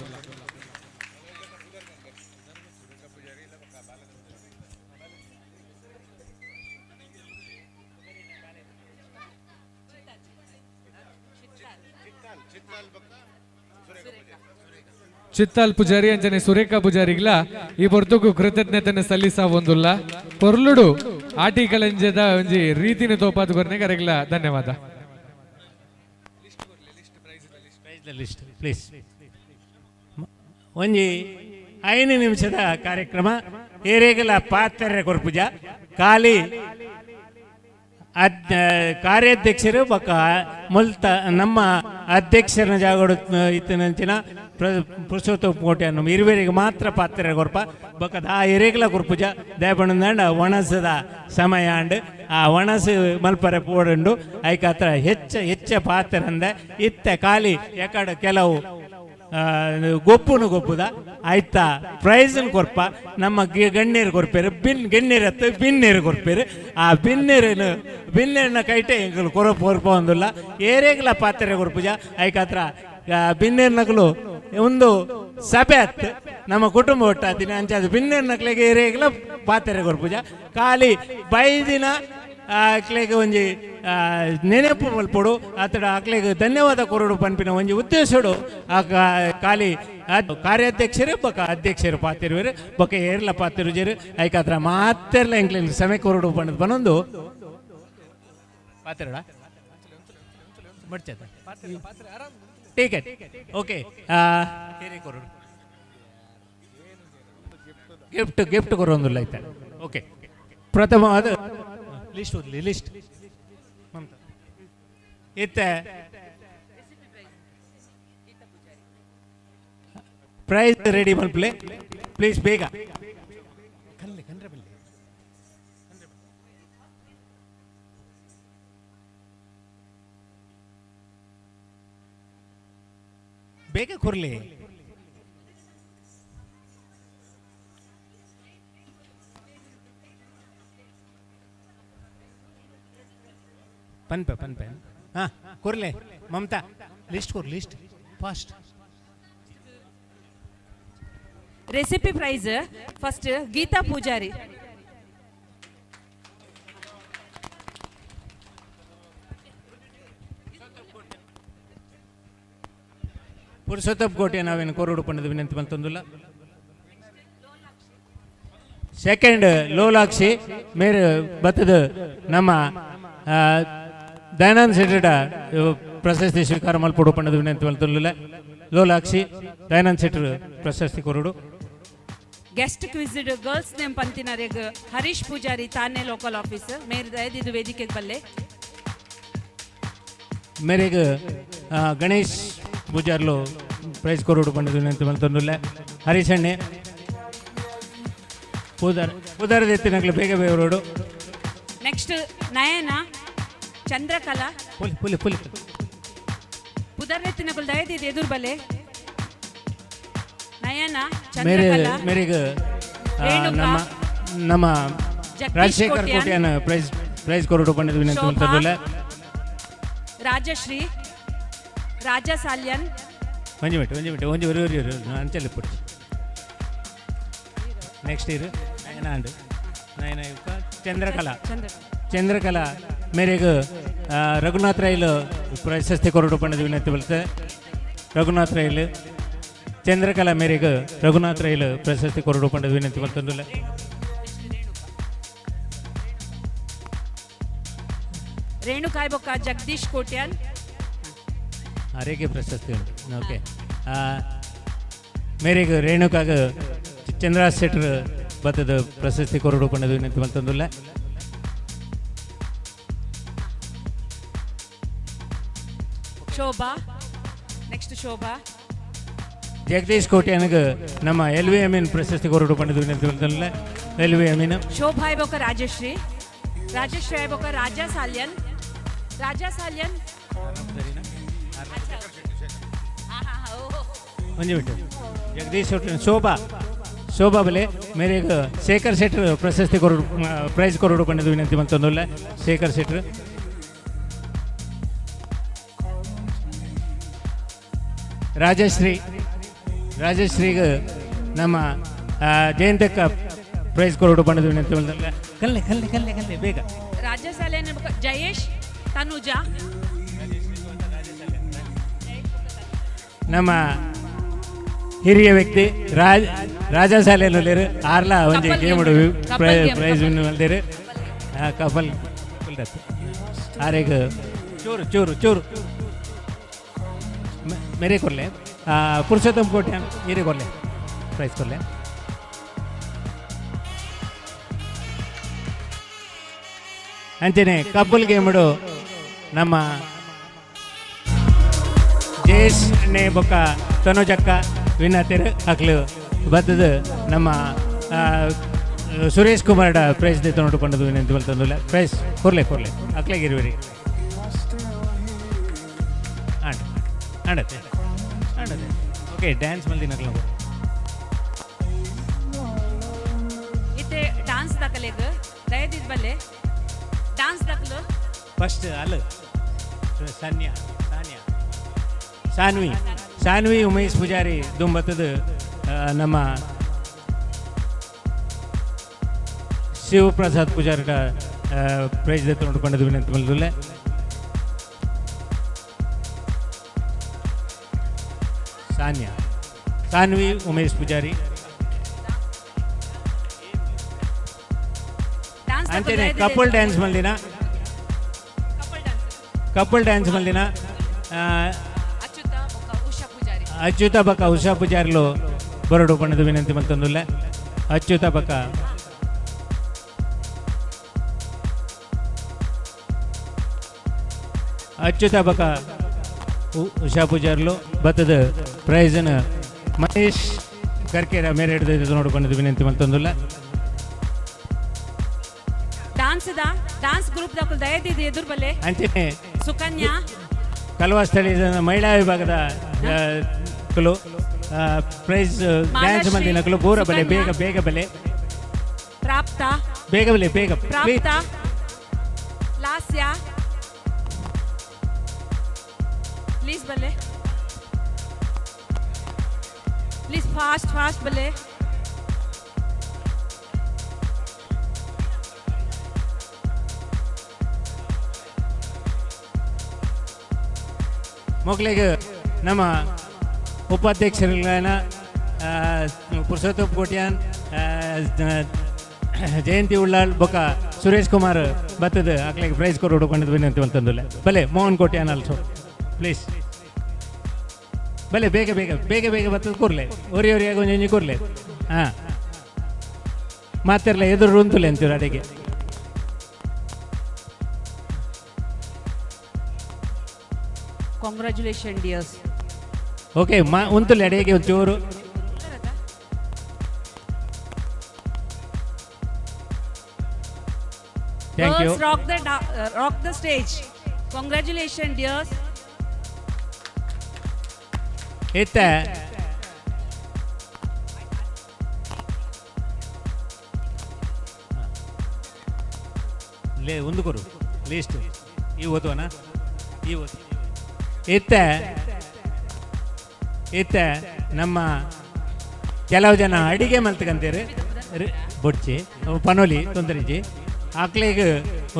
ಚಿತ್ತಾಲ್ ಪೂಜಾರಿ ಅಂಚನೆ ಸುರೇಖಾ ಪೂಜಾರಿಗ್ಲ ಈ ಪೊರ್ತುಗು ಕೃತಜ್ಞತೆಯನ್ನು ಸಲ್ಲಿಸ ಒಂದುಲ್ಲ. ಪೊರ್ಲುಡು ಆಟಿ ಕಲಂಜದ ಒಂಜಿ ರೀತಿನ ತೋಪಾದು ಕೊರ್ನೆ ಕರೆಗ್ಲ ಧನ್ಯವಾದ. List please. ಒಂಜಿ 5 ನಿಮಿಷದ ಕಾರ್ಯಕ್ರಮ ಏರೇಗಲ ಪಾತ್ರೆ ಕೊರ್ಪುಜ ಖಾಲಿ ಕಾರ್ಯಾಧ್ಯಕ್ಷರು ಬೊಕ್ಕ ಮುಲ್ತ ನಮ್ಮ ಅಧ್ಯಕ್ಷರನ ಜಾಗಡು ಇತ್ತಿನಂಚಿನ ಪುರುಷೋತ್ತಮ ಕೋಟೆ ಅನ್ನೋ ಇರುವೆರಿಗೆ ಮಾತ್ರ ಪಾತ್ರೆ ಕೊರ್ಪ ಬೊಕ್ಕ ಆ ಎರೇಗಲ ಕೊರ್ಪುಜ ದೇಪಣ್ಣಂಡ ಒಣಸದ ಸಮಯ ಅಂಡ್ ಆ ಒಣಸು ಮಲ್ಪರೆ ಪೋಡುಂಡು ಐಕಾತ್ರ ಹೆಚ್ಚ ಹೆಚ್ಚ ಪಾತ್ರೆ ಅಂದೆ ಇತ್ತೆ ಖಾಲಿ ಎಕಡ ಕೆಲವು ಗೊಪ್ಪುನು ಗೊಪ್ಪುದ ಆಯ್ತಾ ಪ್ರೈಸ್ನು ಕೊರ್ಪ ನಮ್ಮ ಗಣ್ಣೀರು ಕೊರ್ಪೇರು ಬಿನ್ ಗೆಣ್ಣೀರು ಹತ್ತು ಬಿನ್ನೀರು ಕೊರ್ಪೇರು ಆ ಬಿನ್ನೀರಿನ ಬಿನ್ನೀರಿನ ಕೈಟೆ ಎಂಕುಲು ಕೊರ ಕೊರ್ಪ ಒಂದುಲ್ಲ ಏರೇಗ್ಲ ಪಾತ್ರೆ ಕೊರ್ಪುಜ ಐಕಾತ್ರ ಬಿನ್ನೀರು ನಕಲು ಒಂದು ಸಭೆ ಅತ್ತು ನಮ್ಮ ಕುಟುಂಬ ಒಟ್ಟಾದಿನ ಅಂಚಾದ ಬಿನ್ನೀರು ನಕ್ಲೆಗೆ ಏರೇಗ್ಲ ಪಾತ್ರೆ ಕೊರ್ಪುಜ ಖಾಲಿ ಬೈದಿನ ಅಕ್ಲೆಗ್ ಒಂಜಿ ನೆನಪು ಮಲ್ಪೊಡು ಆತಡ ಅಕ್ಲೆಗ್ ಧನ್ಯವಾದ ಕೊರಡು ಪನ್ಪಿನ ಒಂಜಿ ಉದ್ದೇಶಡು ಆ ಖಾಲಿ ಕಾರ್ಯಾಧ್ಯಕ್ಷರು ಬೊಕ ಅಧ್ಯಕ್ಷರು ಪಾತಿರುವೆರು ಬೊಕ ಏರ್ಲ ಪಾತಿರುಜೆರು ಐಕಾತ್ರ ಮಾತೆರ್ಲ ಎಂಕ್ಲೆನ್ ಸಮಯ ಕೊರಡು ಪಂಡದ್ ಪನೊಂದು ಪಾತಿರಡ ಮಡ್ಚದ ಟೀಕ್ ಓಕೆ ಕೊರಡು ಗಿಫ್ಟ್ ಗಿಫ್ಟ್ ಕೊರೊಂದುಲ್ಲ ಐತೆ ಓಕೆ ಪ್ರಥಮ ಅದು ಲಿಸ್ಟ್ ಓದ್ಲಿ ಲಿಸ್ಟ್ ಇತ್ತೆ ಪ್ರೈಸ್ ರೆಡಿ ಮಲ್ಪಲೆ ಪ್ಲೀಸ್ ಬೇಗ ಬೇಗ ಕೊರ್ಲಿ. ಪನ್ಪೆ ಪನ್ಪೆ ಹಾಂ ಕೊರ್ಲೆ ಮಮತಾ list ಕೊರ್ list fast. Recipe prize first Geetha Poojary. Purushottama ಕೋಟೆ ನಾವೇನು ಕೊರಡು ಪಂಡದ ವಿನಂತಿ ಬಂತಂದುಲ್ಲ. ಸೆಕೆಂಡ್ ಲೋಲಾಕ್ಷಿ ಮೇರು ಬತ್ತದ ನಮ್ಮ ದಯಾನಂದ ಶೆಟ್ಟಡ ಪ್ರಶಸ್ತಿ ಸ್ವೀಕಾರ ಮಲ್ಪೊಡು ಪಂಡದ ವಿನಂತಿ ಮಲ್ತೊಂದುಲ್ಲ. ಲೋಲಾಕ್ಷಿ ದಯಾನಂದ ಶೆಟ್ಟರು ಪ್ರಶಸ್ತಿ ಕೊರಡು. ಗೆಸ್ಟ್ ಕ್ವಿಜ್ಡ್ ಗರ್ಲ್ಸ್ ನೇಮ್ ಪಂತಿನರೆಗ್ ಹರೀಶ್ ಪೂಜಾರಿ ತಾನೆ ಲೋಕಲ್ ಆಫೀಸ್ ಮೇರ್ ದಯದಿದ್ದು ವೇದಿಕೆಗೆ ಬಲ್ಲೆ. ಮೇರೆಗ್ ಗಣೇಶ್ ಪೂಜಾರ್ಲು ಪ್ರೈಸ್ ಕೊರಡು ಪಂಡದ ವಿನಂತಿ ಮಲ್ತೊಂದುಲ್ಲ. ಹರೀಶ್ ಅಣ್ಣೆ ಪೂಜಾರ್ ಪೂಜಾರ ಎತ್ತಿನಕ್ಲು ಬೇಗ ಬೇಗ ರೋಡು. ನೆಕ್ಸ್ಟ್ ನಯನ ಚಂದ್ರಕಲಾ. ಪುಲಿ ಪುಲಿ ಪುಲಿ. ಪುದರ್ನೆತ್ತಿನಕುಲು ದಯದೀದ್ ಎದುರು ಬಲೆ. ನಯನ, ಮೇರೆ ಚಂದ್ರಕಲಾ, ಮೇರೆಗ್ ರೇಣುಕಾ, ನಮ್ಮ ನಮ್ಮ ಜಗದೀಶ್ ರಾಜಶೇಖರ್ ಕೋಟ್ಯಾನ್, ಕೋಟ್ಯಾನ್ ಪ್ರೈಸ್ ಪ್ರೈಸ್ ಕೊರಡು ಪಂಡದ ವಿನಂತಿ ಶೋಭಾ, ಮಲ್ತೊಂದುಲ್ಲೆ. ರಾಜಶ್ರೀ, ರಾಜಾ ಸಾಲ್ಯನ್. ಒಂಜಿ ಮಿನಿಟ್, ಒಂಜಿ ಮಿನಿಟ್, ಒಂಜಿ ಒರಿ ಒರಿ ಒರಿ ಅಂಚಲ್ಲಿ ಪುಡಿ. ನೆಕ್ಸ್ಟ್ ಇಯರ್ ನಯನ ಅಂಡ್ ನಯನ ಯುಕ್ಕ ಚಂದ್ರಕಲಾ. ಚಂದ್ರಕಲಾ ಮೇರೆಗ್ ರಘುನಾಥ್ ರೈಲ್ ಪ್ರಶಸ್ತಿ ಕೊರಡು ಪಂಡದ ವಿನಂತಿ ಬರ್ತದೆ. ರಘುನಾಥ್ ರೈಲ್ ಚಂದ್ರಕಲಾ ಮೇರೆಗ್ ರಘುನಾಥ್ ರೈಲ್ ಪ್ರಶಸ್ತಿ ಕೊರಡು ಪಂಡದ ವಿನಂತಿ ಮಲ್ತೊಂದುಲ್ಲೆ. ರೇಣುಕಾಯ್ ಬೊಕ್ಕ ಜಗದೀಶ್ ಕೋಟ್ಯಾನ್. ಆರೋಗ್ಯ ಪ್ರಶಸ್ತಿ ಉಂಟು. ಓಕೆ, ಮೇರೆಗ್ ರೇಣುಕಾಗ ಚಂದ್ರ ಶೆಟ್ಟರ್ ಬತ್ತದ ಪ್ರಶಸ್ತಿ ಕೊರಡು ಪಂಡದ ವಿನಂತಿ ಮಲ್ತೊಂದುಲ್ಲೆ. ಶೋಭಾ, ನೆಕ್ಸ್ಟ್ ಶೋಭಾ. ಜಗದೀಶ್ ಕೋಟ್ಯಾನ್ಗ್ ನಮ್ಮ ಎಲ್ ವಿ ಅಮೀನ್ ಪ್ರಶಸ್ತಿ ಕೊರಡು ಪಂಡದ ವಿನಂತಿ ಮಲ್ತೊಂದುಲ್ಲೆ. L V Amin. ಶೋಭಾ ಬೊಕ್ಕ ರಾಜಶ್ರೀ, ರಾಜಶ್ರೀ ಬೊಕ್ಕ ರಾಜಾ ಸಾಲ್ಯನ್, ರಾಜಾ ಸಾಲ್ಯನ್. ಒಂಜಿ ಬಿಟ್ಟು ಜಗದೀಶ್ ಶೆಟ್ಟರ್, ಶೋಭಾ, ಶೋಭಾ ಬಲೆ ಮೇರೆಗ್ ಶೇಖರ್ ಶೆಟ್ಟರ್ ಪ್ರಶಸ್ತಿ ಕೊರಡು ಪ್ರೈಸ್ ಕೊರಡು ಪಂಡದ ವಿನಂತಿ ಮಲ್ತೊಂದುಲ್ಲೆ. ಶೇಖರ್ ಶೆಟ್ಟರ್. ರಾಜಶ್ರೀ, ರಾಜಶ್ರೀಗ್ ನಮ್ಮ ಜಯಂತಕ್ಕ ಪ್ರೈಸ್ ಕೊರಡು ಪಂಡದ ವಿನಂತಿ ಮಲ್ತೊಂದುಲ್ಲೆ. ಕಲ್ಲೆ ಕಲ್ಲೆ ಕಲ್ಲೆ ಕಲ್ಲೆ ಬೇಗ. ರಾಜಾ ಸಾಲ್ಯನ್ ಬೊಕ್ಕ ಜಯೇಶ್, ತನುಜಾ. ನಮ್ಮ ಹಿರಿಯ ವ್ಯಕ್ತಿ ರಾಜಾ ಶಾಲೆಯಲ್ಲಿ ಆರ್ಲಾ ಒಂಜಿ couple game game couple game, prize couple. Win ಮಲ್ದೇರು. Couple ಆರೆಗ್ ಚೂರು ಚೂರು ಚೂರು ಮೇರೆ ಕೊರ್ಲೆ. ಪುರುಷೋತ್ತಮ್ ಕೋಟ್ಯಾನ್ ಈರೆ ಕೊರ್ಲೆ ಪ್ರೈಸ್ ಕೊರ್ಲೆ. ಅಂಚನೆ ಕಪಲ್ ಗೇಮ್ಡು ನಮ್ಮ ಜಯೇಶ್ ಅಣ್ಣೆ ಬೊಕ್ಕ ತನುಜಕ್ಕ ವಿನ್ ಆತೇರು. ಅಕ್ಲು ಬತ್ತದ ನಮ್ಮ ಸುರೇಶ್ ಕುಮಾರ್ಡ ಪ್ರೈಸ್ ದೆತ್ತೊಂಡು ಪಂಡದು ವಿನಂತಿ ಮಲ್ತೊಂದುಲ್ಲೆ. ಪ್ರೈಸ್ ಕೊರ್ಲೆ ಕೊರ್ಲೆ ಅಕ್ಲೆಗಿರುವಿರಿ. ಆಂಡ್ ಆಂಡತ್ತೆ ಆಂಡತ್ತೆ. ಓಕೆ, ಡ್ಯಾನ್ಸ್ ಮಲ್ದಿನ ಅಕ್ಲ. ಇತ್ತೆ ಡಾನ್ಸ್ ದಾಖಲೆಗ್ ದಯದಿದ್ ಬಲ್ಲೆ ಡಾನ್ಸ್ ದಾಖಲು. ಫಸ್ಟ್ ಅಲ್ಲ ಸಾನ್ಯಾ, ಸಾನ್ಯಾ, ಸಾನ್ವಿ, ಸಾನ್ವಿ ಉಮೇಶ್ ಪೂಜಾರಿ ದುಂಬತ್ತದ ನಮ್ಮ ಶಿವಪ್ರಸಾದ್ ಪೂಜಾರಿಡ ಪ್ರೈಸ್ ದೆತ್ತೊಂಡು ಪಂಡದು ವಿನಂತಿ ಮಲ್ದುಲ್ಲೆ. ಸಾನ್ಯಾ, ಸಾನ್ವಿ ಉಮೇಶ್ ಪೂಜಾರಿ. ಡಾನ್ಸ್ ಅಂಚನೆ ಕಪಲ್ ಡ್ಯಾನ್ಸ್ ಮಲ್ದಿನ, ಕಪಲ್ ಡ್ಯಾನ್ಸ್ ಮಲ್ದಿನ ಅಚ್ಯುತ ಬೊಕ್ಕ ಉಷಾ ಪೂಜಾರಿ. ಅಚ್ಯುತ ಬಕ್ಕ ಉಷಾ ಪೂಜಾರಿಲು ಬರಡು ಪಂಡದು ವಿನಂತಿ ಮಲ್ತೊಂದುಲ್ಲೆ. ಅಚ್ಯುತ ಬಕ್ಕ ಅಚ್ಯುತ ಬಕ್ಕ ಉಷಾ ಪೂಜಾರ್ಲು ಬತ್ತದ ಪ್ರೈಸನ್ ಮಹೇಶ್ ಕರ್ಕೇರ ಮೇರೆ ಹಿಡಿದು ನೋಡು ಪಂಡದು ವಿನಂತಿ ಮಲ್ತೊಂದುಲ್ಲೆ. ಡಾನ್ಸ್ the dance group ದಾಖಲು ದಯದಿದ್ ಎದುರು ಬಲ್ಲೆ. ಅಂಚನೆ ಸುಕನ್ಯಾ. ಕಲ್ವಾ ಸ್ಥಳೀಯ ಮಹಿಳಾ ವಿಭಾಗದ ಕುಲು ಪ್ರೈಸ್ ಡ್ಯಾನ್ಸ್ ಮಂದಿನ ಕುಲು ಪೂರ ಬಲೆ ಬೇಗ ಬೇಗ ಬಲೆ. ಪ್ರಾಪ್ತ ಬೇಗ ಬಲೆ ಬೇಗ ಪ್ರಾಪ್ತ ಲಾಸ್ಯ ಪ್ಲೀಸ್ ಬಲ್ಲೆ, ಪ್ಲೀಸ್ ಫಾಸ್ಟ್ ಫಾಸ್ಟ್ ಬಲ್ಲೆ. ಮೊಗಲಿಗೆ ನಮ್ಮ ಉಪಾಧ್ಯಕ್ಷರುಗಳಾದ ಪುರುಷೋತ್ತಮ್ ಕೋಟ್ಯಾನ್, ಜಯಂತಿ ಉಳ್ಳಾಳ್ ಬೊಕ್ಕ ಸುರೇಶ್ ಕುಮಾರ್ ಬತ್ತದ ಅಕ್ಲೆಗ್ ಪ್ರೈಸ್ ಕೊರಡು ಪಂಡದ್ ವಿನಂತಿ ಮಲ್ತೊಂದುಲ್ಲೆ. ಬಲೆ ಮೋಹನ್ ಕೋಟ್ಯಾನ್ ಆಲ್ಸೋ ಪ್ಲೀಸ್ ಬಲೆ ಬೇಗ ಬೇಗ ಬೇಗ ಬೇಗ ಬತ್ತದ ಕೊರ್ಲೆ, ಒರಿ ಒರಿಯಾಗ ಒಂಜೊಂಜಿ ಕೊರ್ಲೆ. ಹಾಂ ಮಾತಿರ್ಲ ಎದುರು ಉಂತುಲೆ ಅಂತೀರ ಅಡಿಗೆ. Congratulation dears. Okay ಮಾ ಉಂತುಲೆ ಅಡಿಗೆ ಒಂಚೂರು. Thank you. Girls rock the stage. Congratulation dears. ಇತ್ತೆ ಲೇ ಒಂದು ಕೊರು ಲೀಸ್ಟ್ ಈ ಓದುವನ ಈ ಓದು. ಇತ್ತೆ ಇತ್ತೆ ನಮ್ಮ ಕೆಲವು ಜನ ಅಡಿಗೆ ಮಲ್ತಕಂತೀರಿ ಬೊಡ್ಚಿ ಪನೋಲಿ ತೊಂದರೆಜಿ ಆಕ್ಲೆಗ್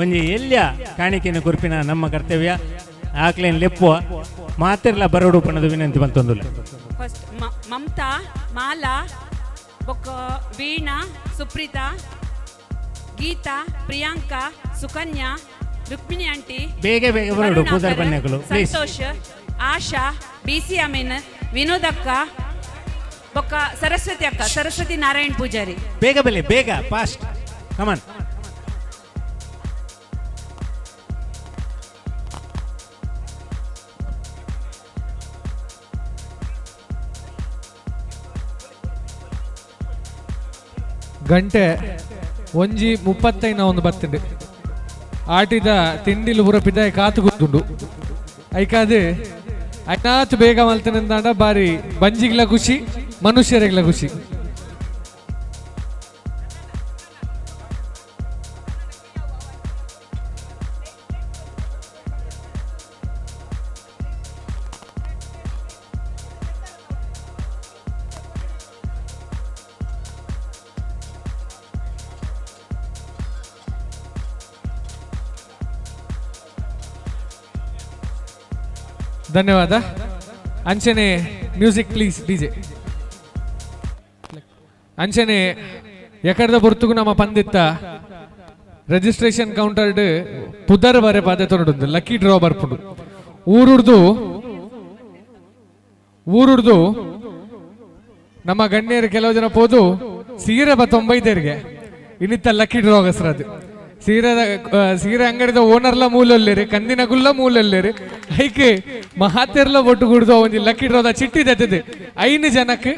ಒಂಜಿ ಎಲ್ಯ ಕಾಣಿಕೆನ ಕುರ್ಪಿನ ನಮ್ಮ ಕರ್ತವ್ಯ. ಆಕ್ಲೇನ್ ಲೆಪ್ಪುವ ಮಾತಿರ್ಲ ಬರೋಡು ಪಣದು ವಿನಂತಿ ಬಂತೊಂದುಲ್ಲ. ಫಸ್ಟ್ ಮಮತಾ, ಮಾಲಾ, ಬೊಕ್ಕ ವೀಣಾ, ಸುಪ್ರೀತಾ, ಗೀತಾ, ಪ್ರಿಯಾಂಕಾ, ಸುಕನ್ಯಾ, ರುಕ್ಮಿಣಿ ಆಂಟಿ, ಬೇಗ ಬೇಗ ಬರೋಡು ಪೂಜಾರ್ ಬನ್ನಿಗಳು please. Santosh, Asha, B C Amin, Vinod ಅಕ್ಕ, ಬೊಕ್ಕ ಸರಸ್ವತಿ ಅಕ್ಕ, ಸರಸ್ವತಿ ನಾರಾಯಣ್ ಪೂಜಾರಿ. ಬೇಗ ಬೆಲೆ ಬೇಗ ಫಾಸ್ಟ್ ಕಮನ್. ಗಂಟೆ 1:35 ಒಂದು ಬತ್ತಂಡು. ಆಟಿದ ತಿಂಡಿಲು ಪೂರ ಪಿದಾಯ ಕಾತು ಕೂತುಂಡು. ಐಕಾದು ಐನಾತ್ ಬೇಗ ಮಲ್ತನಂದಾಂಡ ಬಾರಿ ಬಂಜಿಗ್ಲ ಖುಷಿ, ಮನುಷ್ಯರಿಗ್ಲ ಖುಷಿ. ಧನ್ಯವಾದ. ಅಂಚನೆ ಮ್ಯೂಸಿಕ್ ಪ್ಲೀಸ್ ಡಿಜೆ. ಅಂಚನೆ ಎಕಡ್ದ ಬೊರ್ತುಗು ನಮ್ಮ ಪಂದಿತ್ತ ರಿಜಿಸ್ಟ್ರೇಷನ್ ಕೌಂಟರ್ ಪುದರ್ ಬರೆ ಪಾದೆ ತೊರಡುಂದು ಲಕ್ಕಿ ಡ್ರಾ ಬರ್ಪುಂಡು. ಊರುಡ್ದು ಊರುಡ್ದು ನಮ್ಮ ಗಣ್ಯರು ಕೆಲವು ಜನ ಪೋದು ಸೀರೆ ಬತ್ತೊಂಬೈದೇರಿಗೆ ಇನ್ನಿತ್ತ ಲಕ್ಕಿ ಡ್ರಾ ಗಸ್ರದು. ಸೀರೆದ ಸೀರೆ ಅಂಗಡಿದ ಓನರ್ಲ ಮೂಲೊಲ್ಲೇರಿ, ಕಂದಿನ ಗುಲ್ಲ ಮೂಲೊಲ್ಲೇರಿ, ಐಕೆ ಮಹಾತೆರ್ಲ ಒಟ್ಟು ಗುಡ್ದು ಒಂಜಿ ಲಕ್ಕಿ ಡ್ರಾದ ಚಿಟ್ಟಿ ದತ್ತದೆ 5 ಜನಕ್ಕೆ.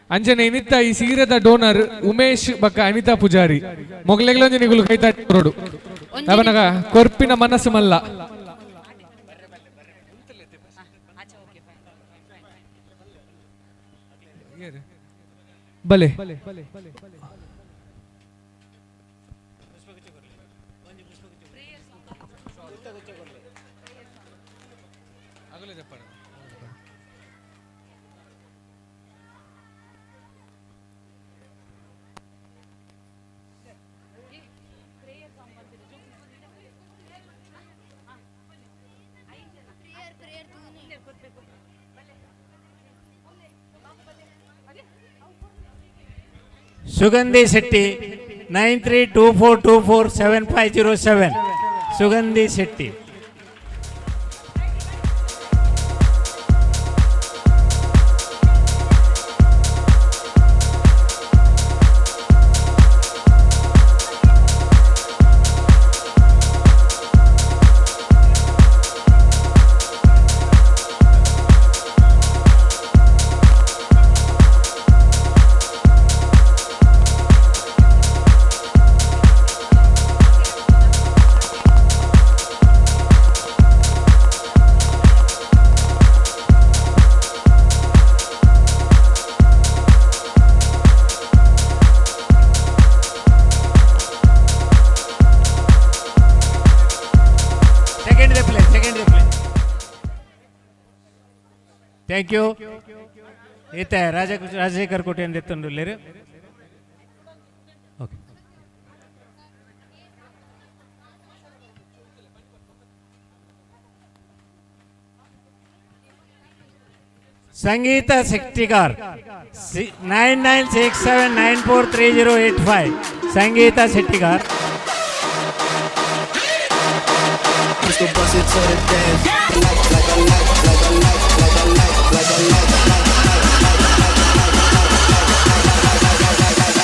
ಅಂಜನೆ ಇನಿತ್ತ ಈ ಸೀರೆದ ಡೋನರ್ ಉಮೇಶ್ ಬಕ್ಕ ಅನಿತಾ ಪೂಜಾರಿ ಮೊಗಲೆಗ್ಲೊಂಜಿ ನಿಗುಲು ಕೈ ತಟ್ಟೋಡು ಅವನಗ ಕೊರ್ಪಿನ ಮನಸ್ಸು ಮಲ್ಲ. ಬಲೆ Sugandhi Shetty 9324247507. Sugandhi Shetty. Thank you. ಈತ ರಾಜಶೇಖರ್ ಕೋಟೆ ಎತ್ತೊಂಡುಲ್ಲೇರು. Okay. Sangeetha Shettigar 9967943085. Sangeetha Shettigar. Bust it to the dance. Like, like a light, like a light, like a light, like a light, like, like, like, like,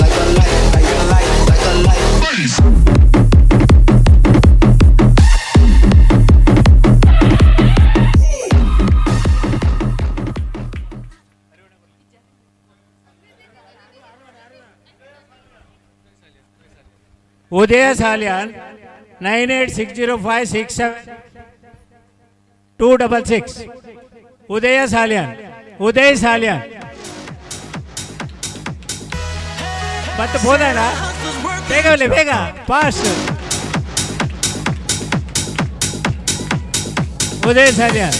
like a light, like a light, like a light. Udaya Salian 9860567266. Udaya Salian, Uday Salian. ಬತ್ತ ಬೋದಣ್ಣ, ಬೇಗ ಬರಲಿ, ಬೇಗ fast. ಉದಯ ಸಾಲಿಯಾನ್.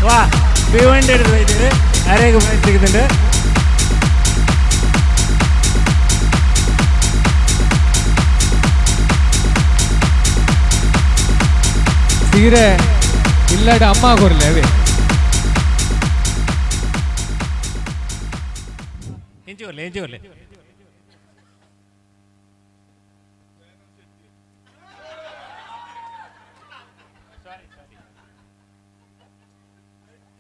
ವಾ, ಭಿವಂಡಿ ಇದ್ದೀರಿ, ಅರೆಗೆ ಸಿಗುತ್ತಂಡು. ಸೀರೆ ಇಲ್ಲಡ ಅಮ್ಮ ಕೊರ್ಲೆ ಅವೇ. ಎಂಚಿ ಕೊರ್ಲೆ, ಎಂಚಿ ಕೊರ್ಲೆ.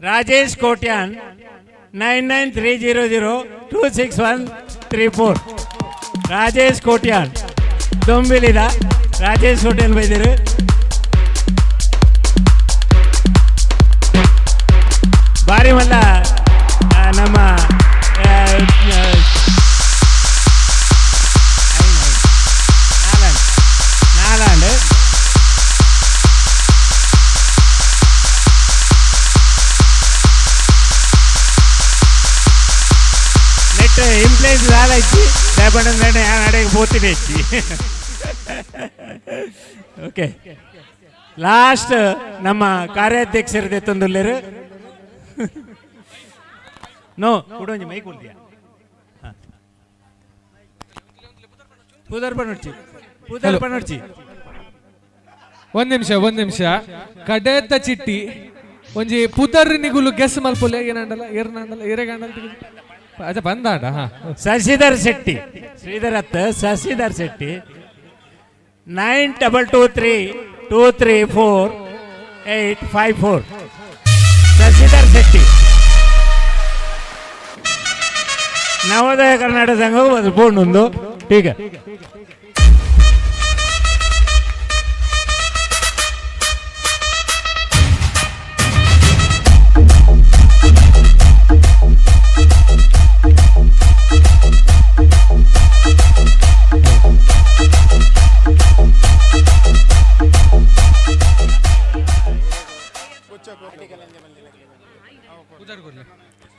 Rajesh Kotian 9930026134. Rajesh Kotian ದೊಂಬಿಲಿದ Rajesh Kotian ಬೈದಿರು. ಬಾರಿ ಮಲ್ಲ ನಮ್ಮ ನಾಲಾಂಡ್ ನೆಟ್ ಇಂಪ್ಲೇಸ್ ದಾಲ ಇಚ್ಚಿ ದಯಪಂಡ ಅಡೆಗೆ ಪೋತಿನ ಇಚ್ಚಿ. ಓಕೆ, ಲಾಸ್ಟ್ ನಮ್ಮ ಕಾರ್ಯಾಧ್ಯಕ್ಷರದೇ ತಂದುಲ್ಲೇರು. ನೋ ಕುಡೊಂಜಿ ಮೈಕ್ ಉಲ್ದಿಯ ಪೂದರ್ ಪನೊಡ್ಚಿ, ಪೂದರ್ ಪನೊಡ್ಚಿ. ಒಂದ್ ನಿಮಿಷ, ಒಂದ್ ನಿಮಿಷ. ಕಡೇತ ಚಿಟ್ಟಿ ಒಂಜಿ ಪುದರ್ ನಿಗುಲು ಗೆಸ್ ಮಲ್ಪೊಲೆ. ಏನಂಡಲ ಏರ್ನಾಂಡಲ ಏರೆಗಾಂಡಲ ಅದ ಬಂದಾಂಡ. ಹಾ, ಶಶಿಧರ್ ಶೆಟ್ಟಿ, ಶ್ರೀಧರ್ ಅತ್ತ ಶಶಿಧರ್ ಶೆಟ್ಟಿ 9223234854. ಶಶಿಧರ್ ಶೆಟ್ಟಿ ನವೋದಯ ಕರ್ನಾಟಕ ಸಂಘ ಒಂದು ಈಗ.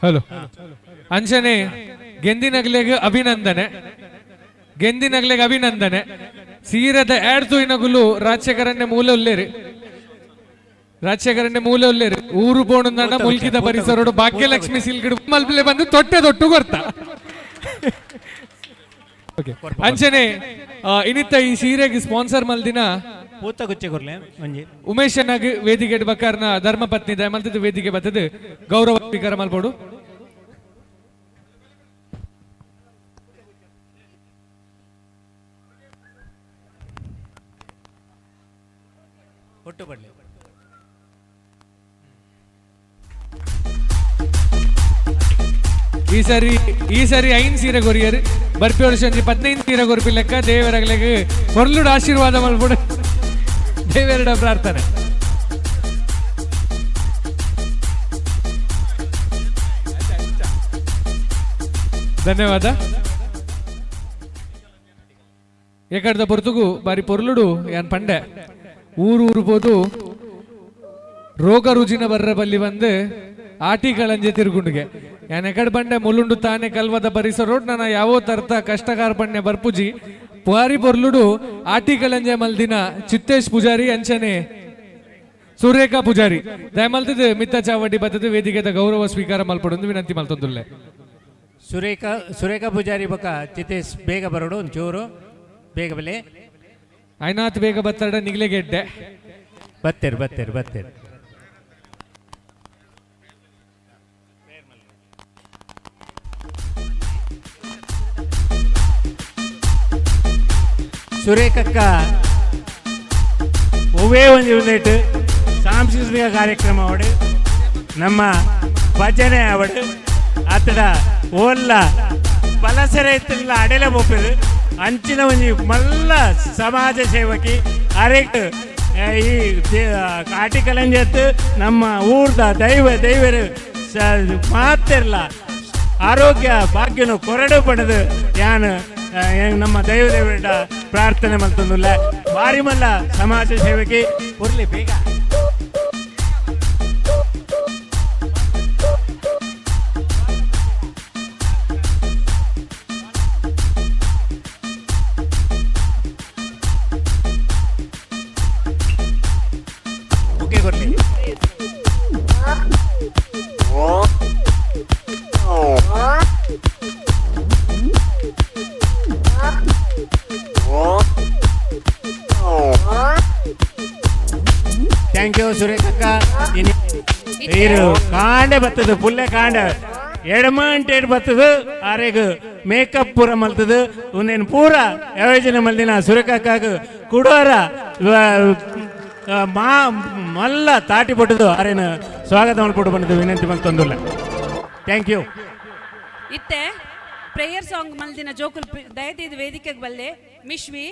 ಹಲೋ ಅಂಜನೆ, ಗೆಂದಿನಗ್ಲೆಗ್ ಅಭಿನಂದನೆ, ಗೆಂದಿನಗ್ಲೆಗ್ ಅಭಿನಂದನೆ. ಸೀರದ ಏಡ್ತು ಇನಗುಲು ರಾಜಶೇಖರನ್ನೇ ಮೂಲ ಉಲ್ಲೇರಿ, ರಾಜಶೇಖರನ್ನೇ ಮೂಲ ಉಲ್ಲೇರಿ. ಊರು ಬೋಣಂದಣ್ಣ ಮುಲ್ಕಿದ ಪರಿಸರೋಡು ಭಾಗ್ಯಲಕ್ಷ್ಮಿ ಸಿಲ್ಗಡು ಮಲ್ಪಲೆ ಬಂದು ತೊಟ್ಟೆ ತೊಟ್ಟು ಕೊರ್ತ. ಓಕೆ ಅಂಚನೆ, ಇನ್ನಿತ್ತ ಈ ಸೀರೆಗೆ ಸ್ಪಾನ್ಸರ್ ಮಲ್ದಿನ ಪೂತ ಗುಚ್ಚೆ ಕೊರ್ಲೆ ಒಂಜಿ ಉಮೇಶ್ ಅನ್ನಾಗ್ ವೇದಿಕೆ ಬಕಾರ್ನ ಧರ್ಮಪತ್ನಿ ದಯಮಲ್ತದ ವೇದಿಕೆ ಬತ್ತದ ಗೌರವ ಸ್ವೀಕಾರ ಮಲ್ಪೋಡು. ಒಟ್ಟು ಬಡ್ಲೆ. ಈ ಸಾರಿ 5 ಸೀರೆ ಕೊರಿಯರ್ ಬರ್ಪಿ ವರ್ಷ ಒಂಜಿ 15 ಸೀರೆ ಕೊರ್ಪಿ ಲೆಕ್ಕ ದೇವರಗ್ಲೆಗ್ ಕೊರ್ಲುಡು ಆಶೀರ್ವಾದ ಮಲ್ಪೊಡು ದೇವರಡ ಪ್ರಾರ್ಥನೆ. ಧನ್ಯವಾದ. ಏಕಡ್ದ ಪೊರ್ತುಗು ಬಾರಿ ಪೊರ್ಲುಡು ಯಾನ್ ಪಂಡೆ ಊರು ಊರು ಪೋದು ರೋಗ ರುಜಿನ ಬರ್ರ ಬಲ್ಲಿ ಬಂದು ಆಟಿ ಕಳಂಜೆ ತಿರುಗುಂಡಿಗೆ ಯಾನ್ ಎಕಡ್ ಬಂಡೆ ಮುಲುಂಡು ತಾನೆ ಕಲ್ವದ ಪರಿಸರೋಡ್ ನನ್ನ ಯಾವೋ ತರ್ತ ಕಷ್ಟಕಾರ ಪಣ್ಣೆ ಬರ್ಪುಜಿ ಪುಹಾರಿ ಪೊರ್ಲುಡು ಆಟಿ ಕಳಂಜೆ ಮಲ್ದಿನ ಚಿತ್ತೇಶ್ ಪೂಜಾರಿ ಅಂಚನೆ ಸುರೇಖಾ ಪೂಜಾರಿ ದಯಮಲ್ತದ ಮಿತ್ತ ಚಾವಡಿ ಬತ್ತದ ವೇದಿಕೆದ ಗೌರವ ಸ್ವೀಕಾರ ಮಲ್ಪಡೊಂದು ವಿನಂತಿ ಮಲ್ತೊಂದುಲ್ಲೆ. ಸುರೇಖಾ ಸುರೇಖಾ ಪೂಜಾರಿ ಬೊಕ ಚಿತ್ತೇಶ್ ಬೇಗ ಬರೋಡು ಒಂಚೂರು ಬೇಗ ಬಲೆ. ಐನಾಥ್ ಬೇಗ ಬತ್ತಡ ನಿಗ್ಲೆ ಗೆಡ್ಡೆ. ಬತ್ತೇರು ಬತ್ತೇರು ಬತ್ತೇರು. ಸುರೇಖಕ್ಕ ಒವ್ವೇ ಒಂದು ಯೂನಿಟ್ ಸಾಂಸ್ಕೃತಿಕ ಕಾರ್ಯಕ್ರಮ ಅವಡು, ನಮ್ಮ ಭಜನೆ ಅವಡು, ಆತಡ ಓಲ್ಲ ಪಲಸರ ಇತ್ತಿಲ್ಲ ಅಡೆಲ ಬೋಪೆರು ಅಂಚಿನ ಒಂಜಿ ಮಲ್ಲ ಸಮಾಜ ಸೇವಕಿ ಅರೆಕ್ ಈ ಆಟಿಕಲಂಜತ್ ನಮ್ಮ ಊರ್ದ ದೈವ ದೈವರು ಮಾತಿರಲ್ಲ ಆರೋಗ್ಯ ಭಾಗ್ಯನು ಕೊರಡು ಪಡೆದು ಯಾನ್ ನಮ್ಮ ದೈವದೇವರ ಪ್ರಾರ್ಥನೆ ಮಲ್ತೊಂದುಲ್ಲ. ಬಾರಿ ಮಲ್ಲ ಸಮಾಜ ಸೇವೆಗೆ ಕೊರ್ಲಿ ಬೇಗ. ಓಕೆ ಕೊರ್ಲಿ. Thank you ಸುರೇಖಕ್ಕ. ಇರು ಕಾಂಡೆ ಬರ್ತದೆ, ಪುಲ್ಲೆ ಕಾಂಡ ಎಡಮಂಟೇಡ್ ಬರ್ತದೆ, ಆರೆಗ್ ಮೇಕಪ್ ಪೂರ ಮಲ್ತದೆ, ಒಂದೇನು ಪೂರ ಯೋಜನೆ ಮಲ್ದಿನ ಸುರೇಖಕ್ಕಾಗ ಕುಡೋರ ಮಾ ಮಲ್ಲ ತಾಟಿ ಪಟ್ಟದು ಆರೇನು ಸ್ವಾಗತ ಮಲ್ಪಟ್ಟು ಬಂದಿದ್ದು ವಿನಂತಿ ಮಲ್ತೊಂದುಲ್ಲ. Thank you. ಇತ್ತೆ ಪ್ರೇಯರ್ ಸಾಂಗ್ ಮಲ್ದಿನ ಜೋಕುಲ್ ದಯದೀದ್ ವೇದಿಕೆಗೆ ಬಲ್ಲೆ ಮಿಶ್ವಿ,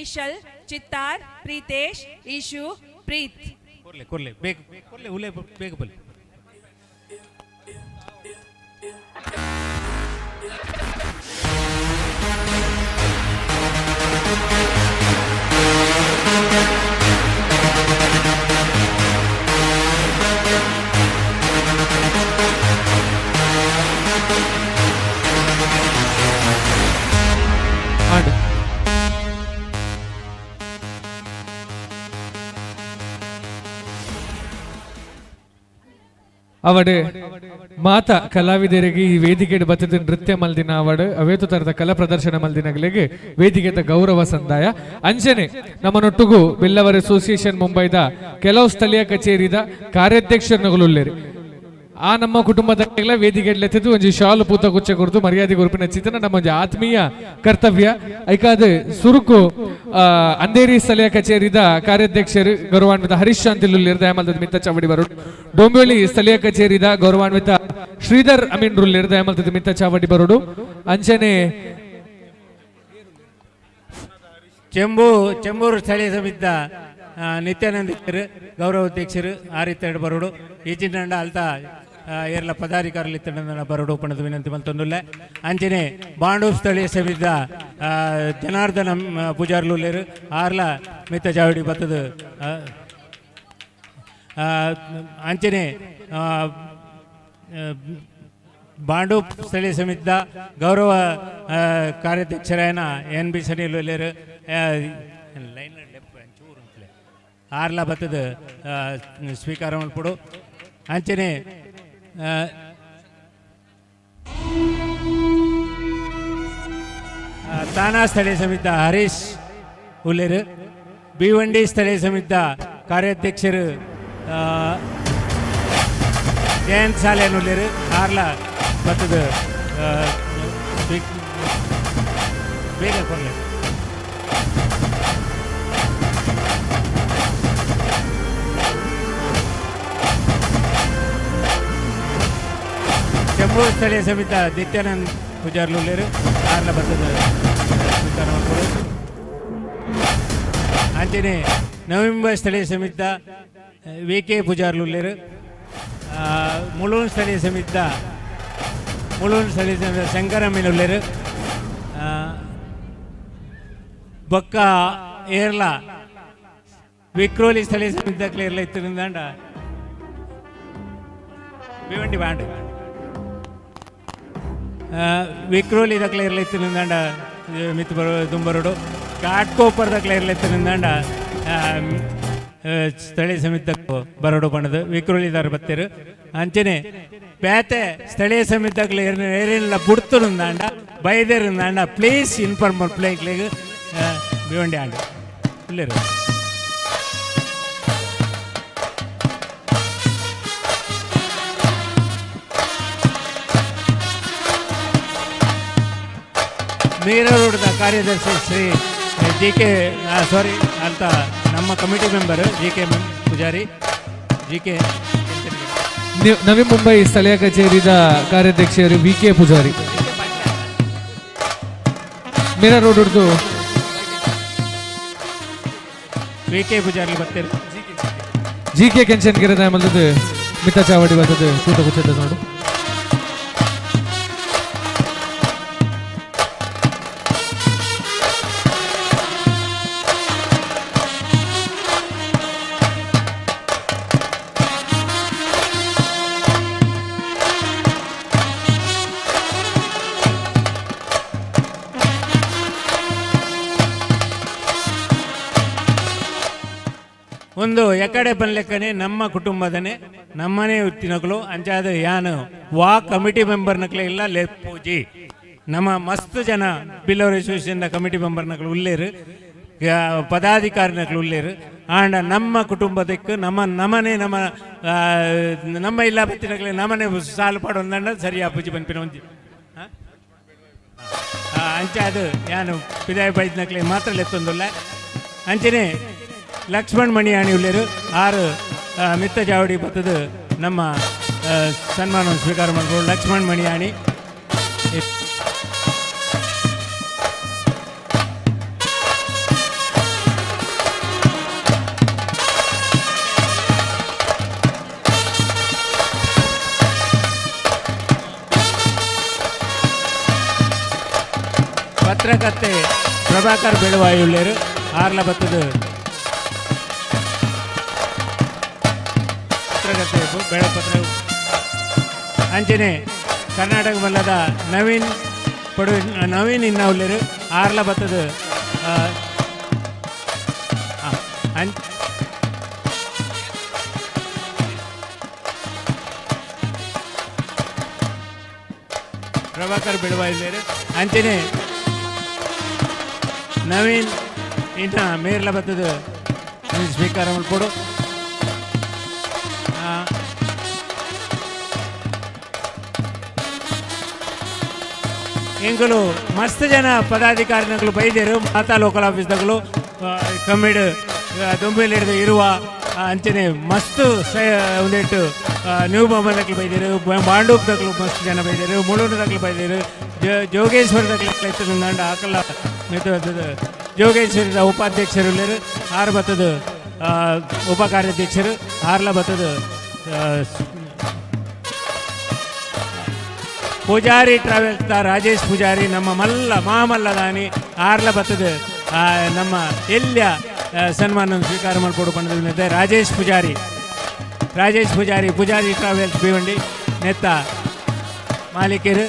ಐಶಲ್, ಚಿತ್ತಾರ್, ಪ್ರೀತೇಶ್, ಈಶು, ಪ್ರೀತ್. ಕೊರ್ಲೆ ಕೊರ್ಲೆ ಬೇಗ ಕೊರ್ಲೆ ಉಲೆ ಬೇಗ ಬಲ್ಲೆ. ಆಡು. ಅವಡು ಮಾತ ಕಲಾವಿದರಿಗೆ ಈ ವೇದಿಕೆ ಬತ್ತದ ನೃತ್ಯ ಮಲ್ದಿನ ಅವಡು ಅವೇತು ತರದ ಕಲಾ ಪ್ರದರ್ಶನ ಮಲ್ದಿನಗಳಿಗೆ ವೇದಿಕೆದ ಗೌರವ ಸಂದಾಯ. ಅಂಜನೆ ನಮ್ಮನೊಟ್ಟುಗು ಬಿಲ್ಲವರ್ ಅಸೋಸಿಯೇಷನ್ ಮುಂಬೈದ ಕೆಲವು ಸ್ಥಳೀಯ ಕಚೇರಿದ ಕಾರ್ಯಾಧ್ಯಕ್ಷರನ್ನುಗಳುಳ್ಳೇರಿ. ಆ ನಮ್ಮ ಕುಟುಂಬದ ವೇದಿಕೆ ಎತ್ತಿದ್ದು ಒಂಜಿ ಶಾಲು ಪೂತ ಕುಚ್ಚ ಕುರಿತು ಮರ್ಯಾದೆ ಗುರುಪಿನ ಚಿತನ ನಮ್ಮ ಒಂಜಿ ಆತ್ಮೀಯ ಕರ್ತವ್ಯ. ಐಕಾದ ಸುರುಕು ಅಂಧೇರಿ ಸ್ಥಳೀಯ ಕಚೇರಿದ ಕಾರ್ಯಾಧ್ಯಕ್ಷರು ಗೌರವಾನ್ವಿತ ಹರೀಶ್ ಶಾಂತಿಲುಲ್ಲೇರ್ ದಯಮಲ್ದದ ಮಿತ್ತ ಚಾವಡಿ ಬರೋಡು. ಡೊಂಬಿವಲಿ ಸ್ಥಳೀಯ ಕಚೇರಿದ ಗೌರವಾನ್ವಿತ ಶ್ರೀಧರ್ ಅಮೀನ್ ರುಲ್ಲೇರ್ ದಯಮಲ್ದದ ಮಿತ್ತ ಚಾವಡಿ ಬರೋಡು. ಅಂಚನೆ ಚೆಂಬೂರು ಸ್ಥಳೀಯ ಸಮಿತಿದ ನಿತ್ಯಾನಂದ ಗೌರವ ಅಧ್ಯಕ್ಷರು ಆರಿತ್ತೆರಡು ಬರೋಡು. ಈಚಿನ ಅಲ್ತ ಏರ್ಲ ಪದಾಧಿಕಾರಿಗಳು ಇತ್ತಂಡ ಬರೋಡು ಪಣದ ವಿನಂತಿ ಮಲ್ತೊಂದುಲ್ಲ. ಅಂಚನೆ ಬಾಂಡೂರ್ ಸ್ಥಳೀಯ ಸಮಿತಿದ ಜನಾರ್ದನ ಪೂಜಾರ್ಲುಲ್ಲೇರು ಆರ್ಲ ಮಿತ್ತ ಚಾವಡಿ ಬತ್ತದ. ಅಂಚನೆ ಬಾಂಡೂಪ್ ಸ್ಥಳೀಯ ಸಮಿತಿದ ಗೌರವ ಕಾರ್ಯಾಧ್ಯಕ್ಷರಾಯನ ಎನ್ ಬಿ ಸನಿಲ್ ಉಲ್ಲೇರು ಲೈನ್ ಆರ್ಲ ಬತ್ತದ ಸ್ವೀಕಾರ ಮಲ್ಪಡು. ಅಂಚನೆ ತಾನಾ ಸ್ಥಳೀಯ ಸಮಿತಿದ ಹರೀಶ್ ಉಲ್ಲೇರು, ಭಿವಂಡಿ ಸ್ಥಳೀಯ ಸಮಿತಿದ ಕಾರ್ಯಾಧ್ಯಕ್ಷರು ಜಯಂತ್ ಸಾಲೇನ್ ಉಲ್ಲೇರು ಆರ್ಲ ಬತ್ತದ ಬೇಗ ಕೊರ್ಲೆ. ಚೆಂಬೂರು ಸ್ಥಳೀಯ ಸಮಿತಿದ ನಿತ್ಯಾನಂದ್ ಪೂಜಾರ್ಲುಲ್ಲೇರು ಆರ್ಲ ಬತ್ತದ ಸ್ವೀಕಾರ ಮಲ್ಪಡು. ಅಂಚನೆ ನವೆಂಬರ್ ಸ್ಥಳೀಯ ಸಮಿತಿದ ವಿ ಕೆ ಪೂಜಾರ್ಲುಲ್ಲೇರು, ಮುಳೂನ್ ಸ್ಥಳೀಯ ಸಮಿತಿದ ಮುಳೂನ್ ಸ್ಥಳೀಯ ಸಮಿತಿದ ಶಂಕರಮ್ಮಿನುಲ್ಲೇರು, ಬೊಕ್ಕ ಏರ್ಲ ವಿಕ್ರೋಲಿ ಸ್ಥಳೀಯ ಸಮಿತಿದ ಏರ್ಲ ಇತ್ತಿರುಂದಾಂಡ ಭಿವಂಡಿ ಬಾಂಡ್ ವಿಕ್ರೋಲಿ ದಕ್ಲ ಏರ್ಲ ಇತ್ತಿರುಂದಾಂಡ ಮಿತ್ ಬರೋ ದುಂಬರೋಡು. ಘಾಟ್ಕೋಪರ್ ದಕ್ಲ ಏರ್ಲ ಇತ್ತಿರುಂದಾಂಡ ಸ್ಥಳೀಯ ಸಮಿತಿ ಬರೋಡು ಬಣ್ಣದು ವಿಕ್ರೋಲಿದಾರ ಬತ್ತೇರು. ಅಂಚನೆ ಬೇತೆ ಸ್ಥಳೀಯ ಸಮಿತಿದಾಗ್ಲ ಏರಿಲ್ಲ ಬುಡ್ತುರುಂದಾಂಡ ಬೈದೇರುಂದಾಂಡ ಪ್ಲೀಸ್ ಇನ್ಫಾರ್ಮ್ ಪ್ಲೇಕ್ಲಿಗ್ ಭಿವಂಡಿ ಆಂಡ್ ಇಲ್ಲಿರು. ಮೀರಾ ರೋಡ್ದ ಕಾರ್ಯದರ್ಶಿ ಶ್ರೀ ಜಿ ಕೆ ಸಾರಿ ಅಂತ ನಮ್ಮ committee member G K Pujari G K Navi Mumbai ಸ್ಥಳೀಯ ಕಚೇರಿದ ಕಾರ್ಯಾಧ್ಯಕ್ಷರು V K Pujari. Mira road V K Pujari ಬರ್ತೀರಿ. ಜಿ ಕೆ ಕೆಂಚನ್ ಗಿರದ ಮಲ್ದದ್ದು ಮಿತ್ತ ಚಾವಡಿ ಬರ್ತದೆ ಕೂತ ಕುಚ್ಚದ ನೋಡು. ಒಂದು ಎಕಡೆ ಪನ್ಲೆಕ್ಕನೆ ನಮ್ಮ ಕುಟುಂಬದನೆ ನಮ್ಮನೆ ಉತ್ತಿನಕುಲು ಅಂಚಾದ ಯಾನು ವಾ ಕಮಿಟಿ ಮೆಂಬರ್ ನಕಲೆ ಇಲ್ಲ ಲೆಪ್ಪೂಜಿ ನಮ್ಮ ಮಸ್ತ್ ಜನ ಬಿಲ್ಲವರ್ ಅಸೋಸಿಯೇಷನ್ ಕಮಿಟಿ ಮೆಂಬರ್ ನಕಲು ಉಲ್ಲೇರು, ಪದಾಧಿಕಾರಿ ನಕಲು ಉಲ್ಲೇರು. ಆಂಡ ನಮ್ಮ ಕುಟುಂಬದಕ್ಕೆ ನಮ್ಮ ನಮನೆ ನಮ್ಮ ನಮ್ಮ ಇಲ್ಲ ಬತ್ತಿನಕಲೆ ನಮನೆ ಸಾಲು ಪಾಡೊಂದಂಡ ಸರಿ ಪೂಜೆ ಪನ್ಪಿನ ಒಂಜಿ ಅಂಚಾದ ಯಾನು ಪಿದಾಯಿ ಬೈದ್ನಕ್ಲೆ ಮಾತ್ರ ಲೆತ್ತೊಂದುಲ್ಲ. ಅಂಚನೆ ಲಕ್ಷ್ಮಣ್ ಮಣಿ ಆಣಿ ಉಲ್ಲೇರು ಆರು ಮಿತ್ತ ಜಾವಡಿ ಬತ್ತದ ನಮ್ಮ ಸನ್ಮಾನ ಸ್ವೀಕಾರ ಮಾಡ್ಬೋದು. ಲಕ್ಷ್ಮಣ್ ಮಣಿ ಆಣಿ ಪತ್ರಕರ್ತೆ ಪ್ರಭಾಕರ್ ಬೆಳವಾಯಿ ಉಳ್ಳೇರು ಆರ್ಲ ಬತ್ತದ ಪತ್ರಕರ್ತೆ ಬೆಳಪತ್ರ. ಅಂಚನೆ ಕರ್ನಾಟಕ ಮಲ್ಲದ ನವೀನ್ ಪಡು ನವೀನ್ ಇನ್ನ ಉಳ್ಳೇರು ಆರ್ಲ ಬತ್ತದ ಪ್ರಭಾಕರ್ ಬೆಳವಾಯಿ ಉಳ್ಳೇರು. ಅಂಚನೆ ನವೀನ್ ಇನ್ನ ಮೇರ್ಲ ಬತ್ತದ ಸ್ವೀಕಾರ ಮಲ್ಪೊಡು. ಎಂಕುಲು ಮಸ್ತ್ ಜನ ಪದಾಧಿಕಾರಿನಗಳು ಬೈದೇರು ಮಾತಾ ಲೋಕಲ್ ಆಫೀಸ್ದಗಳು ಕಮ್ಮಿಡ್ ದುಂಬೆಲಿಡ್ದು ಇರುವ ಅಂಚನೆ ಮಸ್ತ್ ಒಂದಿಟ್ಟು ನ್ಯೂ ಬಾಂಬೆದಕ್ಲು ಬೈದೇರು, ಬಾಂಡೂಪ್ದಕ್ಲು ಮಸ್ತ್ ಜನ ಬೈದೇರು, ಮುಳುನದಕ್ಲು ಬೈದೇರು, ಜೋಗೇಶ್ವರದಕ್ಲು ದಂಡ ಆಕಲ ಮಿತ ಜೋಗೇಶ್ವರದ ಉಪಾಧ್ಯಕ್ಷರು ಉಲ್ಲೇರು, ಆರು ಬತ್ತದ ಉಪ ಕಾರ್ಯಾಧ್ಯಕ್ಷರು ಆರ್ಲ ಬತ್ತದ ಪೂಜಾರಿ ಟ್ರಾವೆಲ್ಸ್ ರಾಜೇಶ್ ಪೂಜಾರಿ ನಮ್ಮ ಮಲ್ಲ ಮಾಮಲ್ಲ ದಾನಿ ಆರ್ಲ ಬತ್ತದ ನಮ್ಮ ಎಲ್ಯ ಸನ್ಮಾನ ಸ್ವೀಕಾರ ಮಾಡಿಕೊಡು ಪಂಡದ ರಾಜೇಶ್ ಪೂಜಾರಿ, ರಾಜೇಶ್ ಪೂಜಾರಿ ಪೂಜಾರಿ ಟ್ರಾವೆಲ್ಸ್ ಭಿವಂಡಿ ನೆತ್ತ ಮಾಲೀಕರು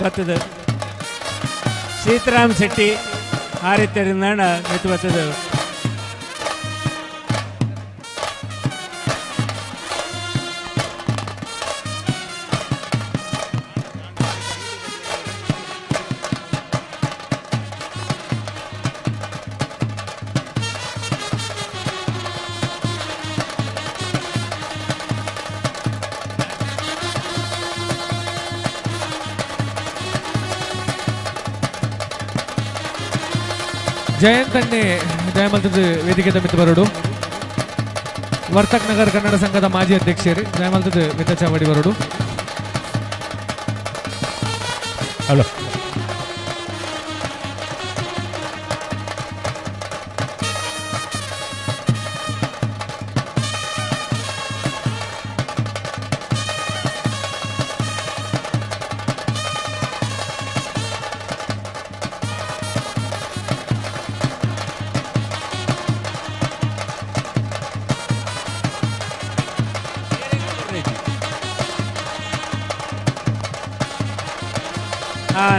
ಬತ್ತದ ಸೀತಾರಾಮ್ ಶೆಟ್ಟಿ ಆರಿತ್ತರಿಂದ ಮೆತ್ತು ಬತ್ತದ. ಜಯಂತಣ್ಣೆ ಜಯಮಲ್ತದ ವೇದಿಕೆ ಮಿತ್ತ ಬರೋಡು. ವರ್ತಕ್ ನಗರ್ ಕನ್ನಡ ಸಂಘದ ಮಾಜಿ ಅಧ್ಯಕ್ಷರು ಜಯಮಲ್ತದ ಮಿತ್ತ ಚಾವಡಿ ಬರೋಡು. ಹಲೋ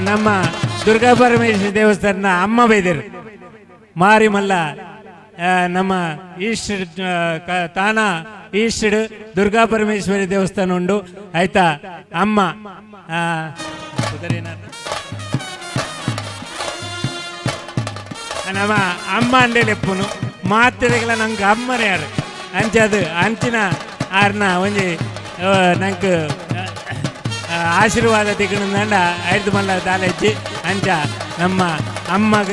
ನಮ್ಮ ದುರ್ಗಾ ಪರಮೇಶ್ವರಿ ದೇವಸ್ಥಾನ ಅಮ್ಮ ಬೈದರು ಮಾರಿಮಲ್ಲ ನಮ್ಮ ಈಸ್ಟ್ ತಾನ ಈಸ್ಟ್ ದುರ್ಗಾ ಪರಮೇಶ್ವರಿ ದೇವಸ್ಥಾನ ಉಂಡು ಆಯ್ತಾ ಅಮ್ಮ ನಮ್ಮ ಅಮ್ಮ ಅಂದೇಲೆಪ್ಪುನು ಮಾತಿರಗಲ ನಂಗೆ ಅಮ್ಮನೇ ಯಾರು ಅಂಚದು ಅಂಚಿನ ಆರ್ನ ಒಂಜಿ ನಂಗೆ ಆಶೀರ್ವಾದ ತಿಕ್ಕಣಂಡ ಐದು ಮಲ್ಲ ದಾಲೆಜ್ಜಿ ಅಂಚ ನಮ್ಮ ಅಮ್ಮಗ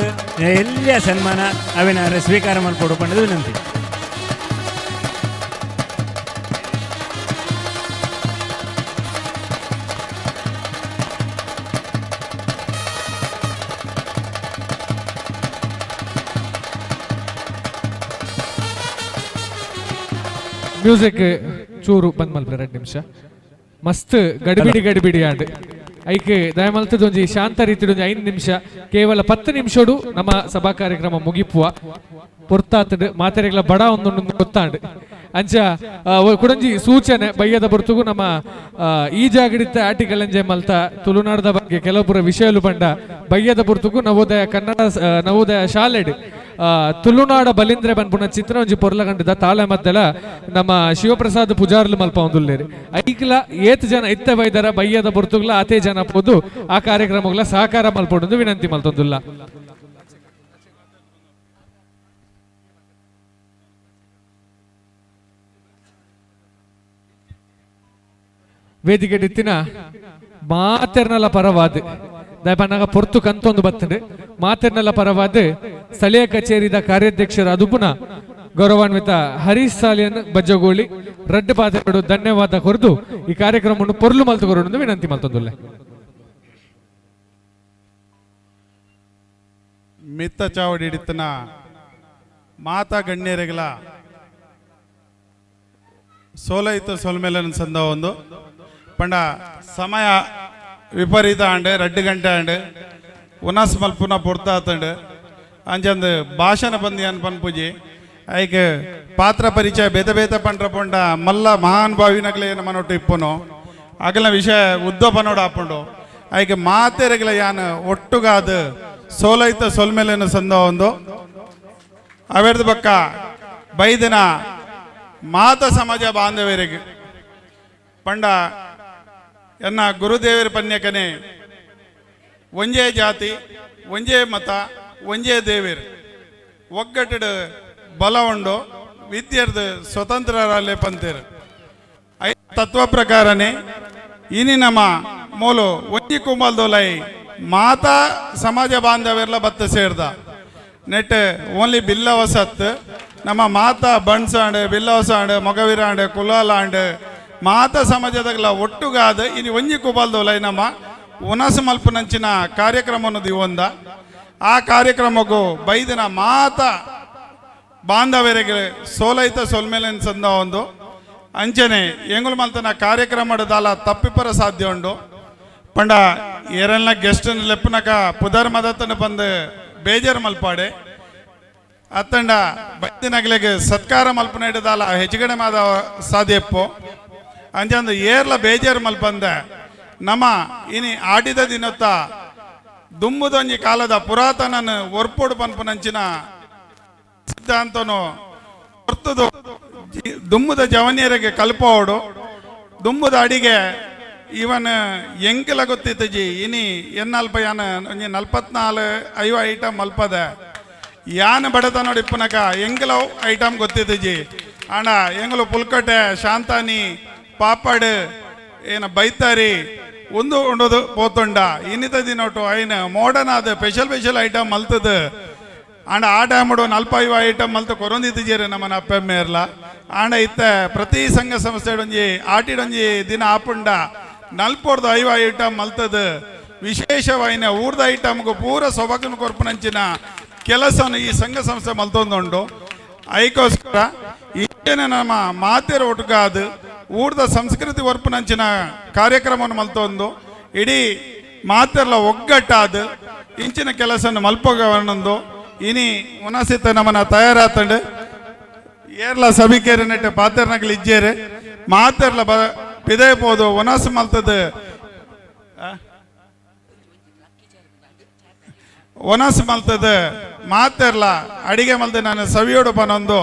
ಎಲ್ಲ ಸನ್ಮಾನ ಅವಿನ ಸ್ವೀಕಾರ ಮಾಡಿಕೊಡು ಪಂಡದು ವಿನಂತಿ. ಮ್ಯೂಸಿಕ್ ಚೂರು ಬಂದ್ ಮಲ್ಪೆ 2 ನಿಮಿಷ ಮಸ್ತ್ ಗಡಿಬಿಡಿ ಗಡಿಬಿಡಿ ಆಂಡ್ ಐಕ್ ದಯಮಲ್ತದ ಒಂಜಿ ಶಾಂತ ರೀತಿ ಒಂಜಿ 5 ನಿಮಿಷ ಕೇವಲ 10 ನಿಮಿಷಡು ನಮ್ಮ ಸಭಾ ಕಾರ್ಯಕ್ರಮ ಮುಗಿಪುವ ಪೊರ್ತಾತಡ್ ಮಾತೆರೆಗ್ಲ ಬಡ ಒಂದೊಂದು ಗೊತ್ತಾಂಡ್ ಅಂಚ ಕುಡಂಜಿ ಸೂಚನೆ ಬಯ್ಯದ ಬರ್ತುಗು ನಮ್ಮ ಈ ಜಾಗಡಿತ ಆಟಿಕಲಂಜೆ ಮಲ್ತ ತುಳುನಾಡದ ಬಗ್ಗೆ ಕೆಲವು ವಿಷಯಲು ಬಂಡ ಬಯ್ಯದ ಬರ್ತುಗು ನವೋದಯ ಕನ್ನಡ ನವೋದಯ ಶಾಲೆಡ್ ತುಳುನಾಡ ಬಲಿಂದ್ರೆ ಪನ್ಪುನ ಚಿತ್ರ ಒಂಜಿ ಪೊರ್ಲಗಂಟದ ತಾಳೆ ಮದ್ದಲ ನಮ್ಮ ಶಿವಪ್ರಸಾದ್ ಪೂಜಾರ್ಲು ಮಲ್ಪ ಒಂದುಲ್ಲೇರು. ಐಕ್ಲ ಏತ್ ಜನ ಇತ್ತೆ ಬೈದರ ಬಯ್ಯದ ಪೊರ್ತುಗ್ಲ ಆತೇ ಜನ ಪೋದು ಆ ಕಾರ್ಯಕ್ರಮಗಳ ಸಹಕಾರ ಮಲ್ಪೊಡೊಂದು ವಿನಂತಿ ಮಲ್ತೊಂದುಲ್ಲ. ವೇದಿಕೆ ಡಿತ್ತಿನ ಮಾತೆರ್ನಲ ಪರವಾದ ದಯಪನ್ನಾಗ ಪೊರ್ತು ಕಂತೊಂದು ಬತ್ತಂಡು ಮಾತೆರ್ನಲ ಪರವಾದ ಸ್ಥಳೀಯ ಕಚೇರಿದ ಕಾರ್ಯಾಧ್ಯಕ್ಷರ ಅದುಪುನ ಗೌರವಾನ್ವಿತ ಹರೀಶ್ ಸಾಲಿಯನ್ ಬಜ್ಜಗೋಳಿ ರಡ್ಡು ಪಾತ್ರೆಗಳು ಧನ್ಯವಾದ ಕೊರದು ಈ ಕಾರ್ಯಕ್ರಮವನ್ನು ಪೊರ್ಲು ಮಲ್ತು ಕೊರೊಂದು ವಿನಂತಿ ಮಲ್ತೊಂದುಲ್ಲೆ. ಮಿತ್ತ ಚಾವಡಿ ಹಿಡಿತನ ಮಾತಾ ಗಣ್ಯರಿಗಳ ಸೋಲೈತು ಸೋಲ್ಮೇಲೆ ಸಂದ ಒಂದು ಪಂಡ ಸಮಯ ವಿಪರೀತ ಆಂಡ್ 2 ಗಂಟೆ ಆಂಡ್ ಉನಸ್ ಮಲ್ಪುನ ಪೊರ್ತ ಆತಂಡ್ ಅಂಚಂದು ಭಾಷಣ ಬಂದಿ ಅನ್ ಪನ್ಪುಜಿ ಐಕ್ ಪಾತ್ರ ಪರಿಚಯ ಬೇತೆ ಬೇತೆ ಪಂಡ್ರ ಪಂಡ ಮಲ್ಲ ಮಹಾನ್ ಭಾವಿನಗಲೇ ಮನೊಟ್ಟು ಇಪ್ಪುನು ಅಗಲ ವಿಷಯ ಉದ್ದ ಪನೋಡು ಆಪುಂಡು ಐಕ್ ಮಾತೆರಗಲ ಯಾನ್ ಒಟ್ಟುಗಾದ ಸೋಲೈತ ಸೊಲ್ಮೇಲೇನು ಸಂದ ಒಂದು ಅವೆರ್ದ ಬಕ್ಕ ಬೈದಿನ ಮಾತ ಸಮಾಜ ಬಾಂಧವರಿಗೆ ಪಂಡ ಎನ್ನ ಗುರುದೇವರ ಪನ್ಯಕನೆ ಒಂಜೇ ಜಾತಿ ಒಂಜೇ ಮತ ಒಂಜೇ ದೇವಿರ್ ಒಗ್ಗಟ್ಟಡು ಬಲ ಉಂಡು ವಿದ್ಯರ್ದು ಸ್ವತಂತ್ರರಲ್ಲೇ ಪಂತೇರು I ತತ್ವ ಪ್ರಕಾರನೇ ಇನಿ ನಮ್ಮ ಮೂಲು ಒಂಜಿ ಕುಂಬಲ್ದೋಲೈ ಮಾತಾ ಸಮಾಜ ಬಾಂಧವ್ಯರ್ಲ ಬತ್ತ ಸೇರ್ದ ನೆಟ್ ಓನ್ಲಿ ಬಿಲ್ಲವಸತ್ ನಮ್ಮ ಮಾತಾ ಬಣ್ಸಾಂಡ್ ಬಿಲ್ಲವಸಾಂಡ್ ಮೊಗವೀರಾಂಡ್ ಕುಲಾಲಾಂಡ್ ಮಾತಾ ಸಮಾಜದಾಗಲ ಒಟ್ಟುಗಾದ ಇನಿ ಒಂಜಿ ಕುಬಲ್ದೋಲೈ ನಮ್ಮ ಉನಸು ಮಲ್ಪುನಂಚಿನ ಕಾರ್ಯಕ್ರಮವನ್ನು ದಿವೊಂದ ಆ ಕಾರ್ಯಕ್ರಮಕ್ಕೂ ಬೈದಿನ ಮಾತಾ ಬಾಂಧವ್ಯರಿಗೆ ಸೋಲೈತ ಸೋಲ್ಮೇಲೆ ಸಂದ ಒಂದು ಅಂಚನೆ ಎಂಗುಲು ಮಲ್ತನ ಕಾರ್ಯಕ್ರಮದಾಲ ತಪ್ಪಿಪರ ಸಾಧ್ಯ ಉಂಡು ಪಂಡ ಏರೆಲ್ಲ ಗೆಸ್ಟ್ ಲೆಪ್ಪನಕ ಪುದರ್ ಮದತ್ತನ ಬಂದು ಬೇಜಾರು ಮಲ್ಪಾಡೆ ಅತ್ತಂಡ ಬೈದಿನಗಲಿಗೆ ಸತ್ಕಾರ ಮಲ್ಪನ ಹಿಡಿದಾಲ ಹೆಚ್ಚುಗಡೆ ಮಾದ ಸಾಧ್ಯಪ್ಪು ಅಂಚಂದು ಏರ್ಲ ಬೇಜಾರು ಮಲ್ಪಂದ ನಮ್ಮ ಇನಿ ಆಡಿದ ದಿನತ್ತ ದುಂಬುದೊಂಜಿ ಕಾಲದ ಪುರಾತನನ ಒರ್ಪೋಡು ಪನ್ಪುನಂಚಿನ ಸಿದ್ಧಾಂತನು ಹೊರ್ತದು ದುಂಬುದ ಜವನಿಯರಿಗೆ ಕಲ್ಪೋಡು ದುಂಬುದ ಅಡಿಗೆ ಇವನ್ ಎಂಕೆಲ ಗೊತ್ತಿತ್ತಜಿ ಇನಿ ಎನ್ನಲ್ಪ ಯಾನ ಒಂಜಿ 44 50 ಐಟಮ್ ಮಲ್ಪದ ಯಾನ್ ಬಡತನೋಡು ಇಪ್ಪುನಕ ಎಂಕೆಲ ಐಟಮ್ ಗೊತ್ತಿತ್ತಜಿ ಆಂಡ ಎಂಗಲು ಪುಲ್ಕಟೆ ಶಾಂತಾನಿ ಪಾಪಡ್ ಏನ ಬೈತಾರಿ ಒಂದು ಉಂಡೋದು ಪೋತುಂಡ ಇನ್ನಿತ ದಿನೋಟು ಐನ ಮೋಡರ್ನ್ ಆದ ಸ್ಪೆಷಲ್ ಸ್ಪೆಷಲ್ ಐಟಮ್ ಮಲ್ತದ ಆಂಡ ಆ ಟೈಮುಡು 45 ಐಟಮ್ ಮಲ್ತ ಕೊರೊಂದಿತ್ತಿಜೇರು ನಮ್ಮನ ಅಪ್ಪೆಮ್ಮೇರ್ಲ ಆಂಡ ಇತ್ತ ಪ್ರತಿ ಸಂಘ ಸಂಸ್ಥೆ ಒಂಜಿ ಆಟಿಡೊಂಜಿ ದಿನ ಆಪುಂಡ 40 50 ಐಟಮ್ ಮಲ್ತದ ವಿಶೇಷವಾಯಿನ ಊರ್ದ ಐಟಮ್ಗೂ ಪೂರ ಸೊಬಗನ ಕೊರ್ಪುನಂಚಿನ ಕೆಲಸವನ್ನು ಈ ಸಂಘ ಸಂಸ್ಥೆ ಮಲ್ತೊಂದುಂಡು. ಐಕೋಸ್ಕರ ಈಗೇನೆ ನಮ್ಮ ಮಾತೆರ ಒಟ್ಟುಗಾದ ಊರ್ದ ಸಂಸ್ಕೃತಿ ಒರ್ಪುನಂಚಿನ ಕಾರ್ಯಕ್ರಮವನ್ನು ಮಲ್ತೊಂದು ಇಡೀ ಮಾತೆರ್ಲ ಒಗ್ಗಟ್ಟಾದ ಇಂಚಿನ ಕೆಲಸವನ್ನು ಮಲ್ಪೊಂದು ಇನಿ ಉನಸಿತ ನಮ್ಮನ ತಯಾರಾತಂಡು ಏರ್ಲ ಸಭಿಕೇರಿ ನೆಟ್ಟು ಪಾತೆರ್ನಗಲು ಇಜ್ಜೇರು ಮಾತೆರ್ಲ ಬ ಪಿದಯ ಪೋದು ಉನಸು ಮಲ್ತದ ಒನಸ್ ಮಲ್ತದ ಮಾತೆರ್ಲ ಅಡಿಗೆ ಮಲ್ತ ನಾನು ಸವಿಯೋಡು ಪನೊಂದು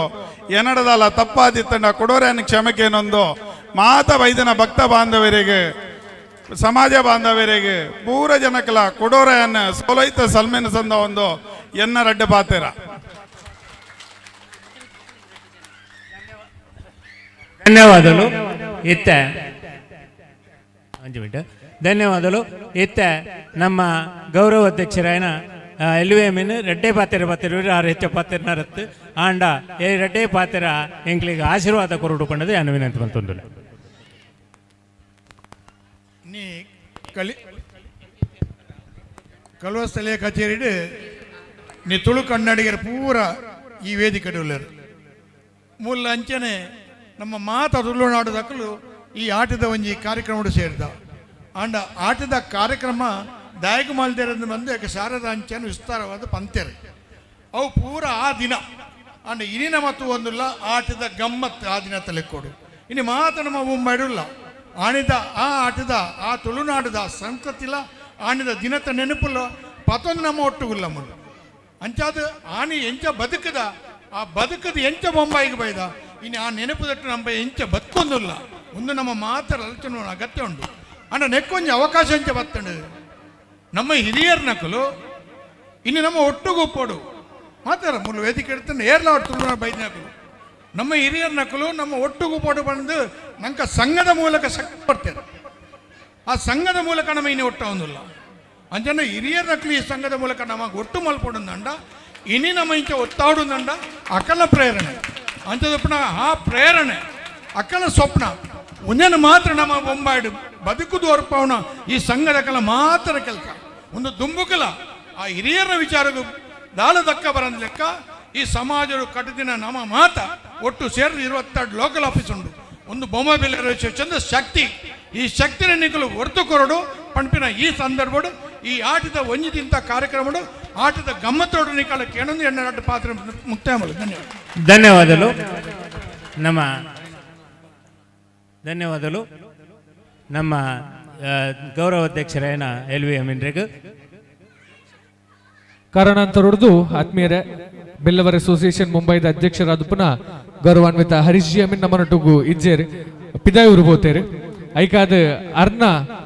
ಎನ್ನಡದಲ್ಲ ತಪ್ಪಾದಿತ್ತಂಡ ಕೊಡೋರೇನು ಕ್ಷಮಕೇನೊಂದು ಮಾತ ವೈದ್ಯನ ಭಕ್ತ ಬಾಂಧವರಿಗೆ ಸಮಾಜ ಬಾಂಧವರಿಗೆ ಪೂರ ಜನಕಲ ಕೊಡೋರೆಯನ್ನು ಸೋಲೈತ ಸಲ್ಮೆನ ಸಂದ ಒಂದು ಎನ್ನ ರಡ್ಡ ಪಾತೆರ. ಧನ್ಯವಾದಗಳು ಇತ್ತ ಅಂಜು ಬಿಟ್ಟು ಧನ್ಯವಾದಗಳು ಇತ್ತ ನಮ್ಮ ಗೌರವ ಅಧ್ಯಕ್ಷರಾಯನ ಎಲ್ ವಿ ಎಮ್ ರಡ್ಡೆ ಪಾತೆರ ಪಾತೆರ ಆರು ಹೆಚ್ಚ ಪಾತೆರ ನರತ್ತು ಆಂಡ ಏ ರಡ್ಡೆ ಪಾತೆರ ಎಂಕ್ಲಿಗೆ ಆಶೀರ್ವಾದ ಕೊರಡು ಪಂಡದು ಅನ್ನು ವಿನಂತಿ ಮಂತೊಂದುಲ್ಲ. ನೀ ಕಲಿ ಕಲ್ವ ಸ್ಥಳೀಯ ಕಚೇರಿ ನೀ ತುಳು ಕನ್ನಡಿಗರ ಪೂರ ಈ ವೇದಿಕೆ ಉಳ್ಳರು ಮೂಲ ಅಂಚನೆ ನಮ್ಮ ಮಾತ ತುಳುನಾಡು ದಕ್ಕಲು ಈ ಆಟದ ಒಂಜಿ ಕಾರ್ಯಕ್ರಮ ಸೇರಿದ ಆಂಡ ಆಟದ ಕಾರ್ಯಕ್ರಮ ದಾಯಕ ಮಾಲ್ದೇರಂದು ಬಂದು ಯಾಕೆ ಶಾರದ ಅಂಚೆನ ವಿಸ್ತಾರವಾದ ಪಂತೆರೆ ಅವು ಪೂರ ಆ ದಿನ ಅಂಡ ಇನಿನ ಮತ್ತು ಒಂದುಲ್ಲ ಆಟದ ಗಮ್ಮತ್ತು ಆ ದಿನ ತಲೆಕೊಡು ಇನ್ನು ಮಾತ ನಮ್ಮ ಮುಂಬೈಡುಲ್ಲ ಆಣಿದ ಆ ಆಟದ ಆ ತುಳುನಾಡದ ಸಂಸ್ಕೃತಿಲ ಆಣಿದ ದಿನದ ನೆನಪುಲ್ಲ ಪತೊಂದು ನಮ್ಮ ಒಟ್ಟುಗುಲ್ಲ ಮುಲ್ಲ ಅಂಚಾದ ಆನಿ ಎಂಚ ಬದುಕದ ಆ ಬದುಕದ ಎಂಚ ಬೊಂಬಾಯಿಗೆ ಬೈದ ಇನ್ನು ಆ ನೆನಪುದಟ್ಟು ನಮ್ಮ ಎಂಚ ಬದುಕೊಂದಿಲ್ಲ. ಒಂದು ನಮ್ಮ ಮಾತ್ರ ಆಲೋಚನೆ ಅಗತ್ಯ ಉಂಟು. ಅಂಡ ನೆಕ್ಕೊಂಜಿ ಅವಕಾಶ ಎಂಚ ಬತ್ತಂಡು ನಮ್ಮ ಹಿರಿಯರ್ ನಕಲು ಇನ್ನು ನಮ್ಮ ಒಟ್ಟುಗುಪ್ಪೋಡು ಮಾತ್ರ ಮೂಲ ವೇದಿಕೆ எடுத்து ಏರ್ಲ ತುಳು ಬೈದಿನಕಲು ನಮ್ಮ ಹಿರಿಯರ್ ನಕಲು ನಮ್ಮ ಒಟ್ಟುಗುಪ್ಪೋಡು ಬಂದು ನಂಕ ಸಂಘದ ಮೂಲಕ ಶಕ್ತಿ ಬರ್ತೇವೆ. ಆ ಸಂಘದ ಮೂಲಕ ನಮ್ಮ ಇನ್ನು ಒಟ್ಟ ಒಂದಿಲ್ಲ. ಅಂಚನೆ ಹಿರಿಯರ್ ನಕಲು ಈ ಸಂಘದ ಮೂಲಕ ನಮಗೆ ಒಟ್ಟು ಮಲ್ಪೊಡುಂದಂಡ ಇನಿ ನಮ್ಮ ಇಂಚ ಒತ್ತಾಡುಂದಂಡ ಅಕಲ ಪ್ರೇರಣೆ ಅಂಚದಪ್ಪನ ಆ ಪ್ರೇರಣೆ ಅಕ್ಕನ ಸ್ವಪ್ನ ಒಂದೇನು ಮಾತ್ರ ನಮ್ಮ ಬೊಂಬಾಯಿಡು ಬದುಕುದು ಹೊರಪವನ ಈ ಸಂಘದ ಕಲ ಮಾತ್ರ ಕೆಲಸ ಒಂದು ದುಂಬುಕಲ ಆ ಹಿರಿಯರ ವಿಚಾರಕ್ಕೂ ದಾಳ ದಕ್ಕ ಬರಂದ ಲೆಕ್ಕ ಈ ಸಮಾಜದ ಕಟ್ಟದಿನ ನಮ್ಮ ಮಾತ ಒಟ್ಟು ಸೇರಿದ 22 ಲೋಕಲ್ ಆಫೀಸ್ ಉಂಟು. ಒಂದು ಬೊಮ್ಮ ಚಂದ ಶಕ್ತಿ ಈ ಶಕ್ತಿನ ನಿಕಲು ಹೊರತು ಕೊರಡು ಪಂಪಿನ ಈ ಸಂದರ್ಭಡು ಈ ಆಟದ ಒಂಜಿದಿಂತ ಕಾರ್ಯಕ್ರಮಡು ಆಟದ ಗಮ್ಮತ್ತೋಡು ನಿಕಾಲ ಕೇಳೊಂದು ಎಣ್ಣೆ ಪಾತ್ರ ಮುಕ್ತಾಯ. ಧನ್ಯವಾದ. ಧನ್ಯವಾದಗಳು ನಮ್ಮ ಧನ್ಯವಾದಗಳು ನಮ್ಮ ಗೌರವ ಅಧ್ಯಕ್ಷರಾಯನ ಎಲ್ ವಿ ಅಮೀನ್ರೆಗ್. ಕಾರಣಾಂತರೊಡ್ದು ಆತ್ಮೀಯರೇ ಬಿಲ್ಲವರ್ ಅಸೋಸಿಯೇಷನ್ ಮುಂಬೈದ ಅಧ್ಯಕ್ಷರಾದ ಪುನಃ ಗೌರವಾನ್ವಿತ ಹರೀಶ್ ಜಿ ಅಮೀನ್ ನಮ್ಮನೊಟ್ಟುಗು ಇಜ್ಜೇರು ಪಿದಾಯೂರು ಬೋತೇರು. ಐಕಾದ ಅರ್ನ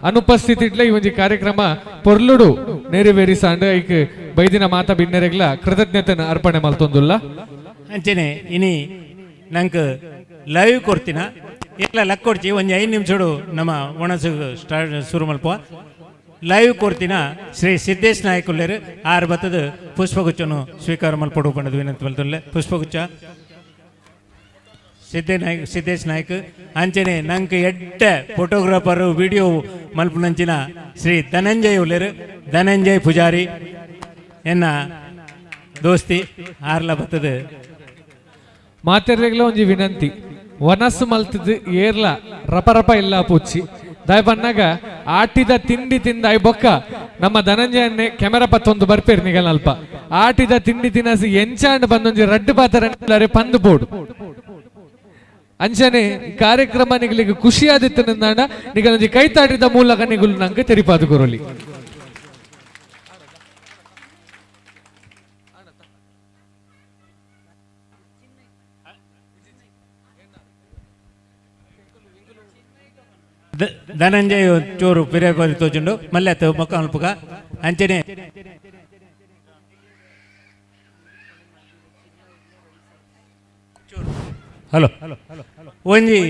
ಅನುಪಸ್ಥಿತಿ ಇಟ್ಲೆ ಈ ಒಂಜಿ ಕಾರ್ಯಕ್ರಮ ಪೊರ್ಲುಡು ನೆರವೇರಿಸಾಂಡ್ ಐಕ್ ಬೈದಿನ ಮಾತಾ ಬಿನ್ನೆರೆಗ್ಲ ಕೃತಜ್ಞತೆನ ಅರ್ಪಣೆ ಮಲ್ತೊಂದುಲ್ಲ. ಅಂಚನೆ ಇನಿ ನಂಗೆ ಲೈವ್ ಕೊಡ್ತೀನ ಎಲ್ಲ ಲಕ್ ಕೊಡ್ಚಿ ಒಂಜಿ 5 ನಿಮಿಷಡು ನಮ್ಮ ಒಣಸು ಸ್ಟಾರ್ಟ್ ಶುರು ಮಲ್ಪ ಲೈವ್ ಕೊಡ್ತೀನ ಶ್ರೀ ಸಿದ್ದೇಶ್ ನಾಯಕ್ ಉಲ್ಲೇರು ಆರು ಬತ್ತದ ಪುಷ್ಪಗುಚ್ಛನು ಸ್ವೀಕಾರ ಮಲ್ಪಡು ಪಂಡದು ವಿನಂತಿ ಮಲ್ತೊಲ್ಲೆ. ಪುಷ್ಪಗುಚ್ಛ ಸಿದ್ದೇಶ್ ನಾಯ್ಕ್. ಅಂಚನೆ ನಂಗೆ ಎಡ್ಡೆ ಫೋಟೋಗ್ರಾಫರು ವಿಡಿಯೋ ಮಲ್ಪುನಂಚಿನ ಶ್ರೀ ಧನಂಜಯ್ ಉಲ್ಲೇರು, ಧನಂಜಯ್ ಪೂಜಾರಿ ಎನ್ನ ದೋಸ್ತಿ ಆರ್ಲ ಬತ್ತದ. ಮಾತೆರ್ರೆಗ್ಲ ಒಂಜಿ ವಿನಂತಿ, ವನಸ್ಸು ಮಲ್ತದ ಏರ್ಲ ರಪ ರಪ ಇಲ್ಲ ಪೂಚಿ ದಾಯ್ ಬನ್ನಾಗ ಆಟಿದ ತಿಂಡಿ ತಿಂದ I ಬೊಕ್ಕ ನಮ್ಮ ಧನಂಜಯನ್ನೇ ಕ್ಯಾಮೆರಾ ಪತ್ತೊಂದು ಬರ್ಪೇರು ನಿಗಲ್ನಲ್ಪ ಆಟಿದ ತಿಂಡಿ ತಿನಸಿ ಎಂಚಾಂಡ್ ಬಂದೊಂಜಿ ರಡ್ಡು ಪಾತ್ರ ಪಂದು ಬೋಡು. ಅಂಚನೆ ಕಾರ್ಯಕ್ರಮ ನಿಗಲಿಗೆ ಖುಷಿಯಾದಿತ್ತು ನಿಂದಾಂಡ ನಿಗಲೊಂಜಿ ಕೈತಾಟಿದ ಮೂಲಕ ನಿಗುಲು ನಂಗೆ ತೆರಿಪಾದು ಕೊರೊಲಿ. ಧನಂಜಯ್ ಚೂರು ಪಿರಿಯ ತೋಜುಂಡು ಮಲ್ಲೆ ಮೊಕ್ಕ ಅಲ್ಪುಗ. ಅಂಚನೆ ಹಲೋ ಒಂಜಿ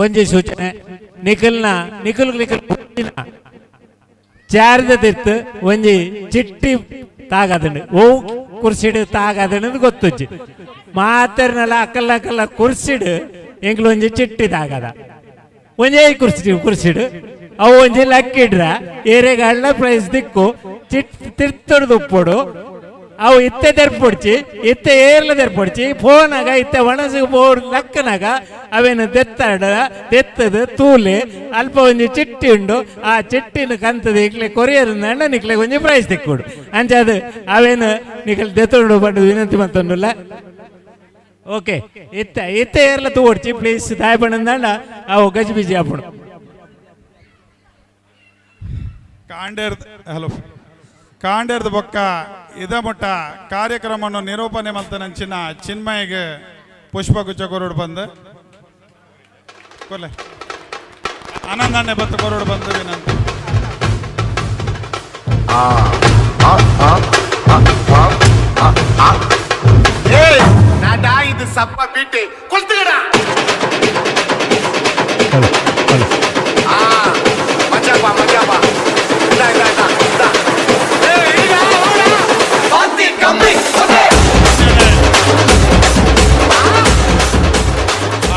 ಒಂಜಿ ಸೂಚನೆ ನಿಖಲ್ನ ನಿಖಲ್ ನಿಖಲ್ ಚಾರ್ದ ತಿರ್ತು ಒಂಜಿ ಚಿಟ್ಟಿ ತಾಗದಂಡು ಓ ಕುರ್ಸಿಡು ತಾಗದಂಡು ಗೊತ್ತುಜ್ಜಿ ಮಾತರ್ನಲ್ಲ ಅಕ್ಕಲ್ಲ ಅಕ್ಕಲ್ಲ ಕುರ್ಸಿಡು ಎಂಕ್ಲು ಒಂಜಿ ಚಿಟ್ಟಿ ತಾಗದ ಒಂಜೇ ಕುರ್ಸಿ ಕುರ್ಸಿಡು ಅವು ಒಂಜಿ ಲಕ್ಕಿಡ್ರ ಏರೆಗಾಡ್ಲ ಪ್ರೈಸ್ ದಿಕ್ಕು ಚಿಟ್ ತಿರ್ತೊಡ್ದು ಉಪ್ಪೊಡು ಅವು ಇತ್ತೆ ತೆರ್ಪೊಡ್ಚಿ ಇತ್ತೆ ಏರ್ಲ ತೆರ್ಪೊಡ್ಚಿ ಫೋನಾಗ ಇತ್ತೆ ಒಣಸು ಬೋರ್ಡ್ ಲಕ್ಕನಾಗ ಅವೇನು ದೆತ್ತಾಡ ದೆತ್ತದು ತೂಲೆ ಅಲ್ಪ ಒಂಜಿ ಚಿಟ್ಟಿ ಉಂಡು ಆ ಚಿಟ್ಟಿನ ಕಂತದ ಇಕ್ಲೆ ಕೊರಿಯರ್ ಅಂಡ ನಿಕ್ಲೆ ಒಂಜಿ ಪ್ರೈಸ್ ದಿಕ್ಕೊಡು ಅಂಚ ಅದು ಅವೇನು ನಿಕಲ್ ದೆತ್ತೊಂಡು ಪಂಡು ವಿನಂತಿ ಮತ್ತೊಂದುಲ್ಲ. ಓಕೆ ಇತ್ತೆ ಇತ್ತೆ ಏರ್ಲ ತೂಡ್ಚಿ ಪ್ಲೀಸ್ ದಾಯ ಪಂಡ ಅವು ಗಜಿ ಬಿಜಿ ಆಪುಂಡು. ಕಾಂಡೇರ್ ಹಲೋ ಕಾಂಡೇರ್ದ ಬೊಕ್ಕ ಇದ ಮುಟ್ಟ ಕಾರ್ಯಕ್ರಮವನ್ನು ನಿರೂಪಣೆ ಮಲ್ತನಂಚಿನ ಚಿನ್ಮಯಿಗೆ ಪುಷ್ಪಗುಚ್ಛ ಕೊರಡು ಬಂದು ಕೊರ್ಲೆ ಆನಂದಣ್ಣೆ ಬತ್ತು ಕೊರಡು ಬಂದು ವಿನಂತಿ. ಇದು ಸಪ್ಪ ಬಿಟ್ಟೆ ಕೊಲ್ತುಗಡ ಮಜಾಪಾ ಮಜಾಪಾ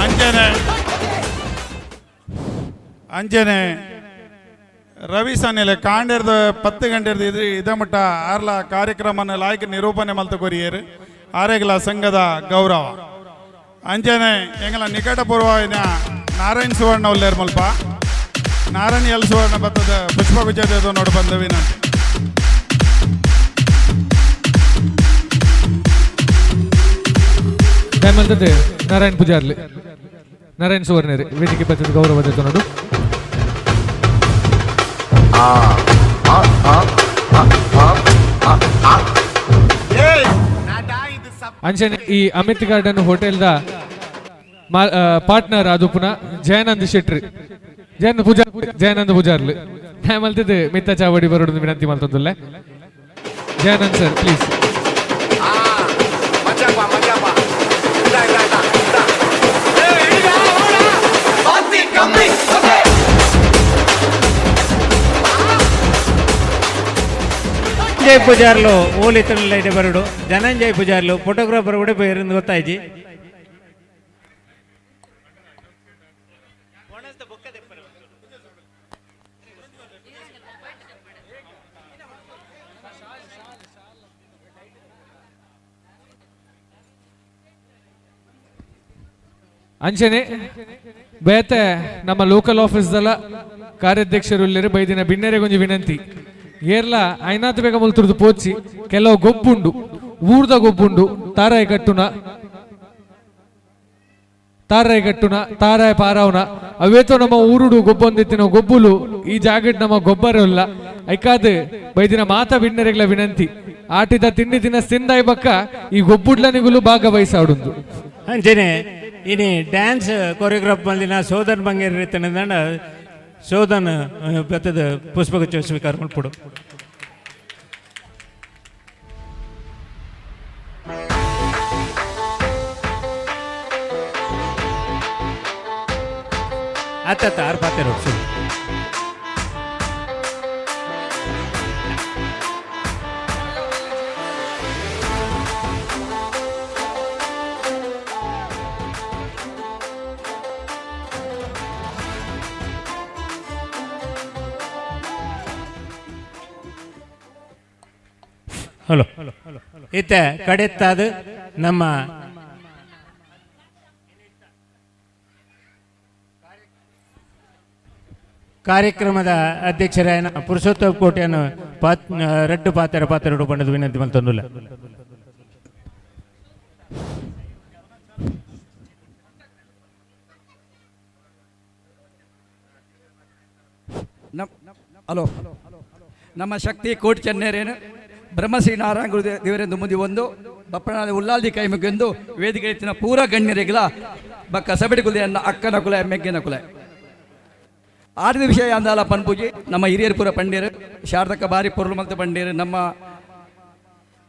ಅಂಜನೆ ಅಂಜನೆ ರವಿ ಸನಿಲೆ ಕಾಂಡೇರ್ದ 10 ಗಂಟೆರ್ದ ಇದು ಇದ ಮಟ್ಟ ಆರ್ಲ ಕಾರ್ಯಕ್ರಮನ ಲಾಯ್ಕ ನಿರೂಪಣೆ ಮಲ್ತ ಕೊರಿಯರು ಆರೇಗಲ ಸಂಘದ ಗೌರವ. ಅಂಜನೆ ಎಂಗಲ ನಿಕಟ ಪೂರ್ವ ನಾರಾಯಣ್ ಸುವರ್ಣ ಉಲ್ಲೇರ್ ಮಲ್ಪ ನಾರಾಯಣ್ ಎಲ್ ಸುವರ್ಣ ಬತ್ತದ ಪುಷ್ಪಗುಚ್ಛ ನೋಡು ಬಂದ ವಿನಂತಿ. ನಾರಾಯಣ್ ಪೂಜಾರ್ಲಿ ನಾರಾಯಣ್ ಸುವರ್ಣರಿ ವೇದಿಕೆ ಬತ್ತದ ಗೌರವ ನೋಡು. ಆ ಆ ಆ ಆ ಆ ಆ. ಏಯ್. ಅಂಚನೆ ಈ ಅಮಿತ್ ಗಾರ್ಡನ್ ಹೋಟೆಲ್ದ ಪಾರ್ಟ್ನರ್ ಅದು ಪುನಃ ಜಯಾನಂದ್ ಶೆಟ್ರಿ, ಜಯಾನಂದ್ ಪೂಜಾ, ಜಯಾನಂದ್ ಪೂಜಾರ್ಲು ನ್ಯಾಯ ಮಲ್ತಿದ್ದು ಮಿತ್ತ ಚಾವಡಿ ಬರೋಡು ವಿನಂತಿ ಮಲ್ತೊಂದುಲ್ಲೆ. Jayanand sir, please. ಮಜಾಪಾ ಮಜಾಪಾ. ಇದ ಇದ ಇದ ಇದ. ಏಯ್ ಇಡ ಓಡ ಬಾತಿ ಕಮ್ಮಿ. ಧನಂಜಯ್ ಪೂಜಾರ್ಲು ಓಲಿ ಬರಡು. ಧನಂಜಯ್ ಪೂಜಾರ್ಲು ಫೋಟೋಗ್ರಾಫರ್ ಕೂಡ ಬೇರಿಂದ ಗೊತ್ತಾಯ್ತು. ಅಂಚನೆ ಬೇತೆ ನಮ್ಮ ಲೋಕಲ್ ಆಫೀಸ್ದಲ್ಲ ಕಾರ್ಯಾಧ್ಯಕ್ಷರು ಇಲ್ಲರೆ ಬೈದಿನ ಬಿನ್ನೆರೆಗೊಂಜಿ ವಿನಂತಿ. ಏರ್ಲ ಐನಾತ್ ಬೇಗ ಮುಲ್ತುರ್ದು ಪೋಚಿ ಕೆಲವು ಗೊಬ್ಬುಂಡು, ಊರ್ದ ಗೊಬ್ಬುಂಡು. ತಾರಾಯಿ ಕಟ್ಟುನ, ತಾರಾಯಿ ಕಟ್ಟುನ, ತಾರಾಯಿ ಪಾರಾವನ ಅವೇತೋ ನಮ್ಮ ಊರುಡು ಗೊಬ್ಬೊಂದಿತ್ತಿನ ಗೊಬ್ಬುಲು ಈ ಜಾಗಟ್ ನಮ್ಮ ಗೊಬ್ಬರ ಇಲ್ಲ. ಐಕಾದ್ ಬೈದಿನ ಮಾತಾ ಬಿನ್ನೆರೆಗ್ಲ ವಿನಂತಿ, ಆಟಿದ ತಿಂಡಿ ದಿನ ಸಿಂದಾಯಿ ಬಕ್ಕ ಈ ಗೊಬ್ಬುಡ್ಲನಿಗುಲು ಭಾಗವಹಿಸಾಡುಂದು. ಅಂಚನೆ ಇನಿ ಡ್ಯಾನ್ಸ್ ಕೊರಿಯೋಗ್ರಾಫ್ ಮಲ್ದಿನ ಸೋದನ್ ಬಂಗೇರಿ ರೀತಿನ ಸೋದನ್ ಬತ್ತದ ಪುಷ್ಪಗುಚ್ಛ ಸ್ವೀಕಾರ ಮಲ್ಪೊಡು. ಆತ ಆರ್ ಪಾತೆರು. ಹಲೋ, ಇತ್ತ ಕಡೆತ್ತಾದ ನಮ್ಮ ಕಾರ್ಯಕ್ರಮದ ಅಧ್ಯಕ್ಷರಾಯನ ಪುರುಷೋತ್ತಮ ಕೋಟೆಯನ್ನು ಪಾತ್ ರಡ್ಡು ಪಾತ್ರ ಪಾತ್ರ ಬಣ್ಣದ ವಿನಂತಿ ಮಲ್ತೊಂದುಲ್ಲ. ಹಲೋ, ನಮ್ಮ ಶಕ್ತಿ ಕೋಟಿ ಚೆನ್ನೇರೇನು ಬ್ರಹ್ಮಶ್ರೀ ನಾರಾಯಣ ಗುರು ದೇವರೆಂದು ಮುಂದೆ ಒಂದು ಬಪ್ಪನಾದ ಉಲ್ಲಾಲ್ದಿ ಕೈಮುಗೆಂದು ವೇದಿಕೆ ಎತ್ತಿನ ಪೂರ ಗಣ್ಯರಿಗಲ ಬಕ್ಕ ಸಬಡಿ ಕುಲೆಯನ್ನ ಅಕ್ಕನ ಕುಲ ಮೆಗ್ಗೆನ ಕುಲ. ಆಟದ ವಿಷಯ ಅಂದಾಲ ಪನ್ಪೂಜಿ ನಮ್ಮ ಹಿರಿಯರು ಪೂರ ಪಂಡ್ಯರು ಶಾರದಕ್ಕ ಬಾರಿ ಪೊರ್ಲು ಮಲ್ತ ಪಂಡ್ಯರು ನಮ್ಮ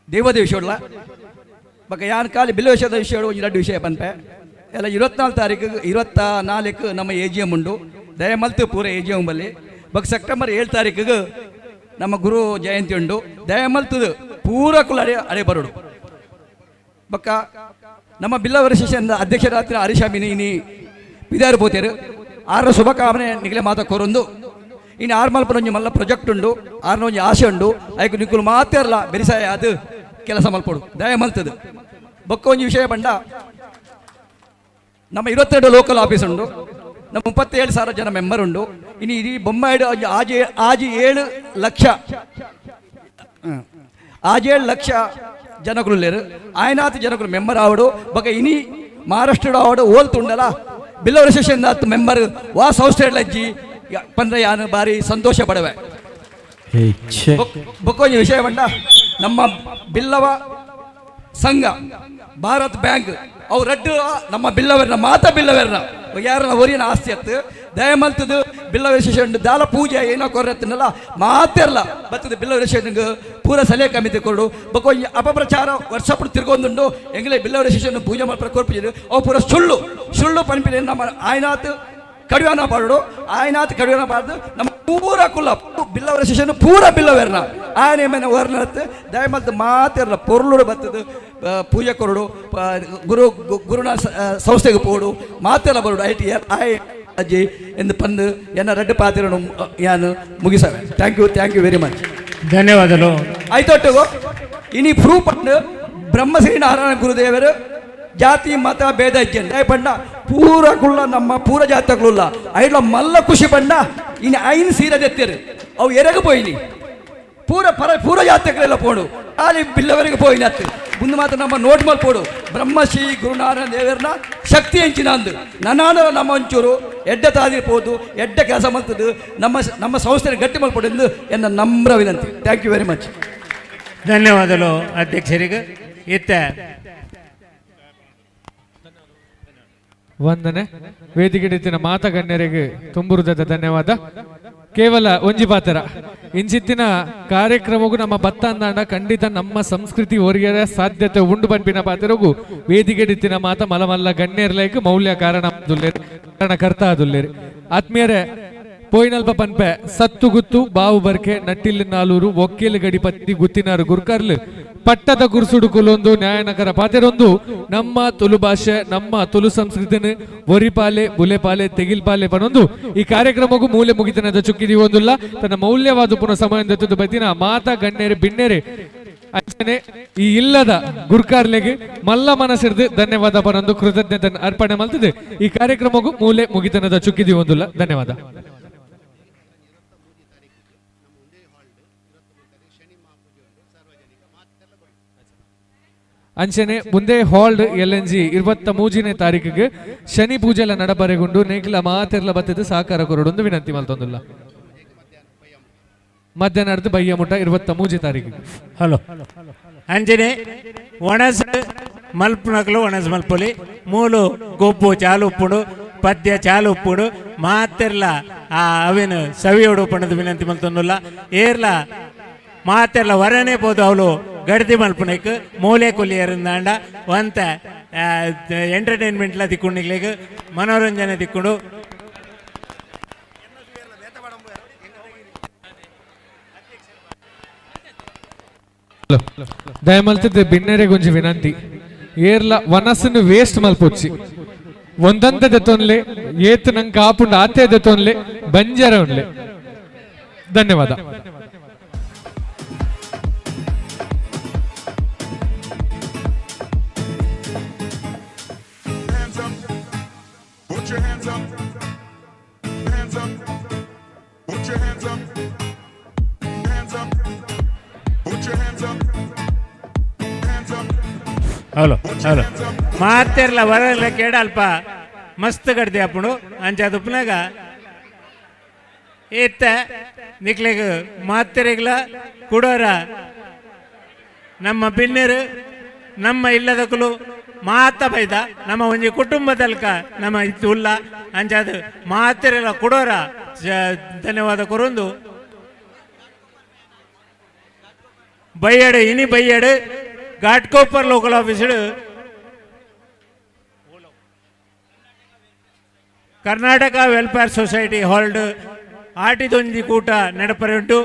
ದೇವದ ವಿಷಯ ಬಕ್ಕ ಯಾನ್ ಖಾಲಿ ಬಿಲ್ಲು ವಿಷಯದ ವಿಷಯ ಒಂಜಿ ರಡ್ಡು ವಿಷಯ ಪನ್ಪೆ. ಎಲ್ಲ 24 ತಾರೀಕು 24 ನಮ್ಮ ಎ ಜಿ ಎಮ್ ಉಂಡು, ದಯಮಲ್ತು ಪೂರ ಎ ಜಿ ಎಮ್ ಬಲ್ಲಿ. ಬಕ್ ಸೆಪ್ಟೆಂಬರ್ 7 ತಾರೀಕಿಗೆ ನಮ್ಮ ಗುರು ಜಯಂತಿ ಉಂಡು, ದಯಮಲ್ತದು ಪೂರ ಕುಲ ಅಡೆ ಅಡೆ ಬರೋಡು. ಬಕ್ಕ ನಮ್ಮ ಬಿಲ್ಲವ ಅಸೋಸಿಯೇಷನ್ ಅಧ್ಯಕ್ಷರಾತ್ರ ಹರೀಶ ಮಿನಿ ಪಿದಾರು ಪೋತೇರು ಆರ ಶುಭಕಾಮನೆ ನಿಗಲೆ ಮಾತ ಕೋರೊಂದು. ಇನ್ನು ಆರು ಮಲ್ಪನ ಒಂಜಿ ಮಲ್ಲ ಪ್ರಾಜೆಕ್ಟ್ ಉಂಡು, ಆರ್ನ ಒಂಜಿ ಆಸೆ ಉಂಡು, ಐಕು ನಿಕುಲು ಮಾತೇರ್ಲ ಬೆರಿಸಾಯ ಅದು ಕೆಲಸ ಮಲ್ಪೊಡು ದಯ ಮಲ್ತದು. ಬೊಕ್ಕ ಒಂಜಿ ವಿಷಯ ಬಂಡ ನಮ್ಮ 22 ಲೋಕಲ್ ಆಫೀಸ್ ಉಂಡು, ನಮ್ಮ 37,000 ಜನ ಮೆಂಬರ್ ಉಂಡು. ಇನ್ನು ಇಡೀ ಬೊಮ್ಮಾಯಿಡು ಆಜಿ ಆಜಿ 7 ಲಕ್ಷ ಆಜಿ 7 ಲಕ್ಷ ಜನಕುಲು ಲೇರು, ಆಯನಾತ್ ಜನಕುಲು ಮೆಂಬರ್ ಆವಡು. ಬೊಕ್ಕ ಇನಿ ಮಹಾರಾಷ್ಟ್ರ ಆವಡು ಓಲ್ತುಂಡಲ ಬಿಲ್ಲವ ಅಸೋಸಿಯೇಷನ್ ಆತ್ ಮೆಂಬರ್ ವಾ ಸಂಸ್ಥೆ ಅಜ್ಜಿ ಪಂದ್ರೆ ಯಾನು ಭಾರಿ ಸಂತೋಷ ಪಡವೆ. ಬೊಕ್ಕೊಂಜಿ ವಿಷಯ ಬಂಡ ನಮ್ಮ ಬಿಲ್ಲವ ಸಂಘ ಭಾರತ್ ಬ್ಯಾಂಕ್ ಅವು ರಡ್ಡು ನಮ್ಮ ಬಿಲ್ಲವರ್ನ ಮಾತ ಬಿಲ್ಲವರ್ನ ಯಾರನ್ನ ಒರಿಯನ ಆಸ್ತಿ ಅತ್ತು ದಯಮಲ್ತದು ಬಿಲ್ಲವ ಅಸೋಸಿಯೇಷನ್ ದಾಲ ಪೂಜೆ ಏನೋ ಕೊರತ್ತಿನಲ್ಲ ಮಾತೆರ್ಲ ಬತ್ತದ ಬಿಲ್ಲವ ಅಸೋಸಿಯೇಷನ್ ಪೂರ ಸಲಹೆ ಕಮಿತಿ ಕೊಡು. ಬೊಕ್ಕ ಒಂಜಿ ಅಪಪ್ರಚಾರ ವರ್ಷ ತಿರ್ಗೊಂದುಂಡು ಎಂಗ್ಲೇ ಬಿಲ್ಲವ ಅಸೋಸಿಯೇಷನ್ ಪೂಜೆ ಮಲ್ಪರ ಕೊರ್ಪಿಜರು ಅವು ಪೂರ ಸುಳ್ಳು ಸುಳ್ಳು ಪನ್ಪಿನ. ನಮ್ಮ ಆಯ್ನಾತ್ ಕಡಿವಾಣ ಪಾಡು, ಆಯ್ನಾತ್ ಕಡಿವಾಣ ಪಾಡ್ದು ನಮ್ಮ ಪೂರ ಕುಲ್ಲ ಬಿಲ್ಲವರ ಶಿಷ್ಯನು ಪೂರ ಬಿಲ್ಲವೆರ್ನ ಆನೆ ಮನೆ ವರ್ಣತ್ ದಯಮಲ್ತು ಮಾತಿರ್ಲ ಪೊರ್ಲುಡು ಬತ್ತದು ಪೂಜೆ ಕೊರಡು ಗುರು ಗುರುನ ಸಂಸ್ಥೆಗೆ ಪೋಡು ಮಾತೆಲ್ಲ ಬರೋಡು I T I ಅಜ್ಜಿ ಎಂದು ಪಂದು ಎನ್ನ ರಡ್ಡು ಪಾತಿರನು ಯಾನು ಮುಗಿಸವೆ. Thank you, thank you very much. ಧನ್ಯವಾದಗಳು. ಆಯ್ತೊಟ್ಟಿಗು ಇನಿ ಪ್ರೂಫ್ ಪಂಡು ಬ್ರಹ್ಮಶ್ರೀ ನಾರಾಯಣ ಗುರುದೇವರು ಜಾತಿ ಮತ ಭೇದ ಇಜ್ಜೆ ಬಣ್ಣ ಪೂರ ಕುಲ್ಲ ನಮ್ಮ ಪೂರ ಜಾತಕುಲ್ಲ ಐಡ್ಲ ಮಲ್ಲ ಖುಷಿ ಬಣ್ಣ ಇನ್ನು ಐನ್ ಸೀರೆ ದೆತ್ತೇರು ಅವು ಎರೆಗೆ ಪೋಯಿನಿ ಪೂರ ಪರ ಪೂರ ಜಾತಕರೆಲ್ಲ ಪೋಡು ಅಲ್ಲಿ ಬಿಲ್ಲವರಿಗೆ ಪೋಯಿನ ಅತ್ತು ಮುಂದೆ ಮಾತ್ರ ನಮ್ಮ ನೋಟ್ ಮಲ್ಪೋಡು ಬ್ರಹ್ಮಶ್ರೀ ಗುರುನಾರಾಯಣ ದೇವರನ್ನ ಶಕ್ತಿ ಎಂಚಿನ ಅಂದು ನನಾನ ನಮ್ಮ ಒಂಚೂರು ಎಡ್ಡೆ ತಾದಿ ಪೋದು ಎಡ್ಡೆ ಕೆಲಸ ಮಾಡ್ತದ್ದು ನಮ್ಮ ನಮ್ಮ ಸಂಸ್ಥೆ ಗಟ್ಟಿ ಮಲ್ಪಡೆಂದು ಎನ್ನ ನಮ್ರ ವಿನಂತಿ. Thank you very much. ಧನ್ಯವಾದಗಳು ಅಧ್ಯಕ್ಷರಿಗೆ. ಇತ್ತ ವಂದನೆ. ವೇದಿಕೆ ಮಾತ ಗಣ್ಯರಿಗೆ ತುಂಬುರುದದ ಧನ್ಯವಾದ. ಕೇವಲ ಒಂಜಿ ಪಾತ್ರ ಇಂಚಿತ್ತಿನ ಕಾರ್ಯಕ್ರಮಗೂ ನಮ್ಮ ಬತ್ತ ಅಂದಾಂಡ ಖಂಡಿತ ನಮ್ಮ ಸಂಸ್ಕೃತಿ ಒರಿಯರ ಸಾಧ್ಯತೆ ಉಂಡು ಪನ್ಪಿನ ಪಾತ್ರಗೂ ವೇದಿಕೆ ಮಾತ ಮಲಮಲ್ಲ ಗಣ್ಯರ್ಲೈಕ್ ಮೌಲ್ಯ ಕಾರಣ ಕಾರಣಕರ್ತ ಆದುಲ್ಲೇರು. ಆತ್ಮೀಯರೇ, ಪೋಯಿನಲ್ಪ ಪನ್ಪೆ ಸತ್ತು ಗುತ್ತು ಬಾವು ಬರ್ಕೆ ನಟ್ಟಿಲ್ ನಾಲೂರು ಒಕ್ಕೇಲು ಗಡಿಪತ್ತಿ ಗುತ್ತಿನಾರು ಗುರ್ಕರ್ಲು ಪಟ್ಟದ ಗುರುಸುಡು ಕುಲೊಂದು ನ್ಯಾಯನಗರ ಪಾತೆರೊಂದು ನಮ್ಮ ತುಳು ಭಾಷೆ ನಮ್ಮ ತುಳು ಸಂಸ್ಕೃತಿನ ಒರಿಪಾಲೆ ಬುಲೆಪಾಲೆ ತೆಗಿಲ್ಪಾಲೆ ಪನೊಂದು ಈ ಕಾರ್ಯಕ್ರಮಕ್ಕೂ ಮೂಲೆ ಮುಗಿತನದ ಚುಕ್ಕಿದಿ ಒಂದುಲ್ಲ ತನ್ನ ಮೌಲ್ಯವಾದ ಪುನಃ ಸಮಯ ಬತ್ತಿನ ಮಾತಾ ಗಣ್ಯರು ಬಿಣ್ಣೆರೆ ಅಂಚನೆ ಈ ಇಲ್ಲದ ಗುರ್ಕಾರ್ಲೆಗೆ ಮಲ್ಲ ಮನಸ್ಸಿರ್ದು ಧನ್ಯವಾದ ಪನೊಂದು ಕೃತಜ್ಞತೆ ಅರ್ಪಣೆ ಮಲ್ತದೆ ಈ ಕಾರ್ಯಕ್ರಮಕ್ಕೂ ಮೂಲೆ ಮುಗಿತನದ ಚುಕ್ಕಿದಿ ಒಂದುಲ್ಲ. ಧನ್ಯವಾದ. ಅಂಚನೆ ಮುಂದೆ ಹಾಲ್ಡ್ ಎಲ್ ಎನ್ ಜಿ 23ನೇ ತಾರೀಕಿಗೆ ಶನಿ ಪೂಜೆಲ ನಡಬರೆಗುಂಡು ನೇಕ್ಲ ಮಾತೆರ್ಲ ಬತ್ತದ ಸಹಕಾರ ಕೊರಡೊಂದು ವಿನಂತಿ ಮಲ್ತೊಂದುಲ್ಲ. ಮಧ್ಯಾಹ್ನ ಬಯ್ಯ ಮುಟ್ಟ 23 ತಾರೀಕಿಗೆ. ಹಲೋ ಅಂಜನೆ ಒಣಸ್ ಮಲ್ಪುನಕ್ಲು ಒಣಸ್ ಮಲ್ಪೊಲಿ ಮೂಲು ಗೊಬ್ಬು ಚಾಲು ಉಪ್ಪುಂಡು ಪದ್ಯ ಚಾಲು ಉಪ್ಪುಂಡು ಮಾತೆರ್ಲ ಆ ಅವಿನ ಸವಿಯೋಡು ಪಣದ ವಿನಂತಿ ಮಲ್ತೊಂದುಲ್ಲ. ಏರ್ಲ ಮಾತೆರ್ಲ ವರನೇ ಪೋದು ಅವಳು ಗಡ್ತಿ ಮಲ್ಪುನೈಕ್ ಮೂಲೆ ಕೊಲಿಯರಿಂದಾಂಡ ಒಂತ ಎಂಟರ್ಟೈನ್ಮೆಂಟ್ಲ ದಿಕ್ಕು ಮನೋರಂಜನೆ ದಿಕ್ಕುಂಡು. ದಯಮಲ್ತದ ಬಿನ್ನೆರೆ ಗುಂಜಿ ವಿನಂತಿ ಏರ್ಲ ವನಸ್ಸನ್ನು ವೇಸ್ಟ್ ಮಲ್ಪೊಚ್ಚಿ ಒಂದಂತ ದೆತ್ತೊನ್ಲೆ ಏತ್ ನಂಗೆ ಆಪುಂಡು ಆತೆ ದೆತ್ತೊನ್ಲೆ ಬಂಜರ ಉನ್ಲೆ. ಧನ್ಯವಾದ. Put your hands up. Hands up. Put your hands up. Hands up. Put your hands up. Hands up. Hello hello ಮಾತೆರ್ಲ ವರಲ್ಲ ಕೇಡ ಅಲ್ಪ ಮಸ್ತ್ ಗಡ್ದೆ ಅಪ್ಪುಂಡು ಅಂಚ ಉಪ್ಪುನಾಗ ಏತ್ತ ನಿಕ್ಲೆಗ್ ಮಾತೆರೆಗ್ಲ ಕುಡೋರ ನಮ್ಮ ಬಿನ್ನೆರು ನಮ್ಮ ಇಲ್ಲದಕ್ಕಲು ಮಾತ ಬೈದ ನಮ್ಮ ಒಂಜಿ ಕುಟುಂಬದಲ್ಕ ನಮ್ಮ ಇತ್ತು ಉಲ್ಲ ಅಂಚಾದ ಮಾತೆರೆಲ್ಲ ಕೊಡೋರ ಧನ್ಯವಾದ ಕೊರೊಂದು. ಬೈಯಡು ಇನಿ ಬೈಯಡು Ghatkopar local office Karnataka welfare society ಹಾಲ್ಡ್ ಆಟಿದೊಂಜಿ ಕೂಟ ನಡಪರೆ ಉಂಟು.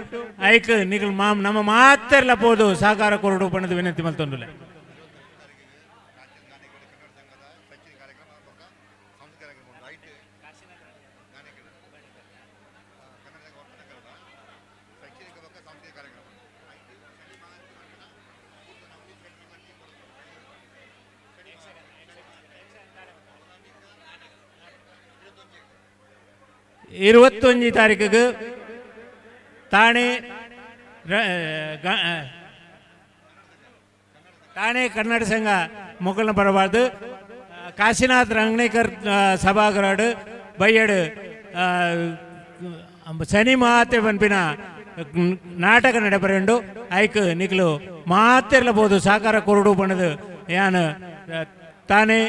ಐಕ್ ನಿಕಲ್ ಮಾಮ್ ನಮ್ಮ ಮಾತೆರ್ಲ ಪೋದು ಸಹಕಾರ ಕೊರಡು ಪಣದ ವಿನಂತಿ ಮಲ್ತೊಂದುಲ್ಲೆ. 21 ತಾರೀಕಿಗೆ ತಾಣೆ ತಾಣೆ ಕನ್ನಡ ಸಂಘ ಮೊಕಲ್ನ ಬರಬಾರ್ದು ಕಾಶಿನಾಥ್ ರಂಗನೇಕರ್ ಸಭಾಗೃಹ ಬೈಯಡು ಶನಿ ಮಾತೆ ಪನ್ಪಿನ ನಾಟಕ ನಡಪರೆಂಡು ಐಕ್ ನಿಕ್ಲು ಮಾತಿರ್ಲಬಹುದು ಸಹಕಾರ ಕೊರಡು ಬಣ್ಣದು ಯಾನ್ ತಾನೇ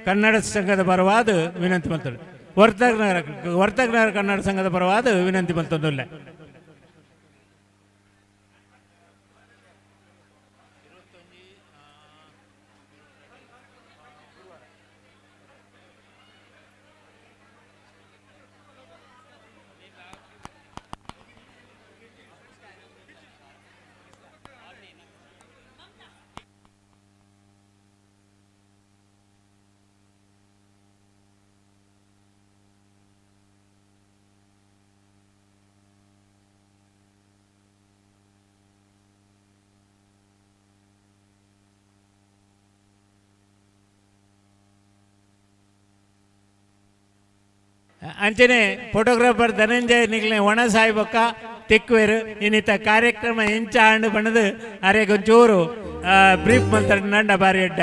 ಕನ್ನಡ ಸಂಘದ ಪರವಾದ ವಿನಂತಿ ಮಲ್ತಳು. ವರ್ತಕನಗರ ಕನ್ನಡ ಸಂಘದ ಪರವಾದ ವಿನಂತಿ ಮಲ್ತೊಂದುಲ್ಲೆ. ಅಂಚನೆ ಫೋಟೋಗ್ರಾಫರ್ ಧನಂಜಯ ನಿಗ್ಲೆ ಒಣ ಸಾಯಿಬಕ್ಕ ತಿಕ್ವೇರು ಇನ್ನಿತ ಕಾರ್ಯಕ್ರಮ ಇಂಚ ಆಂಡು ಬಣ್ಣದು ಅರೆ ಒಂಚೂರು ಬ್ರೀಫ್ ಮಂತ್ರ ನಂಡ ಬಾರಿ ಅಡ್ಡ.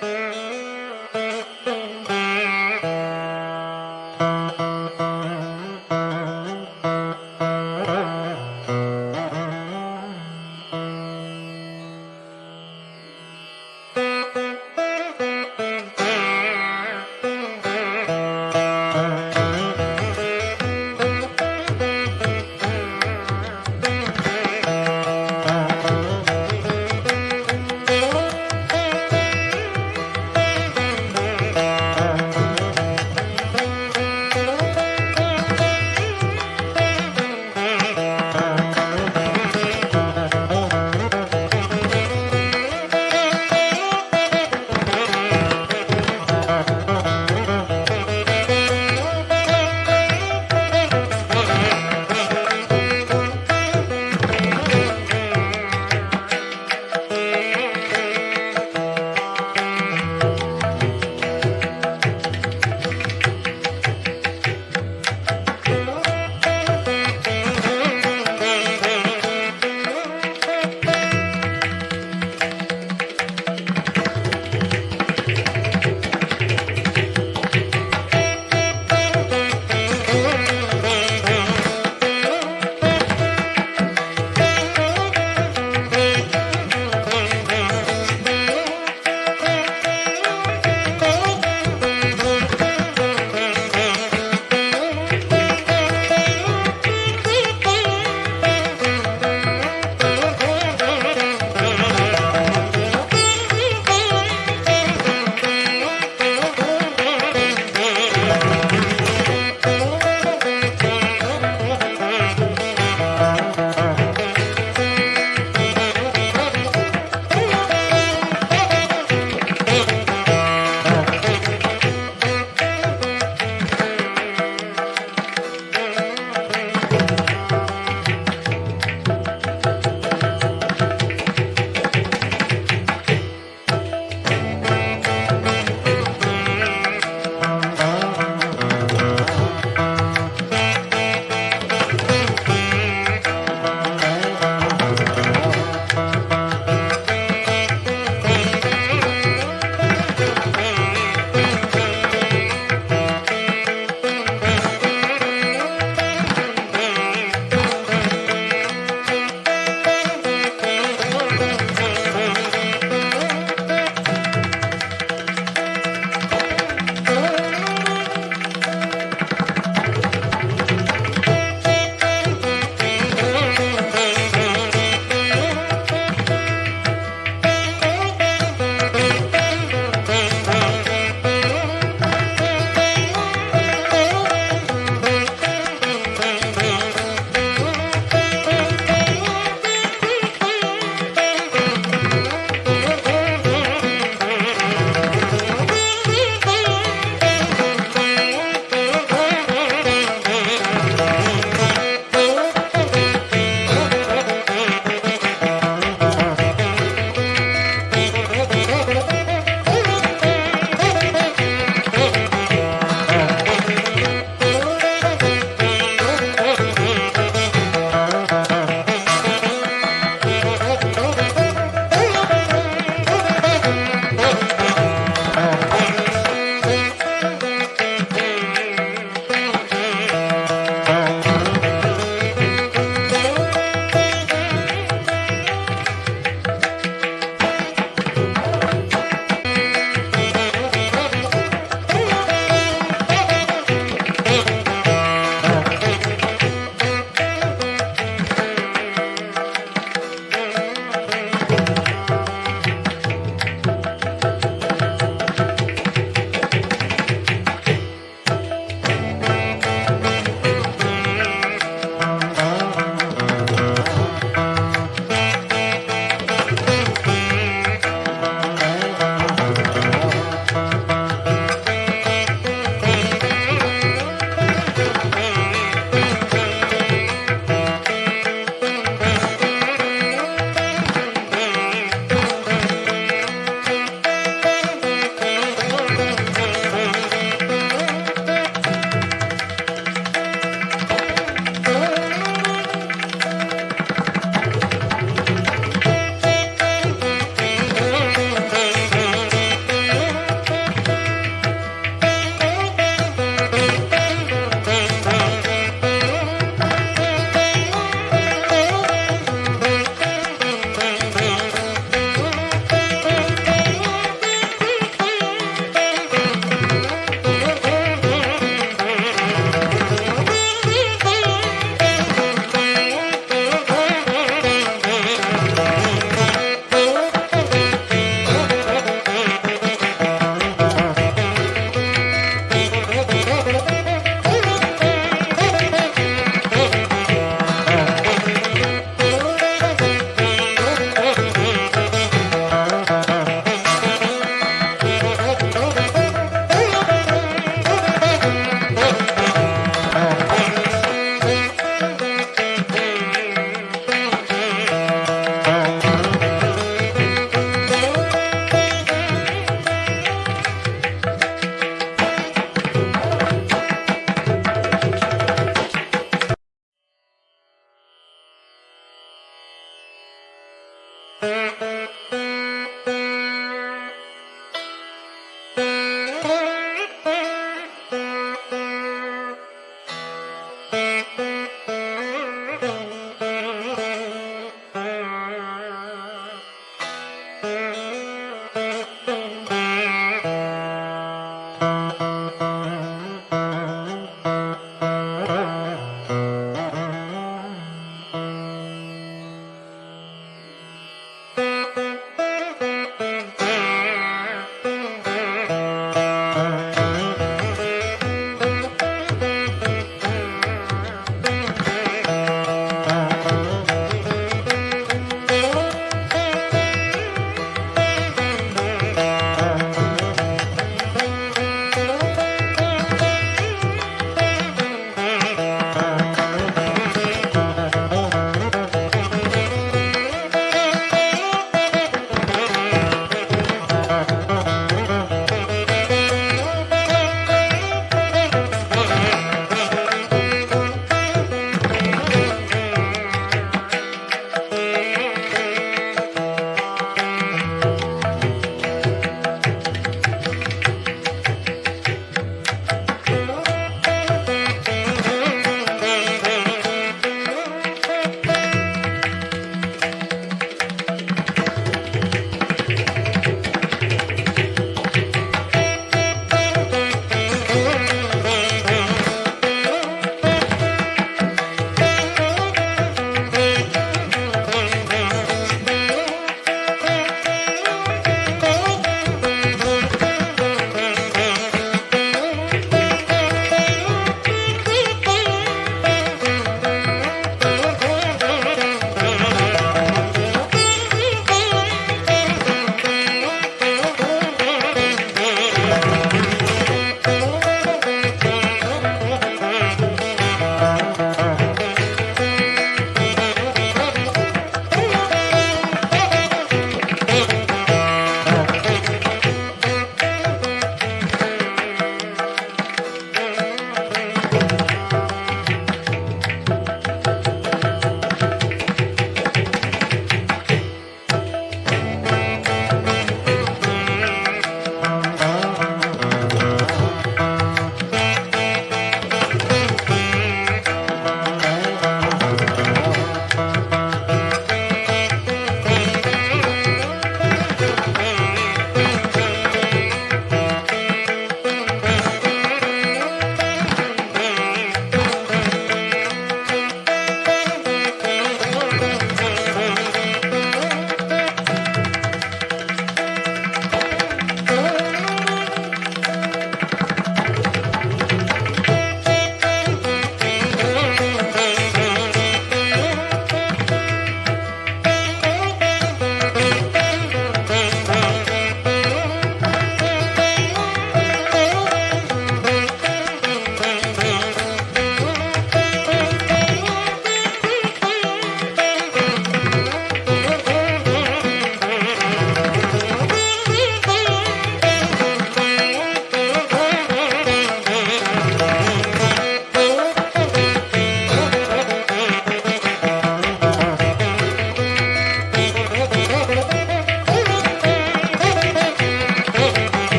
Thank you.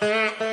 Mm-hmm.